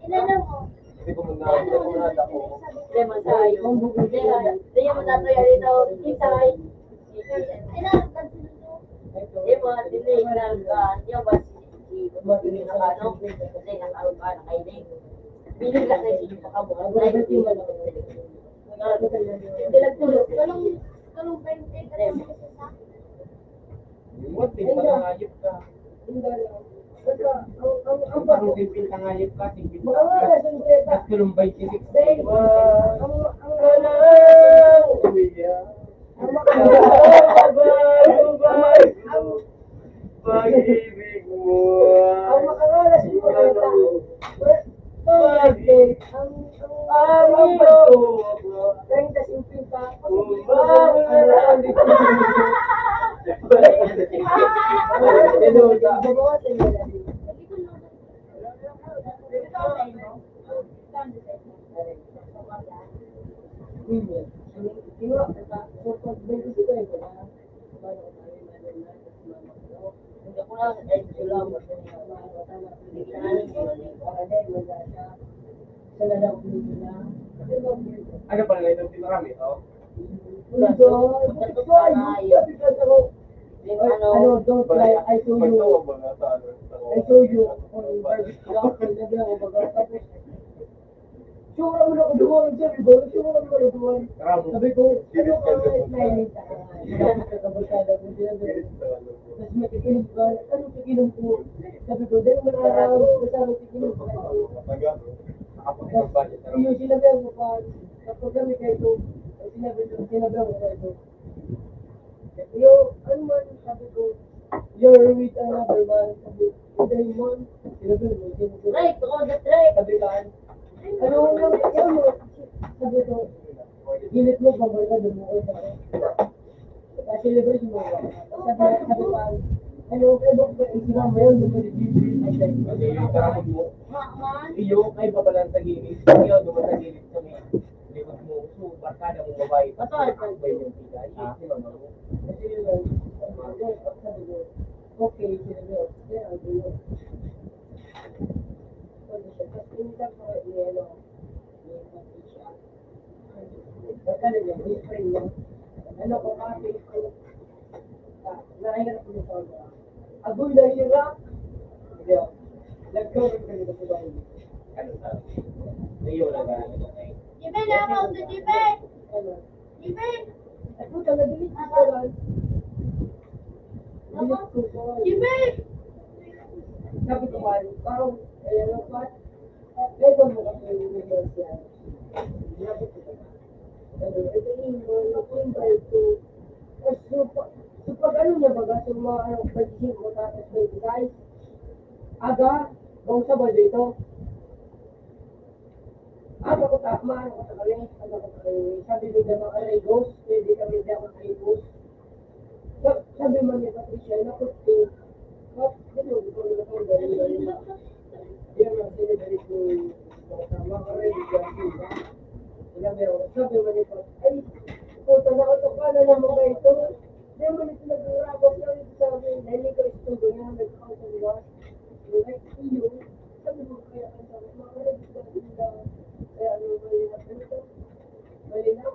Inano mo? Hindi mo tatoy dito. Hindi mo, hindi na, ah, niya ba si, si, si, ano, hindi na karoon ka na kayo. Hindi na kayo, hindi pa ka bukas. Hindi nagtulog. Kalong, kalong pa yung Limot, di ba, nangayip ka? Ang, ang, ang, ang, Parang simping tangayip ka, simping Mga oras ang beta. Nagtulumbay si Six. Dahil ang, ang, ang, ang, ang, ang, Pag-ibig mo. Ang makangalas mo, Tita. Bakit? Ang, ang, ang, ang, treinta, singkwenta. Ang, ang, ang, Ano pala na itong pinarami, oh? Ano, don't cry, I saw you. I saw you on Barbie Club. Sinabi ako, baga, tapos, sure mo na ako duwan, sabi ko, sure mo na ako duwan. Sabi ko, ano ka nga smiling sa akin? Sabi ko, kabagkada ko, sinabi ko, tapos may kikinom ka, ano kikinom ko? Sabi ko, dahil mo na alam, basta may kikinom ka. Tapos, yung sinabi ko pa, tapos kami kayo, sinabi ko, sinabi ko kayo. Yo, ano man, sabi ko, "You're with another man," sabi ko, "Dahil mo," sinabi mo, sinabi ko. Right, ako the right. Sabi ka, "Ano mo lang, ano mo?" Sabi ko, "Gilit mo, pabalik ka, dumuko sa akin." Kasi libre si Mama. Sabi, sabi ko, "Ano, kaya ba ko isira mo yun?" Sabi ko, "Hindi, hindi." Sabi ko, "Iyo, kaya ba pala sa gilid? Iyo, duman sa gilid kami." Likod mo, so, barkada mo, babae. Ba't ang barkada mo, babae? Ah, si mama mo. Kasi yun lang, sabi ko, "Okay, sinabi ko, kaya ang gulo." Tapos, minsan pa, may ano, may Patricia. Barkada niya, may friend niya. Ano ko, kapit ko. Ah, nahirap ko sa mga. Agoy, nahirap. Hindi, oh. Nagkaroon kami ng trabaho. Ano sabi? Iyo na ba? Jimmy, nakaw si Jimmy! Ano? Jimmy! Ay, puta, nabilis ko lang. Nabilis ko, boy. Jimmy! Sabi ko, "Man, parang, eh, ano, pa?" Kaya mo kasi yung nangyari siya. Sabi ko, "Ano, ito yung, uh, yung ko." Tapos yung pa-, yung pag ano niya, baga, yung mga, ano, twenty-five, tapos twenty-five. Aga, bang sabay dito. Aga ko ta-, maano ko sa kanya, ano ko sa kanya. Sabi ni Dama, "Aray, ghost, pwede kami diyan mag-aray, ghost." Sa-, sabi man ni Patricia, "Naku, eh, ba't ganun, ikaw na ito, ganun, ganun na?" Yan ang celebrate ni, mga ready ka, di ba? Sabi, sabi man ni Pat, "Ay, puta, nakatoka na naman kayo ito." Di man ito nag-uurabot lang ito sa akin. Dahil ikaw, ito, ganyan, nagkakausa, di ba? Like, iyo, sabi mo, kaya ang sabi, mga ready ka, di ba? Kaya ano, malinaw, malinaw.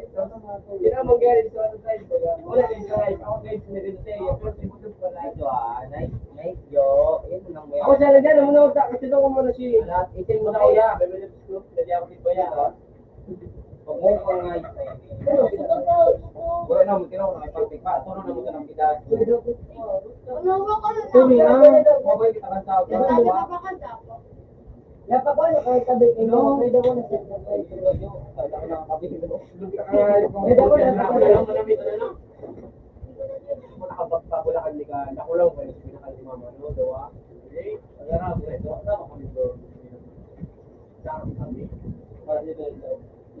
Hindi na mangyari sa ano tayo. Wala din sa live. Ako guys, na rin sa iyo. Pero siguro pala. Ito ah, nice, nice, yo. Yan lang mo yan. Ako siya lang dyan, ang mga utak, kasi doon ko muna si Itin mo na kaya. Lagi ako si Kuya, oh. Pag mo pang ay. Wala na mo, tinaw na ipagtik pa. Tulo na mo tanang kita. Tuloy na, mabay kita kan sa. Dapat ano, kahit sabi ko, no, may daw na sa. May daw na sa. Nakapagpabulakan di ka, nakulaw ka, pinakal si mama, no? Dawa. Okay? Pag-arap, eh, dawa, dawa kami doon. Sa akin kami. Para dito, ito.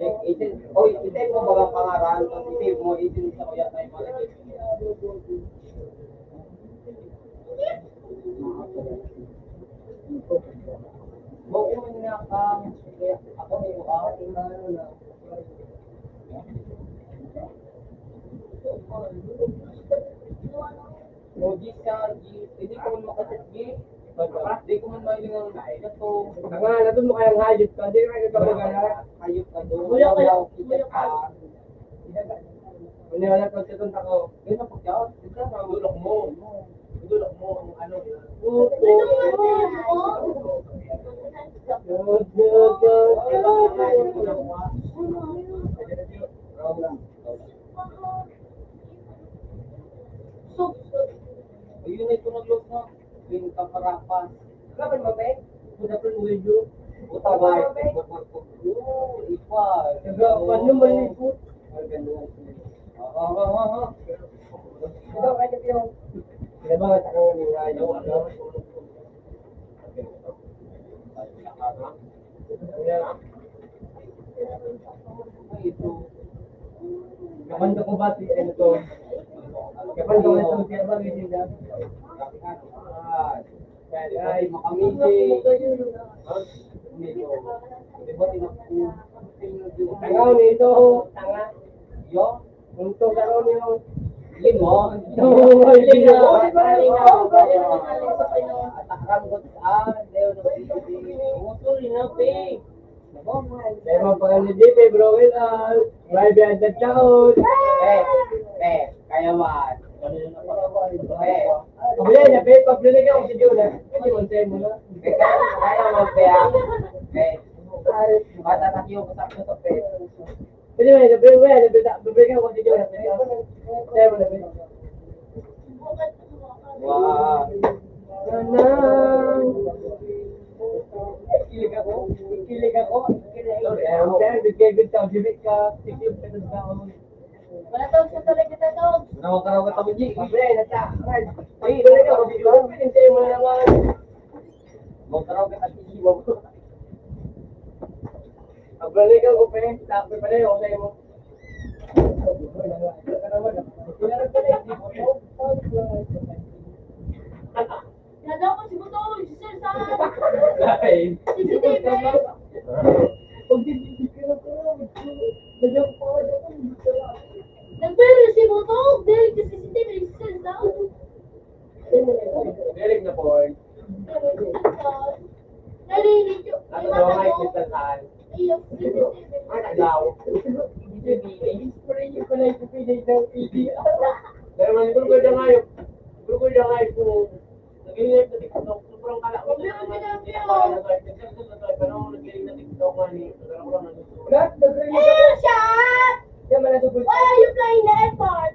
Eh, itin, oy, itin mo baga pangaran, tapos itin mo, itin sa kuya tayo, mga nag-, Oo, yun nga, um, kaya ako, may mukha, tingnan mo na. O, di siya, di, hindi ko man makasakit. Di ko man mahiling ang ito. Nga, natun mo kayang hayop ka, di ka nagkabagala. Hayop ka doon. Kuya, kuya, kuya, kuya. Ano wala pag sa tunta ko? Yun ang pagkaon. Ito ang dulok mo. Dulok mo ang ano. Ito ang ano mo. So, ayun na ito nag-load na. Yung kaparapas. Grabe mo, be? Good afternoon, will you? Utaway. Oo, ipa. Taga, ano man yung food? Ay, ganun. Ah, ah, ah, ah, ah. Ito, kaya yung Kaya ba, sa kanya, ano? Kapan ka po ba si, ano to? Kapan ka ba si, kaya ba, si, ay, ay, makamiti. Tanga nito, tanga. Yo? Punto ka ron yun. Yun mo? Ito, hindi na. Atakang ko, ah, Leo, no, hindi. Uso rin na, pe. Pero mga pag-, ano, di, pe, bro, well, ah, may biyahe sa taon. Eh, eh, kaya man. Eh. Pabili na, pe, pabili ka, kung si Jonah. Hindi mo, sa'yo mo na. Kaya, kaya mo, pe, ah. Eh, bata na kiyo, bata ko, pe. Pwede ba, pwede ba, pwede ba, pwede ka, pwede ka, pwede ka. Kaya mo na, pwede. Wow. Nanang. Kilig ako, kilig ako, kilig ako. Kaya, kaya, kaya, kaya, kaya, kaya, kaya, Wala tawag sa tuloy kita, Tog. Wala, wala ka raw katawag, G. Wala, wala ka. Ay, wala ka, wala ka. Hintay mo na naman. Wala ka raw katawag, G. Abalikan ko, pe. Tapos pala yung sa'yo mo. Nadaw ko si Buto, si Sir Saan. Ay. Si Sir David. Pag di, di, di ka na pala, medyo, medyo pa, medyo pa. Nagpero si Buto, dahil kasi si Sir Saan. Galing na, boy. Nalilito. Ano daw, ay, Sir Saan? Iyo, si Sir David. Ay, naglaw. Hindi, hindi. Hindi ko na ipipili ng P D. Pero man, gulgul na ngayon. Gulgul na ngayon kung Nag-iingat na TikTok. Sobrang kala ko na naman. Hindi na pala nag-, nag-, nag-, nag-, ano, nag-iingat na TikTok, man, eh. Nagkaroon ko lang ng gusto. Lahat nag-iingat na TikTok. Yan, man, double. Why are you playing the airport?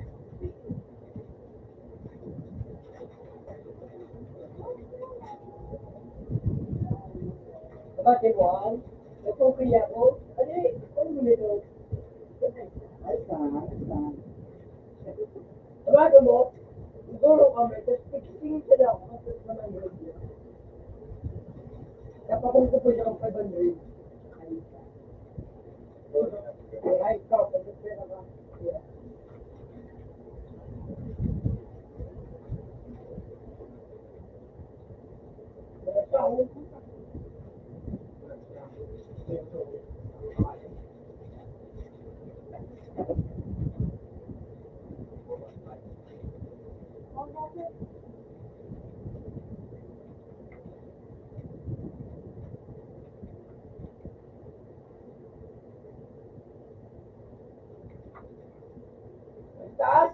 Diba, Tebuan? Nagpupili ako. Ano eh? Ano mo nito? Ay, sa, sa. Sarado mo, siguro kami, tapos fixing ka daw, tapos naman yun. Napakong ko po siya ng five hundred. Ay, ikaw, tapos pera ka. Taas.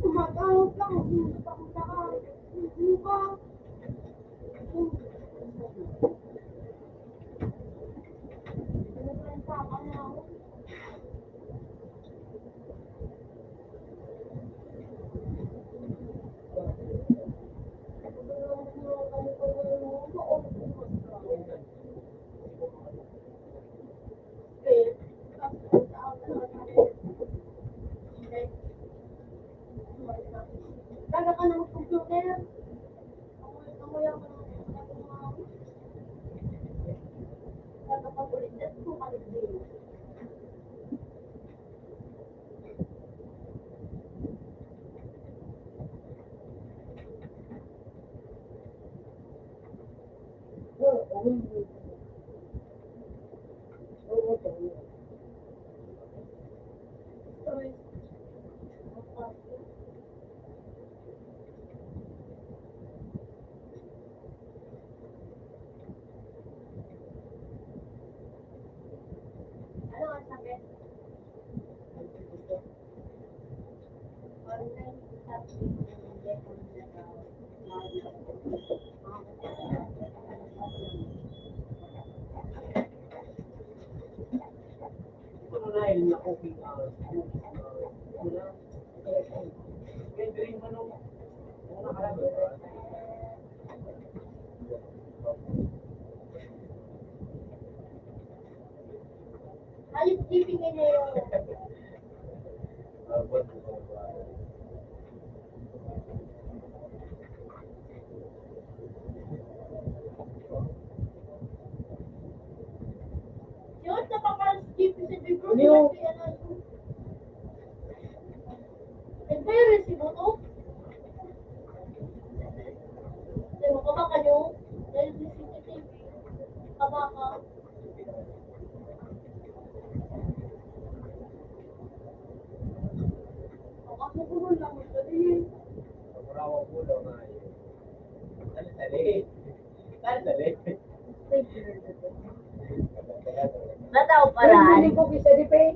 Tumatawag lang, hindi pa ako naka-, hindi pa. Ayos, sleeping in here. Yun, napaparang sleepy si Bibro. Ano? Nagpayari si Buto. Hindi mo ka ba kayo? Dahil may C C T V. Kabaka. Ang ako ko lang, madali. Ang rawa ko lang na yun. Dali, dali. Dali, dali. Natao pa rin. Hindi ko bisa di pay.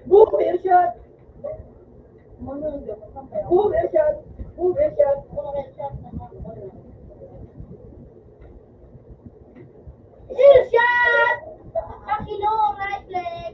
Boom! Headshot! Boom! Headshot! Boom! Headshot! Headshot! Pakilo, right leg!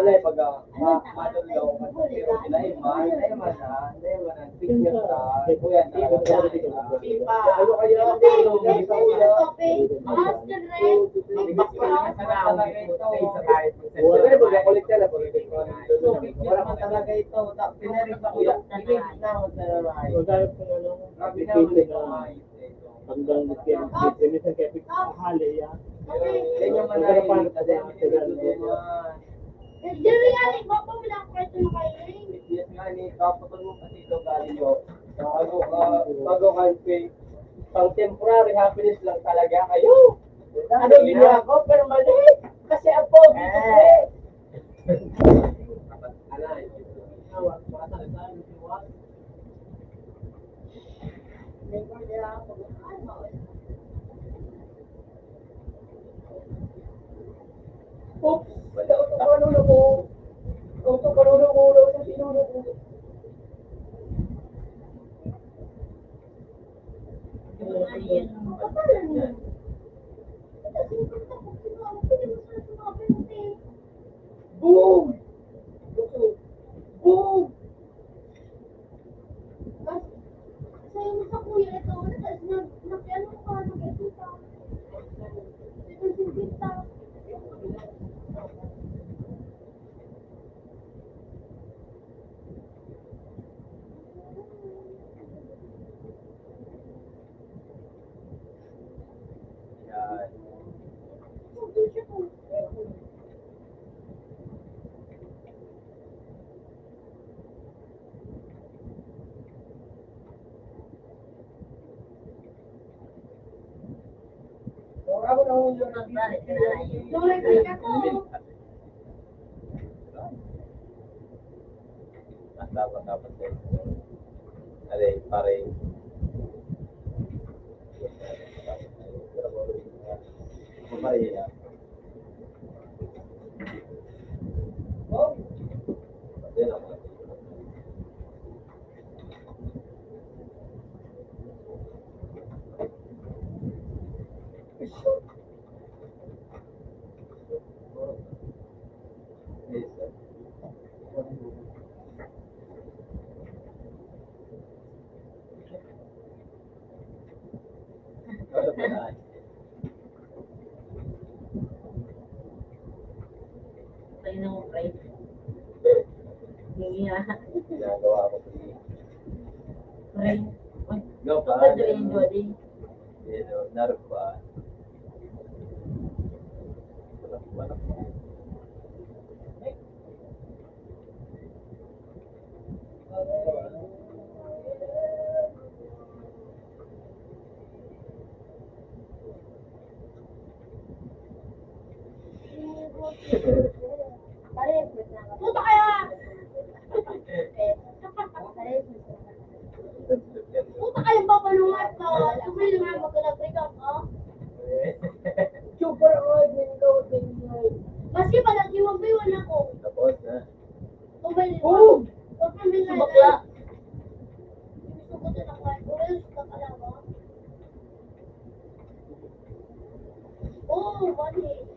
Wala yung pag, ah, ma-, madulaw ka sa pero sila yung man, ay man na, ay man na, fitness na, kuya na, ano kaya, ano kaya, Wala man talaga ito. Ta-, pinarin pa, kuya. Limit na ako sa lalaki. Magkano kung ano, application na hanggang weekend. Minsan kaya pig-, ahali yan. Ganyan man ay, Diri yan, eh. Baka wala ko ito nakain. Yes nga ni, kapatid mo kasi ito, galing yun. Bago, ah, bago ka, pang temporary happiness lang talaga kayo. Ano yun ako? Permanent? Kasi ang pogi ko, eh. Oops, wala ko sa panuno ko. Ito, panuno ko, wala ko sa pinuno ko. Boom! Boom! Sa'yo sa kuya ito, ano, tas nag-, nag-, ano pa, nag-, ito pa. Ito si Vita. Yan. Ang dapat, dapat din. Alay, pare. Pare, ah. Tayo na mo, pre. Hindi nga. Ginagawa ko, pre. Pre. Ikaw pa, Ikaw pa, ganun. Jody. Pero, narog pa. Puta kaya! Puta kaya, papalungat ka. Tumay na nga, magkalabrikan ka. Super old, min ko, min ko. Maski pala, iwan mo, iwan ako. Tapos na. Tumay na. Oh! Huwag kami na. Si bakla. Gusto ko ito na kwan. Oil, bakla mo. Oh, mali.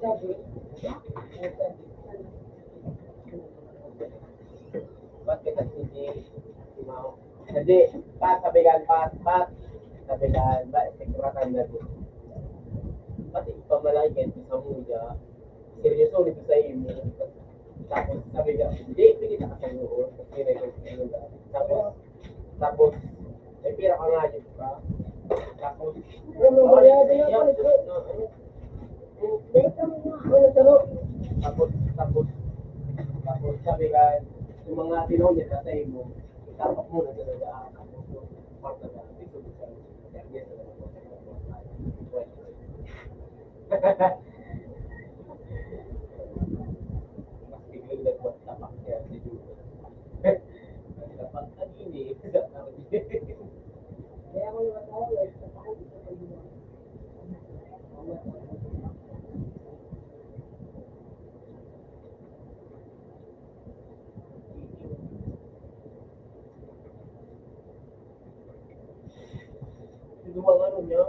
Ba't ka kasi hindi, hindi mo, hindi, pat, sabi ka, pat, pat. Sabi ka, ba, siguratan na din. Pati ipamalay ka sa muya, seryoso nito sa imo. Tapos sabi ka, hindi, hindi nakakaluoy. Kasi may, tapos, tapos, may pira ka nga, di ba? Tapos, ano ba yan? Ano ba yan? Tapos, tapos, tapos sabi ka, yung mga tinaw niya sa imo, itapak mo na talaga, ah, tapos, pagkatapos, Mas biglang nagmagtapak siya si Jude. Nagtapak kanini. Kaya ko naman tayo, eh, sa pakit sa pagbubuhay. Duwa nga nun niya.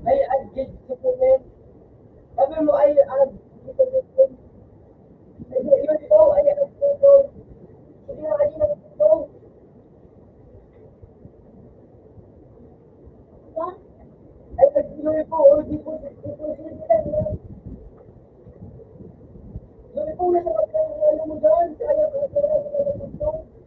Ay, ay, gid sa puno. Sabi mo, ay, ay, gid sa puno. Ay, yun po, ay, ay, gid sa puno. Sige na, ay, gid sa puno. Ay, ay, gid po, o, di po, di po, di po, di po. Yun po, nasa pagkain, ano mo dyan? Kaya, kaya, kaya, kaya, kaya, kaya.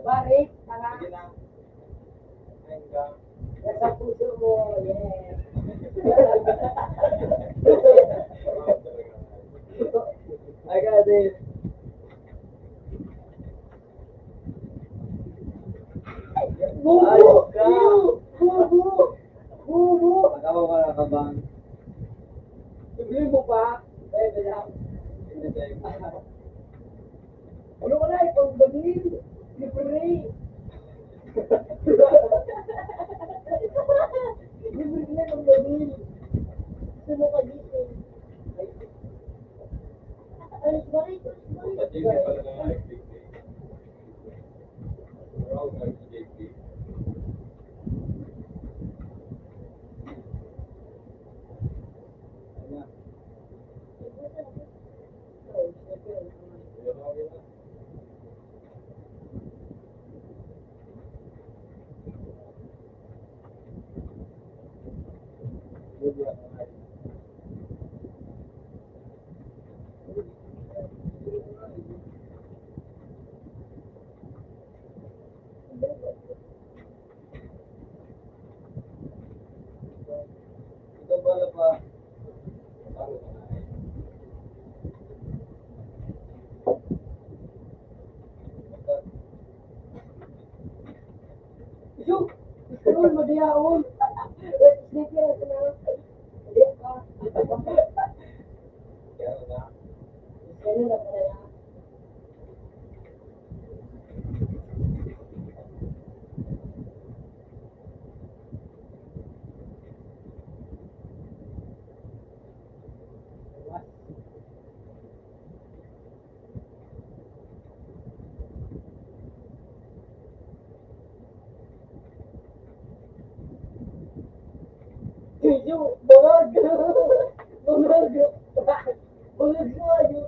Pare, tara. Nasa puso mo, yes. I got it. Bobo! Ayos ka! Bobo! Bobo! Nakaw ka na kabang. Sabihin mo pa? Ay, wala. Hindi, tayo. Ano ka na? Ikaw ba din? Libre. Libre na ng babil. Gusto mo pa dito? Ay, bakit? Pati yung pala ng I P K. Wow, I P K. Ayan. Yo! Scroll mo diya, oh! Sleepy na sila. Hindi pa. Ganun na pala. Yo, bangag! Bangag! Bangag nga, yo!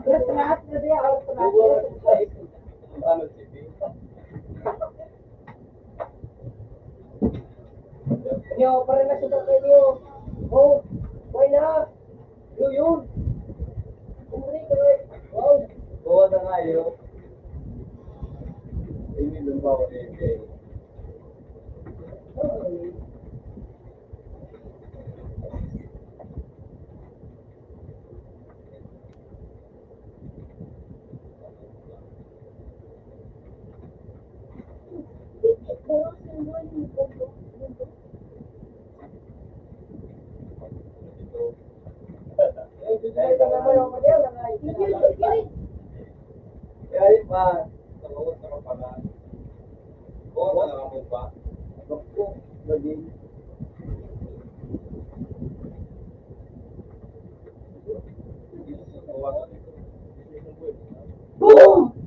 Retrato na diya, oh, retrato. Niya, pare na siya kayo. Oh, why na? Yun, yun. Kumari ka, eh. Wow. Buwan na nga, yun. Boom!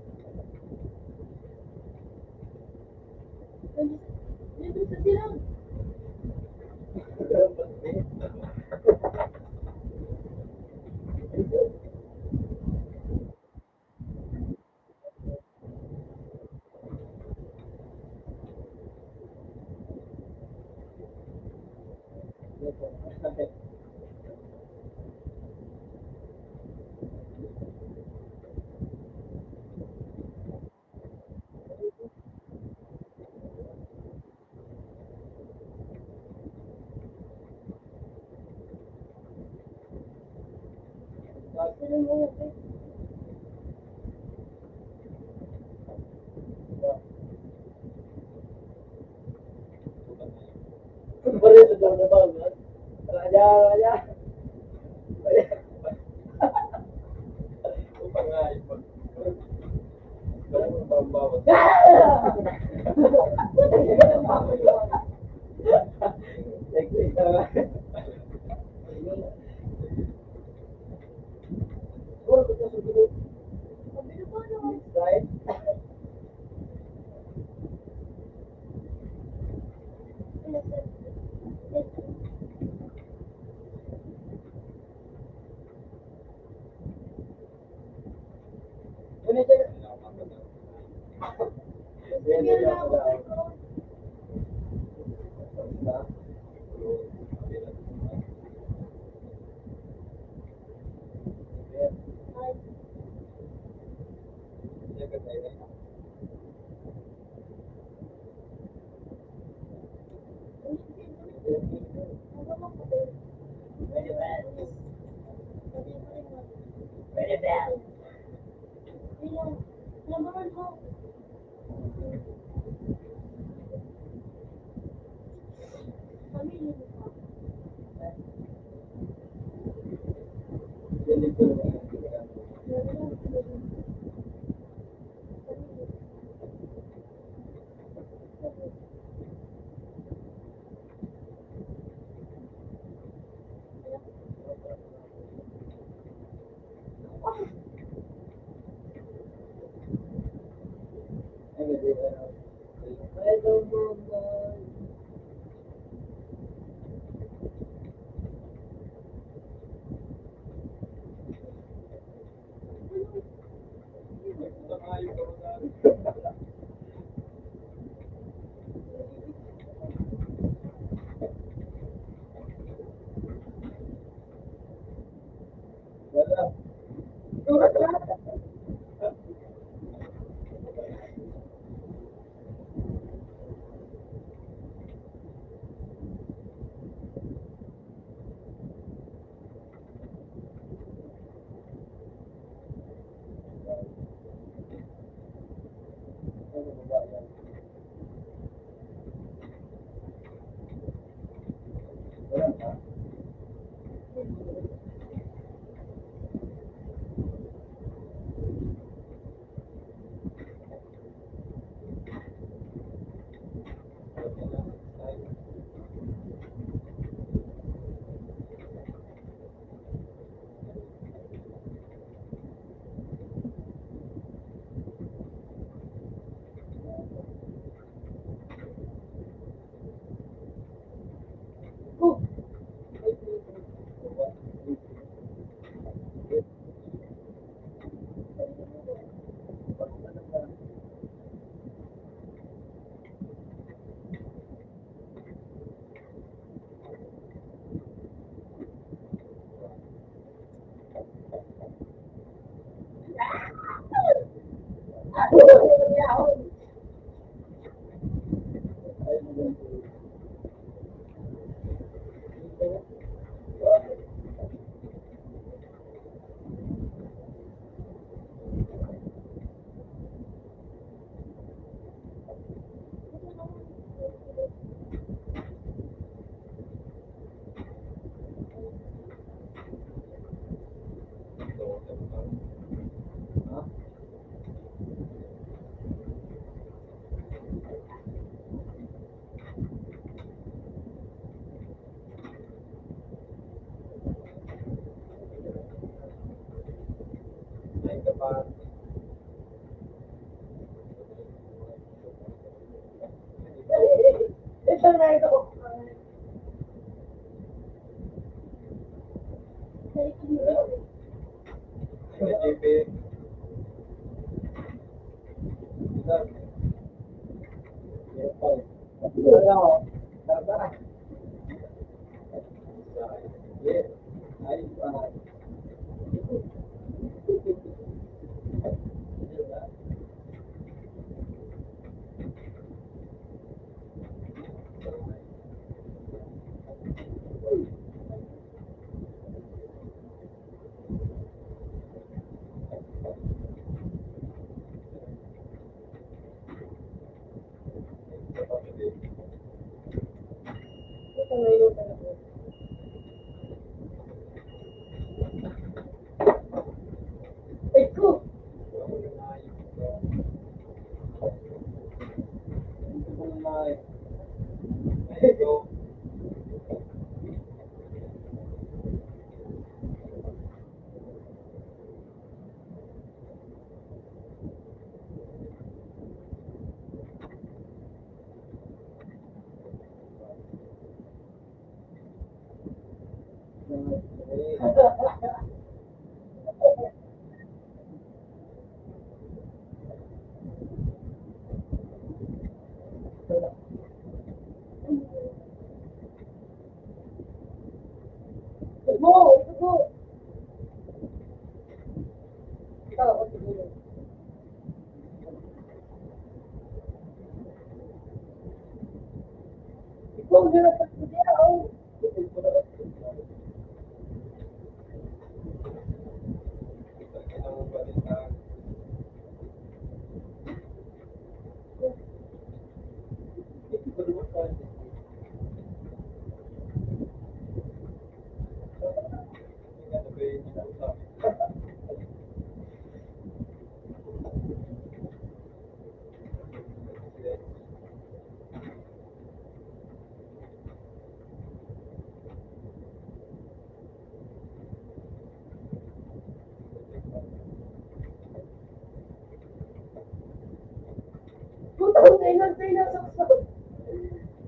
Putang ina, pinasaksak.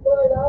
Wala.